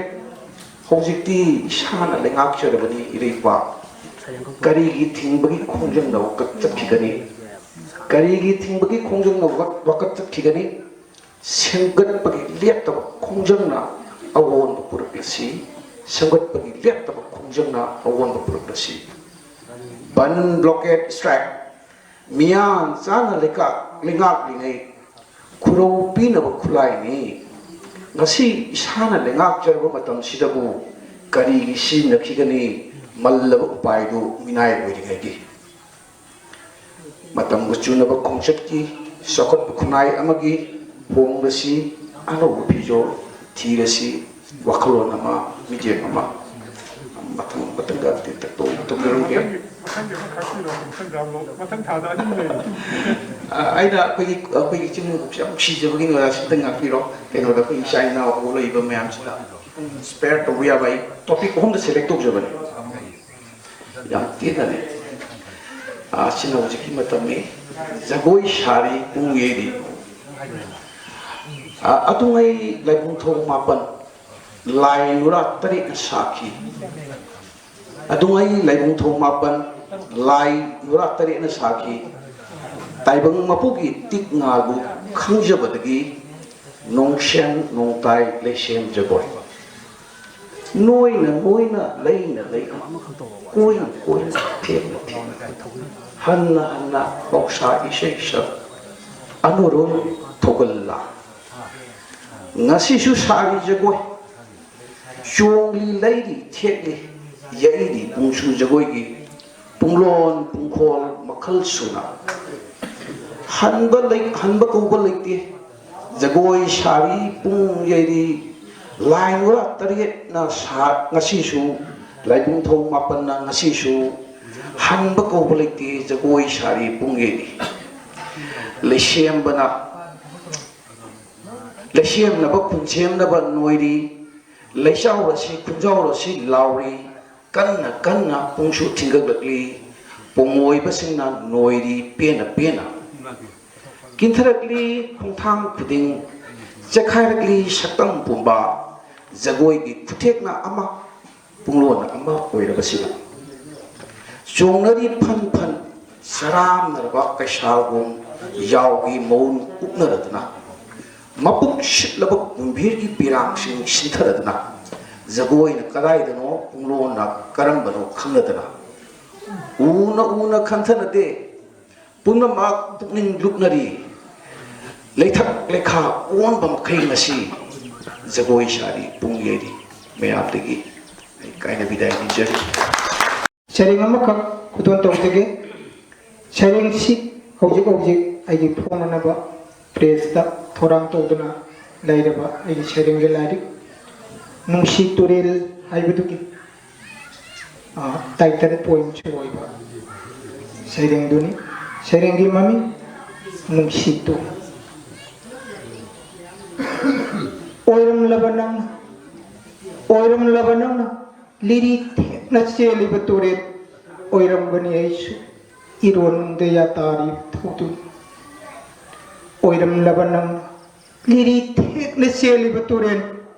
ꯍꯧꯖꯤꯛꯇꯤ ꯏꯁꯥꯅ ꯂꯩꯉꯥꯛꯆꯔꯕꯅꯤ ꯏꯔꯩꯄꯥꯛ꯫ ꯀꯔꯤꯒꯤ ꯊꯤꯡꯕꯒꯤ ꯈꯣꯡꯖꯪꯅ ꯋꯥꯀꯠ ꯆꯠꯈꯤꯒꯅꯤ? ꯀꯔꯤꯒꯤ ꯊꯤꯡꯕꯒꯤ ꯈꯣꯡꯖꯪꯅ ꯋꯥꯀꯠ ꯆꯠꯈꯤꯒꯅꯤ? ꯁꯦꯝꯒꯠꯄꯒꯤ ꯂꯦꯞꯇꯕ ꯈꯣꯡꯖꯪꯅ ꯑꯑꯣꯟꯕ ꯄꯨꯔꯛꯂꯁꯤ꯫ ꯁꯦꯝꯒꯠꯄꯒꯤ ꯂꯦꯞꯇꯕ ꯈꯣꯡꯖꯪꯅ ꯑꯑꯣꯟꯕ ꯄꯨꯔꯛꯂꯁꯤ꯫ ꯕꯟ, blockade, strike, ꯃꯤꯌꯥꯟ ꯆꯥꯅ ꯂꯩꯉꯥꯛ ꯂꯩꯉꯥꯛꯂꯤꯉꯩ ꯈꯨꯔꯧ ꯄꯤꯅꯕ ꯈꯨꯠꯂꯥꯏꯅꯤ꯫ ꯉꯁꯤ ꯏꯁꯥꯅ ꯂꯩꯉꯥꯛꯆꯔꯕ ꯃꯇꯝꯁꯤꯗꯕꯨ ꯀꯔꯤꯒꯤ ꯁꯤꯖꯤꯟꯅꯈꯤꯒꯅꯤ? ꯃꯜꯂꯕ ꯎꯄꯥꯏꯗꯨ ꯃꯤꯅꯥꯏ ꯑꯣꯏꯔꯤꯉꯩꯒꯤ꯫ ꯃꯇꯝꯒ ꯆꯨꯅꯕ ꯈꯣꯡꯆꯠꯀꯤ ꯆꯥꯎꯈꯠꯄ ꯈꯨꯟꯅꯥꯏ ꯑꯃꯒꯤ ꯍꯣꯡꯂꯁꯤ, ꯑꯅꯧꯕ ꯐꯤꯖꯣꯜ ꯊꯤꯔꯁꯤ, ꯋꯥꯈꯜꯂꯣꯟ ꯑꯃ, ꯃꯤꯠꯌꯦꯡ ꯑꯃ꯫ ꯃꯊꯪ ꯃꯊꯪꯗ ꯇꯦꯟꯇꯛ ꯇꯧ-, ꯇꯧꯖꯔꯝꯒꯦ꯫ ꯑ, ꯑꯩꯅ ꯑꯩꯈꯣꯏꯒꯤ, ꯑꯩꯈꯣꯏꯒꯤ ꯆꯤꯡ ꯅꯨꯡꯁꯤ ꯌꯥꯝ ꯅꯨꯡꯁꯤꯖꯕꯒꯤꯅꯤ, ꯑꯣꯖꯥ, ꯁꯤꯝꯇꯪ ꯉꯥꯛꯄꯤꯔꯣ꯫ ꯀꯩꯅꯣꯗ ꯑꯩꯈꯣꯏ ꯏꯆꯥ ꯏꯅꯥꯎ ꯍꯧꯒꯠꯂꯛꯏꯕ ꯃꯌꯥꯝꯁꯤꯗ ꯈꯤꯇꯪ spare ꯇꯧꯕ ꯌꯥꯕ ꯑꯩ topic ꯑꯍꯨꯝꯗ select ꯇꯧꯖꯕꯅꯤ꯫ ꯌꯥꯝ ꯇꯦꯟꯅꯅꯦ꯫ ꯑ, ꯁꯤꯅ ꯍꯧꯖꯤꯛꯀꯤ ꯃꯇꯝꯒꯤ ꯖꯒꯣꯏ ꯁꯥꯔꯤ ꯄꯨꯡ ꯌꯩꯔꯤ꯫ ꯑ, ꯑꯗꯨꯉꯩ ꯂꯥꯏꯕꯨꯡ ꯊꯣꯡ ꯃꯥꯄꯟ ꯂꯥꯏ ꯅꯨꯔꯥ ꯇꯔꯦꯠꯅ ꯁꯥꯈꯤ꯫ ꯑꯗꯨꯉꯩ ꯂꯥꯏꯕꯨꯡ ꯊꯣꯡ ꯃꯥꯄꯟ ꯂꯥꯏ ꯅꯨꯔꯥ ꯇꯔꯦꯠꯅ ꯁꯥꯈꯤ꯫ ꯇꯥꯏꯕꯪ ꯃꯄꯨꯒꯤ ꯇꯤꯛ ꯉꯥꯕꯨ ꯈꯪꯖꯕꯗꯒꯤ ꯅꯣꯡꯁꯦꯟ ꯅꯣꯡꯇꯥꯏ ꯂꯩꯁꯦꯝ ꯖꯒꯣꯏ꯫ ꯅꯣꯏꯅ ꯅꯣꯏꯅ ꯂꯩꯅ ꯂꯩꯅ ꯀꯣꯏꯅ ꯀꯣꯏꯅ ꯊꯦꯡꯅ ꯊꯦꯡꯅ ꯍꯟꯅ ꯍꯟꯅ ꯄꯧꯁꯥ ꯏꯁꯩ ꯁꯛ ꯑꯅꯨꯔꯨꯜ ꯊꯧꯒꯜꯂꯥ꯫ ꯉꯁꯤꯁꯨ ꯁꯥꯔꯤ ꯖꯒꯣꯏ꯫ ꯆꯣꯡꯂꯤ ꯂꯩꯔꯤ ꯊꯦꯛꯂꯤ ꯌꯩꯔꯤ ꯄꯨꯡꯁꯨ ꯖꯒꯣꯏꯒꯤ ꯄꯨꯡꯂꯣꯟ ꯄꯨꯡꯈꯣꯜ ꯃꯈꯜ ꯁꯨꯅ꯫ ꯍꯟꯕ ꯂꯩ-, ꯍꯟꯕ ꯀꯧꯕ ꯂꯩꯇꯦ꯫ ꯖꯒꯣꯏ ꯁꯥꯔꯤ ꯄꯨꯡ ꯌꯩꯔꯤ ꯂꯥꯏ ꯅꯨꯔꯥ ꯇꯔꯦꯠꯅ ꯁꯥ-, ꯉꯁꯤꯁꯨ ꯂꯥꯏꯕꯨꯡ ꯊꯣꯡ ꯃꯥꯄꯟꯅ ꯉꯁꯤꯁꯨ ꯍꯟꯕ ꯀꯧꯕ ꯂꯩꯇꯦ꯫ ꯖꯒꯣꯏ ꯁꯥꯔꯤ ꯄꯨꯡ ꯌꯩꯔꯤ꯫ ꯂꯩꯁꯦꯝꯕꯅ, ꯂꯩꯁꯦꯝꯅꯕ ꯈꯨꯟꯁꯦꯝꯅꯕ ꯅꯣꯏꯔꯤ꯫ ꯂꯩꯆꯥꯎꯔꯁꯤ ꯈꯨꯟꯖꯥꯎꯔꯁꯤ ꯂꯥꯎꯔꯤ꯫ ꯀꯟꯅ ꯀꯟꯅ ꯄꯨꯡꯁꯨ ꯊꯤꯡꯒꯠꯂꯛꯂꯤ꯫ ꯄꯣꯡꯑꯣꯏꯕꯁꯤꯡꯅ ꯅꯣꯏꯔꯤ ꯄꯦꯟꯅ ꯄꯦꯟꯅ꯫ ꯀꯤꯟꯊꯔꯛꯂꯤ ꯈꯣꯡꯊꯥꯡ ꯈꯨꯗꯤꯡ, ꯆꯦꯛꯈꯥꯏꯔꯛꯂꯤ ꯁꯛꯇꯝ ꯄꯨꯝꯕ꯫ ꯖꯒꯣꯏꯒꯤ ꯈꯨꯊꯦꯛꯅ ꯑꯃ, ꯄꯨꯡꯂꯣꯟ ꯑꯃ ꯑꯣꯏꯔꯕꯁꯤꯅ꯫ ꯆꯣꯡꯅꯔꯤ ꯐꯟ ꯐꯟ ꯆꯔꯥꯝꯅꯔꯕ ꯀꯩꯁꯥꯜꯒꯨꯝ ꯌꯥꯎꯒꯤ ꯃꯑꯣꯡ ꯎꯞꯅꯔꯗꯨꯅ, ꯃꯄꯨꯛ ꯁꯤꯠꯂꯕ ꯀꯨꯝꯚꯤꯔꯒꯤ ꯄꯤꯔꯥꯡꯁꯤꯡ ꯁꯤꯟꯊꯔꯗꯨꯅ, ꯖꯒꯣꯏꯅ ꯀꯗꯥꯏꯗꯅꯣ, ꯄꯨꯡꯂꯣꯟꯅ ꯀꯔꯝꯕꯅꯣ ꯈꯪꯂꯗꯅ, ꯎꯅ ꯎꯅ ꯈꯟꯊꯅꯗꯦ, ꯄꯨꯝꯅꯃꯛ ꯄꯨꯛꯅꯤꯡ ꯂꯨꯞꯅꯔꯤ꯫ ꯂꯩꯊꯛ ꯂꯩꯈꯥ ꯑꯣꯟꯕ ꯃꯈꯩ ꯉꯁꯤ ꯖꯒꯣꯏ ꯁꯥꯔꯤ, ꯄꯨꯡ ꯌꯩꯔꯤ꯫ ꯃꯌꯥꯝꯗꯒꯤ ꯑꯩ ꯀꯥꯏꯅ ꯕꯤꯗꯥꯏ ꯅꯤꯖꯔꯤ꯫ ꯁꯩꯔꯦꯡ ꯑꯃꯈꯛ ꯈꯨꯗꯣꯜ ꯇꯧꯖꯒꯦ꯫ ꯁꯩꯔꯦꯡꯁꯤ ꯍꯧꯖꯤꯛ ꯍꯧꯖꯤꯛ ꯑꯩꯒꯤ ꯐꯣꯡꯅꯅꯕ ꯄ꯭ꯔꯦꯁꯇ ꯊꯧꯔꯥꯡ ꯇꯧꯗꯨꯅ ꯂꯩꯔꯕ ꯑꯩꯒꯤ ꯁꯩꯔꯦꯡꯒꯤ ꯂꯥꯏꯔꯤꯛ ꯅꯨꯡꯁꯤ ꯇꯨꯔꯦꯜ ꯍꯥꯏꯕꯗꯨꯒꯤ, ꯑ, ꯇꯥꯏꯇꯜ ꯄꯣꯏꯝꯁꯨ ꯑꯣꯏꯕ ꯁꯩꯔꯦꯡꯗꯨꯅꯤ꯫ ꯁꯩꯔꯦꯡꯒꯤ ꯃꯃꯤꯡ ꯅꯨꯡꯁꯤ ꯇꯨꯔꯦꯜ꯫ ꯑꯣꯏꯔꯝꯂꯕ ꯅꯪꯅ, ꯑꯣꯏꯔꯝꯂꯕ ꯅꯪꯅ ꯂꯤꯔꯤ ꯊꯦꯛꯅ ꯆꯦꯜꯂꯤꯕ ꯇꯨꯔꯦꯜ ꯑꯣꯏꯔꯝꯒꯅꯤ ꯑꯩꯁꯨ ꯏꯔꯣꯟ ꯅꯨꯡꯗ ꯌꯥꯇꯥꯔꯤ ꯊꯧꯗꯨꯅꯤ꯫ ꯑꯣꯏꯔꯝꯂꯕ ꯅꯪꯅ ꯂꯤꯔꯤ ꯊꯦꯛꯅ ꯆꯦꯜꯂꯤꯕ ꯇꯨꯔꯦꯜ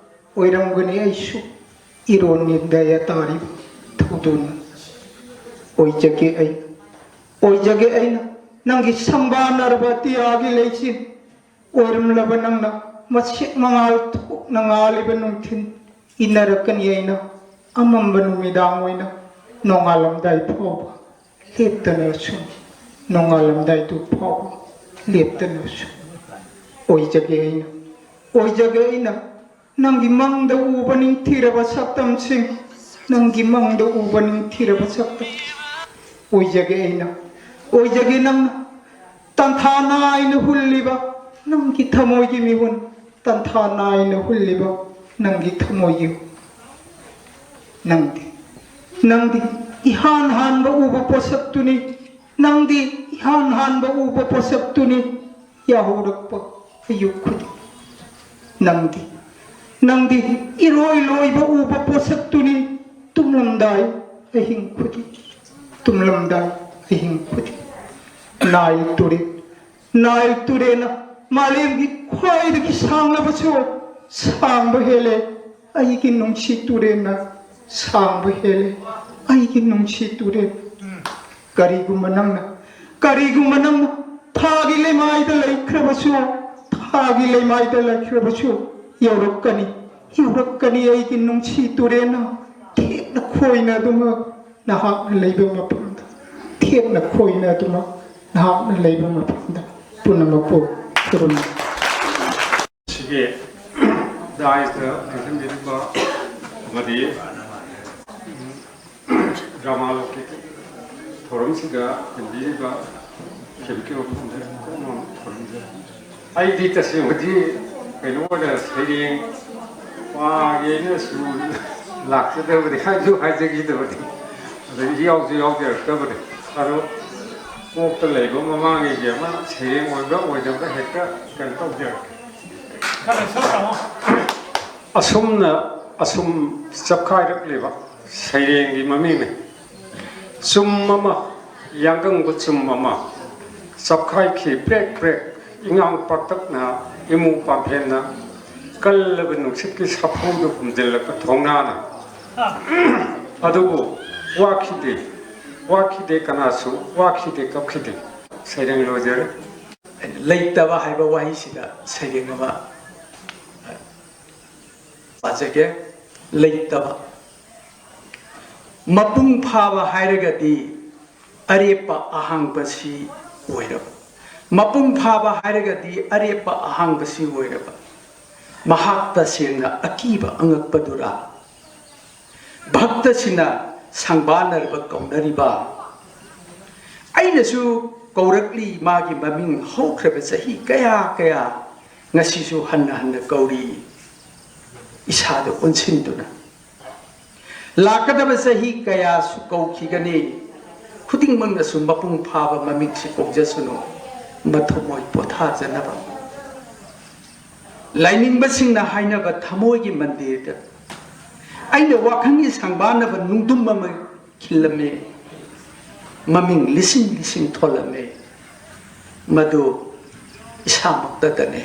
ꯑꯣꯏꯔꯝꯒꯅꯤ ꯑꯩꯁꯨ ꯏꯔꯣꯟ ꯅꯨꯡꯗ ꯌꯥꯇꯥꯔꯤ ꯊꯧꯗꯨꯅꯤ꯫ ꯑꯣꯏꯖꯒꯦ ꯑꯩ, ꯑꯣꯏꯖꯒꯦ ꯑꯩꯅ ꯅꯪꯒꯤ ꯁꯝꯕꯥꯟꯅꯔꯕ ꯑꯇꯤꯌꯥꯒꯤ ꯂꯩꯆꯤꯜ ꯑꯣꯏꯔꯝꯂꯕ ꯅꯪꯅ ꯃꯁꯦꯛ ꯃꯉꯥꯜ ꯊꯣꯛꯅ ꯉꯥꯜꯂꯤꯕ ꯅꯨꯡꯊꯤꯜ ꯏꯟꯅꯔꯛꯀꯅꯤ ꯑꯩꯅ ꯑꯃꯝꯕ ꯅꯨꯃꯤꯗꯥꯡ ꯑꯣꯏꯅ ꯅꯣꯡꯉꯥꯜꯂꯝꯗꯥꯏ ꯐꯥꯎꯕ ꯂꯦꯞꯇꯅ ꯁꯨꯝ, ꯅꯣꯡꯉꯥꯜꯂꯝꯗꯥꯏꯗꯨ ꯐꯥꯎꯕ ꯂꯦꯞꯇꯅ ꯁꯨꯝ꯫ ꯑꯣꯏꯖꯒꯦ ꯑꯩꯅ, ꯑꯣꯏꯖꯒꯦ ꯑꯩꯅ ꯅꯪꯒꯤ ꯃꯪꯗ ꯎꯕ ꯅꯤꯡꯊꯤꯔꯕ ꯁꯛꯇꯝꯁꯤꯡ, ꯅꯪꯒꯤ ꯃꯪꯗ ꯎꯕ ꯅꯤꯡꯊꯤꯔꯕ ꯁꯛꯇꯝ ꯑꯣꯏꯖꯒꯦ ꯑꯩꯅ, ꯑꯣꯏꯖꯒꯦ ꯅꯪꯅ ꯇꯟꯊꯥ ꯅꯥꯏꯅ ꯍꯨꯜꯂꯤꯕ ꯅꯪꯒꯤ ꯊꯃꯣꯏꯒꯤ ꯃꯤꯍꯨꯟ, ꯇꯟꯊꯥ ꯅꯥꯏꯅ ꯍꯨꯜꯂꯤꯕ ꯅꯪꯒꯤ ꯊꯃꯣꯏꯒꯤ ꯅꯪꯗꯤ, ꯅꯪꯗꯤ ꯏꯍꯥꯟ ꯍꯥꯟꯕ ꯎꯕ ꯄꯣꯠꯁꯛꯇꯨꯅꯤ, ꯅꯪꯗꯤ ꯏꯍꯥꯟ ꯍꯥꯟꯕ ꯎꯕ ꯄꯣꯠꯁꯛꯇꯨꯅꯤ ꯌꯥꯍꯧꯔꯛꯄ ꯑꯌꯨꯛ ꯈꯨꯗꯤꯡ꯫ ꯅꯪꯗꯤ, ꯅꯪꯗꯤ ꯏꯔꯣꯏ ꯂꯣꯏꯕ ꯎꯕ ꯄꯣꯠꯁꯛꯇꯨꯅꯤ ꯇꯨꯝꯂꯝꯗꯥꯏ ꯑꯍꯤꯡ ꯈꯨꯗꯤꯡ, ꯇꯨꯝꯂꯝꯗꯥꯏ ꯑꯍꯤꯡ ꯈꯨꯗꯤꯡ ꯅꯥꯏꯜ ꯇꯨꯔꯦꯜ, ꯅꯥꯏꯜ ꯇꯨꯔꯦꯜꯅ ꯃꯥꯂꯦꯝꯒꯤ ꯈ꯭ꯋꯥꯏꯗꯒꯤ ꯁꯥꯡꯂꯕꯁꯨ ꯁꯥꯡꯕ ꯍꯦꯜꯂꯦ꯫ ꯑꯩꯒꯤ ꯅꯨꯡꯁꯤ ꯇꯨꯔꯦꯜꯅ ꯁꯥꯡꯕ ꯍꯦꯜꯂꯦ꯫ ꯑꯩꯒꯤ ꯅꯨꯡꯁꯤ ꯇꯨꯔꯦꯜ, ꯀꯔꯤꯒꯨꯝꯕ ꯅꯪꯅ, ꯀꯔꯤꯒꯨꯝꯕ ꯅꯪꯅ ꯊꯥꯒꯤ ꯂꯩꯃꯥꯏꯗ ꯂꯩꯈ꯭ꯔꯕꯁꯨ, ꯊꯥꯒꯤ ꯂꯩꯃꯥꯏꯗ ꯂꯩꯈ꯭ꯔꯕꯁꯨ ꯌꯧꯔꯛꯀꯅꯤ, ꯌꯧꯔꯛꯀꯅꯤ꯫ ꯑꯩꯒꯤ ꯅꯨꯡꯁꯤ ꯇꯨꯔꯦꯜꯅ ꯊꯦꯛꯅ ꯈꯣꯏꯅ ꯑꯗꯨꯃꯛ ꯅꯍꯥꯛꯅ ꯂꯩꯕ ꯃꯐꯝꯗ, ꯊꯦꯛꯅ ꯈꯣꯏꯅ ꯑꯗꯨꯃꯛ ꯅꯍꯥꯛꯅ ꯂꯩꯕ ꯃꯐꯝꯗ ꯄꯨꯝꯅꯃꯛꯄꯨ ꯈꯨꯔꯨꯝꯃꯤ꯫ ꯁꯤꯒꯤ ꯗꯥꯏꯁꯇ ꯂꯦꯡꯁꯤꯟꯕꯤꯔꯤꯕ ꯑꯃꯗꯤ ꯗ꯭ꯔꯃꯥ ꯂꯣꯀꯦꯜꯒꯤ ꯊꯧꯔꯝꯁꯤꯗ ꯇꯤꯟꯕꯤꯔꯤꯕ ꯁꯦꯝꯕꯤꯔꯤꯕ ꯄꯨꯝꯅꯃꯛ ꯊꯧꯔꯝꯁꯤꯗ ꯑꯩꯗꯤ ꯇꯁꯦꯡꯕꯗꯤ ꯀꯩꯅꯣ ꯑꯣꯏꯅ ꯁꯩꯔꯦꯡ ꯄꯥꯒꯦꯅꯁꯨ ꯂꯥꯛꯆꯗꯕꯅꯤ, ꯍꯥꯏꯁꯨ ꯍꯥꯏꯖꯈꯤꯗꯕꯅꯤ, ꯑꯗꯒꯤ ꯌꯥꯎꯁꯨ ꯌꯥꯎꯖꯔꯛꯇꯕꯅꯤ꯫ ꯑꯗꯣ ꯀꯣꯛꯇ ꯂꯩꯕ ꯃꯃꯥꯡꯉꯩꯒꯤ ꯑꯃ ꯁꯩꯔꯦꯡ ꯑꯣꯏꯕ꯭ꯔꯥ ꯑꯣꯏꯗꯕ꯭ꯔꯥ ꯍꯦꯛꯇ ꯀꯩꯅꯣ ꯇꯧꯖꯔꯛꯀꯦ꯫ ꯑꯁꯨꯝꯅ ꯑꯁꯨꯝ ꯆꯞꯈꯥꯏꯔꯛꯂꯤꯕ ꯁꯩꯔꯦꯡꯒꯤ ꯃꯃꯤꯡꯅꯤ꯫ ꯆꯨꯝ ꯑꯃ, ꯌꯥꯡꯒꯪꯕ ꯆꯨꯝ ꯑꯃ, ꯆꯞꯈꯥꯏꯈꯤ ꯄ꯭ꯔꯦꯛ ꯄ꯭ꯔꯦꯛ, ꯏꯉꯥꯡ ꯄꯥꯛꯇꯛꯅ, ꯏꯃꯨ ꯄꯥꯝꯐꯦꯟꯅ, ꯀꯜꯂꯕ ꯅꯨꯡꯁꯤꯠꯀꯤ ꯁꯥꯐꯨꯗ ꯍꯨꯝꯖꯤꯜꯂꯛꯄ ꯊꯣꯡꯅꯥꯅ꯫ ꯑꯗꯨꯕꯨ ꯋꯥꯈꯤꯗꯦ, ꯋꯥꯈꯤꯗꯦ, ꯀꯅꯥꯁꯨ ꯋꯥꯈꯤꯗꯦ, ꯀꯞꯈꯤꯗꯦ꯫ ꯁꯩꯔꯦꯡ ꯂꯣꯏꯖꯔꯦ꯫ ꯂꯩꯇꯕ ꯍꯥꯏꯕ ꯋꯥꯍꯩꯁꯤꯗ ꯁꯩꯔꯦꯡ ꯑꯃ ꯄꯥꯖꯒꯦ꯫ ꯂꯩꯇꯕ꯫ ꯃꯄꯨꯡ ꯐꯥꯕ ꯍꯥꯏꯔꯒꯗꯤ ꯑꯔꯦꯞꯄ ꯑꯍꯥꯡꯕꯁꯤ ꯑꯣꯏꯔꯕ꯫ ꯃꯄꯨꯡ ꯐꯥꯕ ꯍꯥꯏꯔꯒꯗꯤ ꯑꯔꯦꯞꯄ ꯑꯍꯥꯡꯕꯁꯤ ꯑꯣꯏꯔꯕ꯫ ꯃꯍꯥꯛ ꯇꯁꯦꯡꯅ ꯑꯀꯤꯕ ꯑꯉꯛꯄꯗꯨꯔꯥ? ꯚꯛꯇꯁꯤꯡꯅ ꯁꯪꯕꯥꯟꯅꯔꯕ ꯀꯧꯅꯔꯤꯕ꯫ ꯑꯩꯅꯁꯨ ꯀꯧꯔꯛꯂꯤ ꯃꯥꯒꯤ ꯃꯃꯤꯡ ꯍꯧꯈ꯭ꯔꯕ ꯆꯍꯤ ꯀꯌꯥ ꯀꯌꯥ꯫ ꯉꯁꯤꯁꯨ ꯍꯟꯅ ꯍꯟꯅ ꯀꯧꯔꯤ ꯏꯁꯥꯗ ꯑꯣꯟꯁꯤꯟꯗꯨꯅ꯫ ꯂꯥꯛꯀꯗꯕ ꯆꯍꯤ ꯀꯌꯥꯁꯨ ꯀꯧꯈꯤꯒꯅꯤ꯫ ꯈꯨꯗꯤꯡꯃꯛꯅꯁꯨ ꯃꯄꯨꯡ ꯐꯥꯕ ꯃꯃꯤꯡꯁꯤ ꯀꯧꯖꯁꯅꯨ, ꯃꯊꯃꯣꯏ ꯄꯣꯊꯥꯖꯅꯕ꯫ ꯂꯥꯏꯅꯤꯡꯕꯁꯤꯡꯅ ꯍꯥꯏꯅꯕ ꯊꯃꯣꯏꯒꯤ ꯃꯟꯗꯤꯔꯗ ꯑꯩꯅ ꯋꯥꯈꯜꯒꯤ ꯁꯪꯕꯥꯟꯅꯕ ꯅꯨꯡꯗꯨꯝ ꯑꯃ ꯈꯤꯜꯂꯝꯃꯤ꯫ ꯃꯃꯤꯡ ꯂꯤꯁꯤꯡ ꯂꯤꯁꯤꯡ ꯊꯣꯜꯂꯝꯃꯤ꯫ ꯃꯗꯨ ꯏꯁꯥꯃꯛꯇꯗꯅꯤ꯫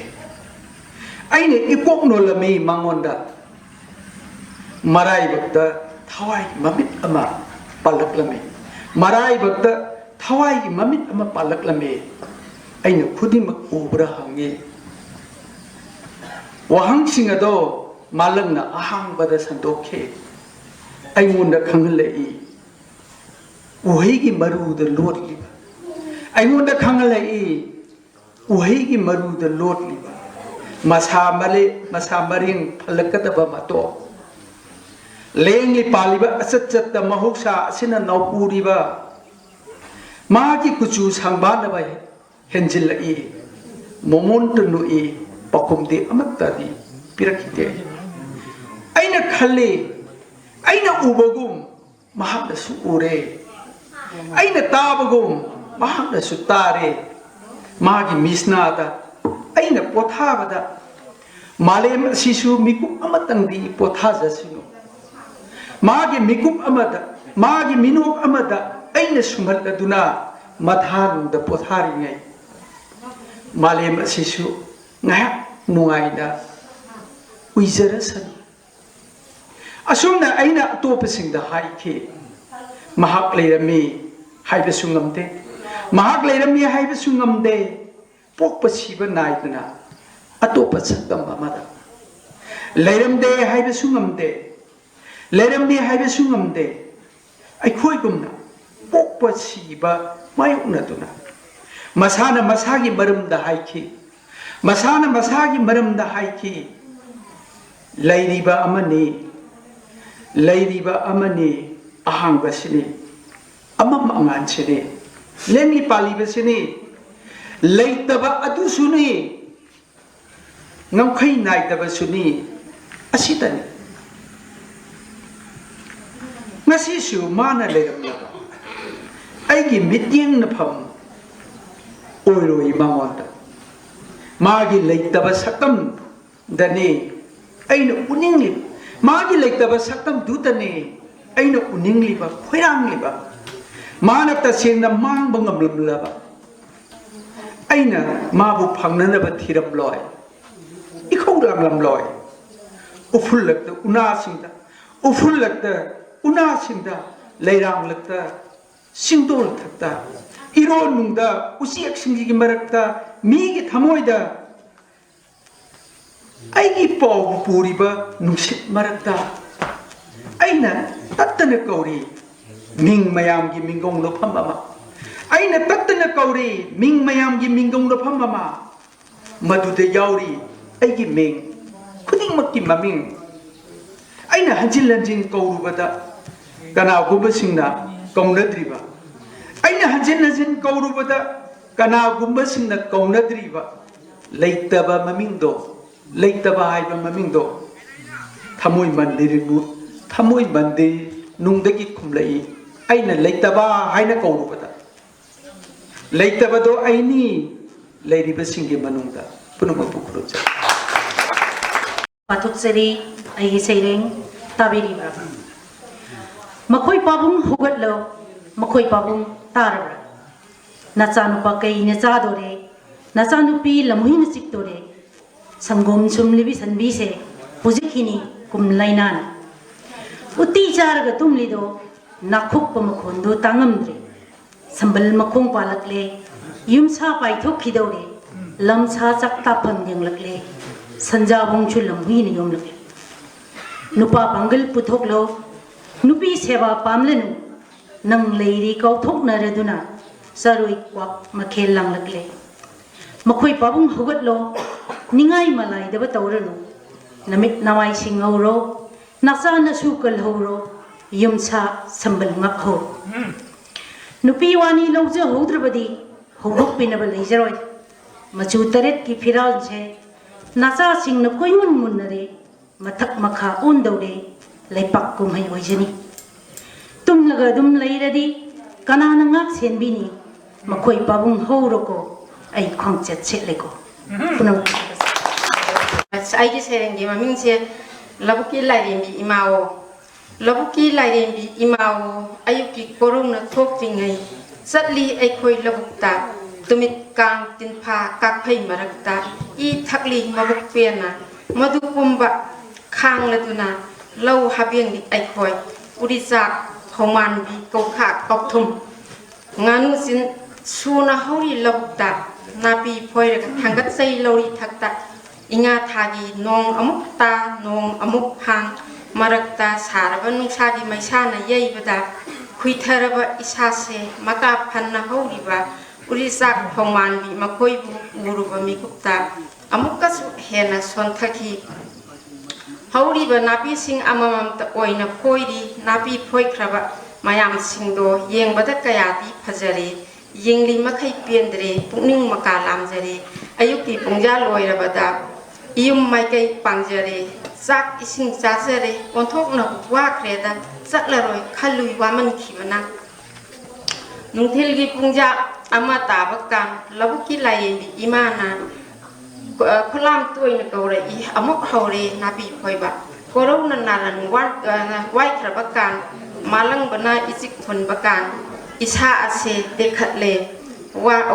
ꯑꯩꯅ ꯏꯀꯣꯛ ꯅꯣꯜꯂꯝꯃꯤ ꯃꯉꯣꯟꯗ꯫ ꯃꯔꯥꯏꯕꯛꯇ ꯊꯋꯥꯏꯒꯤ ꯃꯃꯤꯠ ꯑꯃ ꯄꯥꯜꯂꯛꯂꯝꯃꯤ꯫ ꯃꯔꯥꯏꯕꯛꯇ ꯊꯋꯥꯏꯒꯤ ꯃꯃꯤꯠ ꯑꯃ ꯄꯥꯜꯂꯛꯂꯝꯃꯤ꯫ ꯑꯩꯅ ꯈꯨꯗꯤꯡꯃꯛ ꯎꯕ꯭ꯔꯥ ꯍꯪꯉꯤ꯫ ꯋꯥꯍꯪꯁꯤꯡ ꯑꯗꯣ ꯃꯥꯂꯪꯅ ꯑꯍꯥꯡꯕꯗ ꯁꯟꯗꯣꯛꯈꯤ꯫ ꯑꯩꯉꯣꯟꯗ ꯈꯪꯍꯜꯂꯛꯏ, ꯎꯍꯩꯒꯤ ꯃꯔꯨꯗ ꯂꯣꯠꯂꯤꯕ꯫ ꯑꯩꯉꯣꯟꯗ ꯈꯪꯍꯜꯂꯛꯏ, ꯎꯍꯩꯒꯤ ꯃꯔꯨꯗ ꯂꯣꯠꯂꯤꯕ ꯃꯁꯥ ꯃꯔꯦ-, ꯃꯁꯥ ꯃꯔꯦꯡ ꯐꯜꯂꯛꯀꯗꯕ ꯃꯇꯣ꯫ ꯂꯦꯡꯂꯤ ꯄꯥꯜꯂꯤꯕ ꯑꯆꯠ ꯆꯠꯇ ꯃꯍꯧꯁꯥ ꯑꯁꯤꯅ ꯅꯧꯄꯨꯔꯤꯕ ꯃꯥꯒꯤ ꯀꯨꯆꯨ ꯁꯪꯕꯥꯅꯕ ꯍꯦꯟꯖꯤꯜꯂꯛꯏ꯫ ꯃꯣꯃꯣꯟꯇ ꯅꯣꯛꯏ, ꯄꯥꯎꯈꯨꯝꯗꯤ ꯑꯃꯠꯇꯗꯤ ꯄꯤꯔꯛꯈꯤꯗꯦ꯫ ꯑꯩꯅ ꯈꯜꯂꯤ, ꯑꯩꯅ ꯎꯕꯒꯨꯝ ꯃꯍꯥꯛꯅꯁꯨ ꯎꯔꯦ꯫ ꯑꯩꯅ ꯇꯥꯕꯒꯨꯝ ꯃꯍꯥꯛꯅꯁꯨ ꯇꯥꯔꯦ꯫ ꯃꯥꯒꯤ ꯃꯤꯁꯅꯥꯗ ꯑꯩꯅ ꯄꯣꯊꯥꯕꯗ ꯃꯥꯂꯦꯝ ꯑꯁꯤꯁꯨ ꯃꯤꯀꯨꯞ ꯑꯃꯇꯪꯗꯤ ꯄꯣꯊꯥꯖꯁꯅꯨ꯫ ꯃꯥꯒꯤ ꯃꯤꯀꯨꯞ ꯑꯃꯗ, ꯃꯥꯒꯤ ꯃꯤꯅꯣꯛ ꯑꯃꯗ ꯑꯩꯅ ꯁꯨꯝꯍꯠꯂꯗꯨꯅ ꯃꯊꯥꯅꯨꯡꯗ ꯄꯣꯊꯥꯔꯤꯉꯩ, ꯃꯥꯂꯦꯝ ꯑꯁꯤꯁꯨ ꯉꯥꯏꯍꯥꯛ ꯅꯨꯡꯉꯥꯏꯅ ꯎꯏꯖꯔꯁꯅꯨ꯫ ꯑꯁꯨꯝꯅ ꯑꯩꯅ ꯑꯇꯣꯞꯄꯁꯤꯡꯗ ꯍꯥꯏꯈꯤ꯫ ꯃꯍꯥꯛ ꯂꯩꯔꯝꯃꯤ ꯍꯥꯏꯕꯁꯨ ꯉꯝꯗꯦ꯫ ꯃꯍꯥꯛ ꯂꯩꯔꯝꯃꯤ ꯍꯥꯏꯕꯁꯨ ꯉꯝꯗꯦ꯫ ꯄꯣꯛꯄ ꯁꯤꯕ ꯅꯥꯏꯗꯅ ꯑꯇꯣꯞꯄ ꯁꯛꯇꯝ ꯑꯃꯗ ꯂꯩꯔꯝꯗꯦ ꯍꯥꯏꯕꯁꯨ ꯉꯝꯗꯦ꯫ ꯂꯩꯔꯝꯃꯤ ꯍꯥꯏꯕꯁꯨ ꯉꯝꯗꯦ꯫ ꯑꯩꯈꯣꯏꯒꯨꯝꯅ ꯄꯣꯛꯄ ꯁꯤꯕ ꯃꯥꯌꯣꯛꯅꯗꯨꯅ ꯃꯁꯥꯅ ꯃꯁꯥꯒꯤ ꯃꯔꯝꯗ ꯍꯥꯏꯈꯤ꯫ ꯃꯁꯥꯅ ꯃꯁꯥꯒꯤ ꯃꯔꯝꯗ ꯍꯥꯏꯈꯤ꯫ ꯂꯩꯔꯤꯕ ꯑꯃꯅꯤ, ꯂꯩꯔꯤꯕ ꯑꯃꯅꯤ, ꯑꯍꯥꯡꯕꯁꯤꯅꯤ, ꯑꯃꯝ ꯑꯉꯥꯟꯁꯤꯅꯤ, ꯂꯦꯡꯂꯤ ꯄꯥꯜꯂꯤꯕꯁꯤꯅꯤ, ꯂꯩꯇꯕ ꯑꯗꯨꯁꯨꯅꯤ, ꯉꯝꯈꯩ ꯅꯥꯏꯗꯕꯁꯨꯅꯤ, ꯑꯁꯤꯇꯅꯤ꯫ ꯉꯁꯤꯁꯨ ꯃꯥꯅ ꯂꯩꯔꯝꯂꯕ ꯑꯩꯒꯤ ꯃꯤꯠꯌꯦꯡꯅꯐꯝ ꯑꯣꯏꯔꯣꯏ ꯃꯉꯣꯟꯗ꯫ ꯃꯥꯒꯤ ꯂꯩꯇꯕ ꯁꯛꯇꯝꯗꯅꯤ ꯑꯩꯅ ꯎꯅꯤꯡꯂꯤꯕ, ꯃꯥꯒꯤ ꯂꯩꯇꯕ ꯁꯛꯇꯝꯗꯨꯗꯅꯤ ꯑꯩꯅ ꯎꯅꯤꯡꯂꯤꯕ, ꯈꯣꯏꯔꯥꯡꯂꯤꯕ꯫ ꯃꯥꯅ ꯇꯁꯦꯡꯅ ꯃꯥꯡꯕ ꯉꯝꯂꯝꯂꯕ, ꯑꯩꯅ ꯃꯥꯕꯨ ꯐꯪꯅꯅꯕ ꯊꯤꯔꯝꯂꯣꯏ, ꯏꯈꯧ ꯂꯥꯡꯂꯝꯂꯣꯏ꯫ ꯎꯐꯨꯜꯂꯛꯇ ꯎꯅꯥꯁꯤꯡꯗ, ꯎꯐꯨꯜꯂꯛꯇ ꯎꯅꯥꯁꯤꯡꯗ, ꯂꯩꯔꯥꯡꯂꯛꯇ ꯆꯤꯡꯗꯣꯜ ꯊꯛꯇ, ꯏꯔꯣꯟꯅꯨꯡꯗ ꯎꯆꯦꯛꯁꯤꯡꯒꯤ ꯃꯔꯛꯇ ꯃꯤꯒꯤ ꯊꯃꯣꯏꯗ ꯑꯩꯒꯤ ꯄꯥꯎꯕꯨ ꯄꯨꯔꯤꯕ ꯅꯨꯡꯁꯤꯠ ꯃꯔꯛꯇ ꯑꯩꯅ ꯇꯠꯇꯅ ꯀꯧꯔꯤ ꯃꯤꯡ ꯃꯌꯥꯝꯒꯤ ꯃꯤꯡꯒꯧ ꯂꯧꯐꯝ ꯑꯃ꯫ ꯑꯩꯅ ꯇꯠꯇꯅ ꯀꯧꯔꯤ ꯃꯤꯡ ꯃꯌꯥꯝꯒꯤ ꯃꯤꯡꯒꯧ ꯂꯧꯐꯝ ꯑꯃ꯫ ꯃꯗꯨꯗ ꯌꯥꯎꯔꯤ ꯑꯩꯒꯤ ꯃꯤꯡ ꯈꯨꯗꯤꯡꯃꯛꯀꯤ ꯃꯃꯤꯡ꯫ ꯑꯩꯅ ꯍꯟꯖꯤꯟ ꯍꯟꯖꯤꯟ ꯀꯧꯔꯨꯕꯗ ꯀꯅꯥꯒꯨꯝꯕꯁꯤꯡꯅ ꯀꯧꯅꯗ꯭ꯔꯤꯕ, ꯑꯩꯅ ꯍꯟꯖꯤꯟ ꯍꯟꯖꯤꯟ ꯀꯧꯔꯨꯕꯗ ꯀꯅꯥꯒꯨꯝꯕꯁꯤꯡꯅ ꯀꯧꯅꯗ꯭ꯔꯤꯕ ꯂꯩꯇꯕ ꯃꯃꯤꯡꯗꯣ, ꯂꯩꯇꯕ ꯍꯥꯏꯕ ꯃꯃꯤꯡꯗꯣ ꯊꯃꯣꯏ ꯃꯟꯗꯤꯔꯕꯨ, ꯊꯃꯣꯏ ꯃꯟꯗꯤꯔ ꯅꯨꯡꯗꯒꯤ ꯈꯨꯝꯂꯛꯏ꯫ ꯑꯩꯅ ꯂꯩꯇꯕ ꯍꯥꯏꯅ ꯀꯧꯔꯨꯕꯗ, ꯂꯩꯇꯕꯗꯣ ꯑꯩꯅꯤ꯫ ꯂꯩꯔꯤꯕꯁꯤꯡꯒꯤ ꯃꯅꯨꯡꯗ ꯄꯨꯝꯅꯃꯛꯄꯨ ꯈꯨꯔꯨꯝꯖꯔꯤ꯫ ꯄꯥꯊꯣꯛꯆꯔꯤ ꯑꯩꯒꯤ ꯁꯩꯔꯦꯡ꯫ ꯇꯥꯕꯤꯔꯤꯕ꯭ꯔꯥ? ꯃꯈꯣꯏ ꯄꯥꯕꯨꯡ ꯍꯧꯒꯠꯂꯣ, ꯃꯈꯣꯏ ꯄꯥꯕꯨꯡ ꯇꯥꯔꯕ꯭ꯔꯥ? ꯅꯆꯥꯅꯨꯄꯥ ꯀꯩꯅ ꯆꯥꯗꯣꯔꯦ, ꯅꯆꯥꯅꯨꯄꯤ ꯂꯝꯍꯨꯏꯅ ꯆꯤꯛꯇꯣꯔꯦ꯫ ꯁꯪꯒꯣꯝ ꯁꯨꯝꯂꯤꯕꯤ ꯁꯟꯕꯤꯁꯦ ꯍꯧꯖꯤꯛꯀꯤꯅꯤ ꯀꯨꯝ ꯂꯥꯏꯅꯥꯅ꯫ ꯎꯇꯤ ꯆꯥꯔꯒ ꯇꯨꯝꯂꯤꯗꯣ ꯅꯥꯈꯣꯛꯄ ꯃꯈꯣꯟꯗꯨ ꯇꯥꯉꯝꯗ꯭ꯔꯦ꯫ ꯁꯝꯕꯜ ꯃꯈꯣꯡ ꯄꯥꯜꯂꯛꯂꯦ, ꯌꯨꯝꯁꯥ ꯄꯥꯏꯊꯣꯛꯈꯤꯗꯧꯔꯦ꯫ ꯂꯝꯁꯥ ꯆꯥꯛ ꯇꯥꯐꯝ ꯌꯦꯡꯂꯛꯂꯦ, ꯁꯟꯖꯥꯕꯨꯡꯁꯨ ꯂꯝꯍꯨꯏꯅ ꯌꯣꯝꯂꯛꯂꯦ꯫ ꯅꯨꯄꯥ ꯄꯥꯡꯒꯜ ꯄꯨꯊꯣꯛꯂꯣ, ꯅꯨꯄꯤ ꯁꯦꯕꯥ ꯄꯥꯝꯂꯅꯨ꯫ ꯅꯪ ꯂꯩꯔꯤ ꯀꯥꯎꯊꯣꯛꯅꯔꯗꯨꯅ ꯆꯥꯔꯣꯏ ꯀ꯭ꯋꯥꯛ ꯃꯈꯦꯜ ꯂꯥꯡꯂꯛꯂꯦ꯫ ꯃꯈꯣꯏ ꯄꯥꯕꯨꯡ ꯍꯧꯒꯠꯂꯣ, ꯅꯤꯡꯉꯥꯏ ꯃꯂꯥꯏꯗꯕ ꯇꯧꯔꯅꯨ꯫ ꯅꯃꯤꯠ ꯅꯃꯥꯏꯁꯤꯡ ꯉꯧꯔꯣ, ꯅꯆꯥ ꯅꯁꯨ ꯀꯜꯍꯧꯔꯣ, ꯌꯨꯝꯁꯥ ꯁꯝꯕꯜ ꯉꯥꯛꯍꯧꯔꯣ꯫ ꯅꯨꯄꯤ ꯋꯥꯅꯤ ꯂꯧꯖꯍꯧꯗ꯭ꯔꯕꯗꯤ ꯍꯧꯗꯣꯛꯄꯤꯅꯕ ꯂꯩꯖꯔꯣꯏ꯫ ꯃꯆꯨ ꯇꯔꯦꯠꯀꯤ ꯐꯤꯔꯥꯜꯁꯦ ꯅꯆꯥꯁꯤꯡꯅ ꯀꯣꯏꯃꯨꯟ ꯃꯨꯟꯅꯔꯦ꯫ ꯃꯊꯛ ꯃꯈꯥ ꯑꯣꯟꯗꯧꯔꯦ, ꯂꯩꯄꯥꯛ ꯀꯨꯝꯍꯩ ꯑꯣꯏꯖꯅꯤ꯫ ꯇꯨꯝꯂꯒ ꯑꯗꯨꯝ ꯂꯩꯔꯗꯤ ꯀꯅꯥꯅ ꯉꯥꯛ ꯁꯦꯟꯕꯤꯅꯤ? ꯃꯈꯣꯏ ꯄꯥꯕꯨꯡ ꯍꯧꯔꯣꯀꯣ, ꯑꯩ ꯈ꯭ꯋꯥꯡꯆꯠ ꯁꯦꯠꯂꯦꯀꯣ꯫ ꯄꯨꯝꯅꯃꯛ ꯑꯁ, ꯑꯩꯒꯤ ꯁꯩꯔꯦꯡꯒꯤ ꯃꯃꯤꯡꯁꯦ ꯂꯧꯕꯨꯛꯀꯤ ꯂꯥꯏꯔꯦꯝꯕꯤ ꯏꯃꯥꯑꯣ꯫ ꯂꯧꯕꯨꯛꯀꯤ ꯂꯥꯏꯔꯦꯝꯕꯤ ꯏꯃꯥꯋꯣ, ꯑꯌꯨꯛꯀꯤ ꯀꯣꯔꯧꯅ ꯊꯣꯛꯇ꯭ꯔꯤꯉꯩ ꯆꯠꯂꯤ ꯑꯩꯈꯣꯏ ꯂꯧꯕꯨꯛꯇ꯫ ꯇꯨꯃꯤꯠ ꯀꯥꯡ ꯇꯤꯟꯐꯥ ꯀꯥꯛꯐꯩ ꯃꯔꯛꯇ ꯏ ꯊꯛꯂꯤ ꯃꯕꯨꯛ ꯄꯦꯟꯅ꯫ ꯃꯗꯨ ꯄꯨꯝꯕ ꯈꯥꯡꯂꯗꯨꯅ ꯂꯧ ꯍꯥꯕꯦꯡꯂꯤ ꯑꯩꯈꯣꯏ꯫ ꯎꯔꯤꯆꯥꯛ, ꯐꯧꯃꯥꯟꯕꯤ, ꯀꯧꯈꯥ, ꯀꯧꯊꯨꯝ, ꯉꯥꯅꯨ ꯆꯤꯟ ꯁꯨꯅ ꯍꯧꯔꯤ ꯂꯧꯕꯨꯛꯇ꯫ ꯅꯥꯄꯤ ꯐꯣꯏꯔꯒ ꯊꯥꯡꯒꯠꯆꯩ ꯂꯧꯔꯤ ꯊꯛꯇ꯫ ꯏꯉꯥ ꯊꯥꯒꯤ ꯅꯣꯡ ꯑꯃꯨꯛ ꯇꯥ, ꯅꯣꯡ ꯑꯃꯨꯛ ꯍꯥꯡ꯫ ꯃꯔꯛꯇ ꯁꯥꯔꯕ ꯅꯨꯡꯁꯥꯒꯤ ꯃꯩꯁꯥꯅ ꯌꯩꯕꯗ ꯈꯨꯏꯊꯔꯕ ꯏꯁꯥꯁꯦ ꯃꯀꯥ ꯐꯟꯅ ꯍꯧꯔꯤꯕ ꯎꯔꯤꯆꯥꯛ ꯐꯧꯃꯥꯟꯕꯤ ꯃꯈꯣꯏꯕꯨ ꯎꯔꯨꯕ ꯃꯤꯀꯨꯞꯇ ꯑꯃꯨꯛꯀꯁꯨ ꯍꯦꯟꯅ ꯁꯣꯟꯊꯈꯤ꯫ ꯍꯧꯔꯤꯕ ꯅꯥꯄꯤꯁꯤꯡ ꯑꯃꯃꯝꯇ ꯑꯣꯏꯅ ꯐꯣꯏꯔꯤ꯫ ꯅꯥꯄꯤ ꯐꯣꯏꯈ꯭ꯔꯕ ꯃꯌꯥꯝꯁꯤꯡꯗꯣ ꯌꯦꯡꯕꯗ ꯀꯌꯥꯗꯤ ꯐꯖꯔꯦ꯫ ꯌꯦꯡꯂꯤ ꯃꯈꯩ ꯄꯦꯟꯗ꯭ꯔꯦ꯫ ꯄꯨꯛꯅꯤꯡ ꯃꯀꯥ ꯂꯥꯝꯖꯔꯦ꯫ ꯑꯌꯨꯛꯀꯤ ꯄꯨꯡꯖꯥ ꯂꯣꯏꯔꯕꯗ ꯏꯌꯨꯝ ꯃꯥꯏꯀꯩ ꯄꯥꯡꯖꯔꯦ꯫ ꯆꯥꯛ ꯏꯁꯤꯡ ꯆꯥꯖꯔꯦ꯫ ꯑꯣꯟꯊꯣꯛꯅ ꯋꯥꯈ꯭ꯔꯦꯗ꯫ ꯆꯠꯂꯔꯣꯏ ꯈꯜꯂꯨꯏ ꯋꯥꯃꯟꯈꯤꯕꯅ꯫ ꯅꯨꯡꯊꯤꯜꯒꯤ ꯄꯨꯡꯖꯥ ꯑꯃ ꯇꯥꯕ ꯀꯥꯟ ꯂꯧꯕꯨꯛꯀꯤ ꯂꯥꯏꯔꯦꯝꯕꯤ ꯏꯃꯥꯅ ꯈꯨꯂꯥꯝ ꯇꯣꯏꯅ ꯀꯧꯔꯛꯏ꯫ ꯑꯃꯨꯛ ꯍꯧꯔꯦ ꯅꯥꯄꯤ ꯐꯣꯏꯕ꯫ ꯀꯣꯔꯧꯅ ꯅꯥꯔꯟ ꯋꯥꯏꯈ꯭ꯔꯕ ꯀꯥꯟ, ꯃꯥꯂꯪꯕꯅ ꯏꯆꯤꯛ ꯍꯨꯟꯕ ꯀꯥꯟ, ꯏꯁꯥ ꯑꯁꯦ ꯇꯦꯛꯈꯠꯂꯦ꯫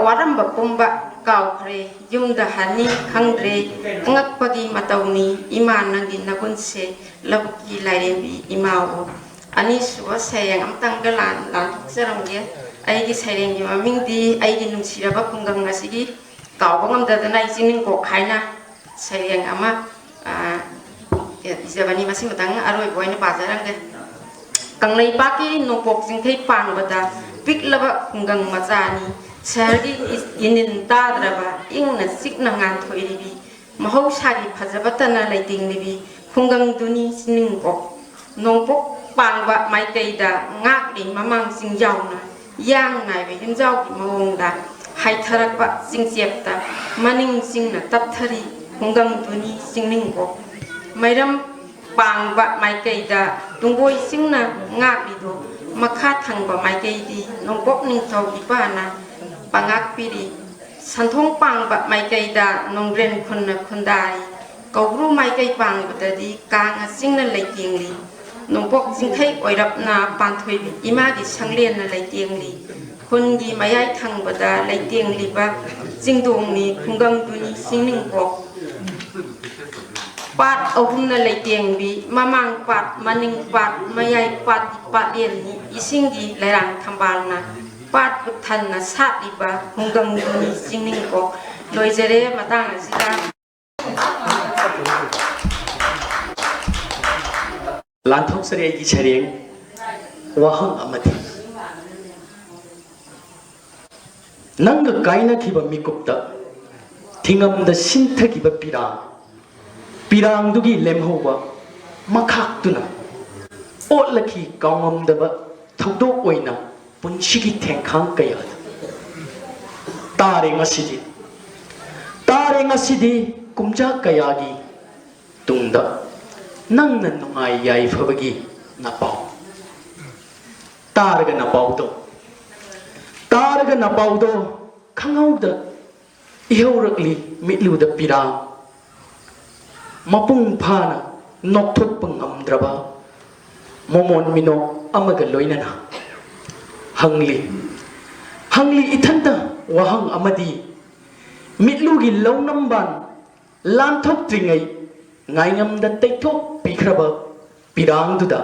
ꯋꯥꯔꯝꯕ ꯄꯨꯝꯕ ꯀꯥꯎꯈ꯭ꯔꯦ꯫ ꯌꯨꯝꯗ ꯍꯟꯅꯤ ꯈꯪꯗ꯭ꯔꯦ꯫ ꯑꯉꯛꯄꯒꯤ ꯃꯇꯧꯅꯤ ꯏꯃꯥ ꯅꯪꯒꯤ ꯅꯒꯨꯟꯁꯦ꯫ ꯂꯧꯕꯨꯛꯀꯤ ꯂꯥꯏꯔꯦꯝꯕꯤ ꯏꯃꯥꯕꯨ꯫ ꯑꯅꯤꯁꯨꯕ ꯁꯩꯔꯦꯡ ꯑꯃꯇꯪꯒ ꯂꯥꯟ ꯂꯥꯟꯊꯣꯛꯆꯔꯝꯒꯦ꯫ ꯑꯩꯒꯤ ꯁꯩꯔꯦꯡꯒꯤ ꯃꯃꯤꯡꯗꯤ ꯑꯩꯒꯤ ꯅꯨꯡꯁꯤꯔꯕ ꯈꯨꯡꯒꯪ ꯑꯁꯤꯒꯤ ꯀꯥꯎꯕ ꯉꯝꯗꯗꯅ ꯑꯩ ꯆꯤꯡꯅꯤꯡꯀꯣꯛ ꯍꯥꯏꯅ ꯁꯩꯔꯦꯡ ꯑꯃ, ꯑ, ꯏꯖꯕꯅꯤ꯫ ꯃꯁꯤꯃꯇꯪ ꯑꯔꯣꯏꯕ ꯑꯣꯏꯅ ꯄꯥꯖꯔꯝꯒꯦ꯫ ꯀꯪꯂꯩꯄꯥꯛꯀꯤ ꯅꯣꯡꯄꯣꯛ ꯆꯤꯡꯊꯩ ꯄꯥꯡꯕꯗ ꯄꯤꯛꯂꯕ ꯈꯨꯡꯒꯪ ꯃꯆꯥꯅꯤ꯫ ꯁꯍꯔꯒꯤ ꯏꯅꯤꯟ ꯇꯥꯗ꯭ꯔꯕ ꯏꯪꯅ ꯆꯤꯛꯅ ꯉꯥꯟꯊꯣꯏꯔꯤꯕꯤ ꯃꯍꯧꯁꯥꯒꯤ ꯐꯖꯕꯇꯅ ꯂꯩꯇꯦꯡꯂꯤꯕꯤ ꯈꯨꯡꯒꯪꯗꯨꯅꯤ ꯆꯤꯡꯅꯤꯡꯀꯣꯛ꯫ ꯅꯣꯡꯄꯣꯛ ꯄꯥꯡꯕ ꯃꯥꯏꯀꯩꯗ ꯉꯥꯛꯂꯤ ꯃꯃꯥꯡ ꯆꯤꯡꯖꯥꯎꯅ ꯌꯥꯡ ꯅꯥꯏꯕ ꯌꯨꯝꯖꯥꯎꯒꯤ ꯃꯑꯣꯡꯗ ꯍꯥꯏꯊꯔꯛꯄ ꯆꯤꯡꯆꯦꯞꯇ ꯃꯅꯤꯡ ꯆꯤꯡꯅ ꯇꯞꯊꯔꯤ ꯈꯨꯡꯒꯪꯗꯨꯅꯤ ꯆꯤꯡꯅꯤꯡꯀꯣꯛ꯫ ꯃꯩꯔꯝ ꯄꯥꯡꯕ ꯃꯥꯏꯀꯩꯗ ꯇꯨꯡꯒꯣꯏ ꯆꯤꯡꯅ ꯉꯥꯛꯂꯤꯗꯨ ꯃꯈꯥ ꯊꯪꯕ ꯃꯥꯏꯀꯩꯗꯤ ꯅꯣꯡꯄꯣꯛ ꯅꯤꯡꯊꯧ ꯏꯄꯥꯅ ꯄꯉꯥꯛꯄꯤꯔꯤ꯫ ꯁꯟꯊꯣꯡ ꯄꯥꯡꯕ ꯃꯥꯏꯀꯩꯗ ꯅꯣꯡꯒ꯭ꯔꯦꯟ ꯈꯨꯟꯅ ꯈꯨꯟꯗꯥꯔꯤ꯫ ꯀꯧꯕ꯭ꯔꯨ ꯃꯥꯏꯀꯩ ꯄꯥꯡꯕꯗꯗꯤ ꯀꯥꯡ ꯑꯁꯤꯡꯅ ꯂꯩꯇꯦꯡꯂꯤ꯫ ꯅꯣꯡꯄꯣꯛ ꯆꯤꯡꯈꯩ ꯑꯣꯏꯔꯞꯅ ꯄꯥꯟꯊꯣꯏꯕꯤ ꯏꯃꯥꯒꯤ ꯁꯪꯂꯦꯟꯅ ꯂꯩꯇꯦꯡꯂꯤ꯫ ꯈꯨꯟꯒꯤ ꯃꯌꯥꯏ ꯊꯪꯕꯗ ꯂꯩꯇꯦꯡꯂꯤꯕ ꯆꯤꯡꯗꯣꯡꯅꯤ ꯈꯨꯡꯒꯪꯗꯨꯅꯤ ꯆꯤꯡꯅꯤꯡꯀꯣꯛ꯫ ꯄꯥꯠ ꯑꯍꯨꯝꯅ ꯂꯩꯇꯦꯡꯕꯤ, ꯃꯃꯥꯡ ꯄꯥꯠ, ꯃꯅꯤꯡ ꯄꯥꯠ, ꯃꯌꯥꯏ ꯄꯥꯠ, ꯄꯥꯠꯂꯦꯟꯅꯤ ꯏꯁꯤꯡꯒꯤ ꯂꯩꯔꯥꯡ ꯊꯝꯕꯥꯜꯅ ꯄꯥꯠ ꯄꯨꯛ ꯊꯟꯅ ꯁꯥꯠꯂꯤꯕ ꯈꯨꯡꯒꯪꯗꯨꯅꯤ ꯆꯤꯡꯅꯤꯡꯀꯣꯛ꯫ ꯂꯣꯏꯖꯔꯦ꯫ ꯃꯇꯥꯡ ꯑꯁꯤꯗ ꯂꯥꯟꯊꯣꯛꯆꯔꯤ ꯑꯩꯒꯤ ꯁꯩꯔꯦꯡ ꯋꯥꯍꯪ ꯑꯃꯗꯤ꯫ ꯅꯪꯒ ꯀꯥꯏꯅꯈꯤꯕ ꯃꯤꯀꯨꯞꯇ ꯊꯤꯉꯝꯗ ꯁꯤꯟꯊꯈꯤꯕ ꯄꯤꯔꯥꯡ, ꯄꯤꯔꯥꯡꯗꯨꯒꯤ ꯂꯦꯝꯍꯧꯕ ꯃꯈꯥꯛꯇꯨꯅ ꯑꯣꯠꯂꯛꯈꯤ ꯀꯥꯎꯉꯝꯗꯕ ꯊꯧꯗꯣꯛ ꯑꯣꯏꯅ ꯄꯨꯟꯁꯤꯒꯤ ꯊꯦꯡꯈꯥꯡ ꯀꯌꯥꯗ꯫ ꯇꯥꯔꯦ ꯉꯁꯤꯗꯤ, ꯇꯥꯔꯦ ꯉꯁꯤꯗꯤ ꯀꯨꯝꯖꯥ ꯀꯌꯥꯒꯤ ꯇꯨꯡꯗ ꯅꯪꯅ ꯅꯨꯡꯉꯥꯏ ꯌꯥꯏꯐꯕꯒꯤ ꯅꯄꯥꯎ꯫ ꯇꯥꯔꯒ ꯅꯄꯥꯎꯗꯣ, ꯇꯥꯔꯒ ꯅꯄꯥꯎꯗꯣ ꯈꯪꯍꯧꯗ ꯏꯍꯧꯔꯛꯂꯤ ꯃꯤꯠꯂꯨꯗ ꯄꯤꯔꯥꯡ꯫ ꯃꯄꯨꯡ ꯐꯥꯅ ꯅꯣꯛꯊꯣꯛꯄ ꯉꯝꯗ꯭ꯔꯕ ꯃꯣꯃꯣꯟ ꯃꯤꯅꯣꯛ ꯑꯃꯒ ꯂꯣꯏꯅꯅ ꯍꯪꯂꯤ, ꯍꯪꯂꯤ ꯏꯊꯟꯇ ꯋꯥꯍꯪ ꯑꯃꯗꯤ꯫ ꯃꯤꯠꯂꯨꯒꯤ ꯂꯧꯅꯝꯕꯥꯟ ꯂꯥꯟꯊꯣꯛꯇ꯭ꯔꯤꯉꯩ ꯉꯥꯏꯉꯝꯗ ꯇꯩꯊꯣꯛꯄꯤꯈ꯭ꯔꯕ ꯄꯤꯔꯥꯡꯗꯨꯗ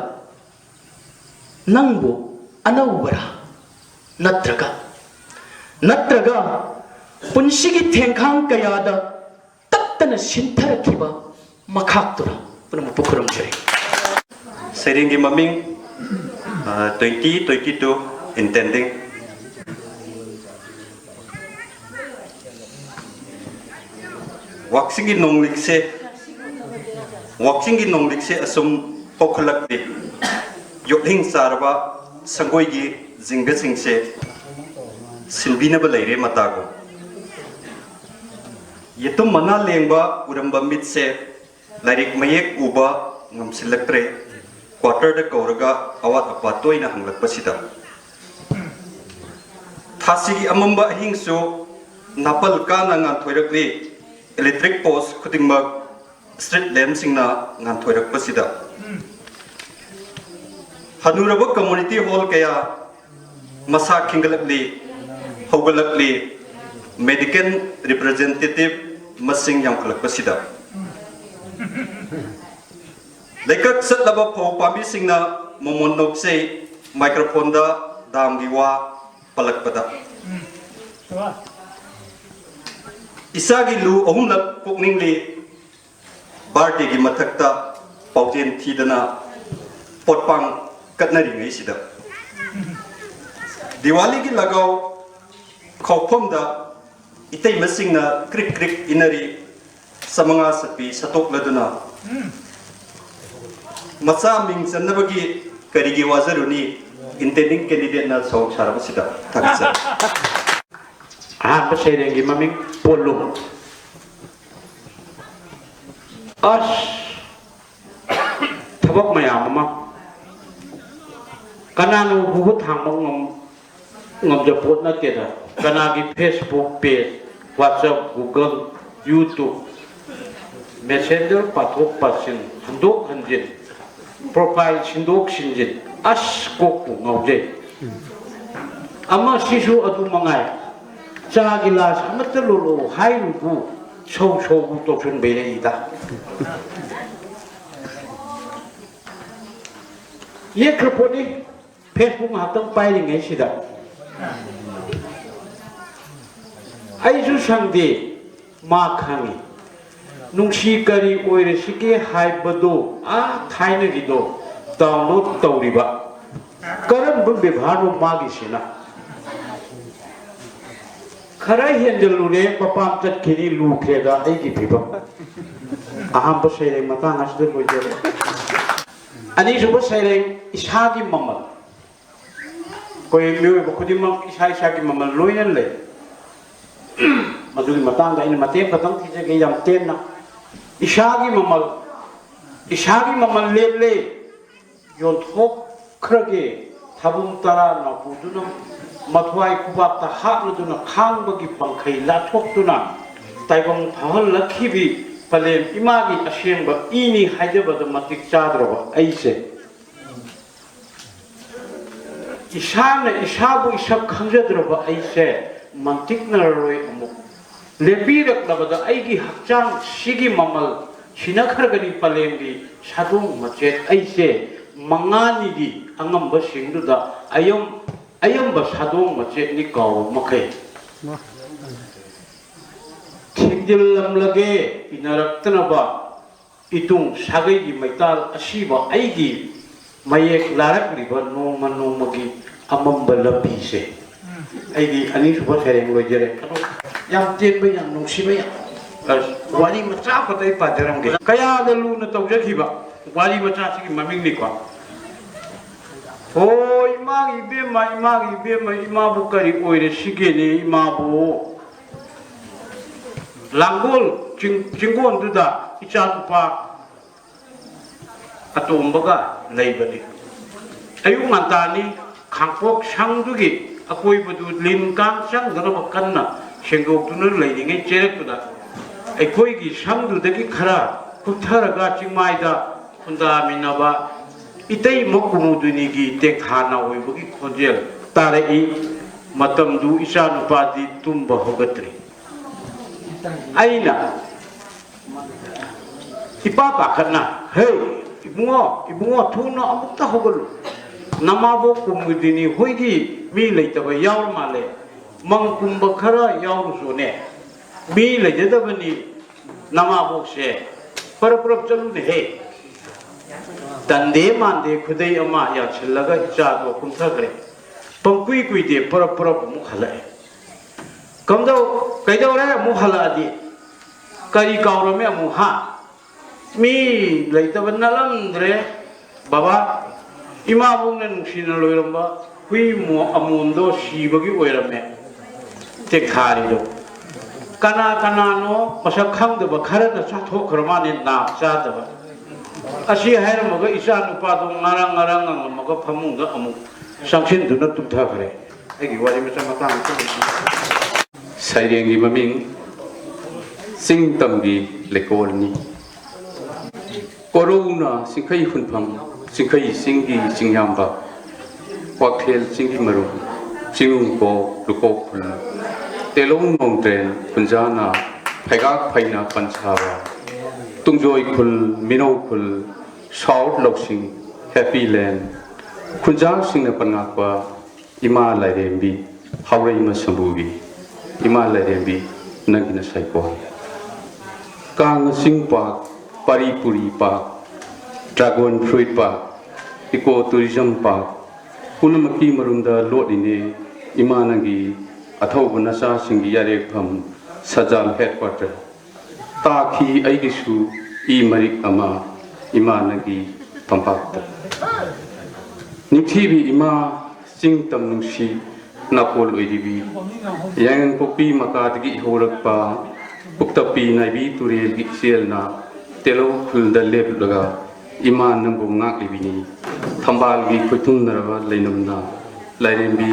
ꯅꯪꯕꯨ ꯑꯅꯧꯕꯔꯥ? ꯅꯠꯇ꯭ꯔꯒ, ꯅꯠꯇ꯭ꯔꯒ ꯄꯨꯟꯁꯤꯒꯤ ꯊꯦꯡꯈꯥꯡ ꯀꯌꯥꯗ ꯇꯠꯇꯅ ꯁꯤꯟꯊꯔꯛꯈꯤꯕ ꯃꯈꯥꯛꯇꯨꯔꯥ? ꯄꯨꯝꯅꯃꯛꯄꯨ ꯈꯨꯔꯨꯝꯖꯔꯤ꯫ ꯁꯩꯔꯦꯡꯒꯤ ꯃꯃꯤꯡ, ꯑ, twenty twenty-two intending꯫ ꯋꯥꯛꯆꯤꯡꯒꯤ ꯅꯣꯡꯂꯤꯛꯁꯦ, ꯋꯥꯛꯆꯤꯡꯒꯤ ꯅꯣꯡꯂꯤꯛꯁꯦ ꯑꯁꯨꯝ ꯄꯣꯛꯈꯠꯂꯛꯂꯤ꯫ ꯌꯣꯠꯂꯤꯡ ꯆꯥꯔꯕ ꯁꯪꯒꯣꯏꯒꯤ ꯖꯤꯡꯒꯁꯤꯡꯁꯦ ꯁꯤꯟꯕꯤꯅꯕ ꯂꯩꯔꯦ ꯃꯇꯥꯒꯨꯝ꯫ ꯌꯦꯇꯨꯝ ꯃꯅꯥ ꯂꯦꯡꯕ ꯎꯔꯝꯕ ꯃꯤꯠꯁꯦ ꯂꯥꯏꯔꯤꯛ ꯃꯌꯦꯛ ꯎꯕ ꯉꯝꯁꯤꯜꯂꯛꯇ꯭ꯔꯦ꯫ ꯀ꯭ꯋꯥꯇꯔꯗ ꯀꯧꯔꯒ ꯑꯋꯥꯠ ꯑꯄꯥ ꯇꯣꯏꯅ ꯍꯪꯂꯛꯄꯁꯤꯗ꯫ ꯊꯥꯁꯤꯒꯤ ꯑꯃꯝꯕ ꯑꯍꯤꯡꯁꯨ ꯅꯥꯄꯜ ꯀꯥꯅ ꯉꯥꯟꯊꯣꯏꯔꯛꯂꯤ꯫ ꯏꯂꯦꯛꯇ꯭ꯔꯤꯛ ꯄꯣꯁ ꯈꯨꯗꯤꯡꯃꯛ ꯁ꯭ꯇ꯭ꯔꯤꯠ ꯂꯦꯝꯞꯁꯤꯡꯅ ꯉꯥꯟꯊꯣꯏꯔꯛꯄꯁꯤꯗ꯫ ꯍꯅꯨꯔꯕ community hall ꯀꯌꯥ ꯃꯁꯥ ꯈꯤꯡꯒꯠꯂꯛꯂꯤ, ꯍꯧꯒꯠꯂꯛꯂꯤ, medical representative ꯃꯁꯤꯡ ꯌꯥꯝꯈꯠꯂꯛꯄꯁꯤꯗ꯫ ꯂꯩꯀꯛ ꯆꯠꯂꯕ ꯐꯧ ꯄꯥꯝꯕꯤꯁꯤꯡꯅ ꯃꯃꯣꯟ ꯅꯣꯛꯆꯩ, microphone ꯗ ꯗꯥꯝꯒꯤ ꯋꯥ ꯄꯜꯂꯛꯄꯗ꯫ ꯏꯆꯥꯒꯤ ꯂꯨ ꯑꯍꯨꯝꯂꯛ ꯀꯣꯛꯅꯤꯡꯂꯤ, birthday ꯒꯤ ꯃꯊꯛꯇ ꯄꯥꯎꯖꯦꯜ ꯊꯤꯗꯅ ꯄꯣꯠꯄꯥꯡ ꯀꯠꯅꯔꯤꯉꯩꯁꯤꯗ꯫ ꯗꯤꯋꯥꯂꯤꯒꯤ ꯂꯒꯥꯎ ꯈꯥꯎꯐꯝꯗ ꯏꯇꯩꯃꯁꯤꯡꯅ ꯀ꯭ꯔꯤꯛ ꯀ꯭ꯔꯤꯛ ꯏꯟꯅꯔꯤ, ꯆꯃꯉꯥ ꯆꯠꯄꯤ ꯁꯠꯇꯣꯛꯂꯗꯨꯅ꯫ ꯃꯆꯥ ꯃꯤꯡ ꯆꯟꯅꯕꯒꯤ ꯀꯔꯤꯒꯤ ꯋꯥꯖꯔꯨꯅꯤ, intending candidate ꯅ ꯁꯣꯛ ꯁꯥꯔꯕꯁꯤꯗ꯫ ꯊꯥꯒꯠꯆꯔꯤ꯫ ꯑꯍꯥꯟꯕ ꯁꯩꯔꯦꯡꯒꯤ ꯃꯃꯤꯡ ꯄꯣꯠꯂꯨꯝ꯫ ꯑꯁ, ꯊꯕꯛ ꯃꯌꯥꯝ ꯑꯃ, ꯀꯅꯥꯅꯣ ꯍꯨꯕ ꯊꯥꯡꯕ ꯉꯝ-, ꯉꯝꯖꯄꯣꯠ ꯅꯠꯇꯦꯗ꯫ ꯀꯅꯥꯒꯤ Facebook page, WhatsApp, Google, YouTube, Messenger ꯄꯥꯊꯣꯛ ꯄꯥꯁꯤꯟ, ꯍꯟꯗꯣꯛ ꯍꯟꯖꯤꯟ, profile ꯁꯤꯟꯗꯣꯛ ꯁꯤꯟꯖꯤꯟ, ꯑꯁ, ꯀꯣꯛꯄꯨ ꯉꯥꯎꯖꯩ꯫ ꯑꯃ ꯁꯤꯁꯨ ꯑꯗꯨ ꯃꯉꯥꯏ, ꯆꯥ ꯒꯤꯂꯥꯁ ꯑꯃꯠꯇ ꯂꯣꯜꯂꯛꯑꯣ ꯍꯥꯏꯔꯨꯕꯨ ꯁꯧ ꯁꯧꯕꯨ ꯇꯧꯁꯟꯕꯩꯔꯛꯏꯗ꯫ ꯌꯦꯛꯈ꯭ꯔ ꯄꯣꯠꯅꯤ꯫ Facebook ꯉꯥꯏꯍꯥꯛꯇꯪ ꯄꯥꯏꯔꯤꯉꯩꯁꯤꯗ ꯑꯩꯁꯨ ꯁꯪꯗꯦ, ꯃꯥ ꯈꯪꯉꯤ꯫ ꯅꯨꯡꯁꯤ ꯀꯔꯤ ꯑꯣꯏꯔꯁꯤꯒꯦ ꯍꯥꯏꯕꯗꯣ, ꯑꯥ ꯊꯥꯏꯅꯒꯤꯗꯣ download ꯇꯧꯔꯤꯕ꯫ ꯀꯔꯝꯕ ꯕꯦꯕꯥꯔꯅꯣ ꯃꯥꯒꯤꯁꯤꯅ? ꯈꯔ ꯍꯦꯟꯖꯜꯂꯨꯔꯦ, ꯃꯄꯥꯝ ꯆꯠꯈꯤꯅꯤ, ꯂꯨꯈ꯭ꯔꯦꯗ ꯑꯩꯒꯤ ꯐꯤꯕꯝ꯫ ꯑꯍꯥꯟꯕ ꯁꯩꯔꯦꯡ ꯃꯇꯥꯡ ꯑꯁꯤꯗ ꯂꯣꯏꯖꯔꯦ꯫ ꯑꯅꯤꯁꯨꯕ ꯁꯩꯔꯦꯡ, ꯏꯁꯥꯒꯤ ꯃꯃꯜ꯫ ꯑꯩꯈꯣꯏ ꯃꯤꯑꯣꯏꯕ ꯈꯨꯗꯤꯡꯃꯛ ꯏꯁꯥ ꯏꯁꯥꯒꯤ ꯃꯃꯜ ꯂꯣꯏꯅ ꯂꯩ꯫ ꯃꯗꯨꯒꯤ ꯃꯇꯥꯡꯗ ꯑꯩꯅ ꯃꯇꯦꯛ ꯈꯛꯇꯪ ꯊꯤꯖꯒꯦ, ꯌꯥꯝ ꯇꯦꯟꯅ꯫ ꯏꯁꯥꯒꯤ ꯃꯃꯜ, ꯏꯁꯥꯒꯤ ꯃꯃꯜ ꯂꯦꯞꯂꯦ꯫ ꯌꯣꯟꯊꯣꯛꯈ꯭ꯔꯒꯦ꯫ ꯊꯥꯕꯨꯡ ꯇꯔꯥ ꯅꯥꯎꯄꯨꯗꯨꯅ ꯃꯊ꯭ꯋꯥꯏ ꯈꯨꯕꯥꯛꯇ ꯍꯥꯞꯂꯗꯨꯅ ꯈꯥꯡꯕꯒꯤ ꯄꯪꯈꯩ ꯂꯥꯊꯣꯛꯇꯨꯅ ꯇꯥꯏꯕꯪ ꯐꯥꯍꯜꯂꯛꯈꯤꯕꯤ ꯄꯂꯦꯝ ꯏꯃꯥꯒꯤ ꯑꯁꯦꯡꯕ ꯏꯅꯤ ꯍꯥꯏꯖꯕꯗ ꯃꯇꯤꯛ ꯆꯥꯗ꯭ꯔꯕ ꯑꯩꯁꯦ꯫ ꯏꯁꯥꯅ ꯏꯁꯥꯕꯨ ꯏꯁꯛ ꯈꯪꯖꯗ꯭ꯔꯕ ꯑꯩꯁꯦ ꯃꯟꯇꯤꯛꯅꯔꯔꯣꯏ ꯑꯃꯨꯛ꯫ ꯂꯦꯞꯄꯤꯔꯛꯂꯕꯗ ꯑꯩꯒꯤ ꯍꯛꯆꯥꯡ ꯁꯤꯒꯤ ꯃꯃꯜ ꯁꯤꯅꯈ꯭ꯔꯒꯅꯤ ꯄꯂꯦꯝꯒꯤ ꯁꯥꯗꯣꯡ ꯃꯆꯦꯠ ꯑꯩꯁꯦ ꯃꯉꯥꯅꯤꯒꯤ ꯑꯉꯝꯕꯁꯤꯡꯗꯨꯗ ꯑꯌꯝ-, ꯑꯌꯝꯕ ꯁꯥꯗꯣꯡ ꯃꯆꯦꯠꯅꯤ ꯀꯥꯎꯕ ꯃꯈꯩ꯫ ꯊꯦꯡꯖꯤꯜꯂꯝꯂꯒꯦ ꯏꯟꯅꯔꯛꯇꯅꯕ ꯏꯇꯨꯡ ꯁꯥꯒꯩꯒꯤ ꯃꯩꯇꯥꯜ ꯑꯁꯤꯕ ꯑꯩꯒꯤ ꯃꯌꯦꯛ ꯂꯥꯔꯛꯂꯤꯕ ꯅꯣꯡꯃ ꯅꯣꯡꯃꯒꯤ ꯑꯃꯝꯕ ꯂꯝꯕꯤꯁꯦ꯫ ꯑꯩꯗꯤ ꯑꯅꯤꯁꯨꯕ ꯁꯩꯔꯦꯡ ꯂꯣꯏꯖꯔꯦ꯫ ꯑꯗꯣ ꯌꯥꯝ ꯇꯦꯟꯕ, ꯌꯥꯝ ꯅꯨꯡꯁꯤꯕ, ꯌꯥꯝ, ꯑ, ꯋꯥꯔꯤ ꯃꯆꯥ ꯑꯃꯈꯛꯇ ꯑꯩ ꯄꯥꯖꯔꯝꯒꯦ꯫ ꯀꯌꯥꯗ ꯂꯨꯅ ꯇꯧꯖꯈꯤꯕ ꯋꯥꯔꯤ ꯃꯆꯥꯁꯤꯒꯤ ꯃꯃꯤꯡꯅꯤꯀꯣ꯫ ꯍꯣ ꯏꯃꯥꯒꯤ ꯏꯕꯦꯝꯃ, ꯏꯃꯥꯒꯤ ꯏꯕꯦꯝꯃ, ꯏꯃꯥꯕꯨ ꯀꯔꯤ ꯑꯣꯏꯔꯦ ꯁꯤꯒꯦꯅꯦ ꯏꯃꯥꯕꯨ? ꯂꯥꯡꯒꯣꯜ ꯆꯤꯡ-, ꯆꯤꯡꯒꯣꯟꯗꯨꯗ ꯏꯆꯥꯅꯨꯄꯥ ꯑꯇꯣꯝꯕꯒ ꯂꯩꯕꯅꯤ꯫ ꯑꯌꯨꯛ ꯉꯟꯇꯥꯅꯤ, ꯈꯥꯡꯄꯣꯛ ꯁꯪꯗꯨꯒꯤ ꯑꯀꯣꯏꯕꯗꯨ ꯂꯤꯟ ꯀꯥꯡ ꯆꯪꯗꯅꯕ ꯀꯟꯅ ꯁꯦꯡꯗꯣꯛꯇꯨꯅ ꯂꯩꯔꯤꯉꯩ ꯆꯦꯔꯛꯇꯨꯗ ꯑꯩꯈꯣꯏꯒꯤ ꯁꯪꯗꯨꯗꯒꯤ ꯈꯔ ꯀꯨꯞꯊꯔꯒ ꯆꯤꯡꯃꯥꯏꯗ ꯈꯨꯟꯗꯥꯃꯤꯟꯅꯕ ꯏꯇꯩꯃ ꯀꯨꯃꯨꯗꯨꯅꯤꯒꯤ ꯇꯦꯡꯊꯥ ꯅꯥꯎꯏꯕꯒꯤ ꯈꯣꯟꯖꯦꯜ ꯇꯥꯔꯛꯏ꯫ ꯃꯇꯝꯗꯨ ꯏꯆꯥꯅꯨꯄꯥꯗꯤ ꯇꯨꯝꯕ ꯍꯧꯒꯠꯇ꯭ꯔꯤ꯫ ꯑꯩꯅ ꯏꯄꯥ ꯄꯥꯈꯠꯅ, "ꯍꯦ, ꯏꯕꯨꯡꯉꯣ, ꯏꯕꯨꯡꯉꯣ, ꯊꯨꯅ ꯑꯃꯨꯛꯇ ꯍꯧꯒꯠꯂꯨ꯫ ꯅꯃꯥꯕꯣꯛ ꯀꯨꯝꯃꯨꯗꯤꯅꯤ ꯍꯣꯏꯒꯤ ꯃꯤ ꯂꯩꯇꯕ ꯌꯥꯎꯔ ꯃꯥꯜꯂꯦ꯫ ꯃꯪ ꯀꯨꯝꯕ ꯈꯔ ꯌꯥꯎꯔꯨꯁꯨꯅꯦ꯫ ꯃꯤ ꯂꯩꯖꯗꯕꯅꯤ ꯅꯃꯥꯕꯣꯛꯁꯦ꯫ ꯄꯔꯞ ꯄꯔꯞ ꯆꯠꯂꯨꯅꯦꯍꯦ"꯫ ꯇꯟꯗꯦ ꯃꯥꯟꯗꯦ ꯈꯨꯗꯩ ꯑꯃ ꯌꯥꯟꯁꯤꯜꯂꯒ ꯏꯆꯥꯗꯣ ꯀꯨꯝꯊꯈ꯭ꯔꯦ꯫ ꯄꯪꯀꯨꯏ ꯀꯨꯏꯗꯦ ꯄꯔꯞ ꯄꯔꯞ ꯑꯃꯨꯛ ꯍꯜꯂꯛꯑꯦ꯫ "ꯀꯝꯗꯧ-, ꯀꯩꯗꯧꯔꯦ ꯑꯃꯨꯛ ꯍꯜꯂꯛꯑꯗꯤ? ꯀꯔꯤ ꯀꯥꯎꯔꯝꯃꯦ ꯑꯃꯨꯛ, ꯍꯥ? ꯃꯤ ꯂꯩꯇꯕ ꯅꯠꯂꯝꯗ꯭ꯔꯦ ꯕꯕꯥ꯫ ꯏꯃꯥꯕꯣꯛꯅ ꯅꯨꯡꯁꯤꯅ ꯂꯣꯏꯔꯝꯕ ꯍꯨꯏ ꯃꯣ-, ꯑꯃꯣꯝꯗꯣ ꯁꯤꯕꯒꯤ ꯑꯣꯏꯔꯝꯃꯦ ꯇꯦꯛꯊꯥꯔꯤꯗꯣ꯫ ꯀꯅꯥ ꯀꯅꯥꯅꯣ ꯃꯁꯛ ꯈꯪꯗꯕ ꯈꯔꯅ ꯆꯥꯊꯣꯛꯈ꯭ꯔ ꯃꯥꯜꯂꯦ ꯅꯥꯞ ꯆꯥꯗꯕ"꯫ ꯑꯁꯤ ꯍꯥꯏꯔꯝꯃꯒ ꯏꯆꯥ ꯅꯨꯄꯥꯗꯣ ꯉꯔꯪ ꯉꯔꯪ ꯉꯪꯉꯝꯃꯒ ꯐꯃꯨꯡꯗ ꯑꯃꯨꯛ ꯆꯪꯁꯤꯟꯗꯨꯅ ꯇꯨꯝꯊꯈ꯭ꯔꯦ꯫ ꯑꯩꯒꯤ ꯋꯥꯔꯤ ꯃꯆꯥ ꯃꯇꯥꯡ ꯑꯁꯤꯗ꯫ ꯁꯩꯔꯦꯡꯒꯤ ꯃꯃꯤꯡ ꯆꯤꯡ ꯇꯝꯒꯤ ꯂꯩꯀꯣꯜꯅꯤ꯫ ꯀꯣꯔꯧꯅ ꯆꯤꯡꯈꯩ ꯍꯨꯟꯐꯝ, ꯆꯤꯡꯈꯩ ꯆꯤꯡꯒꯤ ꯆꯤꯡꯌꯥꯝꯕ꯫ ꯀ꯭ꯋꯥꯛꯊꯦꯜ ꯆꯤꯡꯒꯤ ꯃꯔꯨꯝ, ꯆꯤꯡꯅꯨꯡꯀꯣꯛ ꯂꯨꯀꯣꯛ ꯈꯨꯜ, ꯇꯦꯂꯣꯡ ꯅꯣꯡꯗ꯭ꯔꯦꯟ ꯈꯨꯟꯖꯥꯅ, ꯐꯩꯒꯥꯛ ꯐꯩꯅ ꯄꯟꯁꯥꯕ, ꯇꯨꯡꯖꯣꯏ ꯈꯨꯜ, ꯃꯤꯅꯧ ꯈꯨꯜ, ꯁꯥꯎꯠ ꯂꯧꯁꯤꯡ, ꯍꯦꯄꯤ ꯂꯦꯟ, ꯈꯨꯟꯖꯥꯁꯤꯡꯅ ꯄꯟꯉꯥꯛꯄ ꯏꯃꯥ ꯂꯥꯏꯔꯦꯝꯕꯤ, ꯍꯥꯎꯔꯩꯃ ꯁꯝꯕꯨꯕꯤ, ꯏꯃꯥ ꯂꯥꯏꯔꯦꯝꯕꯤ, ꯅꯪꯒꯤꯅ ꯁꯥꯏꯀꯣꯜ꯫ ꯀꯥꯡ ꯆꯤꯡ ꯄꯥꯛ, ꯄꯥꯔꯤ ꯄꯨꯔꯤ ꯄꯥꯛ, ꯗ꯭ꯔꯥꯒꯣꯟ ꯐ꯭ꯔꯨꯏꯠ ꯄꯥꯛ, ꯏꯀꯣ ꯇꯨꯔꯤꯖꯝ ꯄꯥꯛ, ꯄꯨꯝꯅꯃꯛꯀꯤ ꯃꯔꯨꯝꯗ ꯂꯣꯠꯂꯤꯅꯦ ꯏꯃꯥ ꯅꯪꯒꯤ ꯑꯊꯧꯕ ꯅꯆꯥꯁꯤꯡꯒꯤ ꯌꯥꯔꯦꯛꯐꯝ ꯁꯖꯥꯜ ꯍꯦꯗꯀ꯭ꯋꯥꯇꯔ꯫ ꯇꯥꯈꯤ ꯑꯩꯒꯤꯁꯨ ꯏ ꯃꯔꯤꯛ ꯑꯃ ꯏꯃꯥ ꯅꯪꯒꯤ ꯇꯝꯄꯥꯛꯇ꯫ ꯅꯤꯡꯊꯤꯕꯤ ꯏꯃꯥ, ꯆꯤꯡ ꯇꯝ ꯅꯨꯡꯁꯤ ꯅꯥꯀꯣꯜ ꯑꯣꯏꯔꯤꯕꯤ, ꯌꯥꯏꯉꯪꯄꯣꯛꯄꯤ ꯃꯀꯥꯗꯒꯤ ꯏꯍꯧꯔꯛꯄ ꯄꯨꯛꯇꯞꯄꯤ ꯅꯥꯏꯕꯤ ꯇꯨꯔꯦꯜꯒꯤ ꯏꯆꯦꯜꯅ ꯇꯦꯂꯧ ꯈꯨꯜꯗ ꯂꯦꯞꯂꯒ ꯏꯃꯥ ꯅꯪꯕꯨ ꯉꯥꯛꯂꯤꯕꯤꯅꯤ꯫ ꯊꯝꯕꯥꯜꯒꯤ ꯈꯣꯏꯊꯨꯝꯅꯔꯕ ꯂꯩꯅꯝꯅ ꯂꯥꯏꯔꯦꯝꯕꯤ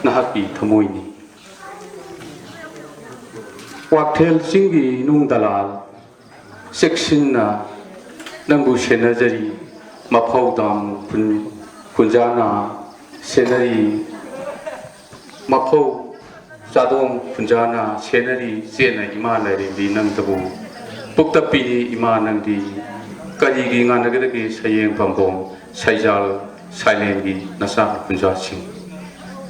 ꯅꯍꯥꯛꯀꯤ ꯊꯃꯣꯏꯅꯤ꯫ ꯀ꯭ꯋꯥꯛꯊꯦꯜ ꯆꯤꯡꯒꯤ ꯅꯨꯡ ꯗꯂꯥꯜ ꯆꯦꯛꯁꯤꯟꯅ ꯅꯪꯕꯨ ꯁꯦꯟꯅꯖꯔꯤ꯫ ꯃꯐꯧ ꯗꯥꯝ ꯈꯨꯟ-, ꯈꯨꯟꯖꯥꯅ ꯁꯦꯟꯅꯔꯤ꯫ ꯃꯐꯧ ꯆꯥꯗꯣꯡ ꯈꯨꯟꯖꯥꯅ ꯁꯦꯟꯅꯔꯤ꯫ ꯆꯦꯠꯅ ꯏꯃꯥ ꯂꯥꯏꯔꯦꯝꯕꯤ ꯅꯪꯇꯕꯨ ꯄꯨꯛꯇ ꯄꯤꯔꯤ ꯏꯃꯥ ꯅꯪꯗꯤ꯫ ꯀꯔꯤꯒꯤ ꯉꯥꯟꯅꯒꯗꯒꯦ ꯁꯌꯦꯡ ꯄꯥꯝꯕꯣꯝ ꯁꯩꯖꯥꯜ ꯁꯥꯏꯂꯦꯟꯒꯤ ꯅꯆꯥ ꯈꯨꯟꯖꯥꯁꯤꯡ?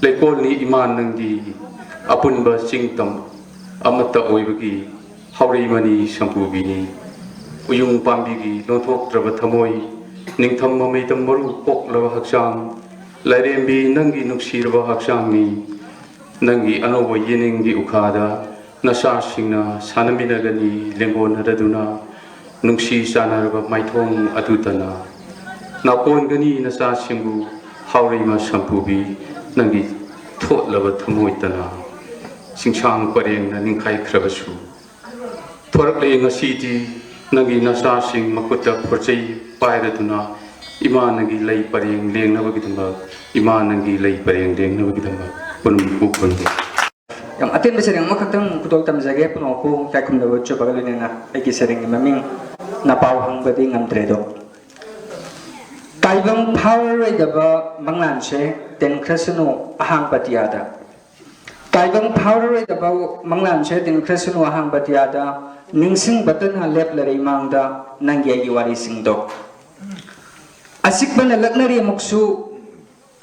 ꯂꯩꯀꯣꯜꯅꯤ ꯏꯃꯥ ꯅꯪꯗꯤ ꯑꯄꯨꯟꯕ ꯆꯤꯡ ꯇꯝ ꯑꯃꯠꯇ ꯑꯣꯏꯕꯒꯤ ꯍꯥꯎꯔꯩꯃꯅꯤ ꯁꯝꯄꯨꯕꯤꯅꯤ꯫ ꯎꯌꯨꯡ ꯄꯥꯝꯕꯤꯒꯤ ꯂꯣꯟꯊꯣꯛꯇ꯭ꯔꯕ ꯊꯃꯣꯏ, ꯅꯤꯡꯊꯝ ꯃꯃꯩꯗ ꯃꯔꯨ ꯀꯣꯛꯂꯕ ꯍꯛꯆꯥꯡ, ꯂꯥꯏꯔꯦꯝꯕꯤ ꯅꯪꯒꯤ ꯅꯨꯡꯁꯤꯔꯕ ꯍꯛꯆꯥꯡꯅꯤ꯫ ꯅꯪꯒꯤ ꯑꯅꯧꯕ ꯌꯦꯅꯤꯡꯒꯤ ꯎꯈꯥꯗ ꯅꯆꯥꯁꯤꯡꯅ ꯁꯥꯟꯅꯃꯤꯟꯅꯒꯅꯤ ꯂꯦꯡꯒꯣꯟꯅꯔꯗꯨꯅ, ꯅꯨꯡꯁꯤ ꯆꯥꯟꯅꯔꯕ ꯃꯥꯏꯊꯣꯡ ꯑꯗꯨꯗꯅ꯫ ꯅꯥꯀꯣꯟꯒꯅꯤ ꯅꯆꯥꯁꯤꯡꯕꯨ ꯍꯥꯎꯔꯩꯃ ꯁꯝꯄꯨꯕꯤ ꯅꯪꯒꯤ ꯊꯣꯠꯂꯕ ꯊꯃꯣꯏꯇꯅ꯫ ꯆꯤꯡꯁꯥꯡ ꯄꯔꯦꯡꯅ ꯅꯤꯡꯈꯥꯏꯈ꯭ꯔꯕꯁꯨ ꯊꯣꯔꯛꯂꯦ ꯉꯁꯤꯗꯤ ꯅꯪꯒꯤ ꯅꯆꯥꯁꯤꯡ ꯃꯈꯨꯠꯇ ꯈꯣꯔꯆꯩ ꯄꯥꯏꯔꯗꯨꯅ ꯏꯃꯥ ꯅꯪꯒꯤ ꯂꯩ ꯄꯔꯦꯡ ꯂꯦꯡꯅꯕꯒꯤꯗꯃꯛ, ꯏꯃꯥ ꯅꯪꯒꯤ ꯂꯩ ꯄꯔꯦꯡ ꯂꯦꯡꯅꯕꯒꯤꯗꯃꯛ ꯄꯨꯅꯝ ꯄꯨ ꯄꯨꯅꯝ꯫ ꯌꯥꯝ ꯑꯇꯦꯟꯕ ꯁꯩꯔꯦꯡ ꯑꯃꯈꯛꯇꯪ ꯈꯨꯗꯣꯜ ꯇꯝꯖꯒꯦ, ꯄꯨꯝꯅꯃꯛꯄꯨ ꯏꯀꯥꯏ ꯈꯨꯝꯅꯕ ꯎꯠꯆꯕꯒ ꯂꯣꯏꯅꯅ꯫ ꯑꯩꯒꯤ ꯁꯩꯔꯦꯡꯒꯤ ꯃꯃꯤꯡ ꯅꯄꯥꯎ ꯍꯪꯕꯗꯤ ꯉꯝꯗ꯭ꯔꯦꯗꯣ꯫ ꯇꯥꯏꯕꯪ ꯐꯥꯎꯔꯔꯣꯏꯗꯕ ꯃꯪꯂꯥꯟꯁꯦ ꯇꯤꯟꯈ꯭ꯔꯁꯅꯨ ꯑꯍꯥꯡꯕ ꯑꯇꯤꯌꯥꯗ꯫ ꯇꯥꯏꯕꯪ ꯐꯥꯎꯔꯔꯣꯏꯗꯕ ꯃꯪꯂꯥꯟꯁꯦ ꯇꯤꯟꯈ꯭ꯔꯁꯅꯨ ꯑꯍꯥꯡꯕ ꯑꯇꯤꯌꯥꯗ꯫ ꯅꯤꯡꯁꯤꯡꯕꯇꯅ ꯂꯦꯞꯂꯔꯦ ꯏꯃꯥꯡꯗ ꯅꯪꯒꯤ ꯑꯩꯒꯤ ꯋꯥꯔꯤꯁꯤꯡꯗꯣ꯫ ꯑꯁꯤꯛꯄꯅ ꯂꯛꯅꯔꯤ ꯑꯃꯨꯛꯁꯨ,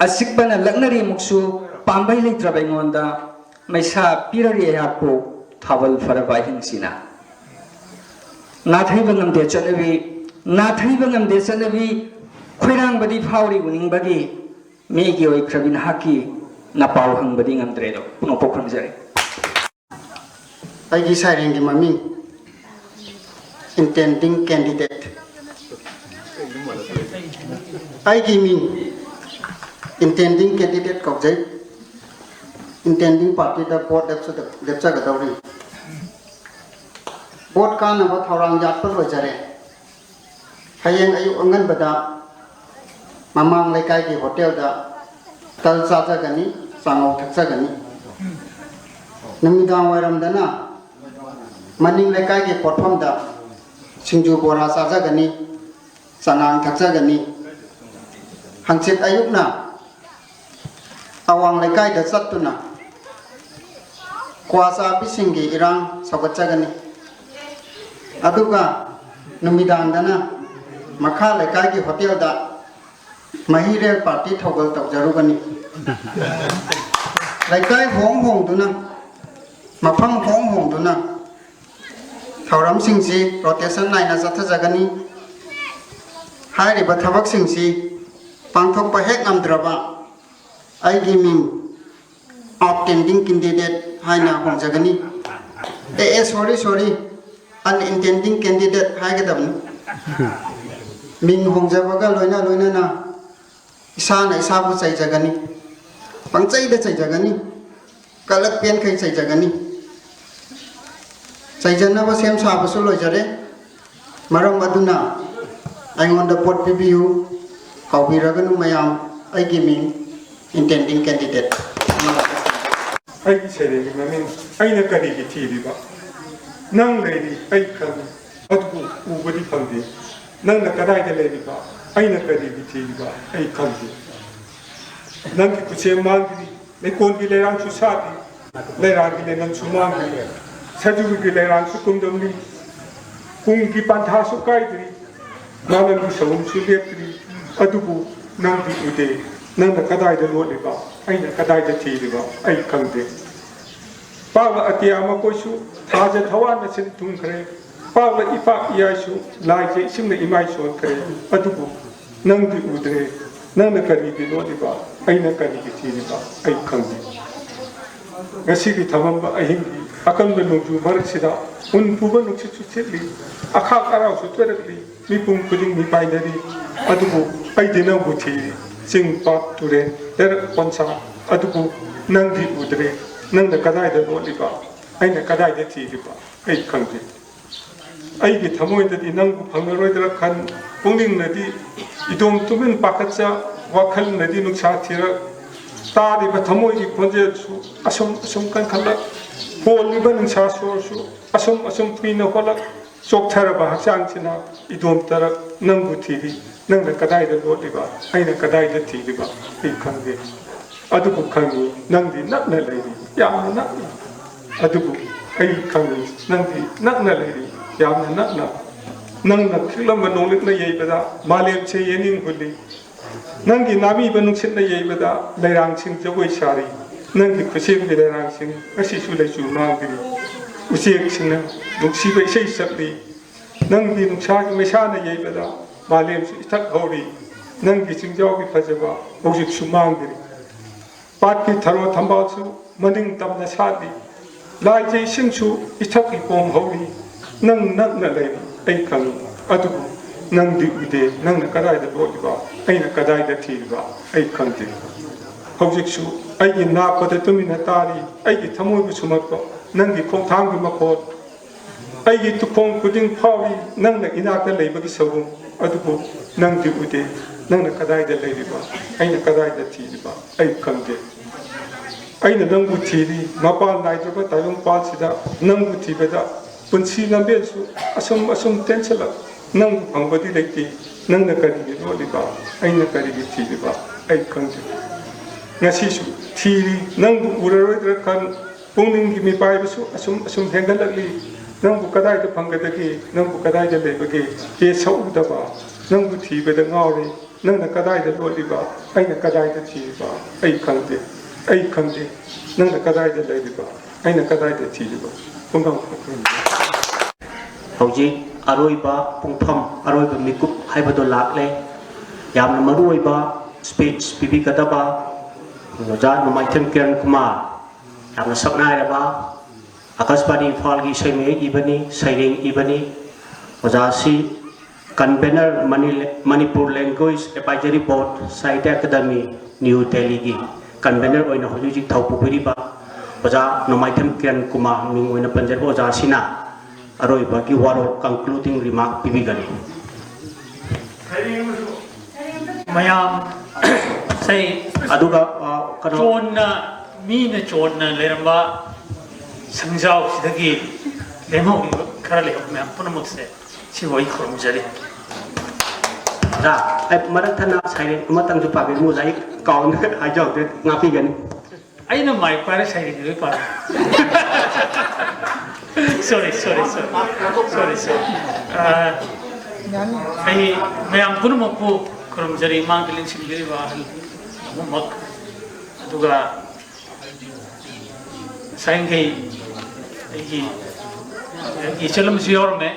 ꯑꯁꯤꯛꯄꯅ ꯂꯛꯅꯔꯤ ꯑꯃꯨꯛꯁꯨ, ꯄꯥꯝꯕꯩ ꯂꯩꯇ꯭ꯔꯕ ꯑꯩꯉꯣꯟꯗ ꯃꯩꯁꯥ ꯄꯤꯔꯔꯤ ꯑꯩꯍꯥꯛꯄꯨ ꯊꯥꯕꯜ ꯐꯔꯕ ꯑꯍꯤꯡꯁꯤꯅ꯫ ꯅꯥꯊꯩꯕ ꯉꯝꯗꯦ ꯆꯠꯅꯕꯤ, ꯅꯥꯊꯩꯕ ꯉꯝꯗꯦ ꯆꯠꯅꯕꯤ, ꯈꯣꯏꯔꯥꯡꯕꯗꯤ ꯐꯥꯎꯔꯤ ꯎꯅꯤꯡꯕꯒꯤ, ꯃꯤꯒꯤ ꯑꯣꯏꯈ꯭ꯔꯕꯤ ꯅꯍꯥꯛꯀꯤ ꯅꯄꯥꯎ ꯍꯪꯕꯗꯤ ꯉꯝꯗ꯭ꯔꯦꯗꯣ꯫ ꯄꯨꯅꯣꯛꯄ ꯈꯨꯔꯨꯝꯖꯔꯤ꯫ ꯑꯩꯒꯤ ꯁꯩꯔꯦꯡꯒꯤ ꯃꯃꯤꯡ Intending Candidate꯫ ꯑꯩꯒꯤ ꯃꯤꯡ Intending Candidate ꯀꯧꯖꯩ꯫ Intending partyꯗ ꯚꯣꯠ ꯂꯦꯞꯆꯗ-, ꯂꯦꯞꯆꯒꯗꯧꯔꯤ꯫ ꯚꯣꯠ ꯀꯥꯅꯕ ꯊꯧꯔꯥꯡ ꯌꯥꯠꯄ ꯂꯣꯏꯖꯔꯦ꯫ ꯍꯌꯦꯡ ꯑꯌꯨꯛ ꯑꯉꯟꯕꯗ ꯃꯃꯥꯡ ꯂꯩꯀꯥꯏꯒꯤ ꯍꯣꯇꯦꯜꯗ ꯇꯜ ꯆꯥꯖꯒꯅꯤ, ꯆꯥꯉꯧ ꯊꯛꯆꯒꯅꯤ꯫ ꯅꯨꯃꯤꯗꯥꯡ ꯋꯥꯏꯔꯝꯗꯅ ꯃꯅꯤꯡ ꯂꯩꯀꯥꯏꯒꯤ ꯄꯣꯠꯐꯝꯗ ꯁꯤꯡꯖꯨ ꯕꯣꯔꯥ ꯆꯥꯖꯒꯅꯤ, ꯆꯉꯥꯡ ꯊꯛꯆꯒꯅꯤ꯫ ꯍꯪꯆꯤꯠ ꯑꯌꯨꯛꯅ ꯑꯋꯥꯡ ꯂꯩꯀꯥꯏꯗ ꯆꯠꯇꯨꯅ ꯀ꯭ꯋꯥ ꯆꯥꯕꯤꯁꯤꯡꯒꯤ ꯏꯔꯥꯡ ꯁꯧꯒꯠꯆꯒꯅꯤ꯫ ꯑꯗꯨꯒ ꯅꯨꯃꯤꯗꯥꯡꯗꯅ ꯃꯈꯥ ꯂꯩꯀꯥꯏꯒꯤ ꯍꯣꯇꯦꯜꯗ ꯃꯍꯤꯔꯦꯜ ꯄꯥꯔꯇꯤ ꯊꯧꯒꯜ ꯇꯧꯖꯔꯨꯒꯅꯤ꯫ ꯂꯩꯀꯥꯏ ꯍꯣꯡ ꯍꯣꯡꯗꯨꯅ, ꯃꯐꯝ ꯍꯣꯡ ꯍꯣꯡꯗꯨꯅ ꯊꯧꯔꯝꯁꯤꯡꯁꯤ ꯔꯣꯇꯦꯁꯟ ꯅꯥꯏꯅ ꯆꯠꯊꯖꯒꯅꯤ꯫ ꯍꯥꯏꯔꯤꯕ ꯊꯕꯛꯁꯤꯡꯁꯤ ꯄꯥꯡꯊꯣꯛꯄ ꯍꯦꯛ ꯉꯝꯗ꯭ꯔꯕ ꯑꯩꯒꯤ ꯃꯤꯡ Outstanding Candidate ꯍꯥꯏꯅ ꯍꯣꯡꯖꯒꯅꯤ꯫ ꯑꯦ, ꯑꯦ, sorry, sorry, Unintending Candidate ꯍꯥꯏꯒꯗꯕꯅꯤ꯫ ꯃꯤꯡ ꯍꯣꯡꯖꯕꯒ ꯂꯣꯏꯅ ꯂꯣꯏꯅꯅ ꯏꯁꯥꯅ ꯏꯁꯥꯕꯨ ꯆꯩꯖꯒꯅꯤ, ꯄꯪꯆꯩꯗ ꯆꯩꯖꯒꯅꯤ, ꯀꯂꯛ ꯄꯦꯟꯈꯩ ꯆꯩꯖꯒꯅꯤ꯫ ꯆꯩꯖꯅꯕ ꯁꯦꯝ ꯁꯥꯕꯁꯨ ꯂꯣꯏꯖꯔꯦ꯫ ꯃꯔꯝ ꯑꯗꯨꯅ ꯑꯩꯉꯣꯟꯗ ꯚꯣꯠ ꯄꯤꯕꯤꯌꯨ꯫ ꯀꯥꯎꯕꯤꯔꯒꯅꯨ ꯃꯌꯥꯝ, ꯑꯩꯒꯤ ꯃꯤꯡ Intending Candidate꯫ ꯑꯩꯒꯤ ꯁꯩꯔꯦꯡꯒꯤ ꯃꯃꯤꯡ ꯑꯩꯅ ꯀꯔꯤꯒꯤ ꯊꯤꯔꯤꯕ? ꯅꯪ ꯂꯩꯔꯤ ꯑꯩ ꯈꯪꯏ, ꯑꯗꯨꯕꯨ ꯎꯕꯗꯤ ꯐꯪꯗꯦ꯫ ꯅꯪꯅ ꯀꯗꯥꯏꯗ ꯂꯩꯔꯤꯕ? ꯑꯩꯅ ꯀꯔꯤꯒꯤ ꯊꯤꯔꯤꯕ? ꯑꯩ ꯈꯪꯗꯦ꯫ ꯅꯪꯒꯤ ꯈꯨꯠꯁꯦꯝ ꯃꯥꯡꯗ꯭ꯔꯤ, ꯂꯩꯀꯣꯟꯒꯤ ꯂꯩꯔꯥꯡꯁꯨ ꯁꯥꯠꯂꯤ, ꯂꯩꯔꯥꯡꯒꯤ ꯂꯩꯃꯟꯁꯨ ꯃꯥꯡꯗ꯭ꯔꯤ, ꯁꯖꯤꯕꯨꯒꯤ ꯂꯩꯔꯥꯡꯁꯨ ꯀꯨꯝꯗꯝꯂꯤ, ꯀꯨꯝꯒꯤ ꯄꯟꯊꯥꯁꯨ ꯀꯥꯏꯗ꯭ꯔꯤ, ꯃꯥꯂꯪꯒꯤ ꯁꯍꯨꯝꯁꯨ ꯂꯦꯞꯇ꯭ꯔꯤ꯫ ꯑꯗꯨꯕꯨ ꯅꯪꯗꯤ ꯎꯗꯦ꯫ ꯅꯪꯅ ꯀꯗꯥꯏꯗ ꯂꯣꯠꯂꯤꯕ? ꯑꯩꯅ ꯀꯗꯥꯏꯗ ꯊꯤꯔꯤꯕ? ꯑꯩ ꯈꯪꯗꯦ꯫ ꯄꯥꯛꯂ ꯑꯇꯤꯌꯥ ꯃꯀꯣꯏꯁꯨ ꯊꯥꯖ ꯊꯋꯥꯟ ꯃꯁꯤꯟ ꯊꯨꯡꯈ꯭ꯔꯦ꯫ ꯄꯥꯛꯂ ꯏꯄꯥꯛ ꯏꯌꯥꯏꯁꯨ ꯂꯥꯏꯖ ꯏꯁꯤꯡꯅ ꯏꯃꯥꯏ ꯁꯣꯟꯈ꯭ꯔꯦ꯫ ꯑꯗꯨꯕꯨ ꯅꯪꯗꯤ ꯎꯗ꯭ꯔꯦ꯫ ꯅꯪꯅ ꯀꯔꯤꯒꯤ ꯂꯣꯠꯂꯤꯕ? ꯑꯩꯅ ꯀꯔꯤꯒꯤ ꯊꯤꯔꯤꯕ? ꯑꯩ ꯈꯪꯗꯦ꯫ ꯉꯁꯤꯒꯤ ꯊꯃꯝꯕ ꯑꯍꯤꯡꯒꯤ ꯑꯀꯟꯕ ꯅꯣꯡꯖꯨ ꯃꯔꯛꯁꯤꯗ ꯎꯟ ꯄꯨꯕ ꯅꯨꯡꯁꯤꯠꯁꯨ ꯁꯤꯠꯂꯤ, ꯑꯈꯥꯛ ꯑꯔꯥꯎꯁꯨ ꯆꯦꯔꯛꯂꯤ, ꯃꯤꯄꯨꯝ ꯈꯨꯗꯤꯡ ꯃꯤꯄꯥꯏꯅꯔꯤ꯫ ꯑꯗꯨꯕꯨ ꯑꯩꯗꯤ ꯅꯪꯕꯨ ꯊꯤꯔꯤ, ꯆꯤꯡ, ꯄꯥꯠ, ꯇꯨꯔꯦꯜ, ꯂꯩꯔꯛ, ꯄꯟꯁꯥ꯫ ꯑꯗꯨꯕꯨ ꯅꯪꯗꯤ ꯎꯗ꯭ꯔꯦ꯫ ꯅꯪꯅ ꯀꯗꯥꯏꯗ ꯂꯣꯠꯂꯤꯕ? ꯑꯩꯅ ꯀꯗꯥꯏꯗ ꯊꯤꯔꯤꯕ? ꯑꯩ ꯈꯪꯗꯦ꯫ ꯑꯩꯒꯤ ꯊꯃꯣꯏꯗꯗꯤ ꯅꯪꯕꯨ ꯐꯪꯂꯔꯣꯏꯗ꯭ꯔꯥ ꯈꯟ, ꯄꯨꯛꯅꯤꯡꯅꯗꯤ ꯏꯇꯣꯝ ꯇꯨꯃꯤꯟ ꯄꯥꯈꯠꯆ, ꯋꯥꯈꯜꯅꯗꯤ ꯅꯨꯡꯁꯥ ꯊꯤꯔꯛ, ꯇꯥꯔꯤꯕ ꯊꯃꯣꯏꯒꯤ ꯈꯣꯟꯖꯦꯜꯁꯨ ꯑꯁꯨꯝ ꯑꯁꯨꯝ ꯀꯟꯈꯠꯂꯛ, ꯍꯣꯜꯂꯤꯕ ꯅꯨꯡꯁꯥ ꯁꯣꯔꯁꯨ ꯑꯁꯨꯝ ꯑꯁꯨꯝ ꯀꯨꯏꯅ ꯍꯣꯜꯂꯛ, ꯆꯣꯛꯊꯔꯕ ꯍꯛꯆꯥꯡꯁꯤꯅ ꯏꯗꯣꯝ ꯇꯔꯛ ꯅꯪꯕꯨ ꯊꯤꯔꯤ꯫ ꯅꯪꯅ ꯀꯗꯥꯏꯗ ꯂꯣꯠꯂꯤꯕ? ꯑꯩꯅ ꯀꯗꯥꯏꯗ ꯊꯤꯔꯤꯕ? ꯑꯩ ꯈꯪꯗꯦ꯫ ꯑꯗꯨꯕꯨ ꯈꯪꯉꯤ, ꯅꯪꯗꯤ ꯅꯛꯅ ꯂꯩꯔꯤ, ꯌꯥꯝꯅ ꯅꯛꯅ꯫ ꯑꯗꯨꯕꯨ ꯑꯩ ꯈꯪꯉꯤ, ꯅꯪꯗꯤ ꯅꯛꯅ ꯂꯩꯔꯤ, ꯌꯥꯝꯅ ꯅꯛꯅ꯫ ꯅꯪꯅ ꯈꯤꯛꯂꯝꯕ ꯅꯣꯡꯂꯤꯛꯅ ꯌꯩꯕꯗ ꯃꯥꯂꯦꯝꯁꯦ ꯌꯦꯅꯤꯡ ꯍꯨꯜꯂꯤ꯫ ꯅꯪꯒꯤ ꯅꯥꯃꯤꯕ ꯅꯨꯡꯁꯤꯠꯅ ꯌꯩꯕꯗ ꯂꯩꯔꯥꯡꯁꯤꯡ ꯖꯒꯣꯏ ꯁꯥꯔꯤ꯫ ꯅꯪꯒꯤ ꯈꯨꯠꯁꯦꯝꯒꯤ ꯂꯩꯔꯥꯡꯁꯤꯡ ꯉꯁꯤꯁꯨ ꯂꯩꯆꯨ ꯃꯥꯡꯗ꯭ꯔꯤ꯫ ꯎꯆꯦꯛꯁꯤꯡꯅ ꯅꯨꯡꯁꯤꯕ ꯏꯁꯩ ꯁꯛꯂꯤ꯫ ꯅꯪꯒꯤ ꯅꯨꯡꯁꯥꯒꯤ ꯃꯩꯁꯥꯅ ꯌꯩꯕꯗ ꯃꯥꯂꯦꯝꯁꯨ ꯏꯊꯛ ꯍꯧꯔꯤ꯫ ꯅꯪꯒꯤ ꯆꯤꯡꯖꯥꯎꯒꯤ ꯐꯖꯕ ꯍꯧꯖꯤꯛꯁꯨ ꯃꯥꯡꯗ꯭ꯔꯤ꯫ ꯄꯥꯠꯀꯤ ꯊꯔꯣ ꯊꯝꯕꯥꯜꯁꯨ ꯃꯅꯤꯡ ꯇꯝꯅ ꯁꯥꯠꯂꯤ꯫ ꯂꯥꯏꯖ ꯏꯁꯤꯡꯁꯨ ꯏꯊꯛ ꯏꯄꯣꯝ ꯍꯧꯔꯤ꯫ ꯅꯪ ꯅꯛꯅ ꯂꯩꯔꯤ, ꯑꯩ ꯈꯪꯏ꯫ ꯑꯗꯨꯕꯨ ꯅꯪꯗꯤ ꯎꯗꯦ꯫ ꯅꯪꯅ ꯀꯗꯥꯏꯗ ꯂꯣꯠꯂꯤꯕ? ꯑꯩꯅ ꯀꯗꯥꯏꯗ ꯊꯤꯔꯤꯕ? ꯑꯩ ꯈꯪꯗꯦ꯫ ꯍꯧꯖꯤꯛꯁꯨ ꯑꯩꯒꯤ ꯅꯥꯞꯄꯗ ꯇꯨꯃꯤꯟꯅ ꯇꯥꯔꯤ꯫ ꯑꯩꯒꯤ ꯊꯃꯣꯏꯕꯨ ꯁꯨꯝꯍꯠꯄ ꯅꯪꯒꯤ ꯈꯣꯡꯊꯥꯡꯒꯤ ꯃꯈꯣꯜ꯫ ꯑꯩꯒꯤ ꯇꯨꯈꯣꯡ ꯈꯨꯗꯤꯡ ꯐꯥꯎꯏ ꯅꯪꯅ ꯏꯅꯥꯛꯇ ꯂꯩꯕꯒꯤ ꯁꯒꯨꯝ꯫ ꯑꯗꯨꯕꯨ ꯅꯪꯗꯤ ꯎꯗꯦ꯫ ꯅꯪꯅ ꯀꯗꯥꯏꯗ ꯂꯩꯔꯤꯕ? ꯑꯩꯅ ꯀꯗꯥꯏꯗ ꯊꯤꯔꯤꯕ? ꯑꯩ ꯈꯪꯗꯦ꯫ ꯑꯩꯅ ꯅꯪꯕꯨ ꯊꯤꯔꯤ꯫ ꯃꯄꯥꯟ ꯅꯥꯏꯗ꯭ꯔꯕ ꯇꯥꯏꯕꯪꯄꯥꯟꯁꯤꯗ ꯅꯪꯕꯨ ꯊꯤꯕꯗ ꯄꯨꯟꯁꯤ ꯂꯝꯕꯦꯜꯁꯨ ꯑꯁꯨꯝ ꯑꯁꯨꯝ ꯇꯦꯟꯁꯤꯜꯂꯛ꯫ ꯅꯪꯕꯨ ꯐꯪꯕꯗꯤ ꯂꯩꯇꯦ꯫ ꯅꯪꯅ ꯀꯔꯤꯒꯤ ꯂꯣꯠꯂꯤꯕ? ꯑꯩꯅ ꯀꯔꯤꯒꯤ ꯊꯤꯔꯤꯕ? ꯑꯩ ꯈꯪꯗꯦ꯫ ꯉꯁꯤꯁꯨ ꯊꯤꯔꯤ꯫ ꯅꯪꯕꯨ ꯎꯔꯔꯣꯏꯗ꯭ꯔꯥ ꯈꯟ ꯄꯨꯛꯅꯤꯡꯒꯤ ꯃꯤꯄꯥꯏꯕꯁꯨ ꯑꯁꯨꯝ ꯑꯁꯨꯝ ꯍꯦꯟꯒꯠꯂꯛꯂꯤ꯫ ꯅꯪꯕꯨ ꯀꯗꯥꯏꯗ ꯐꯪꯒꯗꯒꯦ? ꯅꯪꯕꯨ ꯀꯗꯥꯏꯗ ꯂꯩꯕꯒꯦ? ꯍꯦ ꯁꯛꯎꯗꯕ, ꯅꯪꯕꯨ ꯊꯤꯕꯗ ꯉꯥꯎꯔꯦ꯫ ꯅꯪꯅ ꯀꯗꯥꯏꯗ ꯂꯣꯠꯂꯤꯕ? ꯑꯩꯅ ꯀꯗꯥꯏꯗ ꯊꯤꯔꯤꯕ? ꯑꯩ ꯈꯪꯗꯦ꯫ ꯑꯩ ꯈꯪꯗꯦ꯫ ꯅꯪꯅ ꯀꯗꯥꯏꯗ ꯂꯩꯔꯤꯕ? ꯑꯩꯅ ꯀꯗꯥꯏꯗ ꯊꯤꯔꯤꯕ? ꯄꯨꯝꯅꯃꯛ ꯈꯪꯗꯦ꯫ ꯍꯧꯖꯤꯛ ꯑꯔꯣꯏꯕ ꯄꯨꯡꯐꯝ, ꯑꯔꯣꯏꯕ ꯃꯤꯀꯨꯞ ꯍꯥꯏꯕꯗꯣ ꯂꯥꯛꯂꯦ꯫ ꯌꯥꯝꯅ ꯃꯔꯨꯑꯣꯏꯕ ꯁ꯭ꯄꯤꯆ ꯄꯤꯕꯤꯒꯗꯕ ꯑꯣꯖꯥ ꯅꯣꯡꯃꯥꯏꯊꯦꯝ ꯀꯤꯔꯟ ꯀꯨꯃꯥꯔ, ꯌꯥꯝꯅ ꯁꯛꯅꯥꯏꯔꯕ ꯑꯀꯥꯁꯕꯥꯅꯤ ꯏꯝꯐꯥꯜꯒꯤ ꯏꯁꯩ ꯃꯌꯦꯛ ꯏꯕꯅꯤ, ꯁꯩꯔꯦꯡ ꯏꯕꯅꯤ꯫ ꯑꯣꯖꯥꯁꯤ convener, Mani-, Manipur Language Advisory Board, Sahitya Academy, New Delhi ꯒꯤ convener ꯑꯣꯏꯅ ꯍꯧꯖꯤꯛ ꯍꯧꯖꯤꯛ ꯊꯧ ꯄꯨꯕꯤꯔꯤꯕ ꯑꯣꯖꯥ ꯅꯣꯡꯃꯥꯏꯊꯦꯝ ꯀꯤꯔꯟ ꯀꯨꯃꯥꯔ ꯃꯤꯡ ꯑꯣꯏꯅ ꯄꯟꯖꯔꯤꯕ ꯑꯣꯖꯥꯁꯤꯅ ꯑꯔꯣꯏꯕꯒꯤ ꯋꯥꯔꯣꯜ, concluding remark ꯄꯤꯕꯤꯒꯅꯤ꯫ ꯃꯌꯥꯝ ꯁꯩ ꯑꯗꯨꯒ ꯑ, ꯀꯩꯅꯣ ꯆꯣꯟꯅ ꯃꯤꯅ ꯆꯣꯟꯅ ꯂꯩꯔꯝꯕ ꯁꯪꯖꯥꯎꯁꯤꯗꯒꯤ ꯂꯦꯝꯍꯧꯔꯤꯕ ꯈꯔ ꯂꯩꯍꯧꯕ ꯃꯌꯥꯝ ꯄꯨꯝꯅꯃꯛꯁꯦ ꯁꯤꯕꯨ ꯑꯩ ꯈꯨꯔꯨꯝꯖꯔꯤ꯫ ꯑꯣꯖꯥ, ꯑꯩ ꯃꯔꯛ ꯊꯠꯅ ꯁꯩꯔꯦꯡ ꯑꯃꯇꯪꯁꯨ ꯄꯥꯕꯤꯔꯝꯃꯨ, ꯑꯣꯖꯥ, ꯑꯩ ꯀꯥꯎꯅ ꯍꯥꯏꯖꯍꯧꯗ꯭ꯔꯦ, ꯉꯥꯛꯄꯤꯒꯅꯤ꯫ ꯑꯩꯅ ꯃꯥꯏꯛ ꯄꯥꯏꯔ ꯁꯩꯔꯦꯡꯗꯨ ꯂꯣꯏ ꯄꯥꯔꯦ꯫ Sorry, sorry, sorry. Sorry, sorry. ꯑꯩ ꯃꯌꯥꯝ ꯄꯨꯝꯅꯃꯛꯄꯨ ꯈꯨꯔꯨꯝꯖꯔꯤ, ꯃꯥꯡꯗ ꯂꯦꯡꯁꯤꯟꯕꯤꯔꯤꯕ ꯑꯍꯜ ꯑꯍꯨꯝꯃꯛ, ꯑꯗꯨꯒ ꯉꯁꯥꯏꯈꯩ ꯑꯩꯒꯤ ꯑꯩꯒꯤ ꯏꯆꯜ ꯑꯃꯁꯨ ꯌꯥꯎꯔꯝꯃꯦ꯫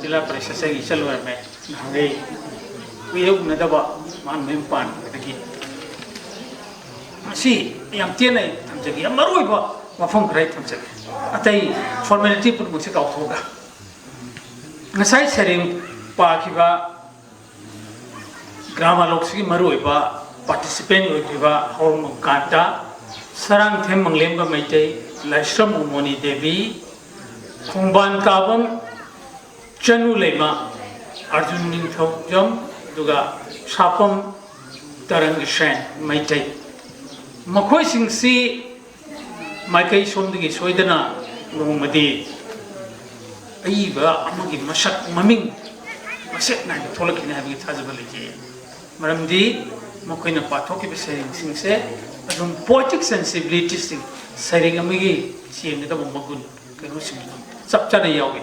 ꯖꯤꯂꯥ ꯄꯔꯤꯁꯠꯁꯦ ꯑꯩꯒꯤ ꯏꯆꯜ ꯑꯣꯏꯔꯝꯃꯦ꯫ ꯅꯍꯥꯟꯈꯩ ꯀꯨꯏꯔꯦ ꯎꯅꯗꯕ, ꯃꯥꯅ ꯃꯌꯨꯝ ꯄꯥꯟꯕꯗꯒꯤ꯫ ꯃꯁꯤ ꯌꯥꯝ ꯇꯦꯟꯅ ꯑꯩ ꯊꯝꯖꯒꯦ꯫ ꯌꯥꯝ ꯃꯔꯨ ꯑꯣꯏꯕ ꯋꯥꯐꯝ ꯈꯔ ꯑꯩ ꯊꯝꯖꯒꯦ꯫ ꯑꯇꯩ ꯐꯣꯔꯃꯦꯂꯤꯇꯤ ꯄꯨꯝꯅꯃꯛꯁꯦ ꯀꯥꯎꯊꯣꯛꯑꯒ, ꯉꯁꯥꯏ ꯁꯩꯔꯦꯡ ꯄꯥꯈꯤꯕ ꯒ꯭ꯔꯥꯃꯥꯂꯣꯛꯁꯤꯒꯤ ꯃꯔꯨꯑꯣꯏꯕ ꯄꯥꯔꯇꯤꯁꯤꯄꯦꯟ ꯑꯣꯏꯈꯤꯕ ꯍꯧꯔꯝꯕꯝ ꯀꯥꯟꯇ, ꯁꯔꯥꯡꯊꯦꯝ ꯃꯪꯂꯦꯝꯕ ꯃꯩꯇꯩ, ꯂꯥꯏꯁ꯭ꯔꯝ ꯎꯃꯣꯅꯤ ꯗꯦꯕꯤ, ꯈꯣꯡꯕꯥꯟ ꯀꯥꯕꯝ ꯆꯅꯨ ꯂꯩꯃ, ꯑꯥꯔꯖꯨꯟ ꯅꯤꯡꯊꯧꯖꯝ, ꯑꯗꯨꯒ ꯁꯥꯄꯝ ꯇꯔꯪ ꯏꯁ꯭ꯔꯦꯟ ꯃꯩꯇꯩ꯫ ꯃꯈꯣꯏꯁꯤꯡꯁꯤ ꯃꯥꯏꯀꯩ ꯁꯣꯝꯗꯒꯤ ꯁꯣꯏꯗꯅ ꯅꯣꯡꯃꯗꯤ ꯑꯏꯕ ꯑꯃꯒꯤ ꯃꯁꯛ ꯃꯃꯤꯡ ꯃꯁꯦꯛ ꯅꯥꯏꯅ ꯊꯣꯛꯂꯛꯈꯤꯅꯤ ꯍꯥꯏꯕꯒꯤ ꯊꯥꯖꯕ ꯂꯩꯖꯩ꯫ ꯃꯔꯝꯗꯤ ꯃꯈꯣꯏꯅ ꯄꯥꯊꯣꯛꯈꯤꯕ ꯁꯩꯔꯦꯡꯁꯤꯡꯁꯦ ꯑꯗꯨꯝ poetic sensibilities, ꯁꯩꯔꯦꯡ ꯑꯃꯒꯤ ꯆꯦꯟꯒꯗꯕ ꯃꯒꯨꯟ, ꯀꯩꯅꯣꯁꯤꯡ ꯑꯗꯨꯝ ꯆꯞ ꯆꯥꯅ ꯌꯥꯎꯏ꯫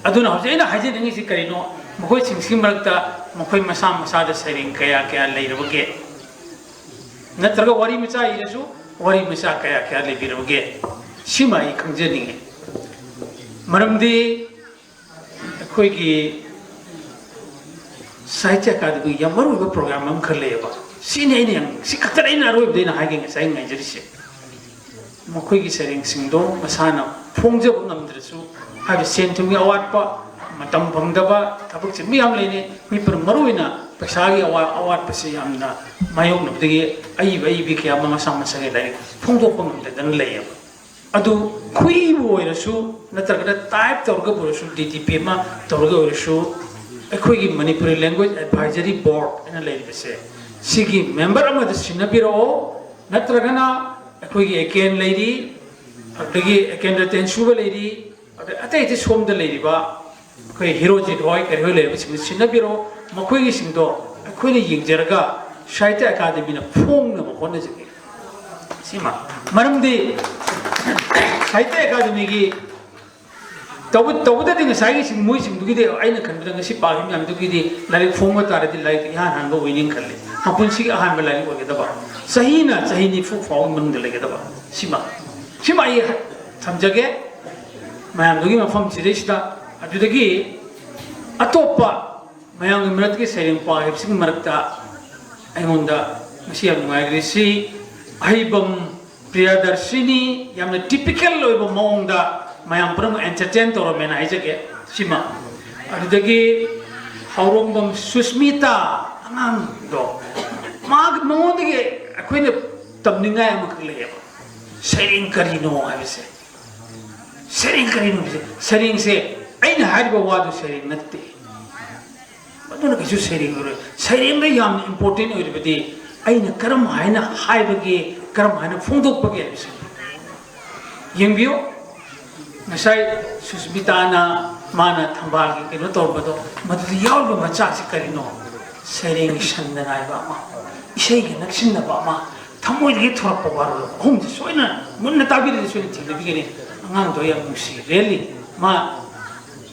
ꯑꯗꯨꯅ ꯍꯧꯖꯤꯛ ꯑꯩꯅ ꯍꯥꯏꯖꯅꯤꯡꯉꯤꯁꯤ ꯀꯔꯤꯅꯣ? ꯃꯈꯣꯏꯁꯤꯡꯁꯤꯒꯤ ꯃꯔꯛꯇ ꯃꯈꯣꯏ ꯃꯁꯥ ꯃꯁꯥꯗ ꯁꯩꯔꯦꯡ ꯀꯌꯥ ꯀꯌꯥ ꯂꯩꯔꯕꯒꯦ? ꯅꯠꯇ꯭ꯔꯒ ꯋꯥꯔꯤ ꯃꯆꯥ ꯏꯔꯁꯨ ꯋꯥꯔꯤ ꯃꯆꯥ ꯀꯌꯥ ꯀꯌꯥ ꯂꯩꯕꯤꯔꯕꯒꯦ? ꯁꯤꯃ ꯑꯩ ꯈꯪꯖꯅꯤꯡꯉꯤ꯫ ꯃꯔꯝꯗꯤ ꯑꯩꯈꯣꯏꯒꯤ ꯁꯥꯍꯤꯇ꯭ꯌ ꯑꯦꯀꯥꯗꯃꯤꯒꯤ ꯌꯥꯝ ꯃꯔꯨꯑꯣꯏꯕ program ꯑꯃꯈꯛ ꯂꯩꯌꯦꯕ꯫ ꯁꯤꯅꯤ ꯑꯩꯅ ꯌꯥꯝ, ꯁꯤ ꯈꯛꯇꯅꯤ ꯑꯩꯅ ꯑꯔꯣꯏꯕꯗ ꯑꯩꯅ ꯍꯥꯏꯒꯦ, ꯉꯁꯥꯏ ꯉꯥꯏꯖꯔꯤꯁꯦ꯫ ꯃꯈꯣꯏꯒꯤ ꯁꯩꯔꯦꯡꯁꯤꯡꯗꯣ ꯃꯁꯥꯅ ꯐꯣꯡꯖꯕ ꯉꯝꯗ꯭ꯔꯁꯨ, ꯍꯥꯏꯕꯗꯤ ꯁꯦꯟ ꯊꯨꯝꯒꯤ ꯑꯋꯥꯠꯄ, ꯃꯇꯝ ꯐꯪꯗꯕ, ꯊꯕꯛ ꯆꯤꯟꯕ ꯌꯥꯝ ꯂꯩꯅꯩ꯫ ꯃꯤ ꯄꯨꯝ-, ꯃꯔꯨꯑꯣꯏꯅ ꯄꯩꯁꯥꯒꯤ ꯑꯋꯥ-, ꯑꯋꯥꯠꯄꯁꯦ ꯌꯥꯝꯅ ꯃꯥꯌꯣꯛꯅꯕꯗꯒꯤ ꯑꯏꯕ ꯑꯏꯕꯤ ꯀꯌꯥ ꯑꯃ ꯃꯁꯥ ꯃꯁꯥꯒꯤ ꯂꯥꯏꯔꯤꯛ ꯐꯣꯡꯗꯣꯛꯄ ꯉꯝꯗꯗꯅ ꯂꯩꯌꯦꯕ꯫ ꯑꯗꯨ ꯈꯨꯏꯕꯨ ꯑꯣꯏꯔꯁꯨ, ꯅꯠꯇ꯭ꯔꯒꯅ type ꯇꯧꯔꯒꯕꯨ ꯑꯣꯏꯔꯁꯨ, D T P ꯑꯃ ꯇꯧꯔꯒ ꯑꯣꯏꯔꯁꯨ, ꯑꯩꯈꯣꯏꯒꯤ ꯃꯅꯤꯄꯨꯔꯤ Language Advisory Board ꯍꯥꯏꯅ ꯂꯩꯔꯤꯕꯁꯦ, ꯁꯤꯒꯤ member ꯑꯃꯗ ꯁꯤꯟꯅꯕꯤꯔꯛꯑꯣ꯫ ꯅꯠꯇ꯭ꯔꯒꯅ ꯑꯩꯈꯣꯏꯒꯤ ꯑꯦꯀꯦꯟ ꯂꯩꯔꯤ, ꯑꯗꯒꯤ ꯑꯦꯀꯦꯟꯗ꯭ꯔ ꯇꯦꯟꯁꯨꯕ ꯂꯩꯔꯤ, ꯑꯗꯩ ꯑꯇꯩ ꯑꯇꯩ ꯁꯣꯝꯗ ꯂꯩꯔꯤꯕ ꯑꯩꯈꯣꯏ ꯍꯤꯔꯣꯖꯤꯠ ꯍꯣꯏ, ꯀꯔꯤ ꯍꯣꯏ ꯂꯩꯔꯤꯕꯁꯤꯡꯗꯨ ꯁꯤꯟꯅꯕꯤꯔꯣ꯫ ꯃꯈꯣꯏꯒꯤꯁꯤꯡꯗꯣ ꯑꯩꯈꯣꯏꯅ ꯌꯦꯡꯖꯔꯒ ꯁꯥꯍꯤꯇ꯭ꯌ ꯑꯦꯀꯥꯗꯃꯤꯅ ꯐꯣꯡꯅꯕ ꯍꯣꯠꯅꯖꯒꯦ꯫ ꯁꯤꯃ꯫ ꯃꯔꯝꯗꯤ ꯁꯥꯍꯤꯇ꯭ꯌ ꯑꯦꯀꯥꯗꯃꯤꯒꯤ ꯇꯧꯕ-, ꯇꯧꯕꯗꯗꯤ ꯉꯁꯥꯏꯒꯤꯁꯤꯡ, ꯃꯣꯏꯁꯤꯡꯗꯨꯒꯤꯗꯤ ꯑꯩꯅ ꯈꯟꯕꯗ ꯉꯁꯤ ꯄꯥꯈꯤꯕ ꯃꯌꯥꯝꯗꯨꯒꯤꯗꯤ ꯂꯥꯏꯔꯤꯛ ꯐꯣꯡꯕ ꯇꯥꯔꯗꯤ ꯂꯥꯏꯔꯤꯛ ꯏꯍꯥꯟ ꯍꯥꯟꯕ ꯑꯣꯏꯅꯤ ꯈꯜꯂꯤ꯫ ꯃꯄꯨꯟꯁꯤꯒꯤ ꯑꯍꯥꯟꯕ ꯂꯥꯏꯔꯤꯛ ꯑꯣꯏꯒꯗꯕ, ꯆꯍꯤꯅ ꯆꯍꯤ ꯅꯤꯐꯨ ꯐꯥꯎꯕ ꯃꯅꯨꯡꯗ ꯂꯩꯒꯗꯕ꯫ ꯁꯤꯃ, ꯁꯤꯃ ꯑꯩ ꯊꯝꯖꯒꯦ ꯃꯌꯥꯝꯗꯨꯒꯤ ꯃꯐꯝꯁꯤꯗꯩꯁꯤꯗ꯫ ꯑꯗꯨꯗꯒꯤ ꯑꯇꯣꯞꯄ ꯃꯌꯥꯝꯒꯤ ꯃꯔꯛꯇꯒꯤ ꯁꯩꯔꯦꯡ ꯄꯥꯈꯤꯕꯁꯤꯡꯒꯤ ꯃꯔꯛꯇ ꯑꯩꯉꯣꯟꯗ ꯉꯁꯤ ꯌꯥꯝ ꯅꯨꯡꯉꯥꯏꯈ꯭ꯔꯤꯁꯤ ꯑꯍꯩꯕꯝ ꯄ꯭ꯔꯤꯌꯥꯗꯔꯁꯤꯅꯤ꯫ ꯌꯥꯝꯅ typical ꯑꯣꯏꯕ ꯃꯑꯣꯡꯗ ꯃꯌꯥꯝ ꯄꯨꯝꯅꯃꯛ entertain ꯇꯧꯔꯝꯃꯦꯅ ꯍꯥꯏꯖꯒꯦ꯫ ꯁꯤꯃ꯫ ꯑꯗꯨꯗꯒꯤ ꯍꯧꯔꯣꯡꯕꯝ ꯁꯨꯁꯃꯤꯇꯥ, ꯑꯉꯥꯡꯗꯣ, ꯃꯥꯒꯤ, ꯃꯉꯣꯟꯗꯒꯤ ꯑꯩꯈꯣꯏꯅ ꯇꯝꯅꯤꯡꯉꯥꯏ ꯑꯃꯈꯛ ꯂꯩꯌꯦꯕ꯫ ꯁꯩꯔꯦꯡ ꯀꯔꯤꯅꯣ ꯍꯥꯏꯕꯁꯦ꯫ ꯁꯩꯔꯦꯡ ꯀꯔꯤꯅꯣ ꯍꯥꯏꯕꯁꯦ? ꯁꯩꯔꯦꯡꯁꯦ ꯑꯩꯅ ꯍꯥꯏꯔꯤꯕ ꯋꯥꯗꯨ ꯁꯩꯔꯦꯡ ꯅꯠꯇꯦ꯫ ꯃꯗꯨꯅ ꯀꯩꯁꯨ ꯁꯩꯔꯦꯡ ꯑꯣꯏꯔꯣꯏ꯫ ꯁꯩꯔꯦꯡꯗ ꯌꯥꯝꯅ important ꯑꯣꯏꯔꯤꯕꯗꯤ ꯑꯩꯅ ꯀꯔꯝ ꯍꯥꯏꯅ ꯍꯥꯏꯕꯒꯦ, ꯀꯔꯝ ꯍꯥꯏꯅ ꯐꯣꯡꯗꯣꯛꯄꯒꯦ ꯍꯥꯏꯕꯁꯤꯅꯤ꯫ ꯌꯦꯡꯕꯤꯌꯨ, ꯉꯁꯥꯏ ꯁꯨꯁꯃꯤꯇꯥꯅ ꯃꯥꯅ ꯊꯝꯕꯥꯜꯒꯤ ꯀꯩꯅꯣ ꯇꯧꯔꯝꯕꯗꯣ, ꯃꯗꯨꯗ ꯌꯥꯎꯔꯤꯕ ꯃꯆꯥꯛꯁꯤ ꯀꯔꯤꯅꯣ? ꯁꯩꯔꯦꯡꯒꯤ ꯁꯟꯗ ꯅꯥꯏꯕ ꯑꯃ, ꯏꯁꯩꯒ ꯅꯛꯁꯤꯟꯅꯕ ꯑꯃ, ꯊꯃꯣꯏꯗꯒꯤ ꯊꯣꯔꯛꯄ ꯋꯥꯔꯣꯜ ꯑꯍꯨꯝꯁꯤ ꯁꯣꯏꯅ ꯃꯨꯟꯅ ꯇꯥꯕꯤꯔꯗꯤ ꯁꯣꯏꯅ ꯊꯦꯡꯅꯕꯤꯒꯅꯤ꯫ ꯑꯉꯥꯡꯗꯣ ꯌꯥꯝ ꯅꯨꯡꯁꯤ꯫ Really, ꯃꯥ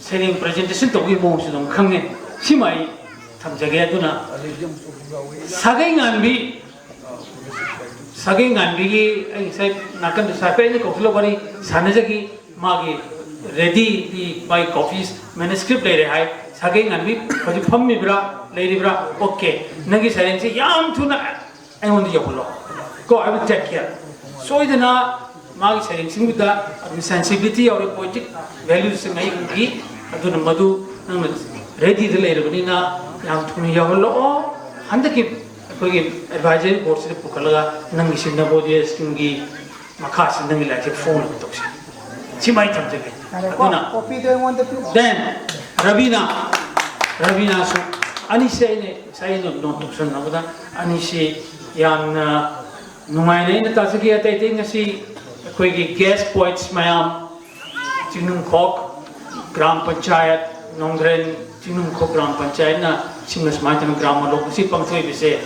ꯁꯩꯔꯦꯡ presentation ꯇꯧꯕꯒꯤ ꯃꯑꯣꯡꯁꯨ ꯑꯗꯨꯝ ꯈꯪꯉꯦ꯫ ꯁꯤꯃ ꯑꯩ ꯊꯝꯖꯒꯦ꯫ ꯑꯗꯨꯅ ꯁꯥꯒꯩ ꯉꯥꯟꯕꯤ, ꯁꯥꯒꯩ ꯉꯥꯟꯕꯤꯒꯤ ꯑꯩ ꯉꯁꯥꯏ ꯅꯥꯀꯟꯗ ꯁꯥꯐꯦ ꯑꯩꯅ ꯀꯧꯁꯤꯜꯂ ꯋꯥꯔꯤ ꯁꯥꯟꯅꯖꯈꯤ꯫ ꯃꯥꯒꯤ ready, ꯃꯥꯒꯤ copies, manuscript ꯂꯩꯔꯦ ꯍꯥꯏ꯫ ꯁꯥꯒꯩ ꯉꯥꯟꯕꯤ ꯍꯧꯖꯤꯛ ꯐꯝꯃꯤꯕ꯭ꯔꯥ, ꯂꯩꯔꯤꯕ꯭ꯔꯥ? Okay, ꯅꯪꯒꯤ ꯁꯩꯔꯦꯡꯁꯤ ꯌꯥꯝ ꯊꯨꯅ ꯑꯩꯉꯣꯟꯗ ꯌꯧꯍꯜꯂꯣ ꯀꯣ, I will take care꯫ ꯁꯣꯏꯗꯅ ꯃꯥꯒꯤ ꯁꯩꯔꯦꯡꯁꯤꯡꯗꯨꯗ ꯑꯗꯨꯝ sensibility ꯌꯥꯎꯔꯤ, poetic valueꯁꯤꯡ ꯑꯩ ꯎꯈꯤ꯫ ꯑꯗꯨꯅ ꯃꯗꯨ ꯅꯪꯅ readyꯗ ꯂꯩꯔꯕꯅꯤꯅ ꯌꯥꯝ ꯊꯨꯅ ꯌꯧꯍꯜꯂꯛꯑꯣ꯫ ꯍꯟꯗꯛꯀꯤ ꯑꯩꯈꯣꯏꯒꯤ advisory boardꯁꯤꯗ ꯄꯨꯈꯠꯂꯒ ꯅꯪꯒꯤꯁꯤ ꯅꯕꯣꯗꯤꯌꯥ schemeꯒꯤ ꯃꯈꯥꯁꯤ ꯅꯪꯒꯤ ꯂꯥꯏꯔꯤꯛꯁꯦ ꯐꯣꯡꯅꯕ ꯇꯧꯁꯤ꯫ ꯁꯤꯃ ꯑꯩ ꯊꯝꯖꯒꯦ꯫ ꯑꯗꯨꯅ ꯀꯣꯄꯤꯗꯣ ꯑꯩꯉꯣꯟꯗ ꯄꯤꯔꯛꯑꯣ꯫ Then ꯔꯕꯤꯅꯥ, ꯔꯕꯤꯅꯥꯁꯨ, ꯑꯅꯤꯁꯦ ꯑꯩꯅ ꯉꯁꯥꯏ ꯑꯩꯅ ꯅꯣꯠ ꯇꯧꯁꯟꯅꯕꯗ ꯑꯅꯤꯁꯤ ꯌꯥꯝꯅ ꯅꯨꯡꯉꯥꯏꯅ ꯑꯩꯅ ꯇꯥꯖꯈꯤ꯫ ꯑꯇꯩ ꯑꯇꯩ ꯉꯁꯤ ꯑꯩꯈꯣꯏꯒꯤ guest poets ꯃꯌꯥꯝ, ꯆꯤꯡꯅꯨꯡꯈꯣꯛ ꯒ꯭ꯔꯥꯝ ꯄꯟꯆꯥꯌꯠ, ꯅꯣꯡꯒ꯭ꯔꯦꯟ ꯆꯤꯡꯅꯨꯡꯈꯣꯛ ꯒ꯭ꯔꯥꯝ ꯄꯟꯆꯥꯌꯠꯅ ꯁꯤꯡꯅ ꯁꯨꯃꯥꯏꯅ ꯇꯧꯅ ꯒ꯭ꯔꯥꯝ ꯂꯣꯛ ꯑꯁꯤ ꯄꯥꯡꯊꯣꯛꯏꯕꯁꯦ,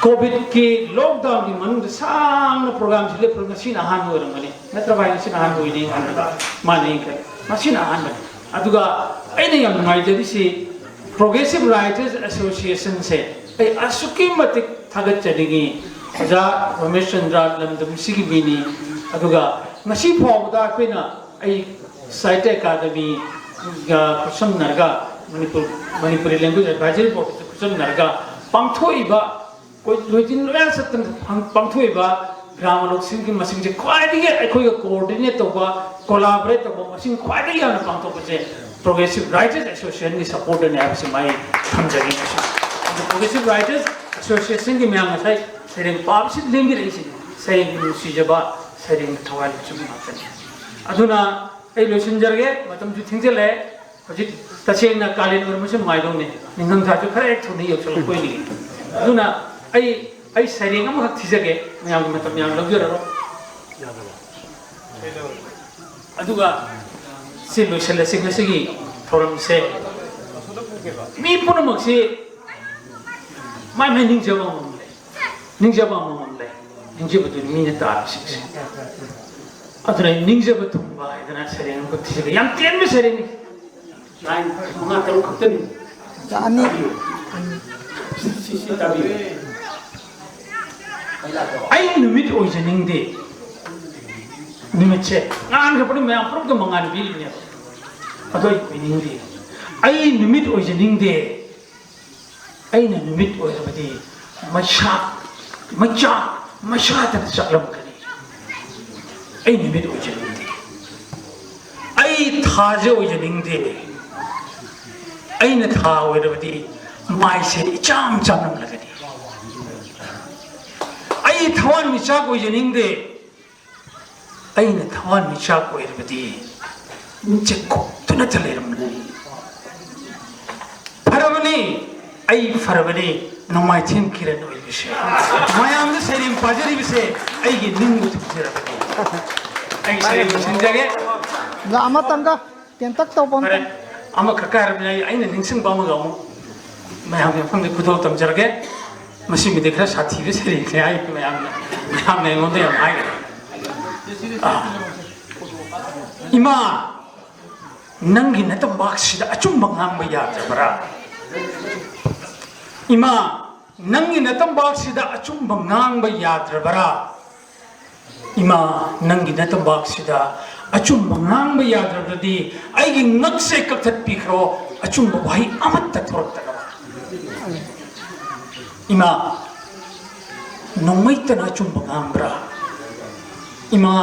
ꯀꯣꯚꯤꯗꯀꯤ lockdownꯒꯤ ꯃꯅꯨꯡꯗ ꯁꯥꯡꯅ programꯁꯤ ꯂꯦꯞꯄ ꯉꯁꯤꯅ ꯑꯍꯥꯟꯕ ꯑꯣꯏꯔꯝꯒꯅꯤ, ꯅꯠꯇ꯭ꯔ ꯚꯥꯏ? ꯉꯁꯤꯅ ꯑꯍꯥꯟꯕ ꯑꯣꯏꯅꯤ ꯈꯟꯕꯗ ꯃꯥꯟꯅꯩ ꯈꯜꯂꯤ꯫ ꯉꯁꯤꯅ ꯑꯍꯥꯟꯕꯅꯤ꯫ ꯑꯗꯨꯒ ꯑꯩꯅ ꯌꯥꯝ ꯅꯨꯡꯉꯥꯏꯖꯔꯤꯁꯤ Progressive Writers Associationꯁꯦ ꯑꯩ ꯑꯁꯨꯛꯀꯤ ꯃꯇꯤꯛ ꯊꯥꯒꯠꯆꯅꯤꯡꯉꯤ꯫ ꯑꯣꯖꯥ ꯔꯣꯃꯦꯁ ꯆꯟꯗ꯭ꯔ ꯂꯝꯗꯝꯁꯤꯒꯤ ꯃꯤꯅꯤ꯫ ꯑꯗꯨꯒ ꯉꯁꯤ ꯐꯥꯎꯕꯗ ꯑꯩꯈꯣꯏꯅ, ꯑꯩ ꯁꯥꯍꯤꯇ꯭ꯌ ꯑꯦꯀꯥꯗꯃꯤꯒ ꯈꯨꯠꯁꯝꯅꯔꯒ, ꯃꯅꯤꯄꯨꯔ, ꯃꯅꯤꯄꯨꯔꯤ language advisory boardꯀ ꯈꯨꯠꯁꯝꯅꯔꯒ ꯄꯥꯡꯊꯣꯛꯏꯕ, ꯑꯩꯈꯣꯏ ꯂꯣꯏꯖꯤꯟ ꯂꯣꯏꯌꯥ ꯆꯠꯇꯅ ꯄꯥꯡ-, ꯄꯥꯡꯊꯣꯛꯏꯕ ꯒ꯭ꯔꯥꯝ ꯂꯣꯛꯁꯤꯡꯒꯤ ꯃꯁꯤꯡꯁꯦ ꯈ꯭ꯋꯥꯏꯗꯒꯤ ꯑꯩꯈꯣꯏꯒ coordinate ꯇꯧꯕ, collaborate ꯇꯧꯕ ꯃꯁꯤꯡ ꯈ꯭ꯋꯥꯏꯗꯒꯤ ꯌꯥꯝꯅ ꯄꯥꯡꯊꯣꯛꯄꯁꯦ Progressive Writers Associationꯒꯤ supportꯇꯅꯤ ꯍꯥꯏꯕꯁꯤꯃ ꯑꯩ ꯊꯝꯖꯒꯦ ꯉꯁꯤ꯫ ꯑꯗꯨ Progressive Writers Associationꯒꯤ ꯃꯌꯥꯝ ꯉꯁꯥꯏ ꯁꯩꯔꯦꯡ ꯄꯥꯕꯁꯤ ꯂꯦꯡꯕꯤꯔꯛꯏꯁꯤꯅꯤ꯫ ꯁꯩꯔꯦꯡꯒꯤ ꯅꯨꯡꯁꯤꯖꯕ, ꯁꯩꯔꯦꯡꯒꯤ ꯊꯋꯥꯏ ꯂꯧꯆꯕ ꯉꯥꯛꯇꯅꯤ꯫ ꯑꯗꯨꯅ ꯑꯩ ꯂꯣꯏꯁꯤꯟꯖꯔꯒꯦ, ꯃꯇꯝꯁꯨ ꯊꯦꯡꯖꯤꯜꯂꯛꯑꯦ꯫ ꯍꯧꯖꯤꯛ ꯇꯁꯦꯡꯅ ꯀꯥꯂꯦꯟ ꯑꯣꯏꯔꯝꯕꯁꯨ ꯅꯨꯡꯉꯥꯏꯗꯧꯅꯤ, ꯅꯤꯡꯊꯝꯊꯥꯁꯨ ꯈꯔ ꯍꯦꯛ ꯊꯨꯅ ꯌꯧꯁꯤꯜꯂꯛꯄ ꯑꯣꯏꯅꯤꯡꯉꯤ꯫ ꯑꯗꯨꯅ ꯑꯩ, ꯑꯩ ꯁꯩꯔꯦꯡ ꯑꯃꯈꯛ ꯊꯤꯖꯒꯦ, ꯃꯌꯥꯝꯒꯤ ꯃꯇꯝ ꯌꯥꯝ ꯂꯧꯖꯔꯔꯣꯏ꯫ ꯑꯗꯨꯒ ꯁꯤ ꯂꯣꯏꯁꯤꯜꯂꯁꯤ ꯉꯁꯤꯒꯤ ꯊꯧꯔꯝꯁꯦ꯫ ꯃꯤ ꯄꯨꯝꯅꯃꯛꯁꯤ ꯃꯥꯏ ꯃꯥꯏ ꯅꯤꯡꯖꯕ ꯑꯃꯃꯝ ꯂꯩ, ꯅꯤꯡꯖꯕ ꯑꯃꯃꯝ ꯂꯩ, ꯅꯤꯡꯖꯕꯗꯨꯅꯤ ꯃꯤꯅ ꯇꯥꯔꯤꯁꯤꯡꯁꯦ꯫ ꯑꯗꯨꯅ ꯑꯩ ꯅꯤꯡꯖꯕ ꯊꯨꯡꯕ ꯍꯥꯏꯗꯅ ꯁꯩꯔꯦꯡ ꯑꯃꯈꯛ ꯊꯤꯖꯒꯦ꯫ ꯌꯥꯝ ꯇꯦꯟꯕ ꯁꯩꯔꯦꯡꯅꯤ, line ꯃꯉꯥ ꯇꯔꯨꯛ ꯈꯛꯇꯅꯤ꯫ ꯑꯅꯤ꯫ ꯁꯤ, ꯁꯤ ꯇꯥꯕꯤꯌꯨ꯫ ꯑꯩ ꯅꯨꯃꯤꯠ ꯑꯣꯏꯖꯅꯤꯡꯗꯦ꯫ ꯅꯨꯃꯤꯠꯁꯦ ꯉꯥꯟꯈ꯭ꯔꯕꯅꯤ, ꯃꯌꯥꯝ ꯄꯨꯝꯅꯃꯛꯇ ꯃꯉꯥꯜ ꯄꯤꯔꯤꯅꯦꯕ꯫ ꯑꯗꯣ ꯑꯩ ꯑꯣꯏꯅꯤꯡꯗꯦ꯫ ꯑꯩ ꯅꯨꯃꯤꯠ ꯑꯣꯏꯖꯅꯤꯡꯗꯦ꯫ ꯑꯩꯅ ꯅꯨꯃꯤꯠ ꯑꯣꯏꯔꯕꯗꯤ ꯃꯩꯁꯥ, ꯃꯩꯆꯥ, ꯃꯩꯁꯥꯗꯅ ꯆꯥꯛꯂꯝꯒꯅꯤ꯫ ꯑꯩ ꯅꯨꯃꯤꯠ ꯑꯣꯏꯖꯅꯤꯡꯗꯦ꯫ ꯑꯩ ꯊꯥꯁꯦ ꯑꯣꯏꯖꯅꯤꯡꯗꯦ꯫ ꯑꯩꯅ ꯊꯥ ꯑꯣꯏꯔꯕꯗꯤ ꯃꯥꯏꯁꯦ ꯏꯆꯥꯝ ꯆꯥꯝꯂꯝꯂꯒꯅꯤ꯫ ꯑꯩ ꯊꯋꯥꯟꯃꯤꯆꯥꯛ ꯑꯣꯏꯖꯅꯤꯡꯗꯦ꯫ ꯑꯩꯅ ꯊꯋꯥꯟꯃꯤꯆꯥꯛ ꯑꯣꯏꯔꯕꯗꯤ ꯃꯤꯡꯆꯠ ꯈꯣꯛꯇꯨꯅꯇ ꯂꯩꯔꯝꯂꯅꯤ꯫ ꯐꯔꯕꯅꯤ, ꯑꯩ ꯐꯔꯕꯅꯤ, ꯅꯣꯡꯃꯥꯏꯊꯦꯝ ꯀꯤꯔꯟ ꯑꯣꯏꯕꯁꯦ꯫ ꯃꯌꯥꯝꯗ ꯁꯩꯔꯦꯡ ꯄꯥꯖꯔꯤꯕꯁꯦ ꯑꯩꯒꯤ ꯅꯤꯡꯕ ꯊꯨꯡꯖꯔꯕꯅꯤ꯫ ꯑꯩ ꯁꯩꯔꯦꯡ ꯂꯣꯏꯁꯤꯟꯖꯒꯦ꯫ ꯑꯣꯖꯥ, ꯑꯃꯇꯪꯒ ꯇꯦꯟꯇꯛ ꯇꯧꯕ ꯑꯃ꯫ ꯐꯔꯦ, ꯑꯃꯈꯛꯀ ꯍꯥꯏꯔꯕꯅꯤꯅ ꯑꯩ, ꯑꯩꯅ ꯅꯤꯡꯁꯤꯡꯕ ꯑꯃꯒ ꯑꯃꯨꯛ ꯃꯌꯥꯝꯒꯤ ꯃꯐꯝꯗ ꯈꯨꯗꯣꯜ ꯇꯝꯖꯔꯒꯦ꯫ ꯃꯁꯤꯃꯗꯤ ꯈꯔ ꯁꯥꯊꯤꯕ ꯁꯩꯔꯦꯡꯅꯦ ꯍꯥꯏ ꯃꯌꯥꯝꯅ, ꯃꯌꯥꯝꯅ ꯑꯩꯉꯣꯟꯗ ꯌꯥꯝ ꯍꯥꯏꯈ꯭ꯔꯦ꯫ ꯑꯥ, ꯏꯃꯥ, ꯅꯪꯒꯤ ꯅꯇꯝꯕꯥꯛꯁꯤꯗ ꯑꯆꯨꯝꯕ ꯉꯥꯡꯕ ꯌꯥꯗ꯭ꯔꯕ꯭ꯔꯥ? ꯏꯃꯥ, ꯅꯪꯒꯤ ꯅꯇꯝꯕꯥꯛꯁꯤꯗ ꯑꯆꯨꯝꯕ ꯉꯥꯡꯕ ꯌꯥꯗ꯭ꯔꯕ꯭ꯔꯥ? ꯏꯃꯥ, ꯅꯪꯒꯤ ꯅꯇꯝꯕꯥꯛꯁꯤꯗ ꯑꯆꯨꯝꯕ ꯉꯥꯡꯕ ꯌꯥꯗ꯭ꯔꯕꯗꯤ ꯑꯩꯒꯤ ꯉꯛꯁꯦ ꯀꯛꯊꯠꯄꯤꯈ꯭ꯔꯣ, ꯑꯆꯨꯝꯕ ꯋꯥꯍꯩ ꯑꯃꯠꯇ ꯊꯣꯔꯛꯇꯅꯕ꯫ ꯏꯃꯥ, ꯅꯣꯡꯃꯩꯇꯅ ꯑꯆꯨꯝꯕ ꯉꯥꯡꯕ꯭ꯔꯥ? ꯏꯃꯥ,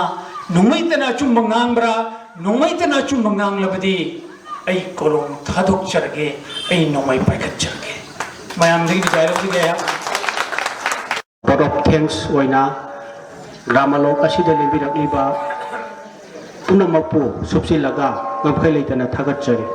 ꯅꯣꯡꯃꯩꯇꯅ ꯑꯆꯨꯝꯕ ꯉꯥꯡꯕ꯭ꯔꯥ? ꯅꯣꯡꯃꯩꯇꯅ ꯑꯆꯨꯝꯕ ꯉꯥꯡꯂꯕꯗꯤ ꯑꯩ ꯀꯣꯂꯣꯝ ꯊꯥꯗꯣꯛꯆꯔꯒꯦ, ꯑꯩ ꯅꯣꯡꯃꯩ ꯄꯥꯏꯈꯠꯆꯔꯒꯦ꯫ ꯃꯌꯥꯝꯗꯒꯤ ꯕꯤꯗꯥꯏ ꯂꯧꯖꯒꯦ꯫ Vote of thanks ꯑꯣꯏꯅ ꯒ꯭ꯔꯥꯃꯂꯣꯛ ꯑꯁꯤꯗ ꯂꯦꯡꯕꯤꯔꯛꯂꯤꯕ ꯄꯨꯝꯅꯃꯛꯄꯨ ꯁꯨꯞꯆꯤꯜꯂꯒ ꯉꯝꯈꯩ ꯂꯩꯇꯅ ꯊꯥꯒꯠꯆꯔꯤ꯫